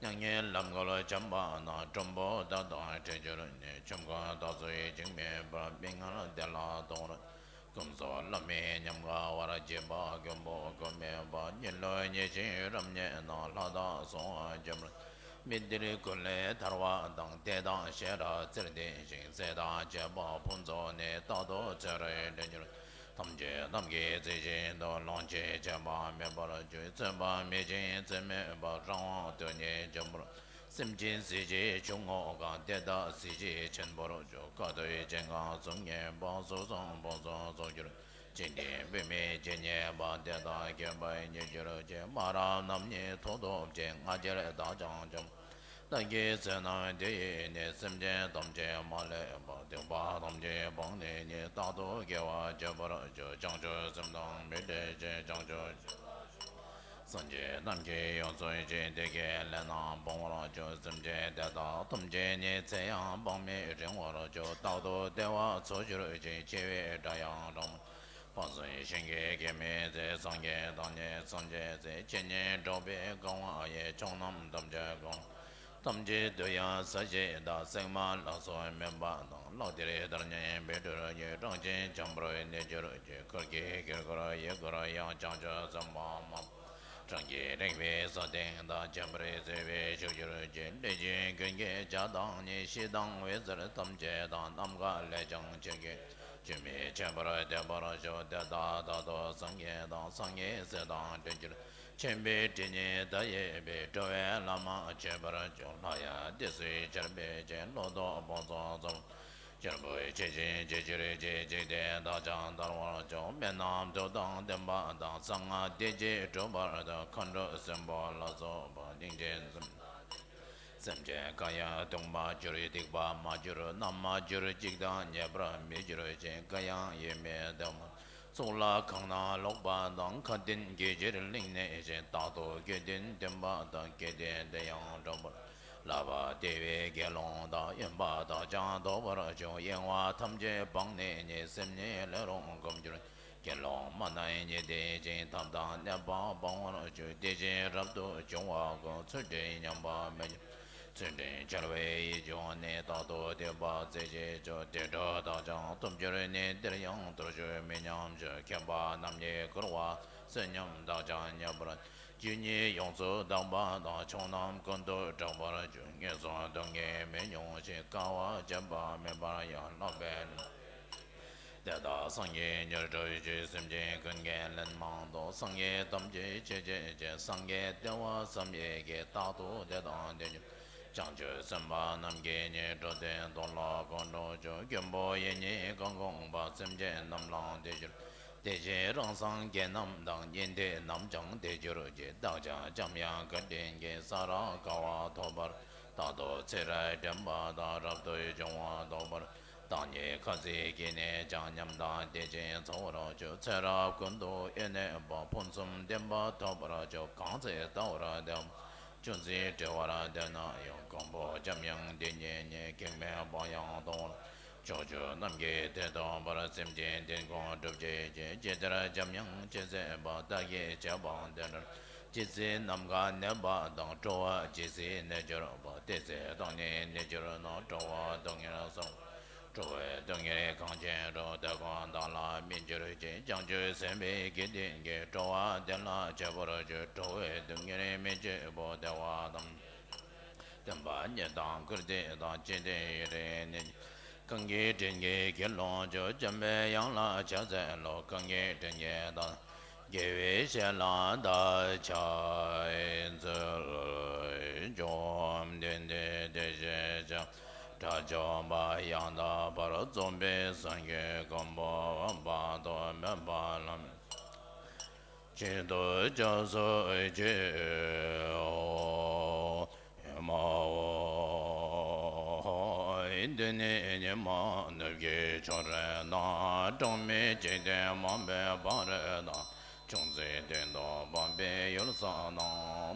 མྱ་ངན་ལམ་གོལ་འཁྱམས་པ་ན། སྒྲོམ་བུ་དག་དང་འཕྲད་གྱུར་ནས། ཆོམ་རྐུན་དག་སོགས་འཇིགས་མེད་པར། མི་སྔར་བདེ་ལ་ཐོངས་ར། ཀུན་སོགས་བླ་མའི་ཉམས་དགའ་བར། བྱིས་པ་མགོན་པོ་མགོན་མེད་པ། གཉིད་ལོག་ཉལ་ཞིང་རབ་མཉེས་ན། ལྷ་དག་སོང་བར་འགྱུར། མི་འདིར་ཀུན་ལས་ཐར་བ་དང་། དད་དང་ཤེས་རབ་རྩེར་ལྡན་ཞིང་། སྲས་དང་བཅས་པ་ཕུན་ཚོགས་ནས། རྟག་ཏུ་ཚེ་རིང་དྲན་གྱུར། ཐམས་ཅད་རྣམས་ཀྱིས་རྩེ་བཞིན་དུ། ལོངས་སྤྱོད་ཆད་པ་མེད་པར་སྤྱོད། ཚོད་པ་མེད་ཅིང་ཚོད་མེད་པ། རང་དབང་དུ་ནི་འབྱུང་པོར། སེམས་ཅན་གཟི་བརྗིད་ཆུ་ངོགས་གང་། དེ་དག་གཟི་བརྗིད་ཆེན་པོར་གྱུར། དཀའ་ཐུབ་ཅན་གང་གཟུགས་བརྙན་པ། གཟུགས་བཟང་ཕུན་སུམ་ཚོགས་གྱུར། འཇིག་རྟེན་པུས་མོས་ཇི་སྙེད་པ། དེ་དག་མཁྱེན་པས་མཉེས་གྱུར་ཅིག་མ་རབས་རྣམས་ནི་ཐོབ་ཐོབ་ཅིང་། ང་རྒྱལ་དག་ཀྱང་འཇོམས། བདག་གི་བསོད་ནམས་དེ་ཡིས་ནི། སེམས་ཅན་ཐམས་ཅད་མ་ལུས་པ། སྡིག་པ་ཐམས་ཅད་སྤངས་ནས་ནི། རྟག་ཏུ་དགེ་བ་སྤྱོད་པར་བྱ། བྱང་ཆུབ་སེམས་དང་མི་འབྲལ་ཞིང་། བྱང་ཆུབ་སངས་རྒྱས་རྣམས་ཀྱིས་ཡོངས་སུ་གཟིགས། དེ་དགེ་ལས་རྣམས་སྤོང་བར་བྱ། སེམས་ཅན་དེ་དག་ཐམས་ཅད་ནི། ཚེ་ཡང་དཔག་མེད་རིང་བར་བྱ། རྟག་ཏུ་བདེ་བ་འཚོལ་གྱུར་ཅིག་ཆེ་བའི་དགྲ་ཡང་རང་། དཔལ་བརྩོན་ཤིང་གི་སྐྱེད་མོས་ཚལ། སངས་རྒྱས་བདག་ཉིད་སངས་རྒྱས་ཚེ། ཇི་སྙེད་འགྲོ་བའི་གང་བ་ཡི། ཕྱོགས་རྣམས་ཐམས་ཅད་ཀུན། ཐམས་ཅད་དུ་ཡང་ས་གཞི་བདག་སྲེག་མ་ལ་སོགས་མེད་པ་དང་། ལྷག་དེར་གཏོར་མ་སྦས་གྲོལ་གྱི། རང་བཞིན་འཆང་བར་གནས་གྱུར་ཅིག་འཁོར་གྱི་དཀྱིལ་འཁོར་ཡུལ་འཁོར་ཡང་། བྱང་ཆུབ་སེམས་དཔའ་མང་པོ་རང་གི་རིག་པའི་ས་སྟེང་དང་། མཁྱེན་པར་བརྩེ་བས་ཕྱུག་གྱུར་ཅིག་ལུས་ཅན་ཀུན་གྱི་བྱ་བདག་ཉིད། ཞི་དང་འོད་ཟེར་ཐམས་ཅད་དང་། ནམ་མཁའ་ལས་ཀྱང་ཆེར་གྱུར་ཅིག་མི་ཕྱེད་པར་འདོད་པར་ཤོག་དེ་དག་རྟག་ཏུ་སངས་རྒྱས་དང་། སངས་རྒྱས་སྲས་དང་འཕྲད་གྱུར། མཁྱེན་པའི་སྤྲིན་ནི་མཐའ་ཡས་པའི། འགྲོ་བའི་ལམ་མ་ཆད་པར་སྤྱོད། སླར་ཡང་བདེ་གསལ་ཆར་འབེབས་ཅིང་། ལྷོ་ཏོག་ཕོ་ཚོད་འཛོམས། སྐྱེས་བུ་ཆེ་ཆུང་ཇི་ཕྱིར་སྐྱེས། འཇིག་རྟེན་བདག་ཀྱང་ཐར་བར་ཤོག་མི་རྣམས་ཐུགས་དང་ལྡན་པ་དང་། གསང་སྔགས་བདེ་སྐྱིད་སྒྲུབ་པར་ཤོག་མཁའ་འགྲོ་སྲིན་པོ་ལ་སོགས་པ། གླིང་ཆེན་གསུམ་དང་། སེམས་ཅན་གང་ཡང་སྡུག་མ་གྱུར། སྡིག་པ་མ་གྱུར། ནད་མ་གྱུར། འཇིགས་དང་ཉེས་པར་མི་འགྱུར་ཅིག་གང་ཡང་ཡིད་མི་བདེ་བ། གཙུག་ལག་ཁང་ནང་ལོག་པ་དང་། ཁ་ཏོན་གྱི་ཕྱིར་གླིང་ནས་བཞེངས། རྟག་ཏུ་དགེ་འདུན་འདུན་པ་དང་། དགེ་འདུན་དེ་ཡང་སྒྲུབ་པར། བསླབ་པ་བདེ་བའི་དགེ་སློང་དག་ཡིན་པ་དག་ཀྱང་རྟོགས་པར་ཤོག་གཡེང་བ་ཐམས་ཅད་སྤངས་ནས་ནི། སེམས་ཉིད་ལས་རུང་གོམས་གྱུར། དགེ་སློང་མ་རྣམས་ཉིད་དེ་བཞིན། ཐབས་དང་ནུས་པ་སྤང་བར་ཤོག་དེ་བཞིན་རབ་ཏུ་བྱུང་བ་ཀུན། ཚུལ་ཁྲིམས་ཉམས་པ་མི་འགྱུར། ཚུལ་ཁྲིམས་འཆལ་བའི་ཡིད་བྱུང་ནས། རྟག་ཏུ་སྡིག་པ་རྩེ་གཅིག་སྤྱོད། དེ་འདྲ་དག་ཀྱང་ཐོབ་གྱུར་ནས། དེར་ཡང་ཐོར་ཅོག་མི་ཉམས་ཤིང་། མཁས་པ་རྣམས་ཀྱིས་བསྐོར་བ་བསོད་སྙོམས་དག་ཀྱང་ཉམས་པར། རྒྱུ་གཉིས་ཡོངས་སུ་དག་པ་དང་། ཕྱོགས་རྣམས་ཀུན་ཏུ་གྲགས་པར་འགྱུར། ངན་སོང་སྡུག་བསྔལ་མི་མྱོང་ཞིང་། དཀའ་བ་སྤྱད་པ་མེད་པར་ཡང་། ལྷག་པའི་དེ་དག་སངས་རྒྱས་མྱུར་འགྲུབ་ཕྱིར། སེམས་ཅན་ཀུན་གྱི་ལན་མང་དུ། སངས་རྒྱས་ཐམས་ཅད་མཆོད་བྱེད་ཅིང་། སངས་རྒྱས་བསྟན་པ་བསམ་ཡས་བསྐྱེད། རྟག་ཏུ་དེ་དང་ལྡན་གྱུར། བྱང་ཆུབ་སེམས་དཔའ་རྣམས་ཀྱི་ནི། འགྲོ་དོན་དོན་ལ་ཀུན་འགྲོ་གྱུར། མགོན་པོ་ཡིད་གཉིས་གང་གོང་པ། སེམས་ཅན་རྣམས་ལའང་དེ་བཞིན། དེ་བཞིན་རང་སངས་རྒྱས་རྣམས་དང་། གཉན་དེ་རྣམས་ཀྱང་དེར་གྱུར་ཅིག་བདག་ཀྱང་འཇམ་དབྱངས་བཀའ་དྲིན་གྱིས། ས་ར་དགའ་བ་ཐོབ་པར། རྟག་ཏུ་ཚེ་རབས་དྲན་པ་དང་། རབ་ཏུ་བྱུང་བ་རྟོགས་པར། བདག་ཉིད་ཁ་ཟས་ཀྱིས་ནི་ཀྱང་། ཉམས་དང་དེ་བཞིན་ཚོགས་པར་ཤོག་ཚེ་རབས་ཀུན་ཏུ་ཡེ་གནས་པ། ཕུན་སུམ་བདེ་བ་ཐོབ་པར་ཤོག་གང་ཚེ་ལྟ་བར་བདེ་བ། ཅུང་ཟད་བྲེལ་བར་འདོད་ན་ཡང་། གང་པོ་འཇམ་དབྱངས་དེ་ཉིད་ཉིད། གེགས་མེད་བག་ཡངས་གཏོང་བར། ཕྱོགས་བཅུ་རྣམས་ཀྱི་དོན་རྟོགས་པར། སེམས་ཅན་དོན་ཀུན་སྒྲུབ་བྱེད་ཅིང་། ཇི་ལྟར་འཇམ་དབྱངས་ཇི་སྲིད་པ། བདག་གིས་བྱས་པ་དེ་འདྲར། ཇི་སྲིད་ནམ་མཁའ་གནས་པ་དང་། འགྲོ་བ་ཇི་སྲིད་གནས་གྱུར་པ། དེ་སྲིད་བདག་ནི་གནས་གྱུར་ན། འགྲོ་བ་སྡུག་བསྔལ་སོལ། འགྲོ་བའི་སྡུག་བསྔལ་གང་ཞིག་རུང་། དེ་ཀུན་བདག་ལ་མི་འགྱུར་ཞིང་། བྱང་ཆུབ་སེམས་དཔའི་དགེ་འདུན་གྱིས། འགྲོ་བ་བདེ་ལ་སྤྱད་པར་ཤོག་འགྲོ་བའི་སྡུག་བསྔལ་མི་བྱེད་པོ། བདེ་བ་དང་། སྟོན་པ་ཉིད་དང་བཀུར་སྟི་དང་། ཅི་སྟེ་ཡུན་རིང་གནས། གང་གི་དྲིན་གྱིས་དགེ་སློང་ཚོགས། འཇམ་པའི་དབྱངས་ལ་ཕྱག་འཚལ་ལོ། གང་གི་དྲིན་གྱིས་བདག་དགེ་བའི་བཤེས་ལ་བདག་ཕྱག་འཚལ་ལོ། བཅོམ་ལྡན་འདས་དེ་བཞིན་གཤེགས་དགྲ་བཅོམ་པ་ཡང་དག་པར་རྫོགས་པའི་སངས་རྒྱས་ཀུན་པོ་དཔག་ཏུ་མེད་པ་ལམ་ཆེན་དུ་སྐྱབས་སུ་མཆིའོ། ཨེ་མ་ཧོ། འདི་ནི་ཉི་མ་ནུབ་ཀྱི་ཕྱོགས་རིས་ན། གྲངས་མེད་འཇིག་རྟེན་མང་པོའི་བར་དང་། ཅུང་ཟད་སྟེང་དུ་འཕགས་པའི་ཡུལ་ས་རྣམས།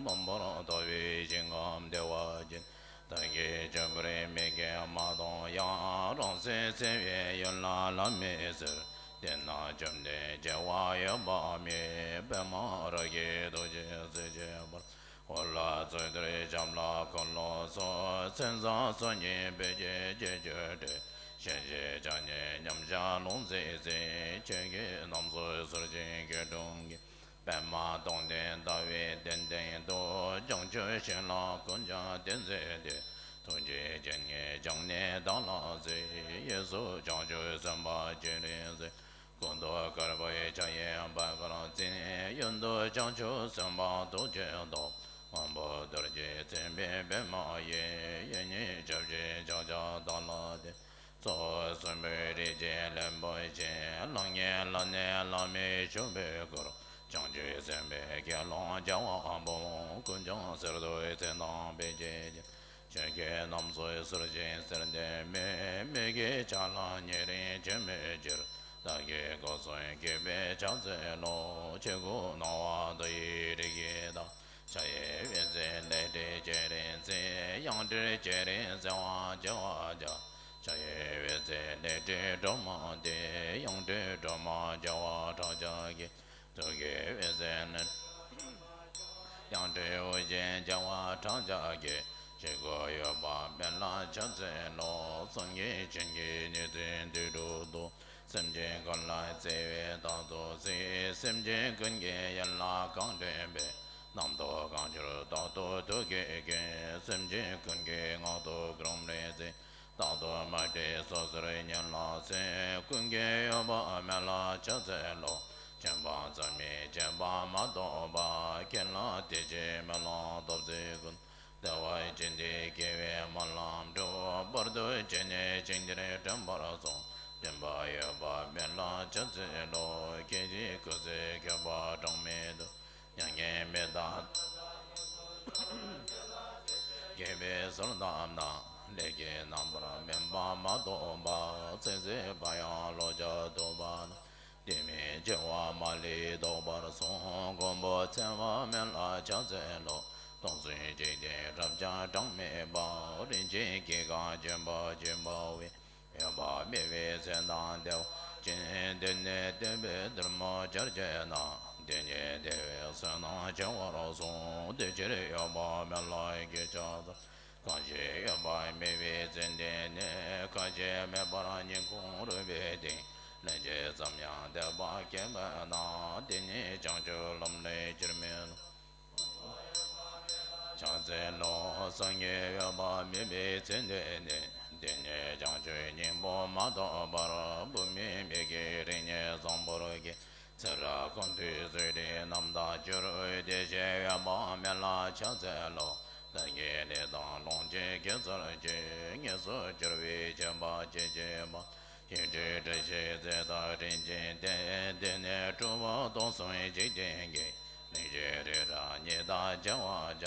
རྣམ་པར་དག་པའི་ཞིང་ཁམས་བདེ་བ་ཅན། བདག་གིས་ཆོས་འཁོར་མིག་གིས་མ་མཐོང་ཡང་། རང་སེམས་བརྩེ་བའི་ཡུལ་ལ་ལམ་མེད་ཟེར། དེ་ན་བཅོམ་ལྡན་སྐྱེ་བ་ཡོད་པ་མེད། པདྨ་རཱ་གའི་ཐུགས་རྗེས་སྲིད་ཞིའི་བར། འཁོར་ལོ་སྲིད་མཐའི་ཞབས་ལ་འཁོར་ལོ་སོགས། མཚན་བཟང་སོགས་ཀྱི་བེ་བཅས་བཅས་བཅོས་སྒྲིག །ཞལ་བཞེས་ཕྱག་གཉིས་མཉམ་བཞག་ལྷུང་བཟེད་བཟེད། ཆོས་ཀྱི་རྣམ་གསུམ་ཟུར་ཅན་སྐྱིལ་ཀྲུང་གིས། པདྨ་སྟོང་ལྡན་ཟླ་བའི་གདན་སྟེང་དུ། བྱང་ཆུབ་ཤིང་ལ་ཀུན་ཀྱང་བརྟེན་མཛད་དེ། ཐུགས་རྗེའི་སྤྱན་གཉིས་བརྐྱང་ནས་བདག་ལ་གཟིགས། གཡས་སུ་བྱང་ཆུབ་སེམས་དཔའ་སྤྱན་རས་གཟིགས། སྐུ་མདོག་དཀར་པོའི་ཕྱག་གཡས་པད་དཀར་འཛིན། གཡོན་དུ་བྱང་ཆུབ་སེམས་དཔའ་ཐུགས་རྗེའི་སྟོབས། དབང་པོ་རྡོ་རྗེས་མཚན་པའི་པདྨ་འོད། གཡས་གཉིས་ཞབས་ཀྱི་ཕྱག་རྒྱ་བདག་ལ་གཏད། གཙོ་བོ་གསུམ་པོས་རིགས་ཀྱི་བློན་པོ་ཆེ། ལྷང་ངེ་ལ་ནི་བླ་མེད་ཕྱུག་པོས་བསྐོར། བྱང་ཆུབ་སེམས་དཔའི་དགེ་སློང་རྒྱལ་བ་དབང་པོ། ཀུན་ཀྱང་གསེར་ཏོག་ཚོན་མདངས་བེ་བཅས་བརྒྱན། ཆོས་ཀྱི་རྣམ་གསུམ་ཟུར་ཅན་གསེར་ལྡན་མའི། མིག་གི་ཆ་ལ་ཉེ་རིང་ཆེན་མོའི་ཕྱིར། བདག་གིས་སྒོ་གསུམ་གུས་པས་ཕྱག་འཚལ་ལོ། ཆོས་སྐུ་སྣང་བ་མཐའ་ཡས་རིགས་ཀྱི་བདག་ཕྱག་གཡས་འོད་ཟེར་ལས་སྒྲིབ་བྱེད་རིགས་འཛིན། གཡོན་སྒྲིབ་བྱེད་རིགས་འཛིན་པ་བྱེ་བ་བརྒྱ། ཕྱག་གཡོན་འོད་ཟེར་ལས་སྒྲིབ་སྒྲོལ་མ་སྟེ། གཡོན་ ཡོངས་གྲོལ་སྒྲོན་མ་རྒྱལ་བ་ཕྲག་བརྒྱ་གིས། ཐུགས་ཀྱི་འོད་ཟེར་ནི། ཡང་སྤྲུལ་དབུ་ཅན་རྒྱལ་བ་ཕྲག་བརྒྱ་གིས། ཆོས་སྐུ་འོད་དཔག་མེད་ལ་ཕྱག་འཚལ་ལོ། སངས་རྒྱས་བྱིན་གྱིས་ཉེར་བརྩེགས་དུས་དྲུག་ཏུ། སེམས་ཅན་ཀུན་ལ་བརྩེ་བའི་བདག་ཏུ་གཟིགས། སེམས་ཅན་ཀུན་གྱི་ཡིད་ལ་གང་དྲན་པའི། ནམ་དུ་གང་འབྱོར་རྟག་ཏུ་ཐུགས་བསྐྱེད་ཀྱིས། སེམས་ཅན་ཀུན་གྱི་ངང་དུ་གོ་རིམ་ལས་འཛིན། རྟག་ཏུ་མ་བྲལ་སོ་སོར་ཉེར་ལེན་མཛད། ཀུན་གྱི་འོད་དཔག་མེད་ལ་ཕྱག་འཚལ་ལོ། མཁྱེན་པ་ཚད་མེད་བརྗོད་པ་མ་ཐོབ་པ། མཁྱེན་ལ་དེ་ཕྱིར་སྨོན་ལམ་ཐོབ་ཚད་ཀུན། བདེ་བ་ཅན་དེ་སྐྱེ་བའི་སྨོན་ལམ་འགྲུབ། བར་དུ་གཅིག་ནས་གཅིག་འདིར་འདྲེན་པར་གསུངས། འདྲེན་པ་འོད་དཔག་མེད་ལ་ཕྱག་འཚལ་ལོ། སྐད་ཅིག་སྐུ་ཚེ་འཁོར་བ་གྲངས་མེད་དུ། མྱ་ངན་མི་འདའ། སྐྱེ་བའི་ཟོལ་བཏབ་ན། ལས་ཀྱི་རྣམ་པར་སྨིན་པ་མ་ཐོབ་པ། ཚེ་ཟད་པ་ཡང་བློ་ཆགས་ཐུབ་པ་ན། དེ་མིན་སྐྱེ་བ་མ་ལུས་ལྡོག་པར་གསུངས། མགོན་པོ་ཚེ་དཔག་མེད་ལ་ཕྱག་འཚལ་ལོ། སྟོང་གསུམ་འཇིག་རྟེན་རབ་ཀྱང་གྲངས་མེད་པ། རིན་ཆེན་སྐྱེ་རྒ་འབྱེད་པ་འབྱིན་པ་བས། འོད་དཔག་མེད་པའི་ཚེ་དང་བདེ་བ་ཅན། དེ་ནས་བསྟན་པའི་ལྡུམ་ར་བཅར་བྱེད་ན། དེ་ཉིད་བདེ་བའི་བསོད་ནམས་ཆེ་བར་གསུངས། དེ་ཕྱིར་འོད་དཔག་མེད་ལ་གུས་ཕྱག་འཚལ། གང་ཞིག་འོད་དཔག་མེད་པའི་ཚེ་འདི་ནས། ཁ་ཞེ་མེད་པར་སྙིང་ཁོང་རུས་པའི་གཏིང་། ལན་གཅིག་ཙམ་ཡང་དད་པ་སྐྱེས་པས་ན། དེ་ཉིད་བྱང་ཆུབ་ལམ་ལས་ཕྱིར་མི་ལོག། ཕྱག་འཚལ་ལོ། སངས་རྒྱས་འོད་དཔག་མེད་པའི་ཚེ་འདི་ནས། དེ་ཉིད་བྱང་ཆུབ་སྙིང་པོ་མ་ཐོབ་བར། བུད་མེད་མི་དགེ་རིགས་ངན་བཟང་པོར་སྐྱེས། ཚེ་རབས་ཀུན་ཏུ་བསོད་བདེ་རྣམ་དག་གྱུར། དེ་ཕྱིར་འོད་དཔག་མེད་ལ་ཕྱག་འཚལ་ལོ། ལྷ་ཡི་ལས་དང་ལོངས་སྤྱོད་དགེ་རྩར་སྤྱོད། ངེས་སུ་གྱུར་པའི་མཁྱེན་པ་སྐྱེ་བྱེད་པ། ཡིད་སྤྲུལ་དྲི་ཞིམ་རྩི་དང་དྲིན་ཅན་ཏེ། དེ་ནས་སྤྲུལ་པ་སྟོང་གསུམ་འཇིག་རྟེན་གྱི། གླིང་བཞི་རི་རབ་ཉི་ཟླ་བྱེ་བ་ཕྲག་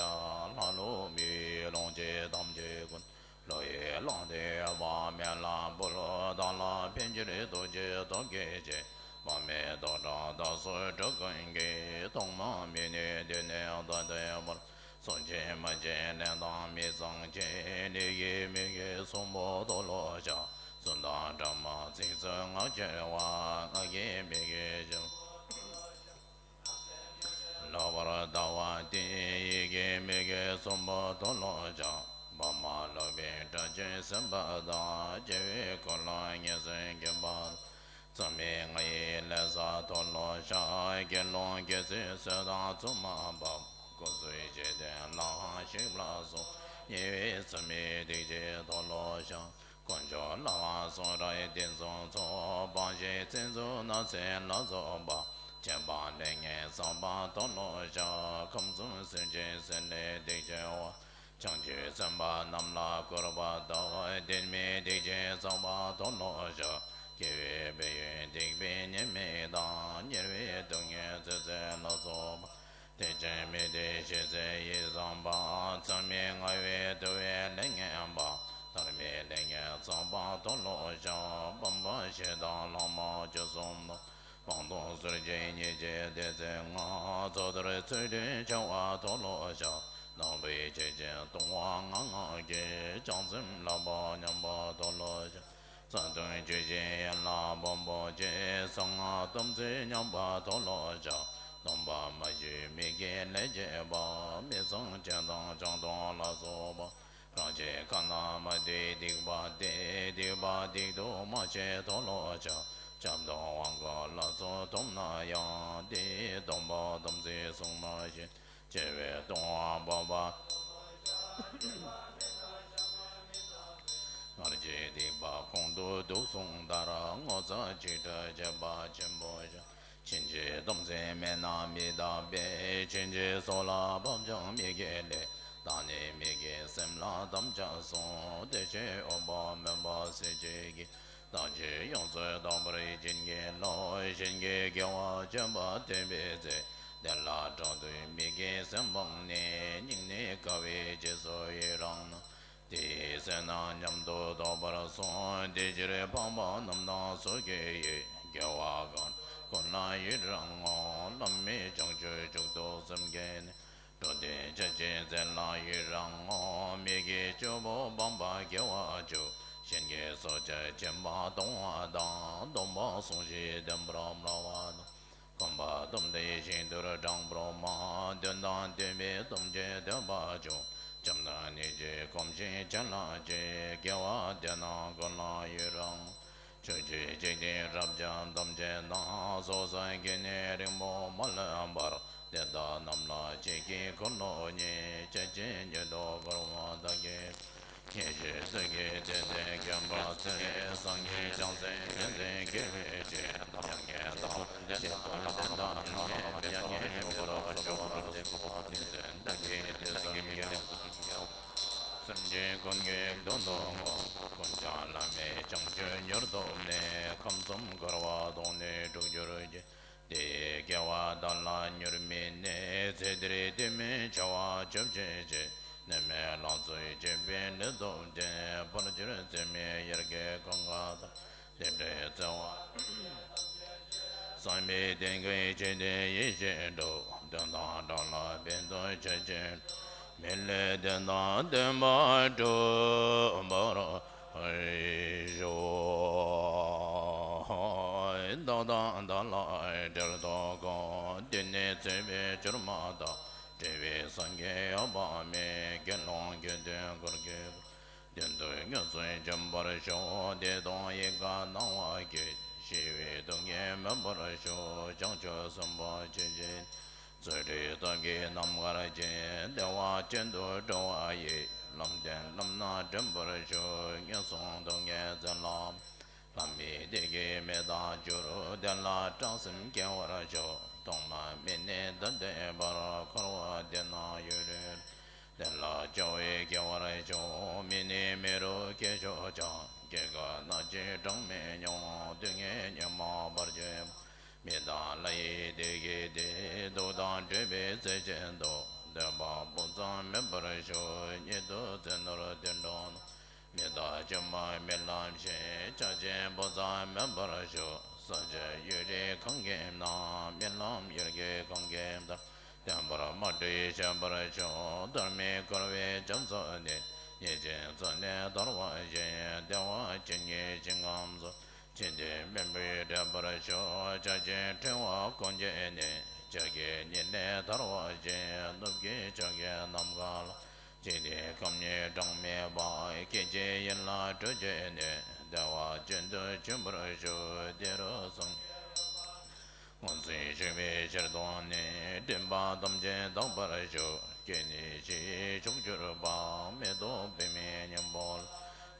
ལྷ་ཀླུ་མིའི་ལོངས་སྤྱོད་ཐམས་ཅད་ཀུན། བློ་ཡིས་བླངས་ཏེ་འོད་དཔག་མེད་ལ་འབུལ། བདག་ལ་ཕན་ཕྱིར་ཐུགས་རྗེའི་སྟོབས་བསྐྱེད་ཅིང་། དཔག་མེད་རྟོག་བྲལ་བདག་སོགས་སྒྲུབ་ཀུན་གྱི། ཐོག་མ་མེད་ནས་དེ་ནས་ད་ལྟའི་བར། གསུང་བྱིན་སྨྲ་བྱིན་ལན་དང་མི་གཙང་བྱིན། ནད་ཀྱི་མི་དགེ་གསུམ་པོ་མཐོལ་ལོ་བཤགས། གསུང་དང་གྲགས་སྨྲ་ཚིག་རྩུབ་ངག་འཁྱལ་བ། ངག་གི་མི་དགེ་བཅུ། ལོག་པར་ལྟ་བ་སྟེ། ཡིད་ཀྱི་མི་དགེ་གསུམ་པོ་མཐོལ་ལོ་བཤགས། བར་མ་ལུག་པའི་དགྲ་བཅོམ་སེམས་དཔའ་དང་། སྐྱེ་བའི་འཁོར་ལོ་ཉེར་སུན་འཁྱམས་པ། རྩོམ་མེད་ང་ཡི་ལས་བསགས་མཐོལ་ལོ་བཤགས། དགེ་སློང་དགེ་ཚུལ་བསོད་དང་བཙུན་མ་འབབ། སྐུ་གཟུགས་ཞི་སྟེ་ལྷའང་ཞིག་ལ་སོགས། ཉེ་བའི་བཙུན་མོའི་སྡིག་བྱས་མཐོལ་ལོ་བཤགས། དཀོན་མཆོག་ལྷ་དབང་གསུང་རབ་དེ་ཚོགས་ཚོགས། སྤངས་ཤིང་བཙན་འཛུལ་ནགས་ཚལ་ལ་སོགས་པ། ཁྱད་པར་ལས་ངན་བསགས་པ་མཐོལ་ལོ་བཤགས། ཁམས་གསུམ་སེམས་ཅན་སྲིད་ལས་སྡིག་བྱས་པ། བྱང་ཆུབ་སེམས་དཔའ་རྣམས་ལ་བསྐུར་བ་དང་། དེ་མིན་སྡིག་ཅན་བསགས་པ་མཐོལ་ལོ་བཤགས། སྐྱེ་བའི་སྦས་ཡུལ་སྡིག་པའི་ཉེས་དམིགས་དང་། ཉེ་བའི་སྡུག་བསྔལ་ཚེ་ཟད་ལ་སོགས་པ། དེ་ཅན་མི་བདེ་ཞི་ཚེ་ཡིད་བཟང་པ། མཚམས་མེད་ལྔ་བའི་དུ་བའི་ལས་ངན་པ། ཐར་པའི་ལས་ངན་བསགས་པ་མཐོལ་ལོ་བཤགས། ཕམ་པ་ཞེ་སྡང་ལྷག་མ་བཅུ་གསུམ་དང་། སྤངས་རྟོགས་ཟུར་བཅད་ཉེས་བྱས་སྡེ་ཚན་ལྔ། ཚོགས་གཏོར་ཚུལ་ཁྲིམས་འཆལ་བ་མཐོལ་ལོ་བཤགས། ནག་པོའི་ཆོས་ཅན་ལྟུང་བ་ལྔ་ལྔ་གིས། བྱང་སེམས་ལག་པ་ཉམས་པ་མཐོལ་ལོ་བཤགས། རྩ་ལྟུང་ཆོས་ཅན་ཡན་ལག་སྦོམ་པོ་བཅས། གསང་སྔགས་སྟོབས་བརྩེགས་ཉམས་པ་མཐོལ་ལོ་བཤགས། སྟོང་པ་མ་ཞི་མི་དགེ་ལས་བྱེད་པ། མི་ཚངས་སྤྱོད་དང་བྱང་སྡོམ་ལ་སོགས་པ། རང་གཞན་ཁ་ན་མ་ཐོས་སྡིག་པ་སྟེ། སྡིག་པ་སྡིག་ཏུ་མ་བྱས་མཐོལ་ལོ་བཤགས། སྐྱབས་དང་དབང་བསྐུར་ལ་སོགས་ཐོབ་ན་ཡང་། དེའི་སྡོམ་པ་དམ་ཚིག་བསྲུང་མ་ཤེས། སྐྱེ་བའི་ལྟུང་བ་སྤོབས་པ། སྔར་གྱི་སྡིག་པ་གོང་དུ་དུག་གསུམ་ལྟར། ངོ་ཚ་འཇིགས་སྐྲག་བྱེད་པ་ཆེན་པོ་བཤགས། ཕྱིན་ཆད་སྡོམ་སེམས་མེད་ན་མི་རྟག་པས། ཕྱིན་ཆད་སྲོག་ལ་བབ་ཀྱང་མི་དགེ་ལས། བདག་ནི་མི་དགེ་སེམས་ལ་དམ་བཅའ་སོང་། དེ་ཕྱིར་འོད་དཔག་མེད་པ་སྲས་བཅས་ཀྱིས། བདག་རྒྱུད་ཡོངས་སུ་དག་པར་བྱིན་གྱིས་རློབས། གཞན་གྱི་དགེ་བ་སྤྱོད་པ་བསྟན་པའི་ཚེ། དེ་ལ་དྲག་ཏུ་མི་དགེའི་སེམས་སྤངས་ནས། སྙིང་ནས་དགའ་བའི་རྗེས་སུ་ཡི་རང་ན། དེའི་བསོད་ནམས་མཉམ་དུ་ཐོབ་པར་གསུངས། དེ་ཕྱིར་འཕགས་པ་རྣམས་དང་སོ་སྐྱེ་ཡི། དགེ་བ་གང་ཀུན་ལ་ཡི་རང་ངོ་། བླ་མེད་བྱང་ཆུབ་མཆོག་ཏུ་སེམས་བསྐྱེད་ནས། འགྲོ་དོན་སྤྱད་ཕྱིར་མཛད་ལ་ཡི་རང་ངོ་། མི་དགེ་བཅུ་པོ་སྤངས་པ་དགེ་བ་བཅུ། གཞན་གྱི་སྲོག་གཅོད་སྦྱིན་པ་གཏོང་བ་དང་། སྡོམ་པ་སྲུང་ཞིང་བསྟེན་པར་སྨྲ་བ་དང་། གོམས་པ་སྡོམ་དེ་ཞིང་དུ་དྲངས་པར་སྨྲ། དོན་དང་ལྡན་པའི་སྡོམ་བྱེད་བསྟོད་པ་ཆོག་བྱམས་དང་སྙིང་རྗེས་གོམས་ཤིང་བྱིན་རླབས་ཆེ། དགེ་བ་དེ་རྣམས་ཀུན་ལ་ཡི་རང་། ཕྱོགས་བཅུའི་འཇིག་རྟེན་རབ་འབྱམས་ཐམས་ཅད་ན། སོ་སོའི་དགེ་བསྙེན་རིང་པོ་མ་ལུས་པར། དེ་དག་རྣམས་ལ་མཆིས་ཀྱི་འཁོར་ལོ་བརྙེས། ཆོས་ཀྱི་དངོས་གྲུབ་བསྐུར་བ་བདག་གིས། ཉེར་ཞིའི་ཚུལ་གྱིས་བསྟེན་ཏེ་མཁྱེན་པ་ཚེ་རིང་སངས་རྒྱས་བྱང་སེམས་ཡོན་ཏན་དགེ་བའི་ཕྱིར། ཐམས་ཅད་ཀྱི་བདག་པོ་ཇི་ལྟར་བསྟེན་པ་ཉིད་ནི་མྱ་ངན་འདས་པར་ཤོག་པར་བགྱི། དེ་ཚེ་བདག་གིས་དུས་གསུམ་དགེ་བ་སེམས་ཅན་ཀུན་གྱི་དོན་དུ་བསྔོ། ཀུན་ཀྱང་བླ་མེད་བྱང་ཆུབ་མྱུར་ཐོབ་ནས། ཁམས་གསུམ་འཁོར་བ་དོང་ནས་སྤྲུགས་གྱུར་ཅིག་དེ་ཡི་དགེ་བ་བདག་ལ་མྱུར་སྨིན་ནས། ཚེ་འདིར་དུས་མིན་བྱ་བ་སྐྱོབ་བྱེད་ཕྱིར། ནད་མེད་ལང་ཚོའི་སྤྱོད་པས་ལུས་སྟོབས་ལྡན། ཕར་གྱུར་ཚེ་མེད་དབྱར་གྱི་གངྒཱ་དང་། དེ་འདྲའི་བརྩེ་བ་བསམ་པའི་དོན་ཀུན་ཆོས་ལྡན་ཡེ་ཤེས་སྒྲུབ། དོན་དང་དགྲ་ལ་ཕན་དོན་ཆོས་ཅན། མི་ལུས་དོན་དང་ལྡན་པ་སྒྲུབ་པར་ཤོག་བདག་དང་བདག་ལ་འབྲལ་དོ་དགོངས། དེ་ནས་ཚེ་འཕོས་གྱུར་མ་ཐག་བསྒྲལ་བའི་སངས་རྒྱས་འོད་དཔག་མེད། དགེ་སློང་དགེ་འདུན་འཁོར་གྱིས། དོན་དུ་དངོས་སུ་འབྱོན་པར་ཤོག་བདེ་སྟོང་ཡིད་ཀྱི་སྣང་བ་སྐྱེས། ཞི་བའི་སྡུག་བསྔལ་མེད་པར་ཤོག་བྱང་ཆུབ་སེམས་དཔའ་ཆོས་ཀྱི། རྩོད་བྲལ་སྟོབས་ཀྱིས་རྣམ་དཀར་བཅིངས། བདེ་བ་ཅན་དུ་འགྲོ་བ་ཡི། ལམ་བདེན་ལམ་སྣ་འདྲེན་པར་ཤོག་ངན་སོང་སྡུག་བསྔལ་རྩ་ལ། ལྷ་མིའི་བདེ་སྐྱིད་མེ་དང་འགྱུར། དེ་ལ་སྐྲག་སེམས་སྐྱེ་བར་ཤོག་ཐོག་མ་མེད་ནས་ད་ལྟའི་བར། འཁོར་བ་འདི་ན་ཡུན་རིང་། དེ་ལ་སྐྱོ་བས་སྐྱེ་བར་ཤོག་མི་ནས་མི་རུ་སྐྱེ་ཤོག་ཅིག་སྐྱེ་རྒ་ན་འཆི་གྲངས་མེད་མྱོང་། སྡུག་བསྔལ་ཉོན་མོངས་བར་ཆད། མི་དང་ལྷ་ཡི་བདེ་སྐྱིད་དེ། སྡུག་དང་བྲལ་བའི་ཚེ་གཅིག་ཏུ། འདོད་པ་སྤུ་ཙམ་མེད་པར་ཤོག་ཉེ་དུ་བཙན་ནོར་དུད་འགྲོ་རྣམས། མི་རྟག་སྐྱེ་མེད་རྨི་ལམ་ཤེས། ཆགས་ཞེན་སྤུ་ཙམ་མེད་པར་ཤོག་ས་ཆ་ཡུལ་རིས་གངས་རྒན་ན། རྨི་ལམ་ཡུལ་གྱི་གངས་རྒན་ལྟར། བརྟན་པར་མ་བྲལ་གཤེགས་པར་ཤོག་དོན་མེད་འཁོར་བའི་རྒྱ་མཚོ་ནས། ཉེས་ཅན་ཚོགས་ནི་ཐར་བ་བཞིན། བདེ་བ་ཅན་གྱི་ཞིང་ཁམས་སུ། ཅི་འདོད་མོས་པས་འབྲེལ་བར་ཤོག་ཆགས་ཞེན་བྲལ་བ་ཀུན་བྱས་ནས། ཕྱོགས་ཀྱི་གཉིད་ལས་ཐར་བ་བཞིན། ནུབ་ཀྱི་ཕྱོགས་ཀྱི་ནམ་མཁའ་ལ། འཇིག་རྟེན་ཁམས་གཉིས་གྲངས་མེད་པ། སྐད་ཅིག་ཡིད་ལ་གྲོལ་བྱས་ནས། བདེ་བ་ཅན་དུ་འབྱོན་པར་ཤོག་དེ་རུ་སངས་རྒྱས་སྔོན་བྱོན་བཞུགས་པའི་ཕྱིར་དང་ནི། སྒྲིབ་པ་ཐམས་ཅད་དག་པར་ཤོག་སྐྱེ་གནས་ཕྱི་ཡི་ཕྱོགས་གྱུར་པ། མེ་ཏོག་པདྨའི་སྙིང་པོ་ལ།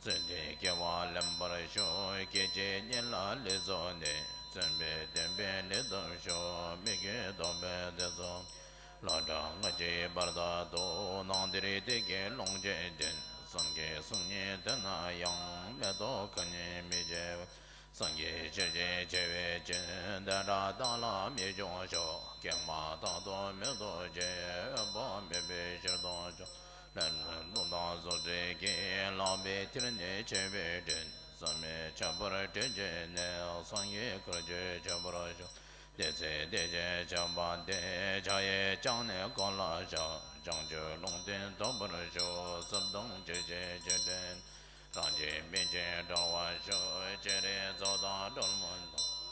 བརྩེ་ལྡན་སྐྱེ་བ་ལེན་པར་ཤོག་སྐད་ཅིག་གཉིད་ལ་ལུས་རྫོགས་ནས། བརྩོན་པས་བསྟན་པའི་ལས་ཐོབ་ཤོག་མི་དགེ་ལྡོག་པའི་སྡེ་ཚོགས། ལོ་གྲངས་ལྔ་བཅུའི་བར་དག་ཏུ། སྣང་མཐའི་བདེ་སྐྱིད་ལོངས་སྤྱོད་ལྡན། སངས་རྒྱས་གསུང་ཉན་དེ་ན་ཡང་། མེ་ཏོག་ཁ་ཉིན་མི་བརྗེད་པར། སངས་རྒྱས་ཤེར་ཕྱིན་བྱེ་བའི་ཅན། དེ་འདྲ་བདག་ལ་མི་འབྱུང་ཤོག་སྐྱེ་མ་ཐག་ཏུ་མི་ལྡོག་ཅིང་། འོད་དཔག་མེད་པའི་ཕྱིར་ལྡོག་ཤོག་ལྷ་ཀླུ་དུད་འགྲོ་སོགས་བསྒྲལ་གྱིས། ལག་པའི་མཐིལ་ནས་ཆད་པའི་དྲིན། བསམ་མི་ཁྱབ་པར་འཕྲད་བྱས་ནས། སངས་རྒྱས་འཁོར་བཅས་མཆོད་པར་ཤོག་དེ་ཚེ་དེ་བཞིན་བྱམས་པ་སྟེ། ཕྱག་གཡས་བརྐྱངས་ནས་བསྐོར་ལ་བཞག་བྱང་ཆུབ་ལུང་བསྟན་ཐོབ་པར་ཤོག་རྩུབ་དང་སྤྱོད་བྱེད་ཅི་འདྲ། རང་གི་སྨིན་བྱེད་བསྒྲལ་བར་ཤོག་སྤྱན་རས་གཟིགས་དང་སྒྲོལ་མ་དང་།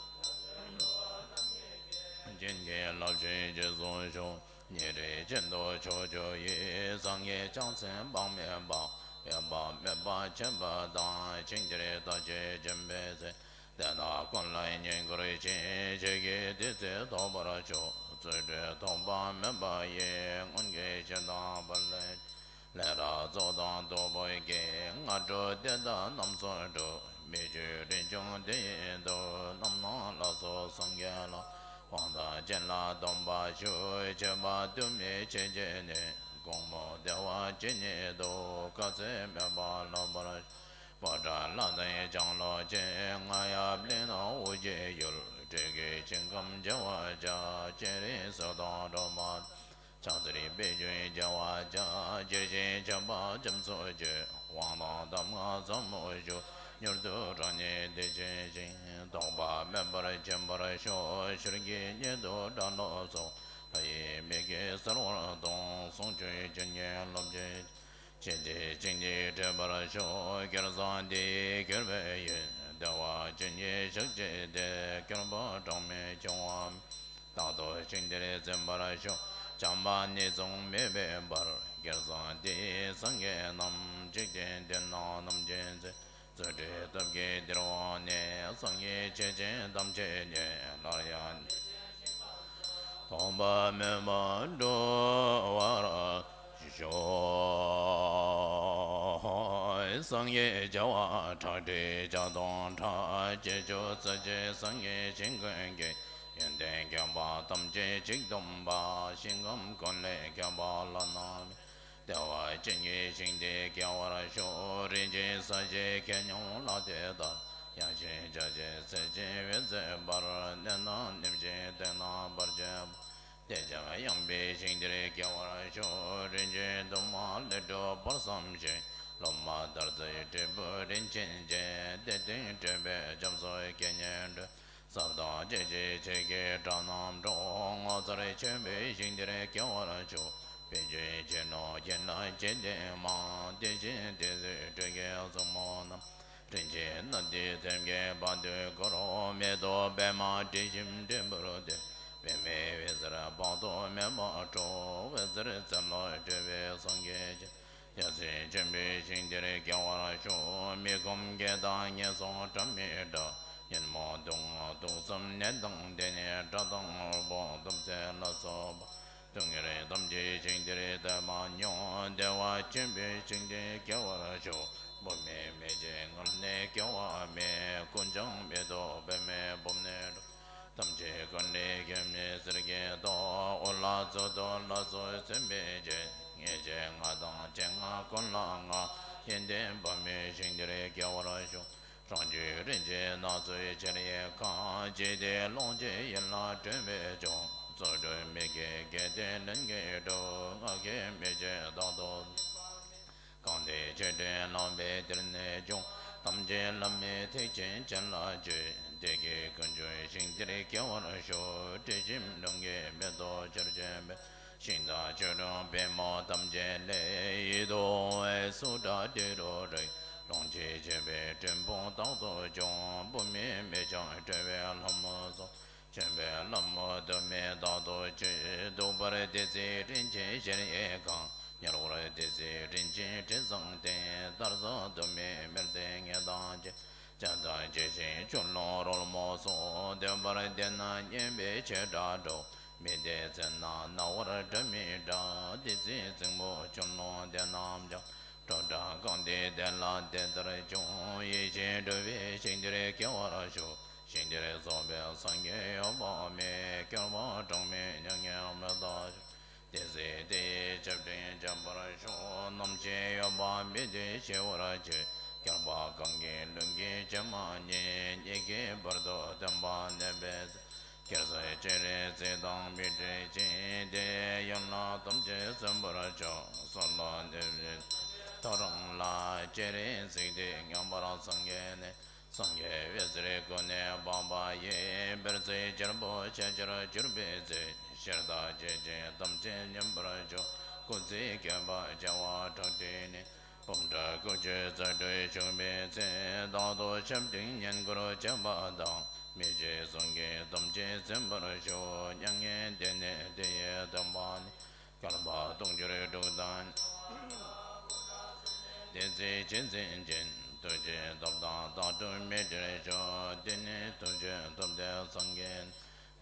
བྱིན་གྱིས་བརླབ་ཅིང་རྗེས་སུ་ཞུགས། ཉིན་རེ་བཞིན་དུ་ཕྱོགས་བཅུ་ཡི། སངས་རྒྱས་བྱང་སེམས་དཔག་མེད་པ། འོད་དཔག་མེད་པ་མཁྱེན་པ་དང་། ཕྱིན་ཆད་བདག་གིས་བྱིན་པའི་ཚེ། དེ་དག་ཀུན་ལ་བསྙེན་བཀུར་ཞིང་། ཆོས་ཀྱི་བདུད་རྩི་ཐོབ་པར་ཤོག་བརྩོན་འགྲུས་ཐོགས་པ་མེད་པ་ཡིས། སྔོན་གྱི་ཞིང་དང་དཔལ་ལས། ལས་རབ་རྫོགས་དང་སྟུག་པོའི་དཀྱིལ། སྔ་དྲོ་དེ་དག་རྣམས་སུ་འགྲུབ། མི་བསྐྱོད་རིན་འབྱུང་དེ་ཡི་མཐུ། རྣམ་སྣང་ལ་སོགས་སངས་རྒྱས་ལ། དབང་དང་བྱིན་རླབས་སྡོམ་པ་ཞུ། མཆོད་པ་དུ་མའི་ཆོས་བརྒྱད་ནི། དགོངས་མོ་བདེ་བ་ཇི་སྙེད་དུ། དཀའ་ཚེགས་མེད་པར་སློབ་པར་ཤོག་པོ་ཏ་ལ་དང་ལྕང་ལོ་ཆེ། རྔ་ཡབ་གླིང་དང་དབུ་རྒྱན་ཡུལ། སྤྲུལ་སྐུའི་ཞིང་ཁམས་བྱེ་བ་ཕྲག་སྤྱན་རས་གཟིགས་དང་སྒྲོལ་མ། ཕྱག་འཚལ་པད་འབྱུང་རྒྱལ་བ་ཕྲག་ཇི་བཞིན་མཆོད་པ་རྒྱ་མཚོ་ཆེ། དབང་དང་གདམས་ངག་ཟབ་མོ་ཞུ། མྱུར་དུ་རང་ཉིད་བདེ་ཆེན་ཞིང་། ཐོགས་པ་མེད་པར་མཁྱེན་པར་ཤོག་ཤེར་གྱི་གཉེན་དུ་སྒྲ་སློབ་སོགས། ལྷ་ཡི་མིག་གིས་གསལ་བར་མཐོང་། ཟུང་འཇུག་ཅན་གྱི་སློབ་བྱེད། ཆེ་ཆེ་ཅིག་འདི་འདྲེན་པར་ཤོག་སྐལ་བཟང་འདི་ཡིས་གྱུར་པའི་ཡུལ། བདེ་བ་ཅན་གྱི་ཞག་གཅིག་དེ། སྐྱོབ་པ་གྲངས་མེད་འབྱུང་བ། རྟག་ཏུ་ཞིང་འདིར་འཛིན་པར་ཤོག་བྱམས་པ་ནི་བཟུང་མེད་པའི་བར། སྐལ་བཟང་འདི་ཡིས་སངས་རྒྱས་རྣམས། འཇིག་རྟེན་འདི་ན་ནམ་མཁྱེན་མཛད། རྫུ་འཕྲུལ་སྟོབས་ཀྱིས་འདིར་འོངས་ནས། སངས་རྒྱས་ཆོས་ཀྱི་དམ་ཆོས་ཉིད། སླར་ཡང་ཐོབ་པར་སྨོན་པ་འགྲུབ་པར་ཤོག་སངས་རྒྱས་བྱ་བ་ཁྲག་ཁྲིག་ལྕགས་སྡོང་ཁྲ། སྐྱེ་མཆོག་རྩ་བརྒྱད་སངས་རྒྱས་ཞིང་ཀུན་གྱི། ཡོན་ཏན་མཁྱེན་པ་ཐམས་ཅད་གཅིག་བསྡོམས་པ། ཞིང་ཁམས་ཀུན་ལས་མཁས་པ་བླ་ན་མེད། བདེ་བ་ཅན་གྱི་ཞིང་དེར་སྐྱེ་བར་ཤོག་རིན་ཆེན་ས་གཞིའི་ཁྱེད་མྱོང་ལ་དེ་ལྟར། ཡངས་ཤིང་འཇའ་ཆེན་གསེར་གྱི་འོད་ཟེར་འབར། གནས་རྣམས་ནིམ་ཞིང་སྟེང་ན་འབར་བྱེད་པ། དེ་ཙམ་ཡངས་པའི་ཞིང་དེར་སྐྱེ་བར་ཤོག་རིན་ཆེན་དུ་མ་ལས་གྲུབ་པར་བསམ་ཞིང་། སློབ་མ་དར་ཚིལ་དྲིལ་བུ་རིན་ཆེན་ཅན། དེ་སྟེང་སྤྲུལ་པའི་རྒྱ་མཚོ་རྒྱལ་མཉེན་སྒྲོན། ཟབ་དང་ཆེ་ཆེ་ཆོས་ཀྱི་སྒྲ་རྣམས་སྒྲོག་ངོ་མཚར་ཆེན་པོའི་ཞིང་དེར་སྐྱེ་བར་ཤོག་པཎ་ཆེན་ཆོས་རྣམས་རྒྱན་ལ་བརྒྱན་ཏེ་མ། དེ་བཞིན་དེ་ཚེ་སྤྲུལ་སྐུའི་བཙུན་མོ་རྣམས། རིན་ཆེན་སྣ་བདུན་ཐེམ་སྐས་པ་དུས་འཁོར། མེ་ཏོག་པདྨ་དྲི་ཞིམ་སྲིན་པོར་ལྡན། པདྨའི་འོད་ཟེར་དཔག་ཏུ་མེད་པ་འཕྲོ། འོད་ཟེར་ཚེ་ལ་སྤྲུལ་པའི་སངས་རྒྱས་ཀྱི། ཡ་མཚན་ཆེན་པོའི་ཞིང་དེར་སྐྱེ་བར་ཤོག་མི་ཁོམ་སྐད་དང་ངན་སོང་སྒྲ་མི་སྒྲ། ཉོན་མོངས་དུག་ལྔ་དུག་གསུམ་ནད་དང་ལྡན། དགྲ་དང་དབུལ་པོ་འདུ་འཛི་ལ་སོགས་པ། སྡུག་བསྔལ་ཐམས་ཅད་ཞིང་དེར་བལྟས་མ་མྱོང་། བདེ་བ་ཆེན་པོའི་ཞིང་དེར་སྐྱེ་བར་ཤོག་བུད་མེད་མི་བྱེད་ངལ་གནས་སྐྱོ་བ་མེད། ཀུན་ཀྱང་མེ་ཏོག་པདྨའི་སྦུབས་ནས་སྒྲོག་ཐམས་ཅད་ཀུན་ལས་སྐྱེ་མེད་གསེར་གྱི་མདོག་འོ་ལ་མཛོད་དུ་ལ་སོགས་མཚོན་པའི་རྒྱན། ངེས་ཤེས་ལྔ་དང་སྤྱན་ལྔ་ཀུན་ལ་མངའ། ཡོན་ཏན་འབར་མའི་ཞིང་དེར་སྐྱེ་བར་ཤོག་རང་རྒྱུད་རིན་ཆེན་སྣ་ཚོགས་ཆེར་གཡེང་གང་། ཇི་སྟེ་ཀློང་ཆེན་ཡིད་ལ་དྲན་པས་ཀྱང་། རྫུ་འཕྲུལ་མི་སྐྱེ་དགེ་ལྡན་ལྷུན་གྱིས་གྲུབ། ང་རྒྱལ་མི་བྱེད་རྟག་ཏུ། གང་དེ་ཆོས་འབྲེལ་ལམ་པའི་གཏེར་ནས་བྱུང་། ཐམས་ཅད་བླ་མེད་ཐེག་ཆེན་ཅན་ལ་སྤྱོད། དེ་སྐད་ཀུན་འབྱུང་ཞིང་དེར་སྐྱེ་བར་ཤོག་དྲི་ཞིམ་ལྷུན་གྱི་མེ་ཏོག་ཆར་བྱོན་པའི། ཞིང་དང་ཆོས་དྲུང་པད་མོ་ཐམས་ཅད་ལས། ཡིད་དུ་འོད་ཟེར་སྒྲ་དྲི་རོ་རེག་ཀློང་ཆེན་ཆེན་པོའི་སྤྲིན་ཕུང་རྟག་ཏུ་འབྱུང་། བུད་མེད་མི་འཆང་སྤྲུལ་པའི་ལྷ་མོ་སོགས། ཆེན་པོའི་ལྷ་མོ་དུ་མས་རྟག་ཏུ་མཆོད། བདུག་པར་བདུད་རྩིའི་རིན་ཆེན་ཞལ་གྱིས་གང་། མྱུར་བར་བདུད་རྩིའི་རིན་ཆེན་དྲི་བཟང་ལྡན། དར་ཟབ་དུ་མས་མེར་ལྡན་ངད་དང་བཅས། བྱམས་དང་བརྗིད་ཆེན་ཆུ་ཀླུང་རོལ་མོ་སོགས། འདོན་པར་བདེ་ན་སྙན་པའི་ཆོས་སྒྲ་སྒྲོག་མི་བདེ་ཚེ་ན་རྣ་བར་སྒྲ་མི་གྲག་དེ་ཚེ་རྫིང་བུ་ཆུ་ཀླུང་དེ་རྣམས་ཀྱང་། སྒྲོ་བྲལ་གང་དེ་དེ་ལ་དེ་ལྟར་འབྱུང་། ཡེ་ཤེས་སྒྲུབ་པའི་ཞིང་དེར་སྐྱེ་བར་ཤོག་ཞིང་དེར་སོགས་པའི་སངས་རྒྱས་འོད་དཔག་མེད། སྐྱོབ་པ་གྲངས་མེད་མྱ་ངན་མི་འདའ་ཤོག་དེ་ཚེ་དེ་ཡི་ཞབས་འབྲིང་བྱེད་པར་ཤོག་རྣམ་ཤེས་འོད་དཔག་མེད་དེ་ཤེས་པར་བྱེད། སྐྱོབ་པ་གང་གིས་ལྷུན་གྱིས་ཇི་མ་ཉིད། ཉིད་ཀྱི་བར་དུ་སྟོན་པ་ནོད་པའི་ཚེ། སྐྱེ་སྲིད་སྤྱན་རས་གཟིགས་དང་མི་འབྲལ་ཅིང་། དེ་ཡི་ཡན་ལག་ཐམས་ཅད་གསན་པར་ཤོག་གསོལ་ལོ་འདེབས་ཤིང་ཐོ་རངས་ལ། སྤྱན་རས་གཟིགས་དེ་མངོན་པར་སངས་རྒྱས་ནས། སངས་རྒྱས་འོད་ཟེར་ཀུན་ནས་འབར་བ་ཡི། བེར་ཟེར་རྒྱལ་པོ་ཞལ་བཅར་གྱུར་པའི་ཚེ། ཤེས་རབ་ཆོས་ཀྱི་དམ་ཆོས་ཉན་པར་ཤོག་སྐུ་ཚེ་བསྐལ་པ་བྱེ་བ་ཁྲག་ཁྲིག་ནི། འབུམ་ཕྲག་དགུ་བཅུའི་རྩ་དྲུག་བཞུགས་པའི་ཚེ། རྟག་ཏུ་ཞབས་འབྲིང་བསྙེན་བཀུར་བྱེད་པ་དང་། མི་ཕྱེད་གསུང་གི་དམ་ཆོས་གསན་པར་ཤོག་མྱ་ངན་འདས་ནས་དེ་ཡི་སྟོན་པ་ནི། བསྐལ་པ་དུང་ཕྱུར་དྲུག་དང་། དེ་ཚེ་ཇི་སྲིད་ཕྱིན། ཐུགས་རྗེའི་སྟོབས་དང་རྟག་ཏུ་མི་འབྲལ་ཤོག་དེ་ནས་ཐུགས་རྗེའི་སྟོབས་ལྡན་སངས་རྒྱས།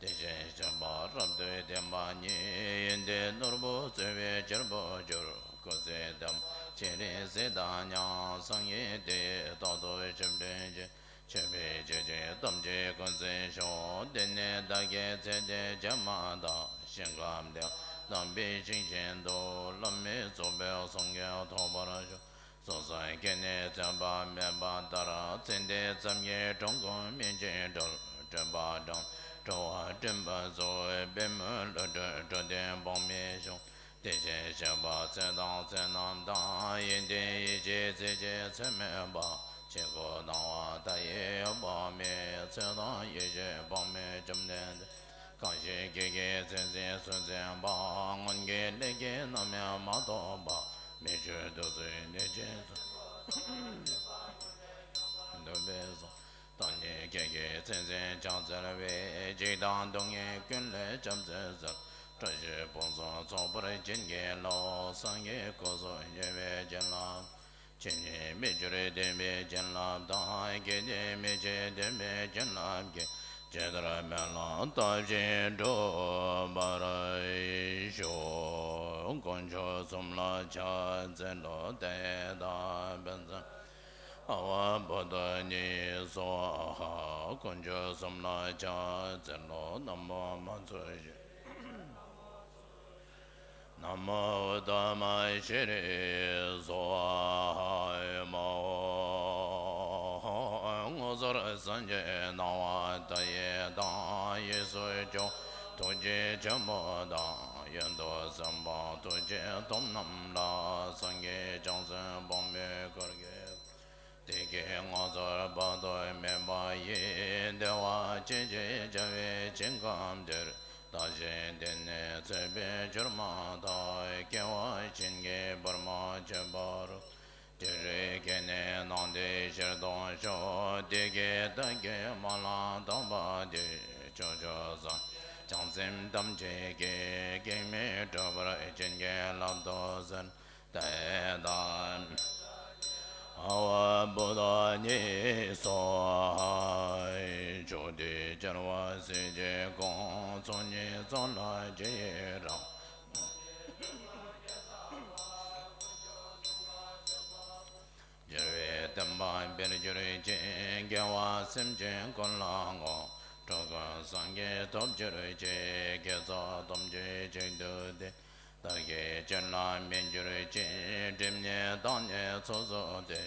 དེ་བཞིན་གཤེགས་པ་རབ་ཏུ་བརྟན་པ་ཉིད། ཡོན་ཏན་ནོར་བུ་སྩོལ་བའི་རྒྱལ་པོར་གྱུར། སྐུ་ཚེ་དམ་པ་སྤྱན་རས་གཟིགས་དང་མཉམ། སངས་རྒྱས་དེ་ཡི་རྟག་ཏུ་ཞབས་འབྲིང་བྱེད། མཆོད་པའི་སྤྱན་གྱིས་ཐམས་ཅད་ཀུན་གཟིགས་ཤོག་དེ་ནས་བདག་གི་ཚེ་འདི་ཇི་མ་འདས། ཞིང་ཁམས་བདེ་བ་དམ་པའི་ཞིང་ཆེན་དུ། བླ་མེད་རྫོགས་པའི་སངས་རྒྱས་ཐོབ་པར་ཤོག་སོ་སོའི་སྐྱེ་གནས་ཚེ་དཔག་མེད་པ་ལྟར། ཚེ་འདི་ཙམ་གྱིས་འགྲོ་ཀུན་སྨིན་ཅིང་གྲོལ། འདྲེན་པ་དང་འགྲོ་བ་འདྲེན་པ་སོགས། པད་མོའི་ལུས་སྤྲུལ་འགྲོ་དོན་དཔག་མེད་ཤོག་དེ་བཞིན་གཤེགས་པ་ཚེ་དང་ཚེ་རྣམས་དང་། ཡོན་ཏན་ཡེ་ཤེས་ཚེ་གཅིག་ཚད་མེད་པ། ཆོས་སྐུ་སྣང་བ་མཐའ་ཡས་འོད་དཔག་མེད། ཚེ་དང་ཡེ་ཤེས་དཔག་མེད་བཅོམ་ལྡན་འདས། གང་ཞིག་གེགས་ཀྱིས་ཚེ་ཟད་སུན་འབྱིན་པ། སྔོན་གྱི་ལས་ཀྱིས་ནམ་ཡང་མ་ཐོབ་པ། མི་ཆོས་འདུ་འཛི་ནད་ཅན་སོགས། འདུན་པའི་གསུང་ཐམས་ཅད་སྐད་ཅིག་ཚིག་འཛིན་ཕྱག་འཚལ་བས། འཇིགས་དང་སྡུག་བསྔལ་ཀུན་ལས་བསྐྱབ་མཛད་གསོལ། བཀྲ་ཤིས་ཕུན་སུམ་ཚོགས་པར་བྱིན་གྱིས་རློབས། སངས་རྒྱས་སྐུ་གསུམ་ཡོད་པའི་བྱིན་རླབས། ཇི་སྙེད་མི་འགྱུར་བདེན་པའི་བྱིན་རླབས་དང་། སྐྱེ་འདས་མི་ཕྱེད་བདེན་པའི་བྱིན་རླབས་ཀྱིས། ཇི་ལྟར་སྨོན་ལམ་བཏབ་བཞིན་འགྲུབ་པར་ཤོག་དཀོན་མཆོག་གསུམ་ལ་ཕྱག་འཚལ་ལོ། དེ་དག་ཕན་མཚམས་ཨ་ཝ་བོ་དྷ་ཉིད་སྭཱ་ཧཱ། དཀོན་མཆོག་གསུམ་ལ་ཕྱག་འཚལ་ལོ། རྣམ་པར་སྨིན་ཚུལ་བཞིན། ན་མོ་ཨུཏྟ་མ་ཤྲཱི་སྭཱ་ཧཱ། སྔོ་ཟུར་སེང་གེའི་སྣང་བ་མཐའ་ཡས་དང་། གཡས་སུ་ཇོ་ཐུགས་རྗེ་ཆེན་པོ་དང་། གཡོན་དུ་སེམས་དཔའ་ཐུགས་རྗེ་སྟོབས་རྣམས་ལ། སངས་རྒྱས་བྱང་སེམས་དཔའ་མོས་བསྐོར་གྱིས། དེ་སྐད་སྔོ་ཟུར་བར་དུ་སྨྲས་པ་ཡིས། བདེ་བ་ཅན་ཞེས་བྱ་བའི་ཞིང་ཁམས་དེར། བདག་གཞན་བདེ་གནས་འཚོ་བའི་གྱུར་མ་ཐག་སྐྱེ་བ་གཞན་གྱིས་བར་མ་ཆོད་པ་རུ། དེ་རུ་སྐྱེས་ནས་སྣང་མཐའི་ཕྱིར་ལྡོག་ཤོག་དེ་སྐད་བདག་གིས་སྨོན་ལམ་བཏབ་པ་དེས། ཕྱོགས་བཅུའི་སངས་རྒྱས་བྱང་སེམས་ཐམས་ཅད་ཀྱིས། གེགས་མེད་འགྲུབ་པར་བྱིན་གྱིས་བརླབ་ཏུ་གསོལ། དེ་དག་ཨ་ཝ་བོ་དྷ་ཉིད་སྭཱ་ཧཱ། ཕྱོགས་དུས་རྒྱལ་བ་སྲས་བཅས་དགོངས། ཚོགས་གཉིས་ཚོགས་ལ་རྗེས་ཡི་རང་། རྒྱལ་བའི་བསྟན་པ་འཕེལ་གྱུར་ཅིག་དགེ་བ་སེམས་ཅན་ཀུན་ལ་བསྔོ། འགྲོ་ཀུན་སངས་རྒྱས་ཐོབ་གྱུར་ཅིག་དགེ་ཚོགས་ཐམས་ཅད་གཅིག་ཏུ་བསྡུས། བདག་གི་སྤྱན་ལ་སྨིན་གྱུར་ཅིག་སྒྲིབ་གཉིས་དག་ནས་ཚོགས་རྫོགས་ཏེ།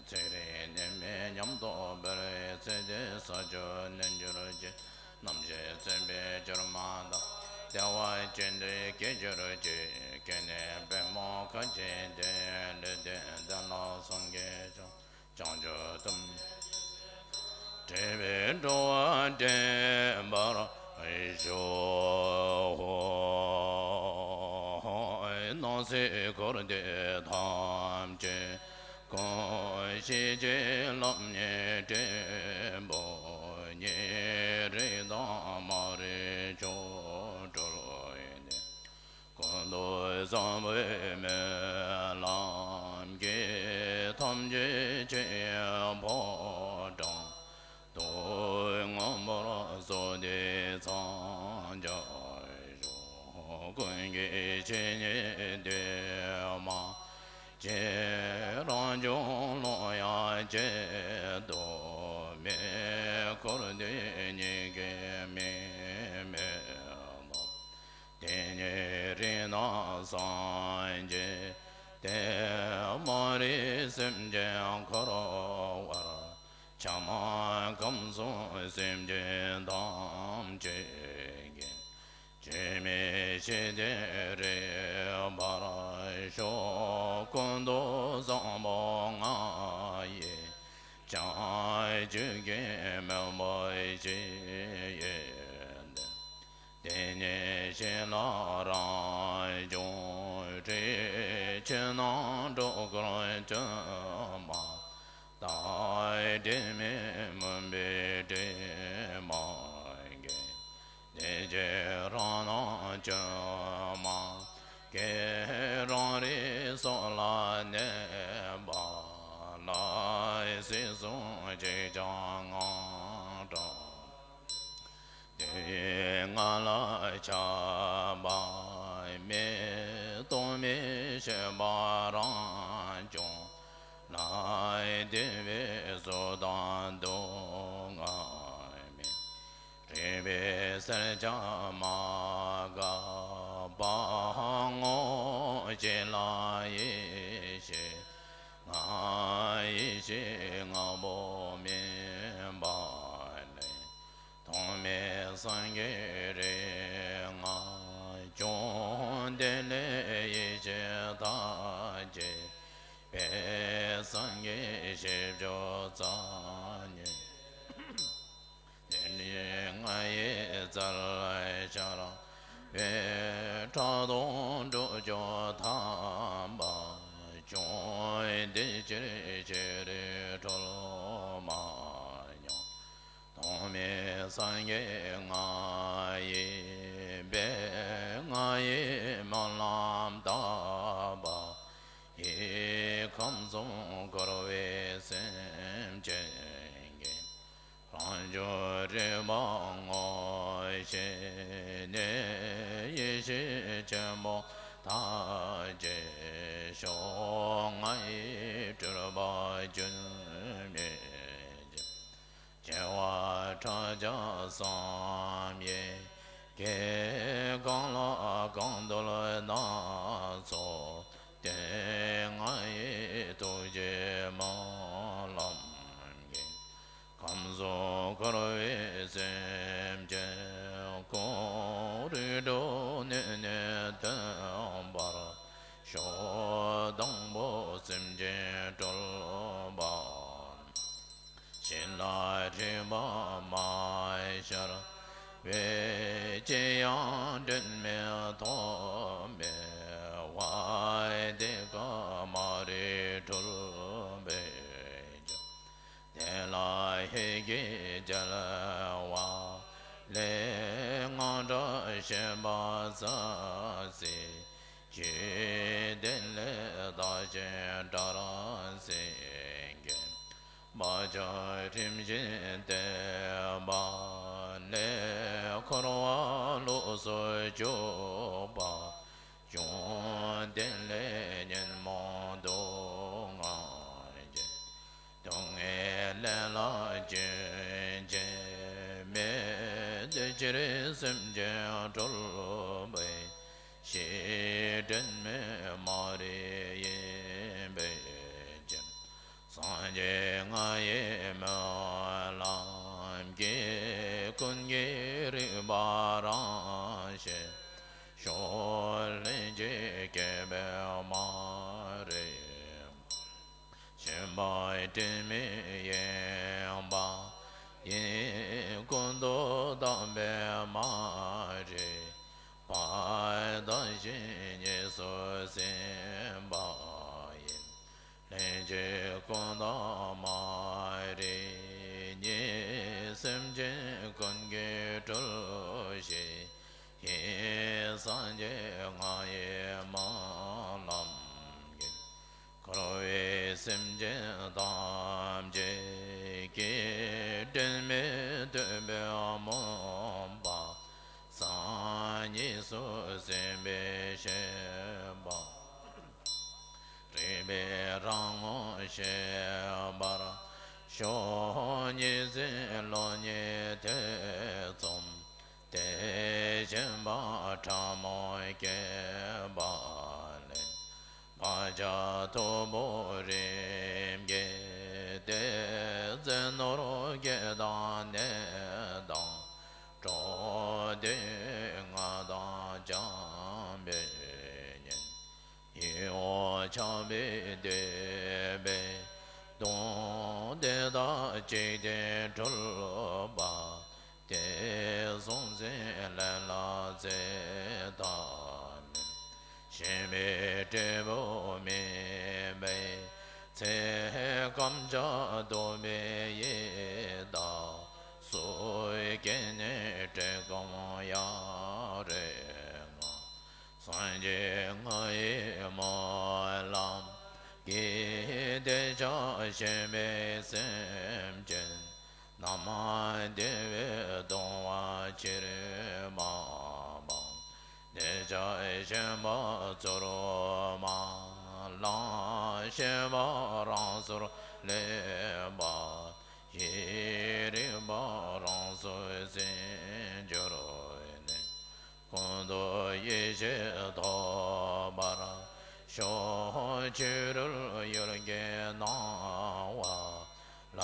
ཚེ་རིང་ནད་མེད་ཉམས་རྟོགས་འཕེལ། ཚེ་འདིར་ས་བཅུ་ལོན་གྱུར་ཅིག་རྣམ་ཤེས་ཚིམ་པའི་གྱུར་མ་དག་བདེ་བ་ཅན་དུ་སྐྱེ་གྱུར་ཅིག་སྐྱེས་ནས་པདྨོ་ཁ་ཆེ་སྟེ། ལུས་རྟེན་བརྟན་ལ་སངས་རྒྱས་བྱུང་། བྱང་ཆུབ་ཏུ་འདྲེན་པའི་འགྲོ་བ་འདྲེན་པར་ཤོག་སྣང་སྲིད་འཁོར་འདས་ཐམས་ཅད་ཀུན། ཤེས་བྱའི་ལམ་ཉིད་འབྲས་བུ་ཉིད། རིག་དང་མ་རིག་ཆོ་འཕྲུལ་ནས། ཀུན་ཏུ་བཟང་པོའི་སྨོན་ལམ་གྱིས། ཐམས་ཅད་མཁྱེན་པའི་ཕོ་བྲང་དུ། མངོན་པར་བསུ་སྟེ་འཚང་རྒྱ་ཞུ། ཀུན་གྱི་ཆོས་ཉིད་འདུས་མ་བྱས། རང་བྱུང་ཀློང་ཡངས་གཅིག་ཏུ་མེད། འཁོར་འདས་གཉིས་ཀའི་དམིགས་མེད་རྣམས། དེ་ཉིད་རིག་སྣང་སངས་རྒྱས་ཏེ། མ་རིག་སེམས་ཅན་འཁོར་བར་འཁྱམས། ཁམས་གསུམ་སེམས་ཅན་ཐམས་ཅད་ཀྱི། སྐྱེ་མེད་ཤེས་བདེ་རེག་པར་ཤོག་ཀུན་ཏུ་བཟང་པོ་ལྔ་ཡི་ཀྱང་། བཅུད་ཀྱི་མུན་པ་ཞི་བའི་གདེང་། དེ་ཉིད་ཤེས་ལ་རང་བྱུང་དྲི། ཆོས་རྣམས་སྒྲོ་སྐུར་བཅོས་མ་དང་། དྲི་མེད་མུན་པའི་དྲི་མ་གིས། དེ་ཕྱིར་རང་སྣང་བཅོས་མ་གིས། རང་རིག་སོགས་ལ་གནས་པ་ལ། སྲིད་གསུམ་གཅིག་ཀྱང་དངངས་སྐྲག་དུས་ང་ལ་ཁྱབ་པ་མེད། རྟོག་མེད་ཤེས་པ་རང་བྱུང་ལ། བདེ་བའི་གཟུགས་དང་སྡུག་བསྔལ་མེད། རིག་པའི་གསལ་ཆ་མ་འགགས་པ། ངོ་བོ་གཅིག་ལ་ཡེ་ཤེས་ལྔ། ཡེ་ཤེས་ལྔ་པོ་སྨིན་པ་ལས། ཐོགས་མེད་སངས་རྒྱས་རིགས་ལྔ་བྱུང་། དེ་ལས་ཡེ་ཤེས་མཐའ་ཡས་པའི། སངས་རྒྱས་བཞི་བཅུ་རྩ་གཉིས། དེ་ནས་ལྔ་ཡི་རྩལ་ཤར་བས། ཕྲག་དོག་འགྲོ་རྒྱུ་ཐམས་ཅད་ སངས་རྒྱས་ང་ཡི་བས་ང་ཡི་སྨོན་ལམ་བཏབ་པ་ཡི། ཁམས་གསུམ་འཁོར་བའི་སེམས་ཅན་གྱི། རང་བྱུང་རིག་པ་ངོ་ཤེས་ནས། ཡེ་ཤེས་ཆེན་པོ་ཐམས་ཅད་ཤོག་ང་ཡི་སྤྲུལ་པ་རྒྱུན་མི་འཆད། སྐྱེ་བ་ཕྲག་བརྒྱ་བསམ་ཡས་བརྒྱའི། གང་ལ་གང་འདུལ་སྣ་ཚོགས་ཏེ། ང་ཡི་ཐུགས་རྗེའི་སྨོན་ལམ་གྱིས། ཁམས་གསུམ་འཁོར་བའི་སེམས་ཅན་ཀུན། རིགས་དྲུག་གནས་ནས་ཐོན་པར་ཤོག་དང་པོ་སེམས་ཅན་སྤྲུལ་པ། ཞིང་ལ་རིག་པ་མ་ཤར་བའི། ཅི་ཡང་དྲན་མེད་ཐོམ་པའི་དབང་། དེ་ཀ་མ་རིག་འཁྲུལ་པས་ཀྱང་། དེ་ལ་ཧེ་གིས་བརྒྱལ་བ་ལས། དངངས་སྐྲག་ཞེན་པ་ཟད་ཟེར། ཇི་ལྟར་ལས་བདག་གཞན་བྲལ་ཟེར་མཁྱེན། བག་ཆགས་རིམ་བཞིན་བརྟན་པ་ལས། འཁོར་བ་ལོགས་སུ་སྐྱོབ་པ་བྱུང་། དེ་ལས་ཉོན་མོངས་སྡུག་བསྔལ་གྱི། སྡུག་བསྔལ་ལས་ལ་རྒྱུན་ཆད་མེད། དེ་ཕྱིར་སེམས་ཅན་སྤྲུལ་པའི་ཕྱིར། དྲན་མེད་མ་རིག་ཡིན་པས་ཀྱང་། སངས་རྒྱས་ང་ཡི་སྨོན་ལམ་གྱིས། ཀུན་གྱིས་རིག་པ་རང་ཞེས་ཤོག་ལྷན་ཅིག་སྐྱེས་པའི་མ་རིག་པ། ཞེན་པ་དྲན་མེད་གཡེང་བ་ཡིན། ཀུན་ཏུ་བརྟགས་པས་མ་རིག་པ། བདག་གཞན་གཉིས་སུ་ཟིན་པ་ཡིན། ལྷན་ཅིག་ཀུན་བརྟགས་མ་རིག་གཉིས། སེམས་ཅན་ཀུན་གྱི་སྤྲུལ་གཞི་ཡིན། སངས་རྒྱས་ང་ཡི་སྨོན་ལམ་གྱིས། འཁོར་བའི་སེམས་ཅན་ཐམས་ཅད་ཀྱི། དྲན་མེད་ཐོས་པའི་མུན་པ་སངས། གཉིས་སུ་ཟིན་པའི་ཤེས་པ། རིག་པའི་རང་ངོ་ཤེས་པར་ཤོག་ཉིན་མཚན་ལོ་ཉིས་ཐེ་ཚོམ་སྟེ། ཞེན་པ་ཕྲ་མོ་སྐྱེས་པ་ལས། བག་ཆགས་མཐུག་པོ་རིམ་གྱིས་ཏེ། བཙན་ནོར་སྐྱེ་དང་ནད་དང་གྲོགས། དུས་ངན་དང་འཇམ་པའི་ཉིན། ཡིད་འོང་ཆགས་པས་བསྡུས་པའི་དོན། དེ་དག་གཅིག་བསྡུས་འཁྲུལ་པ་སྟེ། བཟུང་ཟིན་ལས་ལ་རྩེ་ཐབས་མེད། ཞེན་པའི་འབྲས་བུ་སྨིན་པའི་ཚེ། རྐྱེན་ཆགས་རྟོག་པའི་ཡི་དྭགས་སུ། སྐྱེས་ནས་བཀྲེས་སྐོམ་གཡའ་རི་ལྔ། སངས་རྒྱས་ང་ཡི་སྨོན་ལམ་གྱིས། དེ་ཆགས་ཞེན་པའི་སེམས་ཅན་རྣམས། བདེ་བས་སྟོང་བ་ཕྱིར་མ་སྤངས། དེ་ཆགས་ཞེན་པ་ཚུར་མ་ལངས། ཤེས་པ་རང་སོར་སླེབས་པ་ཡིས། རིག་པ་རང་སོར་ཟིན་གྱུར་ནས། ཀུན་ཏུ་ཡེ་ཤེས་ཐོབ་པར་ཤོག་ཕྱི་རོལ་ཡུལ་གྱི་སྣང་བ་ལ།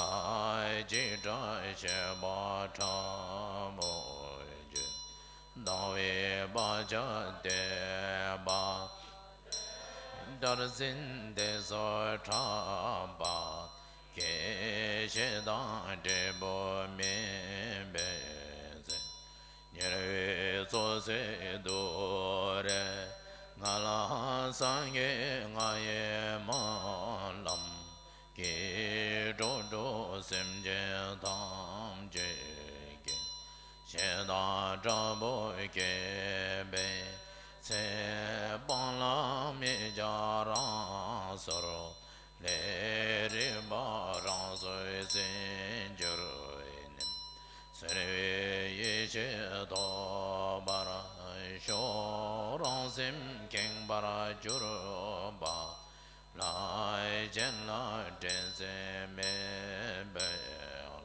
འཇིགས་སྐྲག་ཞེན་པ་ཕྲ་མོ་རྒྱུད། སྡང་བའི་བག་ཆགས་དད་པ་དགྲར་འཛིན་དེ་སོགས་ཕྲ་བ་སྐད། ཞེ་སྡང་འབྲས་བུ་སྨིན་པའི་ཚེ། ཉེ་བའི་ཚོགས་བསགས་དུས་རེ་ང་ལ། སངས་རྒྱས་ང་ཡི་སྨོན་ལམ་གྱིས། འགྲོ་དྲུག་སེམས་ཅན་ཐམས་ཅད་ཀྱི། དང་དྲག་པོ་བསྐྱེད་པའི་ཚེ། སྤང་བླང་མི་བྱ་རང་སོར། ལས་རིག་པ་རང་སོར་ཟིན་གྱུར་ནས། གསལ་བའི་ཡེ་ཤེས་ཐོབ་པར་ཤོག། རང་སེམས་ཁེངས་པར་གྱུར་པ་ལ། གཞན་ལ་དྲན་སེམས་མེད་པའི་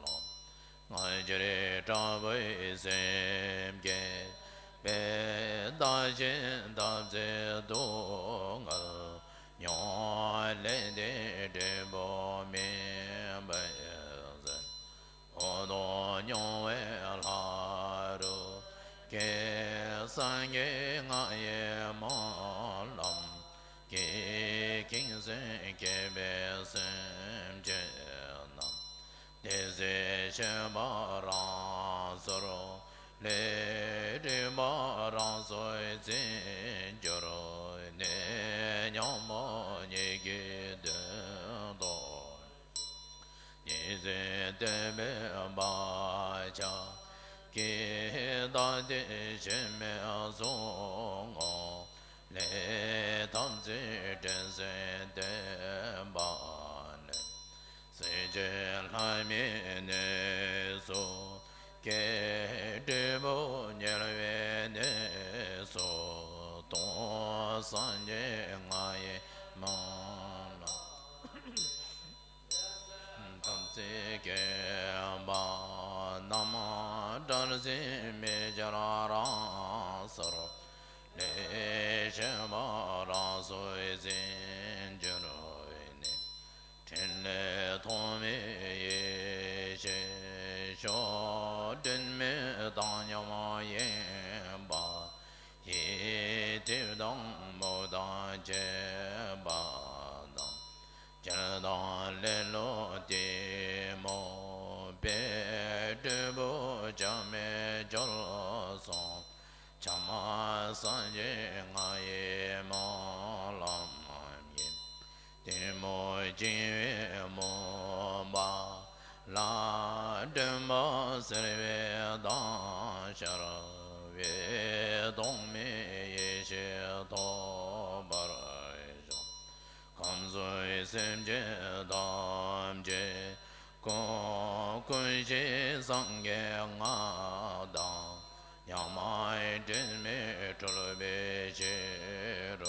བློ། སྔ་ཕྱིར་དྲག་པོའི་སེམས་བསྐྱེད་པས། བདག་གཞན་འཐབ་རྩོད་སྡུག་བསྔལ་མྱོང་། ལས་དེའི་འབྲས་བུ་སྨིན་པའི་ཚེ། འོ་དོ་མྱོང་བའི་ལྷ་རུ་སྐྱེ། སངས་རྒྱས་ང་ཡི་སྨོན་ལམ་གྱིས། ཁེངས་སེམས་བསྐྱེད་པའི་སེམས་ཅན་རྣམས། བདེ་གསལ་ཤེས་པ་རང་སོར། ལས་རིག་པ་རང་སོར་ཟིན་གྱུར་ནས། ཉོན་མོངས་ཉིད་ཀྱི་དོན་རྟོགས། ཉེར་འཚེ་སྟོན་པའི་བག་ཆགས་ཀྱིས། བདག་བདེ་གཞན་མེད་བཟུང་ངོ་། ལས་ཐམས་ཅད་དྲན་སེམས་བརྟན་པ་ལས། སྲིད་ཞིའི་ལྷ་མིའི་གནས་སུ་སྐྱེ། འབྲས་བུ་ཉེ་བའི་གནས་སུ་ལྟུང་། སངས་རྒྱས་ང་ཡི་སྨོན་ལམ། ཐམས་ཅད་སྐྱེས་པ་རྣམས། བྲལ་ཟིན་མི་འཆར་རང་སོར། ལས་ཤེས་པ་རང་སོར་ཟིན་གྱུར་ནས། ཕྲིན་ལས་ཐོགས་མེད་ཡེ་ཤེས་ཤོག། སྒྲིབ་མེད་བཏང་སྙོམས་ཡེངས་པ་ཡི། གཏི་དང་མུག་དང་བཅས་པ་དང་། སྦྱིར་དང་ལེ་ལོ་གཏི་མུག་པས། འབྲས་བུ་ཆགས་མེད་སྦྱོར་སོང་། ཆགས་མེད་སངས་རྒྱས་ང་ཡི་སྨོན་ལམ་ཡིན། གཏི་མུག་བཅིང་བའི་མུན་པ་ལ། སྒྲིབ་པ་སེལ་བའི་མདངས་ཤར་བའི། ཐོགས་མེད་ཡེ་ཤེས་ཐོབ་པར་ཤོག། ཁམས་གསུམ་སེམས་ཅན་ཐམས་ཅད་ཀུན། ཀུན་གཞི་སངས་རྒྱས་ང་དང་མཉམ། དྲི་མེད་འཁྲུལ་པའི་ཤེས་རབ་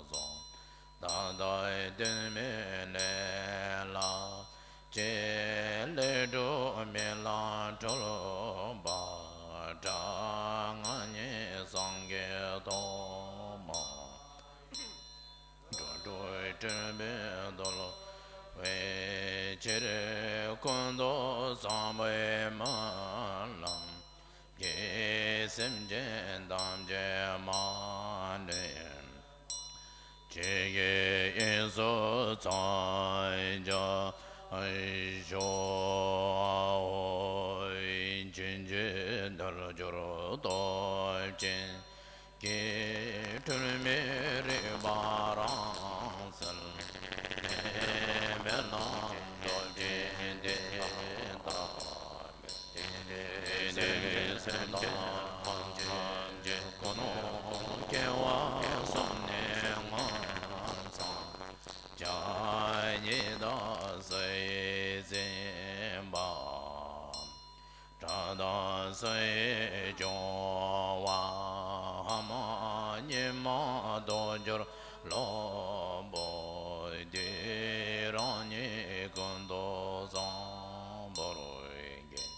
ཟུང་། ད་ལྟ་གཏི་མུག་ལས་ལ་སྐྱེས། ལས་དྲུག་རྨི་ལམ་འཁྲུལ་པ་དག། ང་ཉིད་སངས་རྒྱས་ཐོག་མ། འགྲོ་དྲུག་སྒྲིབ་པས་གདུལ་བའི་ཕྱིར། ཀུན་ཏུ་བཟང་པོའི་སྨོན་ལམ་གྱིས། སེམས་ཅན་ཐམས་ཅད་མ་ལུས། ཆོས་ཀྱི་དབྱིངས་སུ་མཚམས་སྦྱར་ཤོག། ཕྱིན་ཆད་དལ་འབྱོར་སྟོབས་ཆེན་གྱིས། འཁྲུལ་མེད་རིག་པ་རང་གསལ། མེ་ལྷ་རྡོ་རྗེ་འདི་ལྟ་བས། དེ་ནས་སེམས་ཅན་ཐམས་ཅད་ཀུན། སྐྱེ་བ་གསུམ་ནས་མངོན་སངས། ཕྱག་གཉིས་དང་སོ་ཡིས་ཟིན་པ། བྲག་དང་སོ་ཡི་སྐྱོང་བ། ཧ་མ་གཉིས་མ་རྡོ་སྦྱོར་གློ་བུར་དུས། རང་ཉིད་ཀུན་ཏུ་བཟང་པོར་བསྐྱེད།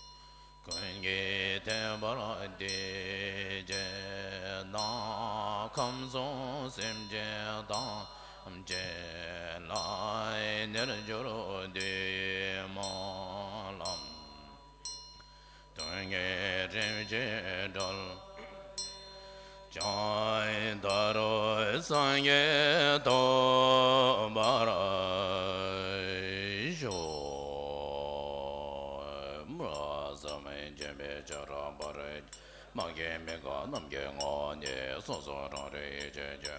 ཀུན་གྱིས་ཐོས་པར་འདོད་ཅེས་དང་། ཁམས་གསུམ་སེམས་ཅན་ཐམས་ཅད་ལ། རྣལ་འབྱོར་བདུད་སྨོན་ལམ་དོན་གྱི་རིམ་གྱིས་གྲོལ། ཀྱང་ད་རུང་སངས་རྒྱས་ཐོབ་པར་ཤོག། སངས་རྒྱས་པའི་ཆོས་རབ་འབར། མ་སྐྱེས་མི་འགག་རྣམས་ཀྱི་ངོ་བོ་ཉིད། སོ་སོ་རང་རིག་ཡེ་ཤེས་ཀྱི།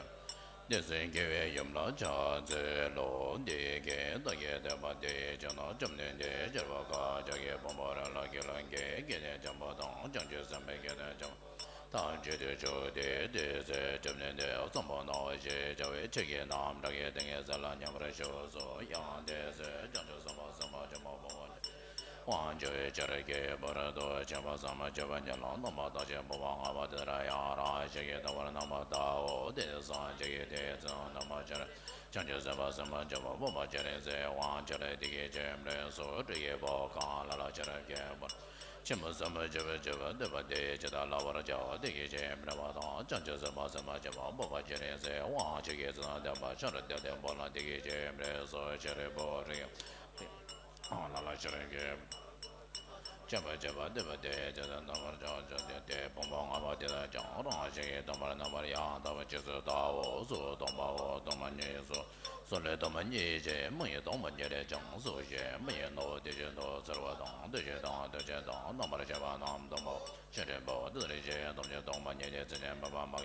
དེ་ཚེ་དགེ་བའི་ཡུམ་ལ་ཕྱག་འཚལ་ལོ། འདི་སྐད་བདག་གིས་བསྟན་པ་འདི་བྱས་ན། བཅོམ་ལྡན་འདས་ཤར་བ་དཀར་ཕྱོགས་ཀྱི་བུམ་པ་རི་ལ་ཀི་ལ་གི་སྐེད་ནས་འཇམ་པོ་དང་། བྱང་ཆུབ་སེམས་དཔའི་སྐད་དང་འཇམ་པོ་ཐམས་ཅད་དུ་ཕྱོགས་ཏེ། དེ་ཚེ་བཅོམ་ལྡན་འདས་ཚངས་པ་ནག་པོ་ཞེས་བྱ་བའི་ཆོས་ཀྱི་རྣམ་གྲངས་ཀྱི་ཏིང་ངེ་འཛིན་ལ་མཉམ་པར་བཞུགས་སོ། ཡང་དེ་ཚེ་བྱང་ཆུབ་སེམས་དཔའ་སེམས་དཔའ་ཆེན་པོ་བུམ་པ་དབང་ཕྱུག་ཆར་གྱི་བར་དུ་ཆད་པ་ཙམ་མ་ཆད་པ་ཉིད་ལ་རྣམ་པར་དག་ཅིང་བུམ་པ་ལྔ་པོ་དེ་ལྟར་ཡང་རང་བཞིན་གྱིས་སྟོང་པར་རྣམ་པར་བལྟའོ། དེ་ནས་སངས་རྒྱས་ཀྱིས་དེའི་ཚེ་རྣམ་པར་ཤར་བྱང་ཆུབ་སེམས་དཔའ་སེམས་དཔའ་ཆེན་པོ་བུམ་པ་ཅི་རིགས་སུ་དབང་ཕྱུག་ལ་དེ་སྐད་ཅེས་སྨྲས་སོ། སྤྲུལ་པའི་བུ་གང་ལ་ལ་ཤར་གྱི་བར་ཆད་པ་ཙམ་མ་ཆད་པ་ཆད་པ་ཉིད་ལ་བལྟ་བར་བྱའོ། དེ་སྐད་ཅེས་སྨྲས་པ་དང་། བྱང་ཆུབ་སེམས་དཔའ་སེམས་དཔའ་ཆེན་པོ་བུམ་པ་ཅི་རིགས་སུ་དབང་ཕྱུག་གི་ཚེ་རྣམ་པར་ཤར་དེ་ལྟའི་བུ་ལ་དེ་སྐད་ཅེས་སྨྲས་སོ། ཤཱ་རིའི་བུ་རིགས་ལ་ལ་ཤར་གྱི་ཆད་པ་ཆད་པ་ཉིད་ལ་བལྟ་བར་བྱའོ། དེ་ཚེ་རྣམ་པར་ཤར་བྱ་སྟེ་བུམ་པ་ལྔ་པོ་དེ་དག་ཀྱང་རང་བཞིན་གྱིས་སྟོང་པར་རྣམ་པར་ཡང་དག་པར་རྗེས་སུ་བལྟའོ། གཟུགས་སྟོང་པའོ། སྟོང་པ་ཉིད་གཟུགས། གཟུགས་ལས་སྟོང་པ་ཉིད་ཅེས་མིང་ཡང་སྟོང་པ་ཉིད་ལས་ཀྱང་གཟུགས་ཞེས་མིང་ཡང་ནོ། དེ་བཞིན་དུ་འཚེར་བ་དང་འདུ་ཤེས་དང་འདུ་བྱེད་དང་རྣམ་པར་ཤེས་པ་རྣམས་སྟོང་པའོ། ཤཱ་རིའི་བུ་དེ་ལྟར་ཤེས་པ་ཐམས་ཅད་སྟོང་པ་ཉིད་དེ། མཚན་ཉིད་མེད་པ་མ་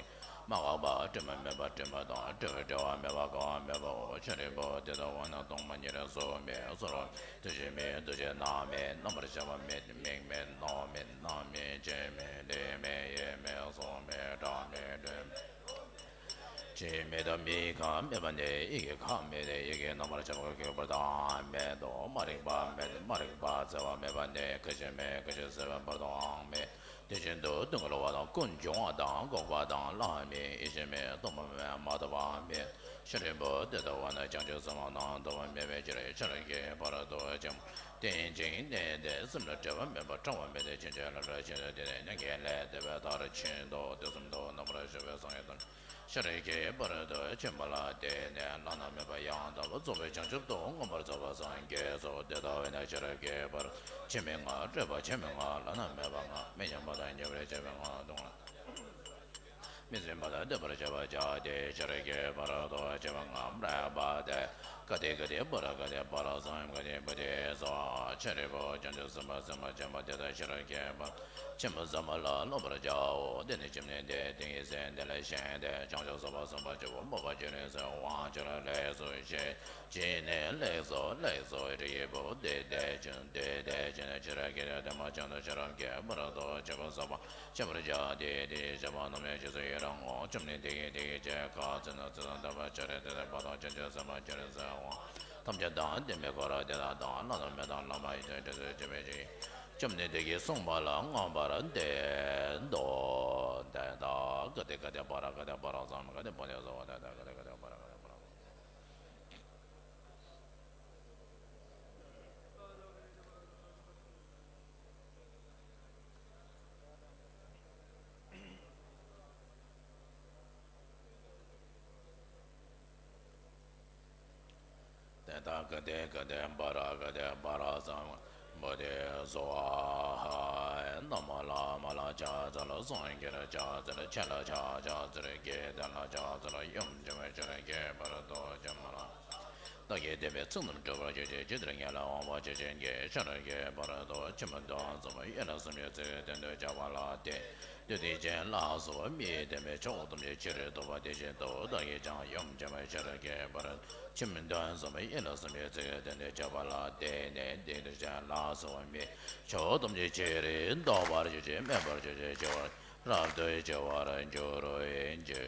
མ་འགགས་པ། དྲི་མ་མེད་པ་དྲི་མ་དང་བྲལ་བའི་བྲལ་བ་མེད་པ་འགག་པ་མེད་པའོ། ཤཱ་རིའི་བུ་དེ་ལྟ་བས་ན་སྟོང་པ་ཉིད་ལ་གཟུགས་མེད། གཟུགས་ལ་འདུ་ཤེས་མེད། འདུ་བྱེད་རྣམ་སྨིན། རྣམ་པར་ཤེས་པ་མེད། མིག་མེད། རྣ་མེད། སྣ་མེད། ལྕེ་མེད། ལུས་མེད། ཡིད་མེད། གཟུགས་མེད། སྒྲ་མེད། དྲི་མེད། ཆོས་མེད་དོ། མིག་གང་མེད་པ་ནི་ཡིད་ཀྱི་ཁམས་མེད་དེ། ཡིད་ཀྱི་རྣམ་པར་ཤེས་པ་གི་བར་དུའང་མེད་དོ། མ་རིག་པ་མེད། མ་རིག་པ་སེལ་བ་མེད་པ་ནི་ཀུན་གཞི་མེད། ཀུན་གཞི་སེལ་བའི་བར་དུའང་མེད། དེ་བཞིན་དུ་དོན་གོ་བ་དང་ཀུན་འབྱུང་བ་དང་འགོག་པ་དང་བླ་མེད། ཡེ་ཤེས་མེད། སྟོང་པ་མེད། མ་དག་པའང་མེད། ཤཱ་རིའི་བུ་དེ་ལྟ་བས་ན་བྱང་ཆུབ་སེམས་དཔའ་རྣམས་སྟོང་པ་མེད་པའི་ཕྱིར། ཤར་གྱི་བར་དུ་ཆེན་པོ་བསྟན་ཅིང་གནས་ཏེ། སེམས་ལ་སྒྲིབ་པ་མེད་པར་དྲང་བ་མེད་དེ། ཕྱིན་ཅི་ལོག་ལས་ཕྱིན་ཏེ། དེ་ནས་མྱ་ངན་ལས་འདས་པའི་མཐར་ཕྱིན་ཏོ། དུས་གསུམ་དུ་རྣམ་པར་བཞུགས་པའི་སངས་རྒྱས་ཐམས་ཅད་ཤར་གྱི་བར་དུ་ཕྱིན་པ་ལ་བརྟེན་ནས་བླ་ན་མེད་པ་ཡང་དག་པར་རྫོགས་པའི་བྱང་ཆུབ་ཏུ་མངོན་པར་རྫོགས་པར་སངས་རྒྱས་སོ། དེ་ལྟ་བས་ན་ཤར་གྱི་བར་ཆད་མེད་ལྔ། སྤྲོས་པ་ཆད་མེད་ལྔ། བླ་ན་མེད་པ་ལྔ། མི་མཉམ་པ་དང་མཉམ་པར་བྱེད་པའི་ལྔ་དང་། མི་སྲིད་པ་དང་འདས་པར་བྱ་བ་བྱ་སྟེ། ཤར་གྱི་བར་དུ་བྱེད་པ་ལྔ་སྨྲས་པ་སྟེ། ག་ཏེ་ག་ཏེ་བར་ག་ཏེ་བར་སམ་ག་ཏེ་བར་ཏེ་སོ། ཤཱ་རིའི་བུ་བྱང་ཆུབ་སེམས་དཔའ་སེམས་དཔའ་ཆེན་པོ་དེ་དག་ཤར་གྱི་བར་ཆད་པ་ཙམ་མ་ལ་སློབ་པར་བྱའོ། དེ་ནས་བཅོམ་ལྡན་འདས་ཏིང་ངེ་འཛིན་དེ་ལ་ཞེན་ཏེ། བྱང་ཆུབ་སེམས་དཔའ་སེམས་དཔའ་ཆེན་པོ་བུམ་པ་ཅི་རིགས་སུ་དབང་ཕྱུག་ལ་ལེགས་སོ་ཞེས་བགྱིས་ནས། ལེགས་སོ་ལེགས་སོ། རིགས་ཀྱི་བུ་དེ་དེ་བཞིན་དེ་དེ་བཞིན་ཤར་གྱི་དེ་མ་ཅན་དུ་ཤར་གྱི་བར་དུ་བྱེད་པ་ཟབ་པ་བྱེད་པར་བྱ་སྟེ། དེའི་བྱེད་པ་རྣམས་ནི་རྗེས་སུ་ཡི་རང་ངོ་། བཅོམ་ལྡན་འདས་ཀྱིས་དེ་སྐད་ཅེས་བཀའ་སྩལ་ནས། ཚེ་དང་ལྡན་པ་ཤཱ་ར་དྭ་ཏིའི་བུ་དང་། བྱང་ཆུབ་སེམས་དཔའ་ཅི་རིགས་སུ་དབང་ཐམས་ཅད་དང་། ལྡན་པའི་འཁོར་དེ་དག་དང་། བླ་ན་མེད་པ་དང་བླ་མ་ཡི་དམ་རིགས་སུ་འགྲེལ་བར་བགྱི། བཅོམ་ལྡན་འདས་ཀྱིས་གསུངས་པ་ལ་མངོན་པར་བསྟན་ཏོ། དེ་དག་ག་ཏེ་ག་ཏེ་བར་ག་ཏེ་བར་སམ་ག་ཏེ་བར་ཏེ་སོ། དེ་དག་ག་ཏེ་ག་ཏེ་བར་ག་ཏེ་བར། དེ་དག་ག་ཏེ་ག་ཏེ་བར་ག་ཏེ་བར་སམ་བོ་དྷི་སྭཱ་ཧཱ། ན་མོ་བླ་མ་ལ་ཕྱག་འཚལ་ལོ། སངས་རྒྱས་ལ་ཕྱག་འཚལ་ལོ། ཆོས་ལ་ཕྱག་ཕྱག་འཚལ་ལོ། དགེ་འདུན་ལ་ཕྱག་འཚལ་ལོ། ཡུམ་ཆེན་མོ་ཤར་གྱི་བར་དུ་ཕྱིན་པ་ལ། བདག་གིས་བསྟན་པའི་ཚིག་རྣམས་སྒྲུབ་པར་བྱ་སྟེ། ཇི་ལྟར་ངེད་ལ་དབང་བ་ཇི་བཞིན་གྱི། ཤར་གྱི་བར་དུ་ཕྱིན་པ་དང་གསུམ་པ་ཡན་ལག་སུམ་ཅུ་ཚིག་བདུན་དུ་བྱ་བ་ལ་བརྟེན་ཏེ། བདུད་སྡིག་ཅན་ལ་སོགས་པ་མི་ཡི་དམ་པའི་ཆོས་ཐམས་ཅད་ཕྱིར་བཟློག་པ་དེ་བཞིན་དུ། བདག་གིས་ཀྱང་ཡུམ་ཆེན་མོ་ཤར་གྱི་བར་དུ་ཕྱིན་པ་དང་གསུམ་པ་ཡན་ལག་སུམ་ཅུ་ཚིག་བདུན་དུ་བྱ་བ་ལ་བརྟེན་ནས། བདུད་སྡིག་ཅན་ལ་སོགས་པ་མི་ཡི་ཆོས་ཐམས་ཅད་ཕྱིར་བཟློག་པར་བྱ་སྟེ། མེད་པར་བྱ་སྟེ། ཞི་བ་རབ་ཏུ་ཞི་བར་འགྱུར་རོ། ཨིན་ཇི།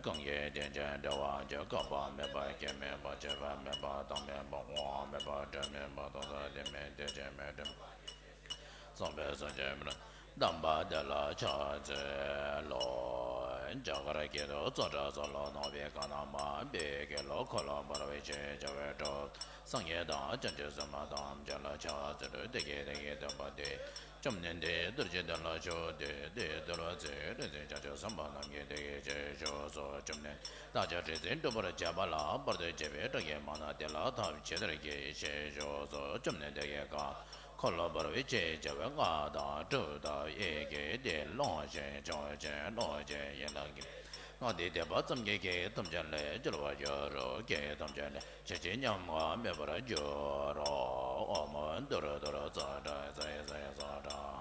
གང་གིས་བདེན་བཞིའི་འབྲེལ་བ་ཀུན། བཀག་པ་མེད་པ། སྐྱེ་མེད་པ། འཆི་བ་མེད་པ། རྟག་མེད་པ། དབང་མེད་པ། སྒྲིབ་མེད་པ། རྟོག་ཚོགས་རིམ་གྱིས་མེད། སྐྱེ་མེད། འགྲིབ་མེད། བསམ་པའི་སངས་རྒྱས་མི་ལ་གདམས་པ་དེ་ལ་ཕྱག་འཚལ་ལོ། རྒྱ་གར་སྐད་དུ། ཙཀྲ་ས་ལ་ནག་པོའི་ཁ་ན་མ་བུད་ཀྱི་ལོ། འཁོར་ལོ་བར་བའི་ཆོས་བྱ་བའི་གྲོགས། སངས་རྒྱས་དང་བྱང་ཆུབ་སེམས་དཔའ་ཐམས་ཅད་ལ་ཕྱག་འཚལ་ལོ། བདེ་གཤེགས་བདེ་གཤེགས་སྟོན་པ་དེས། བཅོམ་ལྡན་འདས་རྡོ་རྗེ་གདན་ལ་བཞུགས་ཏེ། དེའི་ཏུ་ལུ་ཚེ་རིག་འཛིན་བྱང་ཆུབ་སེམས་དཔའ་རྣམས་ཀྱིས་དེ་སྐད་ཅེས་ཞུས་སོ། བཅོམ་ལྡན་བདག་ཅག་རིག་འཛིན་སྒྲུབ་པར་བྱེད་པ་ལ། བར་དུ་གཅོད་པའི་དགྲ་བགེགས་མང་ན། དེ་ལ་ཐབས་ཇི་ལྟར་བགྱི་ཞེས་ཞུས་སོ། བཅོམ་ལྡན་འདས་ཀྱིས་བཀའ། འཁོར་ལོ་བར་བའི་ཆོས་བྱ་བའི་སྔགས་དང་། སྒྲུབ་ཐབས་ཡི་གེ་འདི་ལོངས་ཤིག། ཕྱོགས་བཅུའི་ལོངས་སྤྱོད་ཡན་ལག་གི། སྔགས་འདི་བཟླས་པ་ཙམ་གྱིས་བགེགས་ཐམས་ཅད་ལས་གྲོལ་བར་འགྱུར་རོ། བགེགས་ཐམས་ཅད་ལས་ཇི་སྲིད་ཉམ་ང་མེད་པར་འགྱུར་རོ། ཨོཾ་ཏུ་རུ་ཏུ་རུ་ཙཀྲ་ཙཀྲ་ཙཀྲ།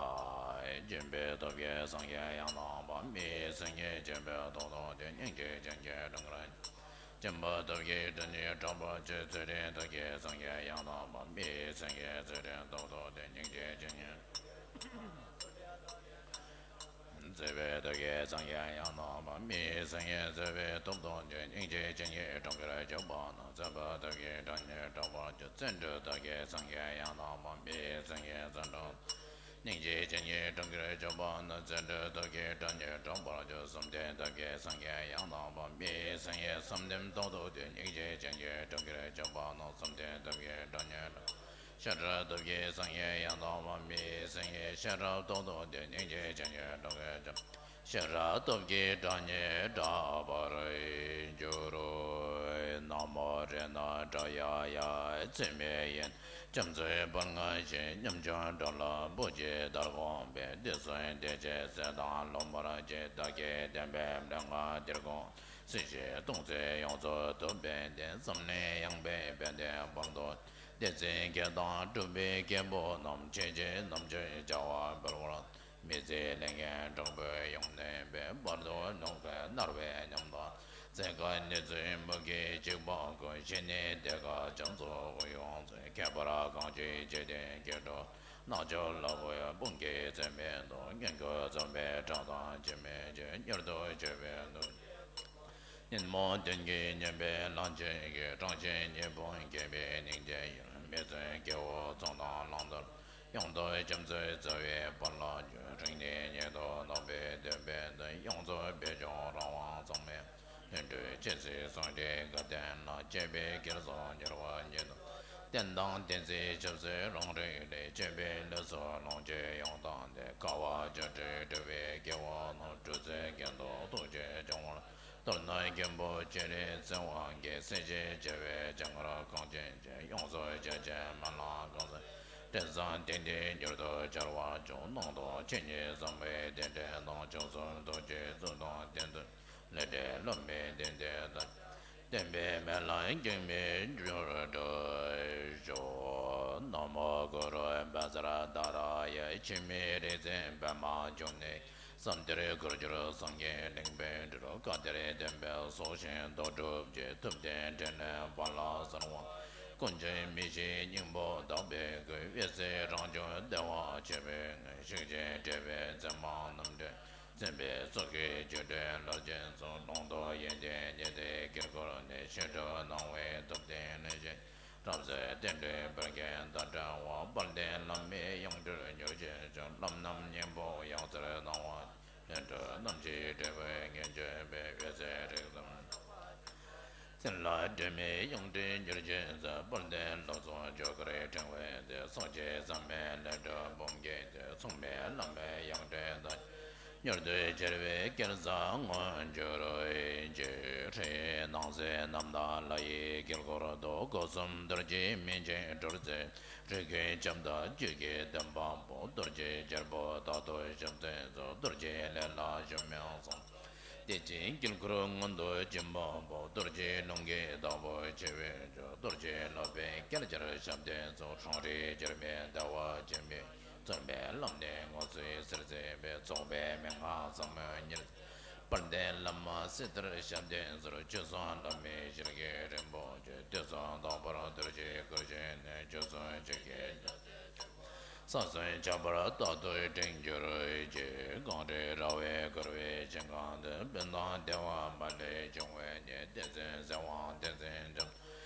ཧ། སྦྱིན་པའི་སྟོབས་ཀྱིས་སངས་རྒྱས་ཡང་དག་པ། མི་སེམས་ཀྱིས་སྦྱིན་པའི་སྟོབས་དང་ལྡན། སྙིང་རྗེ་ཅན་གྱི་སྤྲང་ཀར་གྱུར། སྦྱིན་པའི་སྟོབས་ཀྱིས་དགྲ་ཉིད་སྐྲག་པར་བྱེད། བརྩོན་འགྲུས་སྟོབས་ཀྱིས་སངས་རྒྱས་ཡང་དག་པ། མི་སེམས་ཀྱིས་བརྩོན་འགྲུས་སྟོབས་དང་ལྡན། སྙིང་རྗེ་ཅན་གྱི་བརྩེ་བའི་སྟོབས་ཀྱིས་སངས་རྒྱས་ཡང་དག་པ། མི་སེམས་ཀྱིས་བརྩེ་བའི་སྟོབས་དང་ལྡན། སྙིང་རྗེ་ཅན་གྱི་སྤྲང་ཀར་གྱུར་པ་ན། བརྩོན་པའི་སྟོབས་ཀྱིས་དགྲ་ཉིད་སྐྲག་པར་བྱེད། བརྩོན་འགྲུས་སྟོབས་ཀྱིས་སངས་རྒྱས་ཡང་དག་པ། མི་སེམས་ཀྱིས་བརྩོན་འགྲུས། སྙིང་རྗེ་ཅན་གྱི་སྤྲང་ཀར་གྱུར་པ་ན། བརྩོན་འགྲུས་སྟོབས་ཀྱིས་དགྲ་ཉིད་སྐྲག་པར་བྱེད། བསམ་གཏན་སྟོབས་ཀྱིས་སངས་རྒྱས་ཡང་དག་པ། མི་སེམས་ཀྱིས་བསམ་གཏན་སྟོབས་དང་ལྡན། སྙིང་རྗེ་ཅན་གྱི་སྤྲང་ཀར་གྱུར་པ་ན། བསམ་གཏན་སྟོབས་ཀྱིས་དགྲ་ཉིད་སྐྲག་ཤེས་རབ་སྟོབས་ཀྱིས་སངས་རྒྱས་ཡང་དག་པ། མི་སེམས་ཀྱིས་ཤེས་རབ་སྟོབས་དང་ལྡན། སྙིང་རྗེ་ཅན་གྱི་སྤྲང་ཀར་གྱུར། ཤེས་རབ་སྟོབས་ཀྱིས་དགྲ་ཉིད་སྐྲག་པར་འགྱུར་རོ། ན་མོ་རཏྣ་ཏྲཱ་ཡ་ཡ། ཚད་མེད་ཡེ་ན་རྒྱ་མཚོའི་བར་སྔ་ཕྱི། ཉམ་ཆུང་དགྲ་ལ་བུ་གཅིག་ལྟར་དགོངས་པས། དུས་གསུམ་བདེ་གཤེགས་སྲས་དང་སློབ་མར་བགྱི། བདག་གིས་བསྟན་པའི་ལུས་ངག་འདིར་དགོངས། སྲིད་ཞིའི་སྟོང་ཚད་ཡོངས་སུ་ཐུབ་པའི་གཏེར། བསམ་ལས་ཡངས་པའི་དཔལ་ལྡན་དཔལ་མཐུ། བདེན་ཚིག་གི་དང་སྒྲུབ་པའི་སྐྱེས་བུ་རྣམས། ཆོས་ཀྱི་རྣམ་འཕྲུལ་བྱ་བ་འབར་བར། མི་ཚེའི་ལས་ངན་དྲག་པོས་ཡོངས་གནོད་པའི། བར་དུ་ནོར་བུས་མནར་བའི་ཉམ་ཐག་འཚོལ་དཀའ་ནི་ཚུལ་མུ་གེའི་འཇིགས་པ་ཀུན། ཞི་གནས་དེ་ཀ་རྒྱ་མཚོའི་དབུས་ཡོངས་ཚོལ། ཁྱད་པར་གང་ཞིག་འཇིག་རྟེན་སྐྱེ་འགྲོ། རྣལ་འབྱོར་ལ་བུ་ཡང་དཔུང་གིས་བཙེམ་པའི་མདོ། ངན་སྐུལ་རྩོམ་པའི་ཁྲག་དང་ལྕེ་མེད་ཅིང་། མྱུར་དུ་གྱུར་པའི་ནུས། ཉོན་མོངས་གདོན་གྱིས་ཉེན་པའི་ལན་ཅན་གྱི། གྲངས་ཅན་ཉེས་ལྟུང་བརྒྱད་པའི་སྙིང་རྗེའི་ཡུལ། མི་བརྩོན་སྐྱེ་བོ་ཚོགས་དང་གླང་དར། ཡོངས་རྫོགས་རྒྱ་མཚོའི་རྩ་བའི་བར་ལ་རྒྱུ། རིང་ནས་ཉེ་དུ་བསྣམས་པའི་འདོད་པའི་གཏེར། ཡོངས་རྫོགས་པད་འབྱུང་རང་དབང་གཙང་མའི། ལྷུན་གྲུབ་སྤྱན་གཟིགས་ཟུང་འབྲེལ་དགའ་ལྡན་ལ། སྤྱོད་པའི་དཀྱིལ་སུ་ཉེ་བར་ཉེ་དུ། རྟེན་དང་བདེན་ཚིག་ཆབ་སྲིད་རང་རིག་ལས། སྤྱོད་པའི་ལས་སུ་ལོངས་སྤྱོད་ཡོངས་དང་ལྡན། དཀའ་བ་སྤྱད་འབྲས་སྒྲུབ་པའི་སྐྱེ་བོ་རྣམས། སྒྲུབ་ཚུལ་གྱེན་དུ་ཐུགས་རྗེས་སྐྱོང་བར། མདོར་ན་མགོན་པོ་སྤྱན་རས་གཟིགས་དབང་གིས། སྲིད་ཞིའི་བྱ་བའི་སྦྱང་བར་གང་ཆེན་ཅིག །ཡོངས་སུ་སྤྱད་ཅིང་སྨོན་ལམ་གང་བསམ། དྲན་བསམ་ཏན་ཏན་མྱུར་དུ་འབྱོར་བར་ཤོག །སྣང་སྟོང་ཆོས་ཉིད་བཟང་པོའི་རྟེན་འབྲེལ་དང་། བྱང་སེམས་རྡོ་རྗེའི་གཙུག་ཏོར་གདན་དུ། ལས་འབྲས་སློབ་མའི་བདེན་བདེན་དང་། བསྟན་པའི་སྨོན་ལམ་གྱིས་མི་འགྱུར་དུ་ཤོག །ན་མོ་གུ་རུ་བཛྲ་ཏཱ་ར་ཡ། འཆི་མེད་རིག་འཛིན་པདྨ་འབྱུང་གནས། བསམ་གཏན་སྐུར་གྱུར་སངས་རྒྱས་གླིང་པའི་སྤྲུལ། བཀའ་གཏེར་བསྟན་པའི་སྲོག་ཤིང་དོན་གྲུབ་ཀྱི། ཐུབ་བསྟན་འཕྲིན་ལས་དཔལ་ལ་གསོལ་བ། ཀུན་མཁྱེན་མི་ཤིགས་སྙིང་པོ་དག་པའི་སྐུ། འོད་གསལ་རང་བྱུང་བདེ་བ་ཆེན་པོའི་ངོས། ཤེར་ཕྱིན་འགྲེལ་པའི་མཛངས་མ་རྣམ་འདྲེན། མཛད་པའི་གཙུག་གི་རྒྱུད་སྡེ་ལྷར་བཅས་སོ། ལུང་རྟོགས་ཡོན་ཏན་ཉི་ཟླའི་དཀྱིལ་འཁོར་ནས། བཤད་སྒྲུབ་སྣང་བའི་ཐུབ་བསྟན་ལས་བྱུང་། རབ་གསལ་རྟེན་འབྲེལ་དཔལ་གྱི་ཟླ་བྲལ་བ། དཔལ་ལྡན་བླ་མའི་ཡང་སྤྲུལ་མྱུར་མཆོད་ཅིང་། བླ་ན་མེད་པའི་ཡང་རྩེར་སྣང་བ། ལྷུན་གྲུབ་རྣམ་བཞིའི་འབྲས་བུ་མངོན་གྱུར་པའི། འོད་གསལ་རིག་གསུམ་ཚེ་ལ་སྒྲོན་མེའི་ཡང་སྤྲུལ་མྱུར་མཆོད་མཛད། དཔལ་ལྡན་ལྷ་ཚོགས་ཆོས་སྐོར་ཕྲེང་བའི་མཛོད། སངས་རྒྱས་བསམ་མེད་ལྷུན་གྲུབ་འབུམ་གྱིས་བསྟོད། མཚུངས་མེད་བླ་མའི་ཡང་སྤྲུལ་དང་། མྱུར་དུ་མཇལ་བའི་སྐལ་བཟང་མངོན་གྱུར་ཅིག །ཧྲཱིཿ །སྣང་སྲིད་རྣམ་དག་ལྷ་ཡི་དཀྱིལ་འཁོར་དུ། སྒོ་གསུམ་རྡོ་རྗེ་སྨིན་ཅིང་གྲོལ་མཛད། རིགས་ཀུན་ཁྱབ་བདག་རྒྱུད་ཀྱི་བདེན་པ་པོ། རྡོ་རྗེ་རྒྱལ་པོ་རྟག་ཏུ་ཞབས་བརྟན་སྩོལ། རྡོ་རྗེ་ལས་ལ་ཞུམ་མེད་སངས། བདེ་ཆེན་དཀྱིལ་འཁོར་མངོན་དུ་བྱེད་པ་པོ། རྡོ་རྗེ་ལུང་གི་བདག་པོ་ཆེ་བའི་མཆོག །རྡོ་རྗེ་སློབ་དཔོན་བསྐལ་བརྒྱར་ཞབས་བརྟན་སྩོལ། ཧྲང་ཧྲེ་འགྱུར་མེད་བདེ་བ་ཆེན་པོའི། བརྩོན་པའི་ལམ་ནི་ངོ་ཚུལ་གསལ་མཛད་པའི། རྫོགས་པའི་མན་ངག་ཟབ་མོ་ཉེར། དཔལ་ལྡན་བླ་མ་སྲིད་མཐར་ཞབས་བརྟན་སྩོལ། ཆོས་སྲུང་བླ་མའི་ཞལ་གྱི་རིན་པོ་ཆེ། དུས་གསུམ་རྟག་པར་རྡོ་རྗེའི་སྐུར་བཞེངས་ནས། ཆོས་སྲུང་ཆོས་ཀྱི་ས་གསུམ་ཁྱབ་པར་རྟག་ཏུ་བསྒྲེང་གྱུར་ཅིག །གངས་རིའི་ར་བས་བསྐོར་བའི་ཞིང་ཁམས་འདིར། ཕན་དང་བདེ་བ་མ་ལུས་འབྱུང་བའི་གནས། བསྟན་འཛིན་གཟིགས་དབང་བསྟན་འཛིན་འཇམ།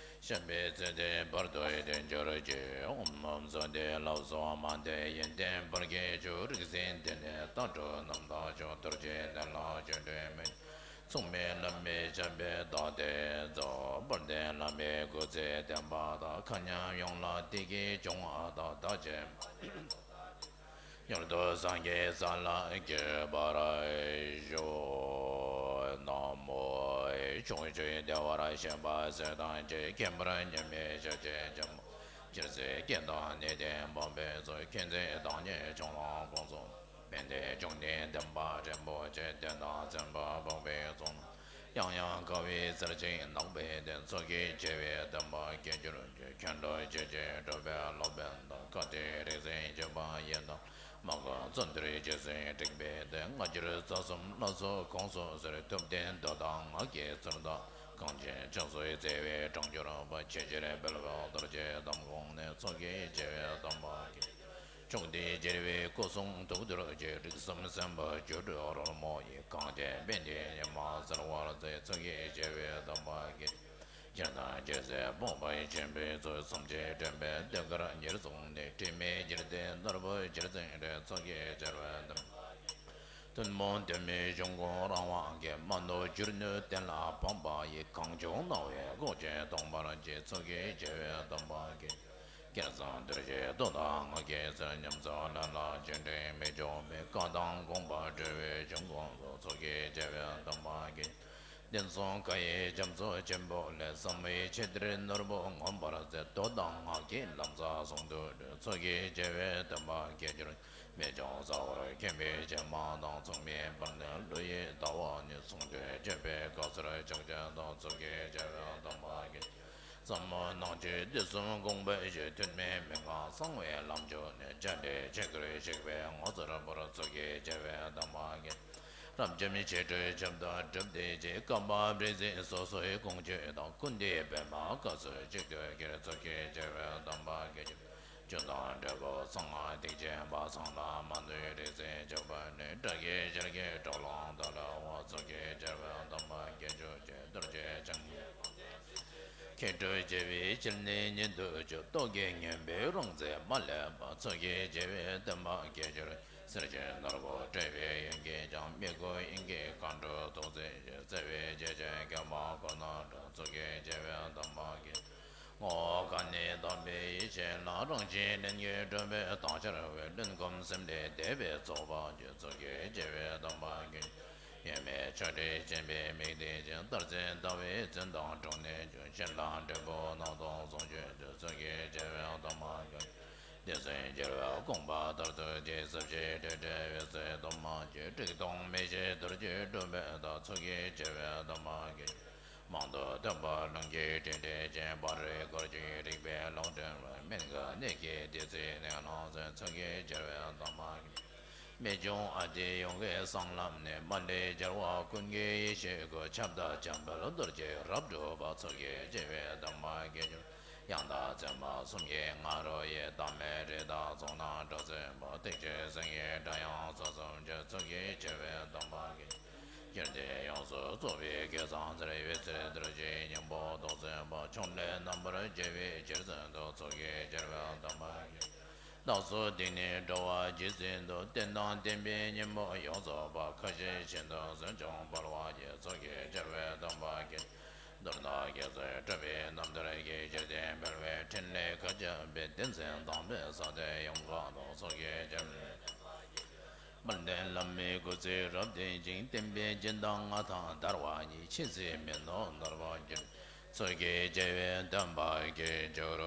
བཤན་པའི་ཚུལ་དེ་བར་དུ་བསྟན་གྱུར་ཅིག །ཨོཾ་ཨོཾ་སྭ་སྟི་ལ་སོ་མ་ཏི། ཡོན་ཏན་དཔལ་གྱི་ཆུ། རིག་འཛིན་དེ་ནས་རྟ་ཁྲོད་རྣམ་དག་ཆུ། རྡོ་རྗེ་གདན་ལ་ཆོ་འཕྲུལ་མི། མཚུངས་མེད་བླ་མའི་བྱམས་པའི་བདག་དེ་རྫོགས། དཔལ་ལྡན་བླ་མའི་སྐུ་ཚེ་བརྟན་པ་དང་། མཁའ་མཉམ་ཡོངས་ལ་བདེ་སྐྱིད་འབྱུང་བ་དང་། བདག་གཅེས་མྱུར་དུ་སངས་རྒྱས་ས་ལ་འགོད་པར་ཤོག །ན་མོ། ཕྱོགས་བཅུའི་བདེ་བར་གཤེགས་པ་སྲས་དང་བཅས། མཁྱེན་པར་སྙམ་པའི་ཞབས་ཀྱི་ལྕམ་མོ། སྤྱིར་སྲིད་རྒྱལ་དང་གནས་བརྟན་སྤངས་པའི་ཚོགས། མཁྱེན་བརྩེ་བདག་ཉིད་ཕྱོགས་གླང་དགོངས་སུ། ཕན་བདེ་འབྱུང་ལྡན་བདེན་པ་རིན་པོ་ཆེ། བསྟན་དང་མཚན་དཔལ་འཕགས་པའི་ཚོགས། ཡང་ཡང་དགའ་བའི་རྩལ་ཅན་ནག་པོའི་གདན། མཚོ་སྐྱེས་བྱེ་བའི་བསྟན་པ་རྒྱས་གྱུར་ཅིག །མཁན་སློབ་ཆོས་ཀྱི་གྲུབ་པའི་སློབ་དཔོན་དང་། བཀའ་བརྒྱུད་རིག་འཛིན་སྤྱི་དཔལ་ཡོན་ཏན། མ་གོང་བརྩོན་འགྲུས་རྗེས་སུ་དྲན་པའི་བསྟན། སྔ་འགྱུར་རྩ་གསུམ་ལ་སོགས་ཁོངས་སུ་གསོལ། ཐུབ་བསྟན་མདོ་དང་སྔགས་ཀྱི་ཚུལ་དང་། གངས་ཅན་ཕྱོགས་སུ་བརྩེ་བས་དྲངས་གྱུར་པ། ཆོས་རྒྱལ་དཔལ་བ་རྡོ་རྗེ་གདམས་ཁང་ནས། མཚོ་སྐྱེས་བྱེ་བའི་བསྟན་པ་རྒྱས། ཕྱོགས་དུས་རྒྱལ་བའི་སྐུ་གསུང་ཐུགས་རྡོ་རྗེ། རིགས་གསུམ་སེམས་དཔའ་སྒྱུ་འཕྲུལ་རོལ་མོ་ཡིས། གངས་ཅན་པཎྜི་ཏའི་ཉི་མ་གསལ་བར་མཛད། མཚོ་སྐྱེས་བྱེ་བའི་བསྟན་པ་རྒྱས། སྤྱིར་བསྟན་རྒྱལ་སྲས་སྤངས་པ་ཆེན་པོའི་ཚོགས། བསམ་གྱིས་དྲན་པའི་ཟློས་གར་ཉེར་བཟུང་ནས། དྲི་མེད་འཇིག་རྟེན་ནོར་བུ་ཆུ་འཛིན་རེ། མཚོ་སྐྱེས་བྱེ་བའི་བསྟན་པ། ཐུན་མོང་དོན་མེད་གཞུང་ཀུན་རང་དབང་གིས། མ་ནོར་སྒྱུ་ནུས་གཏན་ལ་ཕབ་པ་ཡིས། གང་བྱུང་སྣང་བས་འགོག་བྱེད་སྟོང་པར་བྱེད། མཚོ་སྐྱེས་བྱེ་བའི་བསྟན་པ་རྒྱས། སྐལ་བཟང་རྡོ་རྗེ་མདོ་དང་སྔགས་ཀྱི་ཚུལ། ཉམས་སུ་ལེན་ལ་རྗེས་འབྲང་མི་འཇོག་པའི། བཀའ་དང་དགོངས་པ་འགྲེལ་བའི་གཞུང་ཀུན་ལ། མཚོ་སྐྱེས་བྱེ་བའི་བསྟན་པ་རྒྱས། བསྟན་སྲུང་བཀའ་ཡི་རྒྱ་མཚོ་ཆེན་པོ་ལས། བསམ་པའི་ཆུ་གཏེར་ནོར་བུ་ངོམས་པར་མཛད། མདོ་དང་སྔགས་ཀྱི་ལམ་རྩ་ཟུང་དུ་འབྲེལ། མཚོ་སྐྱེས་བྱེ་བའི་བསྟན་པ་རྒྱས་གྱུར། མི་འཇོག་ས་འོག་མཁྱེན་པའི་བྱེ་མ་དང་། མཚུངས་མེད་དཔལ་ལྡན་བློ་ཡི་ཟླ་བ་ནས། གསུང་ཆོས་སྤྱོད་པའི་བཀའ་སྲོལ་ཕྱག་རྒྱ་དང་། མཚོ་སྐྱེས་བྱེ་བའི་བསྟན་པ་རྒྱས། ཟབ་མོ་སྣང་བཅུད་དུས་གསུམ་དགོངས་པའི་གཞི། ཐུན་མིན་མན་ངག་གསང་བའི་ལམ་མཆོག་ནས། བཅར་འདྲིའི་ཆོས་སྐོར་ཞིག་པའི་ངོ་མཚར་བར། མཚོ་སྐྱེས་བྱེ་བའི་བསྟན་པ་རྒྱས། རབ་འབྱམས་ཆེ་གྲས་ཁྱབ་བདག་གྲུབ་བདེ་ཆེ། བཀའ་བབས་རིག་འཛིན་སོ་སོའི་ཁོང་ཆོས་དང་། ཀུན་འདུས་པདྨ་བཀའ་སྲོལ་གཅིག་ཏུ་གྱུར། མཚོ་སྐྱེས་བྱེ་བའི་བསྟན་པ་རྒྱས་གྱུར། ཆོས་དང་འབྲེལ་བའི་གསང་སྔགས་ཐེག་ཆེན་པ། ཚངས་དང་མ་ལུས་རིག་འཛིན་གཅིག་པུ་ནས། སྒྲ་སྐད་ཞལ་གྱི་བགྲོ་གླེང་དུ་ལེགས་པ། མཚོ་སྐྱེས་བྱེ་བའི་བསྟན་པ་རྒྱས་གྱུར་ཅིག །རྡོ་རྗེ་འཆང་ཁྱེད་སྤྲུལ་བྱེ་བའི་ཞལ་ནས་ཉིད་དུ་བརྗོད། རྟོག་གེ་མངོན་པའི་རང་རྩལ་མ་ལུས་པ། མཚོ་སྐྱེས་བྱེ་བའི་བསྟན་པ་རྒྱས་གྱུར། གསེར་གྱི་ནོར་བུ་སྤྲས་པའི་ཡོན་གྱིས་ཀྱང་། མི་མགོ་དབྱིངས་ཀྱི་མཁའ་འགྲོ་ཐུགས་བརྩེ་ཆེ། བརྩེ་བའི་རྗེས་སུ་མཁས་པ་ཀུན་ན་གྲགས། མཚོ་སྐྱེས་བྱེ་བའི་བསྟན་པ་རྒྱས། ངོ་བོ་ག་ནས་དག་པའི་ཡེ་ཤེས་ལ། རང་བཞིན་ལྷན་སྐྱེས་གྲུབ་པའི་མཐའ་ཆར་བའི། ལྷུན་སྒོམ་སེམས་ལས་འདས་པའི་རྫོགས་པ་རྒྱས། མཚོ་སྐྱེས་བྱེ་བའི་བསྟན་པ་རྒྱས། ཡེངས་མེད་ཆོས་དྲིན་ཆེན་པོའི་མིག་ལྡན་ཅིང་། རྟག་འཛིན་ལྟ་བའི་འཛིན་སྟངས་དྲུག་ནས་བྱུང་། ཕྱིར་ལ་འབྲས་བུ་སྣང་སྟོང་ཟུང་འཇུག་དུས། ཚུལ་གྱིས་བྱེ་བའི་དྭངས་མ་གྱུར། དེ་ཚེ་རྒྱལ་བའི་དགོངས་པ་ལྟར་དུ་གྱིས། ཟབ་ཞི་སྤྲོས་བྲལ་འོད་གསལ་གཏོར་མ་ཆེ། དྲེགས་ལྟུང་མེད་ཞིང་རྡོ་རྗེ་སྒྲུབ་པའི་བདག་ཚུལ་གྱིས་བྱེ་བའི་དྭངས་མ་གྱུར། མང་དུ་ཐོས་པ་ལྷུན་གྱིས་དྲན་འདྲེན་ཅིང་། བར་རི་སྐོར་གྱི་རིག་པའི་ཀློང་དྲན་པ། སྨན་གྱི་གནད་ཀྱིས་བདུད་རྩིའི་གནད་བླངས་ཚུལ། ཚུལ་གྱིས་བྱེ་བའི་དྭངས་མ་གྱུར། རྨད་བྱུང་ཨ་ཏི་ཡོ་གའི་གསང་ལམ་ནས། མ་ལུས་རྒྱལ་བ་ཀུན་གྱི་ཡེ་ཤེས་སྐུ། ཁྱབ་བདག་འཇམ་དཔལ་རྡོ་རྗེ་རབ་སྒྲུབ་པ། ཚུལ་གྱིས་བྱེ་བའི་དྭངས་མ་གྱུར། ཡང་དག་མཚན་མ་གསུམ་གྱི་ང་རོ་ཡིས། བདག་མེད་རི་དྭགས་རྫོང་ནང་སྒྲ་འཛིན་པ། ཐེག་ཆེན་སེང་གེའི་སྒྲ་དབྱངས་ས་གསུམ་འབྱེད། ཚུལ་གྱིས་བྱེ་བའི་དྭངས་མ་གྱུར། རྒྱུད་སྡེ་ཡོངས་སུ་རྫོགས་པའི་གེགས་སེལ་མཛད། འོད་ཟེར་རྡོ་རྗེའི་སྙིང་པོ་རྟོགས་ཚུལ་འབའ། ཕྱོགས་ལས་རྣམ་པར་རྒྱལ་བའི་རྗེ་བཙུན་དུ། ཚུལ་གྱིས་བྱེ་བའི་དྭངས་མ་གྱུར། རྟགས་སུ་བསྡུས་ནས་འགྲོ་བ་རྗེས་ཟིན་དུ། རྟེན་དང་བརྟེན་པའི་གཉེན་པོ་ཡོངས་རྫོགས་པ། ཁ་ཞེ་གཞན་དུ་སུན་འབྱིན་འབར་བ་ཡི། ཚུལ་གྱིས་བྱེ་བའི་དྭངས་མ་གྱུར། མདོར་ན་བགེགས་ཚོགས་སྐྲོད་པའི་རྣམ་ཐར་གྱིས། རྒྱུད་སྡེ་འཕེལ་བའི་ཕྲིན་ལས་མཁའ་ཁྱབ་པའི། བསྟན་འཛིན་དང་པོའི་ས་སྟེང་ཡོངས་གང་དུ། ཚུལ་གྱིས་བྱེ་བའི་དམ་པ་ལྡན། བླ་མའི་སྐུ་ཚེ་རབ་བརྟན་ཅིང་། བསྟན་པའི་སྦྱིན་བདག་མངའ་ཐང་དར་བ་ཉིད། ཆོས་སྲིད་མི་སྣང་ནོར་བུར་གྱུར། ཚུལ་གྱིས་བྱེ་བའི་དམ་པ་གྱུར་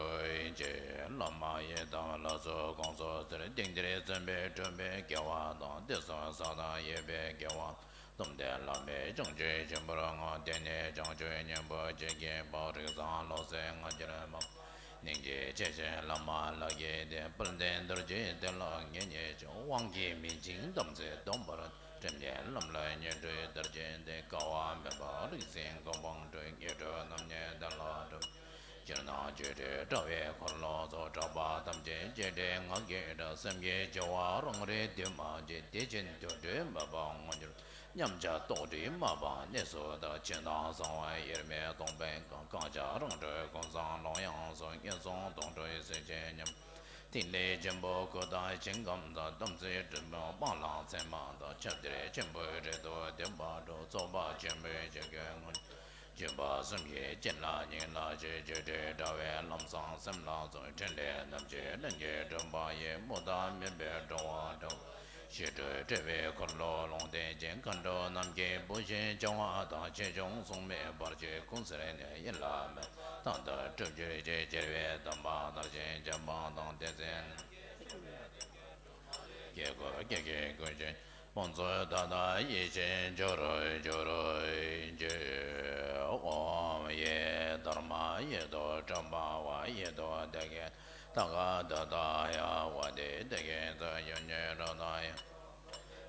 ཅིག་ཅེས། བླ་མ་ཡི་དམ་ལ་སོགས་དགོངས་སུ་གསོལ། དེང་འདིར་བརྩོན་པས་བསྐྲུན་པའི་དགེ་བ་དང་། དེང་སང་བསགས་དང་ཡོད་པའི་དགེ་བ། བསྡོམས་ཏེ་བླ་མེད་བྱང་ཆུབ་ཆེན་པོར་བསྔགས། དེང་ནས་བྱང་ཆུབ་སྙིང་པོར་བྱེད་ཀྱིན་པ། རིགས་བཟང་བློ་གསལ་ང་རྒྱལ་མ། སྙིང་རྗེ་ཆེ་ཞིང་བླ་མ་ལ་གུས་ཏེ། དཔལ་ལྡན་རྡོ་རྗེ་གདན་ལ་ངེས་ཉིད་ཆོས། དབང་གིས་མི་འཇིགས་དམ་ཚིག་སྡོམ་པར། དྲིན་ལན་བླ་མ་ལ་ཉོན་དྲིས་དར་ཅིག་ཏེ། དཀའ་བ་མེད་པར་རིགས་ཟིན་གོ་འཕང་འགྲུབ། ངེས་འགྲོ་རྣམ་གཉིས་གདན་ལ་གྲུབ། ཕྱིར་ནང་བཅུད་དྲིལ་དྲ་བའི་འཁོར་ལོ་སོགས། གྲགས་པ་ཐམས་ཅད་བཅད་དྲིལ་ངག་གི་སྒྲ། སེམས་ཀྱི་བྱ་བ་རང་རིག་འདུས་མ་བྱས། དེ་ཕྱིར་འདུ་འབྲལ་མེད་པར་མངོན་གྱུར། མཉམ་གཞག་རྟོག་སྒྲིབ་མ་སྤངས་གནས་སུ་དག་ཕྱི་ནང་གསང་བ་དབྱེར་མེད་སྟོང་པའི་ངང་། གང་ཞིག་རང་གྲོལ་ཀུན་བཟང་ཀློང་ཡངས་སུ། ངན་སོང་སྡུག་བསྔལ་སེལ་བྱེད་ཉམས། ཐིག་ལེ་ཆེན་པོ་སྐུ་དང་ཞིང་ཁམས་དང་། དམ་ཚིག་སྒྲིབ་སྦྱངས་སྤང་བླང་མཚན་མ་དང་། ཁྱབ་བརྡལ་ཆེན་པོའི་རིགས་དང་བསྡེབས་པ་དྲུག་ཚོགས་པ་ཆེན་པོའི་ཆོས་ཀྱི་དངོས། སྤྱོད་པ་གསུམ་གྱི་བྱིན་རླབས་ཉིད་ལ་ཆོས་སྤྱོད་དྲི། དྲ་བའི་ལམ་བཟང་སེམས་ལ་སོགས། ཕྲིན་ལས་རྣམ་བཅུ་ལྷུན་གྱིས་གྲུབ་པ་ཡི། མུ་མཐའ་མེད་པའི་འགྲོ་བ་སྒྲོལ། ཞི་ཁྲོའི་དྲ་བའི་འཁོར་ལོ་ལུང་བསྟན་ཅིང་། མཁའ་འགྲོ་རྣམས་ཀྱི་བུ་བཞིན་བྱ་བ་དང་། ཆེ་ཆུང་ཟུང་མེད་བར་གྱི་ཀུན་གསལ་ནས། ཡིད་ལ་མི་ཐང་དུ་གྲུབ་གྱུར་ཅིག་བྱེ་བའི་དམ་པ་དར་ཞིང་རྒྱས་པ་དང་། དེ་ཚེ་སྐྱེ་དགུའི་སྐྱེ་རྒྱུད་ཀུན་ཤེས། ཕུན་ཚོགས་མཐའ་དག་ཡིད་བཞིན་འགྱུར་གྱུར་ཅིག་ཨོཾ་ཡེ་དྷརྨཱ་ཡེ་དྷཱུ་ཏྲཱ་པ་ཝ། ཡེ་དྷཱུ་དྷཱ་ཀེ་ཏ་ག་དྷཱུ་ཏཱ་ཡ་ཝ་ཏི་དྷཱ་ཀེ་ཙི་ཡོ་ནི་རཱ་ཏཱ་ཡ་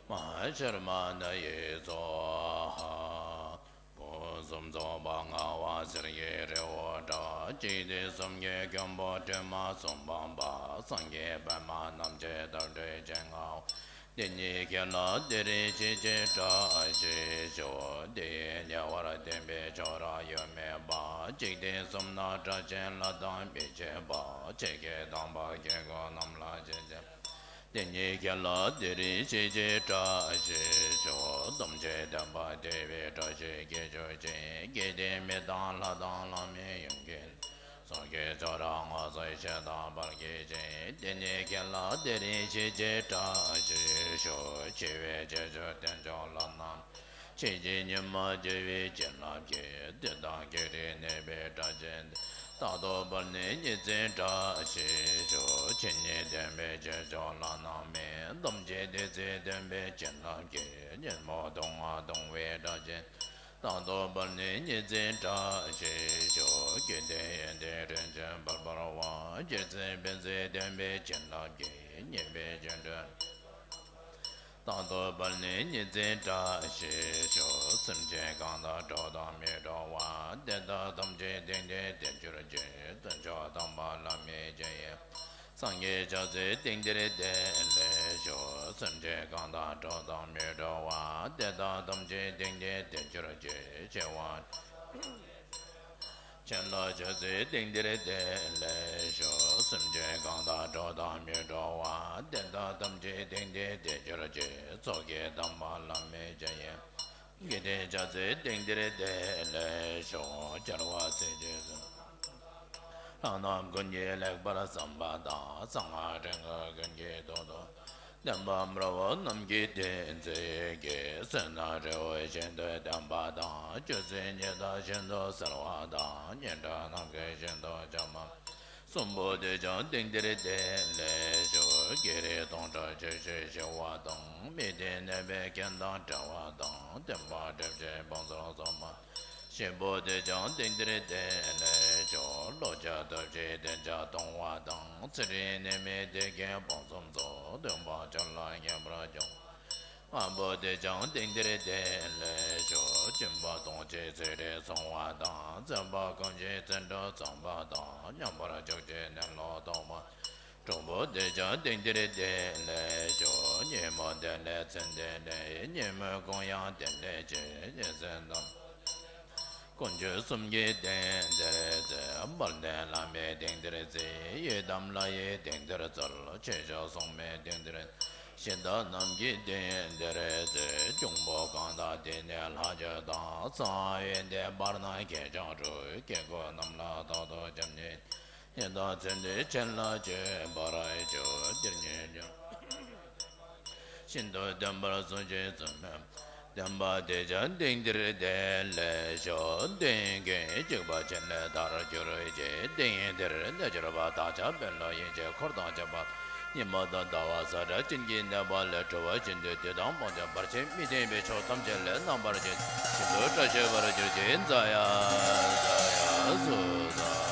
མ་ཧཱ་ཤརྨཱ་ནི་ཡེ་སྭཱ་ཧཱ། སྐུ་གསུམ་རྫོགས་པ་ལྔ་པ་གསེར་གྱི་རི་བོ་འདྲ། འཇིག་རྟེན་གསུམ་གྱི་མགོན་པོ་སྒྲོལ་མ་སུམ་པ་པ། སངས་རྒྱས་པདྨ་རྣམ་བསྒྱིངས་ཟླ་སྒྲོན་ཅན་ལྔ་པ། དེ་ཉིད་ཀྱི་ལ་དེ་རིང་ཕྱིན་ཆད་བཀྲ་ཤིས་ཤོག་དེ་ཡི་ཉེ་བར་བསྟན་པའི་ཆོས་རབ་ཡོད་མིན་པ། འཇིག་རྟེན་གསུམ་ན་དྲག་ཅིང་ལྷ་དང་མི་ཕྱེད་པ། ཆོས་ཀྱི་དམ་པ་སྐྱེ་དགུ་རྣམས་ལ་བྱིན་གྱིས། དེ་ཉིད་ཀྱི་ལ་དེ་རིང་ཕྱིན་ཆད་བཀྲ་ཤིས་ཤོག་དམ་ཆོས་བསྟན་པ་དེ་བས་བཀྲ་ཤིས་རྒྱས་གྱུར་ཅིག་དགེ་ལྡན་མི་དང་ལྷ་དང་ལྷ་མིན་ཡོན་ཏན། སངས་རྒྱས་ཆོས་རབ་མངོན་སུམ་བྱེ་བྲག་པར་རྒྱས་ཤིང་། དེ་ཉིད་ཀྱི་ལ་དེ་རིང་ཕྱིན་ཆད་བཀྲ་ཤིས་ཤོག་ཆེ་བའི་ཁྱད་ཆོས་རྟེན་འབྱུང་ལྷ་རྣམས། ཆོས་ཀྱི་ཉི་མ་རྒྱལ་བའི་བྱིན་རླབས་ཀྱིས། བདུད་དང་བགེགས་རིགས་གནོད་པའི་དགྲ་རྐྱེན་འདས། རྟག་ཏུ་འབར་ནས་ཉིན་མཚན་བཀྲ་ཤིས་ཤོག་ཆོས་ཉིད་བདེན་པའི་ཁྱད་ཆོས་ལྷ་རྣམས་མེད། དམ་ཆོས་བདེན་ཚིག་བདེན་པའི་བྱིན་རླབས་ཀྱིས། ཉོན་མོངས་སྡུག་བསྔལ་གདུང་བའི་དགྲ་རྐྱེན། རྟག་ཏུ་འབར་ནས་ཉིན་མཚན་བཀྲ་ཤིས་ཤོག་ཀུན་ཏུ་ཡོན་ཏན་རིན་ཆེན་འབར་འབར་བ། རྒྱལ་སྲས་ཕན་ཚུན་ལྡན་པའི་བྱིན་རླབས་ཀྱིས། ཉེས་པའི་སྐྱོན་བྲལ། རྟག་ཏུ་འབར་ནས་ཉིན་མཚན་བཀྲ་ཤིས་ཤོག་སེམས་ཅན་གང་དག་འགྲོ་དང་མི་འགྲོ་བ། དེ་དག་ཐམས་ཅད་དེང་འདིར་བདེ་གྱུར་ཅིག་སྟོན་མཆོག་དམ་པ་བླ་མའི་མཇལ་ཡས། སངས་རྒྱས་ཕྱག་འཚལ་དེང་འདིར་བདེ་ལེགས་ཤོག་སེམས་ཅན་གང་དག་འགྲོ་དང་མི་འགྲོ་བ། དེ་དག་ཐམས་ཅད་དེང་འདིར་བདེ་གྱུར་ཅིག་ཆེ་བ། ཆེན་ལ་ཕྱག་འཚལ་དེང་འདིར་བདེ་ལེགས་ཤོག་སེམས་ཅན་གང་དག་འགྲོ་དང་མི་འགྲོ་བ། དེ་དག་ཐམས་ཅད་དེང་འདིར་བདེ་གྱུར་ཅིག་མཚོ་སྐྱེས་དམ་པ་བླ་མའི་མཇལ་ཡས། དགེ་ལྡན་ཕྱག་འཚལ་དེང་འདིར་བདེ་ལེགས་ཤོག་རྒྱལ་བ་སྲས་བཅས་སུ། ལྷ་རྣམས་ཀུན་གྱིས་ལེགས་པར་བསམ་པ་དང་། གསང་སྔགས་སྤྲུལ་སྐུ་ཀུན་གྱིས་ཐུགས་མཐོང་། བསྟན་པ་འབར་བ་རྣམས་ཀྱི་བསྟན་འཛིན་གྱི། སེར་སྣ་རི་བོ་བཞིན་དུ་ལྡན་པ་དང་། ཆུ་སྲིན་ཉི་ཟླ་བཞིན་དུ་གསལ་བ་དང་། སྙན་གྲགས་ནམ་མཁའི་བཞིན་དུ་འཇགས་པ། གསུམ་པོ་དེས་ཀྱང་དེང་འདིར་བདེ་ལེགས་ཤོག་བགེགས་རིགས་སྟོང་ཕྲག་བཅུ་བཞི་ཞི་བ་དང་། མི་བདེ་ནད་པའི་རྐྱེན་དང་བྲལ་བ་དང་། བསྟན་པ་སྒྲིབ་བྱེད་ཕུང་ཚོགས་སོགས་མ། བཞི་པོ་དེས་ཀྱང་དེང་འདིར་བདེ་ལེགས་ཤོག་ལོག་ལྟ་སྟོབས་བཞིའི་བདེ་འཇགས་སྟོང་བ་དང་། ཚེ་རིང་ནད་མེད་བདེ་སྐྱིད་ཕུན་སུམ་ཚོགས། སྟོན་པ་ཁྱོད་ལ་མཉེས་པར་བྱུང་། ལྔ་པོ་དེས་ཀྱང་དེང་འདིར་བདེ་ལེགས་ཤོག་སྦྱིན་པ་གཏོང་བྱེད་ཚེ་རིང་སོང་བ་དང་། བཙུན་པ་གང་བྱེད་བཙན་གྲོགས་འཛོམས་པ་དང་། མཉམ་པར་འཇུག་བྱེད་གནས་ལུགས་རྟོགས་པ། དྲུག་པོ་དེས་ཀྱང་དེང་འདིར་བདེ་ལེགས་ཤོག་ཉིན་མོ་བདེ་ལེགས་མཚན་བདེ་ལེགས། ཉིན་མོའི་གུང་ཡང་བདེ་ལེགས་བྱེད། ཉིན་མཚན་དམ། དཀོན་མཆོག་གསུམ་གྱི་དེང་འདིར་མཛད། དཔལ་ལྡན་བླ་མའི་དེང་འདིར་མཛད། ཡི་དམ་ལྷ་ཡི་དེང་འདིར་སྩོལ། ཆོས་སྐྱོང་སྲུང་མའི་དེང་འདིར། གཞི་བདག་རྣམས་ཀྱི་དེང་འདིར་མཛད། འབྱུང་པོ་གང་དག་དེང་ནས་ལྷག་བཅུག་དང་། གསང་བ་ཡོན་ཏན་བར་སྣང་གད་རྒྱངས་འཁྲུགས། སྐྱེ་དགུ་རྣམས་ལ་རྟག་ཏུ་བྱམས་སྙིང་། ཡི་དམ་མཚན་ལྡན་ཁྱེད་ལ་བརྗོད་པར་ཞུ། འདིར་ཉོན་ཅིག་ཤིན་ཏུ་བདེན་པར་གསུངས་ཤིག་བཙུན་མོ། བསྟན་པ་དེས་ཀྱང་དེང་འདིར་བདེ་ལེགས་ཤོག་ལྡན་ཀུན་འཇིགས་པ་ཆེན་ལས་ཐར་གྱུར་ཅིག་དེང་འདིར་གནས་གྱུར་པ་བདག་ཅག་དཔོན་སློབ་ཡིད་བཞིན་འཁོར་དང་བཅས་པ། ཉི་མ་དང་ཟླ་བ་ས་གྲགས་བཅུ་གཉིས་གནས་པ་ལས་གྲོལ་བ་བཞིན་དུ། དུས་དང་དཔང་རྟགས་བར་ཆད་མི་མཐུན་པའི་ཕྱོགས་ཐམས་ཅད་ལས་རྣམ་པར་རྒྱལ། ཤིན་ཏུ་བཀྲ་ཤིས་པར་གྱུར་ཅིག་ཛ་ཡ་ཛ་ཡ་སུ་ཛ།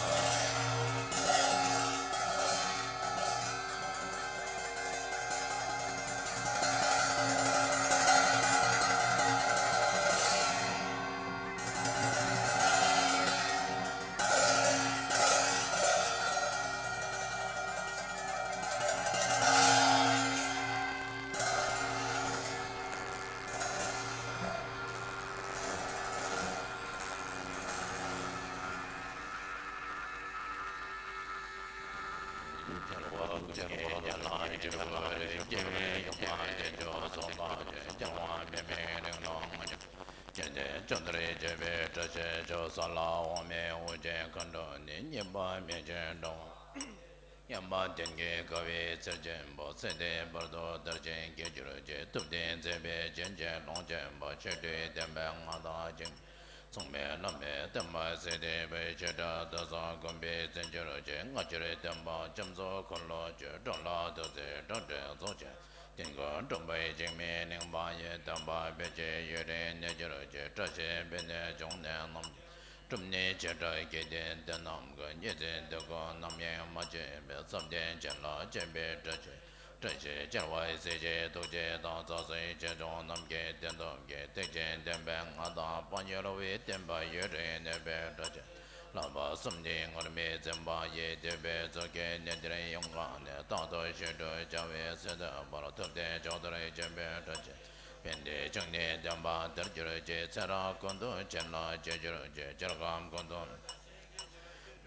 ཅི་སྟེ་བཅོམ་ལྡན་འདས་ཀྱི་བཀྲ་ཤིས་ཤོག་ས་ལ་འོག་མིན་དབུ་ཅན་མཁའ་འགྲོ་ནས། སྙིགས་པ་མི་ཆོས་འགྲོ་བ། མཉམ་པ་དོན་གྱི་དགའ་བའི་ཚུལ་ཆེན་པོ། སྲིད་མཐའི་བར་དུ་དར་ཞིང་རྒྱས་གྱུར་ཅིག་ཐུབ་བསྟན་མཛད་པའི་རྗེ་བཙུན་ཀློང་ཆེན་པོ། ཆོས་སྤྲུལ་བསྟན་པའི་མངའ་བདག་ཅིང་། མཚུངས་མེད་བླ་མའི་བསྟན་པ་སྲིད་མཐའི་བུ། ཆོས་གྲགས་དུས་གསུམ་མགོན་པོའི་བཙུན་གྱུར་ཅིག་སྔ་ཕྱིར་སྟོན་པ་རྒྱ་མཚོ་འཁོར་ལོ་བཅུ། འགྲོ་ལ་ཐུགས་བརྩེ་སྒྲོག་སྒྲིལ་རྫོགས་ཆེན། དུས་ཀུན་འཁྲུག་པའི་འཇིགས་མེད་གླིང་པ་ཡི། བསྟན་པ་འཕེལ་ཕྱིར་ཡུན་རིང་གནས་གྱུར་ཅིག་བཀྲ་ཤིས་པའི་གནས་འབྱུང་གནས་རྣམས་ཀྱི། སྒྲུབ་གནས་བྱེ་བྲག་གི་དེ་དེ་རྣམས་ཀྱི། ཉེར་འཚེའི་སྡུག་བསྔལ་རྣམ་གཡེང་མ་བྱེད་པའི། བསམ་གཏན་བྱིན་རླབས་ཆེན་པོའི་བཀྲ་ཤིས། བཀྲ་ཤིས་སྦྱོར་བ་ཡི་གཟི་བརྗིད་ཐུགས་རྗེ་དང་། རྩ་བའི་ཆོས་སྐྱོང་རྣམས་ཀྱི་བསྟན་སྟོབས་ཀྱིས། ཐེག་ཆེན་བསྟན་པའི་མངའ་བདག་དཔལ་གཉུག་མའི། བསྟན་པ་ཡུན་རིང་གནས་པའི་བཀྲ་ཤིས། བསླབ་པ་གསུམ་ལྡན་ངུར་སྨྲིག་འཛིན་པ་ཡི། འདུས་པའི་ཚོགས་ཀྱིས་གནས་འདིར་ཡོངས་གང་ནས། རྟག་ཏུ་བཞུགས་སྒྲུབ་བྱ་བའི་སྲིད་མཐའི་བར། ཐུབ་བསྟན་མཆོག་ཐར་ཆེན་པོའི་བཀྲ་ཤིས། ཕན་བདེའི་འབྱུང་གནས་བསྟན་པ་དར་གྱུར་ཅིག་ཚེ་རབས་ཀུན་ཏུ་བྱིན་རླབས་ཆེ་གྱུར་ཅིག་སྐྱེ་ཁམས་ཀུན་ཏུ་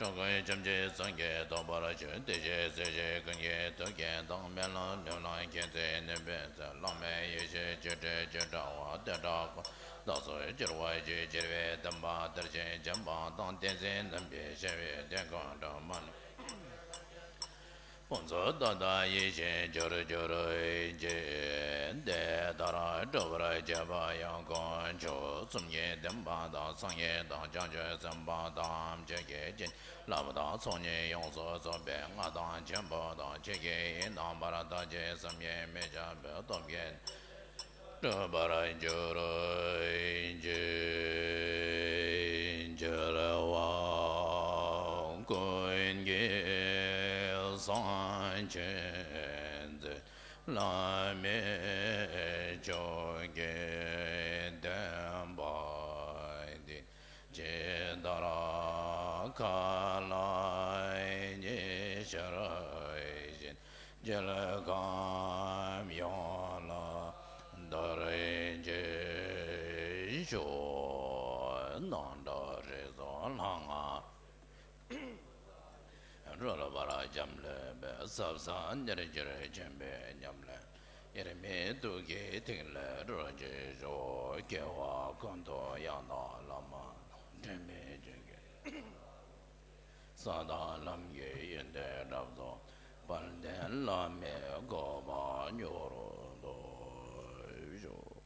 འགྲོ་ཀུན་བྱམས་བརྩེའི་སངས་རྒྱས་ཐོབ་པར་ཤོག་བདེ་གཤེགས་སྲས་བཅས་ཀུན་གྱི་ཐུགས་བསྐྱེད་དང་། སྨོན་ལམ་ལུས་ལ་མཁྱེན་བརྩེ་ནུས་པའི་ཚུལ། བླ་མེད་ཡེ་ཤེས་སྤྱོད་འབྲས་བཅུ་འདྲ་བ། བསྟན་དགྲ་ཀུན་བདག་སོགས་སྐྱོབ་པར་བྱེད། སྤྱི་བོའི་བསྟན་པ་དར་ཞིང་རྒྱས་པ་དང་། བསྟན་འཛིན་རྣམ་པའི་ཞབས་པད་དེ་ཀུན་སྒྲོལ་མ། ཕུན་ཚོགས་རྟག་ཏུ་ཡིད་བཞིན་འབྱུང་གྱུར་ཅིག་དེ་ལྟར་སྒྲུབ་པར་བྱེད་པ་ཡང་དཀོན་མཆོག་གསུམ་གྱི་བསྟན་པ་དང་། སངས་རྒྱས་དང་བྱང་ཆུབ་སེམས་དཔའ་ཐམས་ཅད་ཀྱི་བྱིན་རླབས་དང་ཚོགས་གཉིས་ཡོངས་སུ་རྫོགས་པའི་མངའ་ཐང་ཆེན་པོ་དང་། ཆོས་ཀྱི་དབྱིངས་རྣམ་པར་དག་ཅིང་བསམ་གྱིས་མི་ཁྱབ་པའི་སྟོབས་ཀྱིས། སྒྲུབ་པར་འགྱུར་ཅིག་འགྱུར་བ་ཀུན་གྱི་སངས་རྒྱས་མཛད། བླ་མེད་མཆོག་གི་བསྟན་པ་འདི། ཇི་ལྟར་མཁའ་ལ་ཉི་ཤར་བཞིན། རྒྱལ་ཁམས་ཡོངས་ལ་དར་ཞིང་ཕྱུག་རྣམ་གྲྭ་རིགས་གསུམ་ལྷ་ལྔ། རོལ་པར་འབྱམས་ཀླས་པའི། ཟབ་གསང་རྣལ་འབྱོར་ཆེན་པོའི་ཉམས་ལེན། དབྱེར་མེད་ཐུགས་ཀྱི་ཐིག་ལེར་རོལ་ཅིག་ཤོག་སྐྱེ་བ་ཀུན་ཏུ་ཡང་དག་བླ་མ་དང་། འབྲལ་མེད་ཆོས་ཀྱི་ས་དང་ལམ་གྱི་ཡོན་ཏན་རབ་རྫོགས། དཔལ་ལྡན་བླ་མའི་བཀའ་བསྒོ་བར་ཤོག།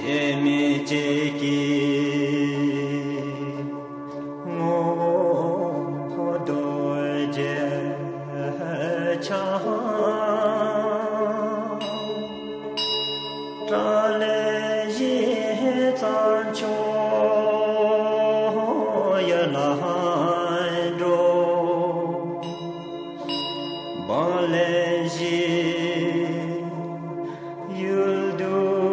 རྗེ་མི་གཅིག་གིས་ངོ་བོ་རྡོ་རྗེ་འཆང་། དགྲ་ལན་བཞི་རྩྭ་མཆོག་ཡར་ལངས་འགྲོ། འབངས་ལན་བཞི་ཡུལ་དུ་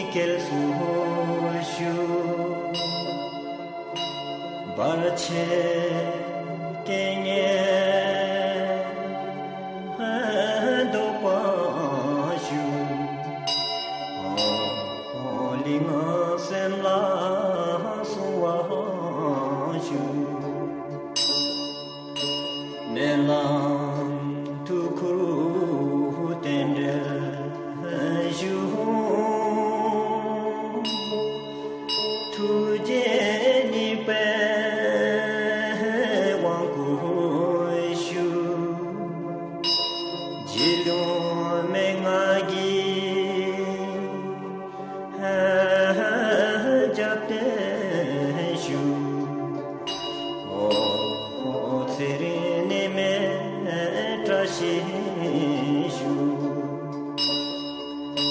སྐྱེལ་སུ་ཞུ། བར་ཆད་སྐྱེ་ངེས་ཟློག་པར་ཞུ། ལུས་ངག་སེམས་ལ་སྲུང་བར་ཞུ། མནལ་ལམ་དུ་ཁུར་རྟེན་འབྲེལ་ཞུ། ཐུགས་རྗེ་གཉིས་པའི་དབང་བསྐུར་ཞུ། རྗེ་བློན་མན་ངག་གིས་རྒྱབ་རྟེན་ཞུ། འོ་ཚེ་རིང་ནད་མེད་བཀྲ་ཤིས་ཤོག།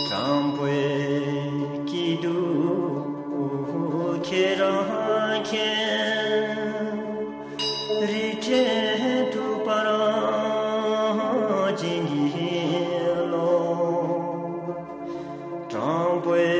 དྲང་པོའི་སྐྱིད་སྡུག་ཁྱེད་རང་མཁྱེན། རིགས་ཅན་ཐུབ་པར་བྱིན་གྱིས་རློབས། དྲང་པོའི་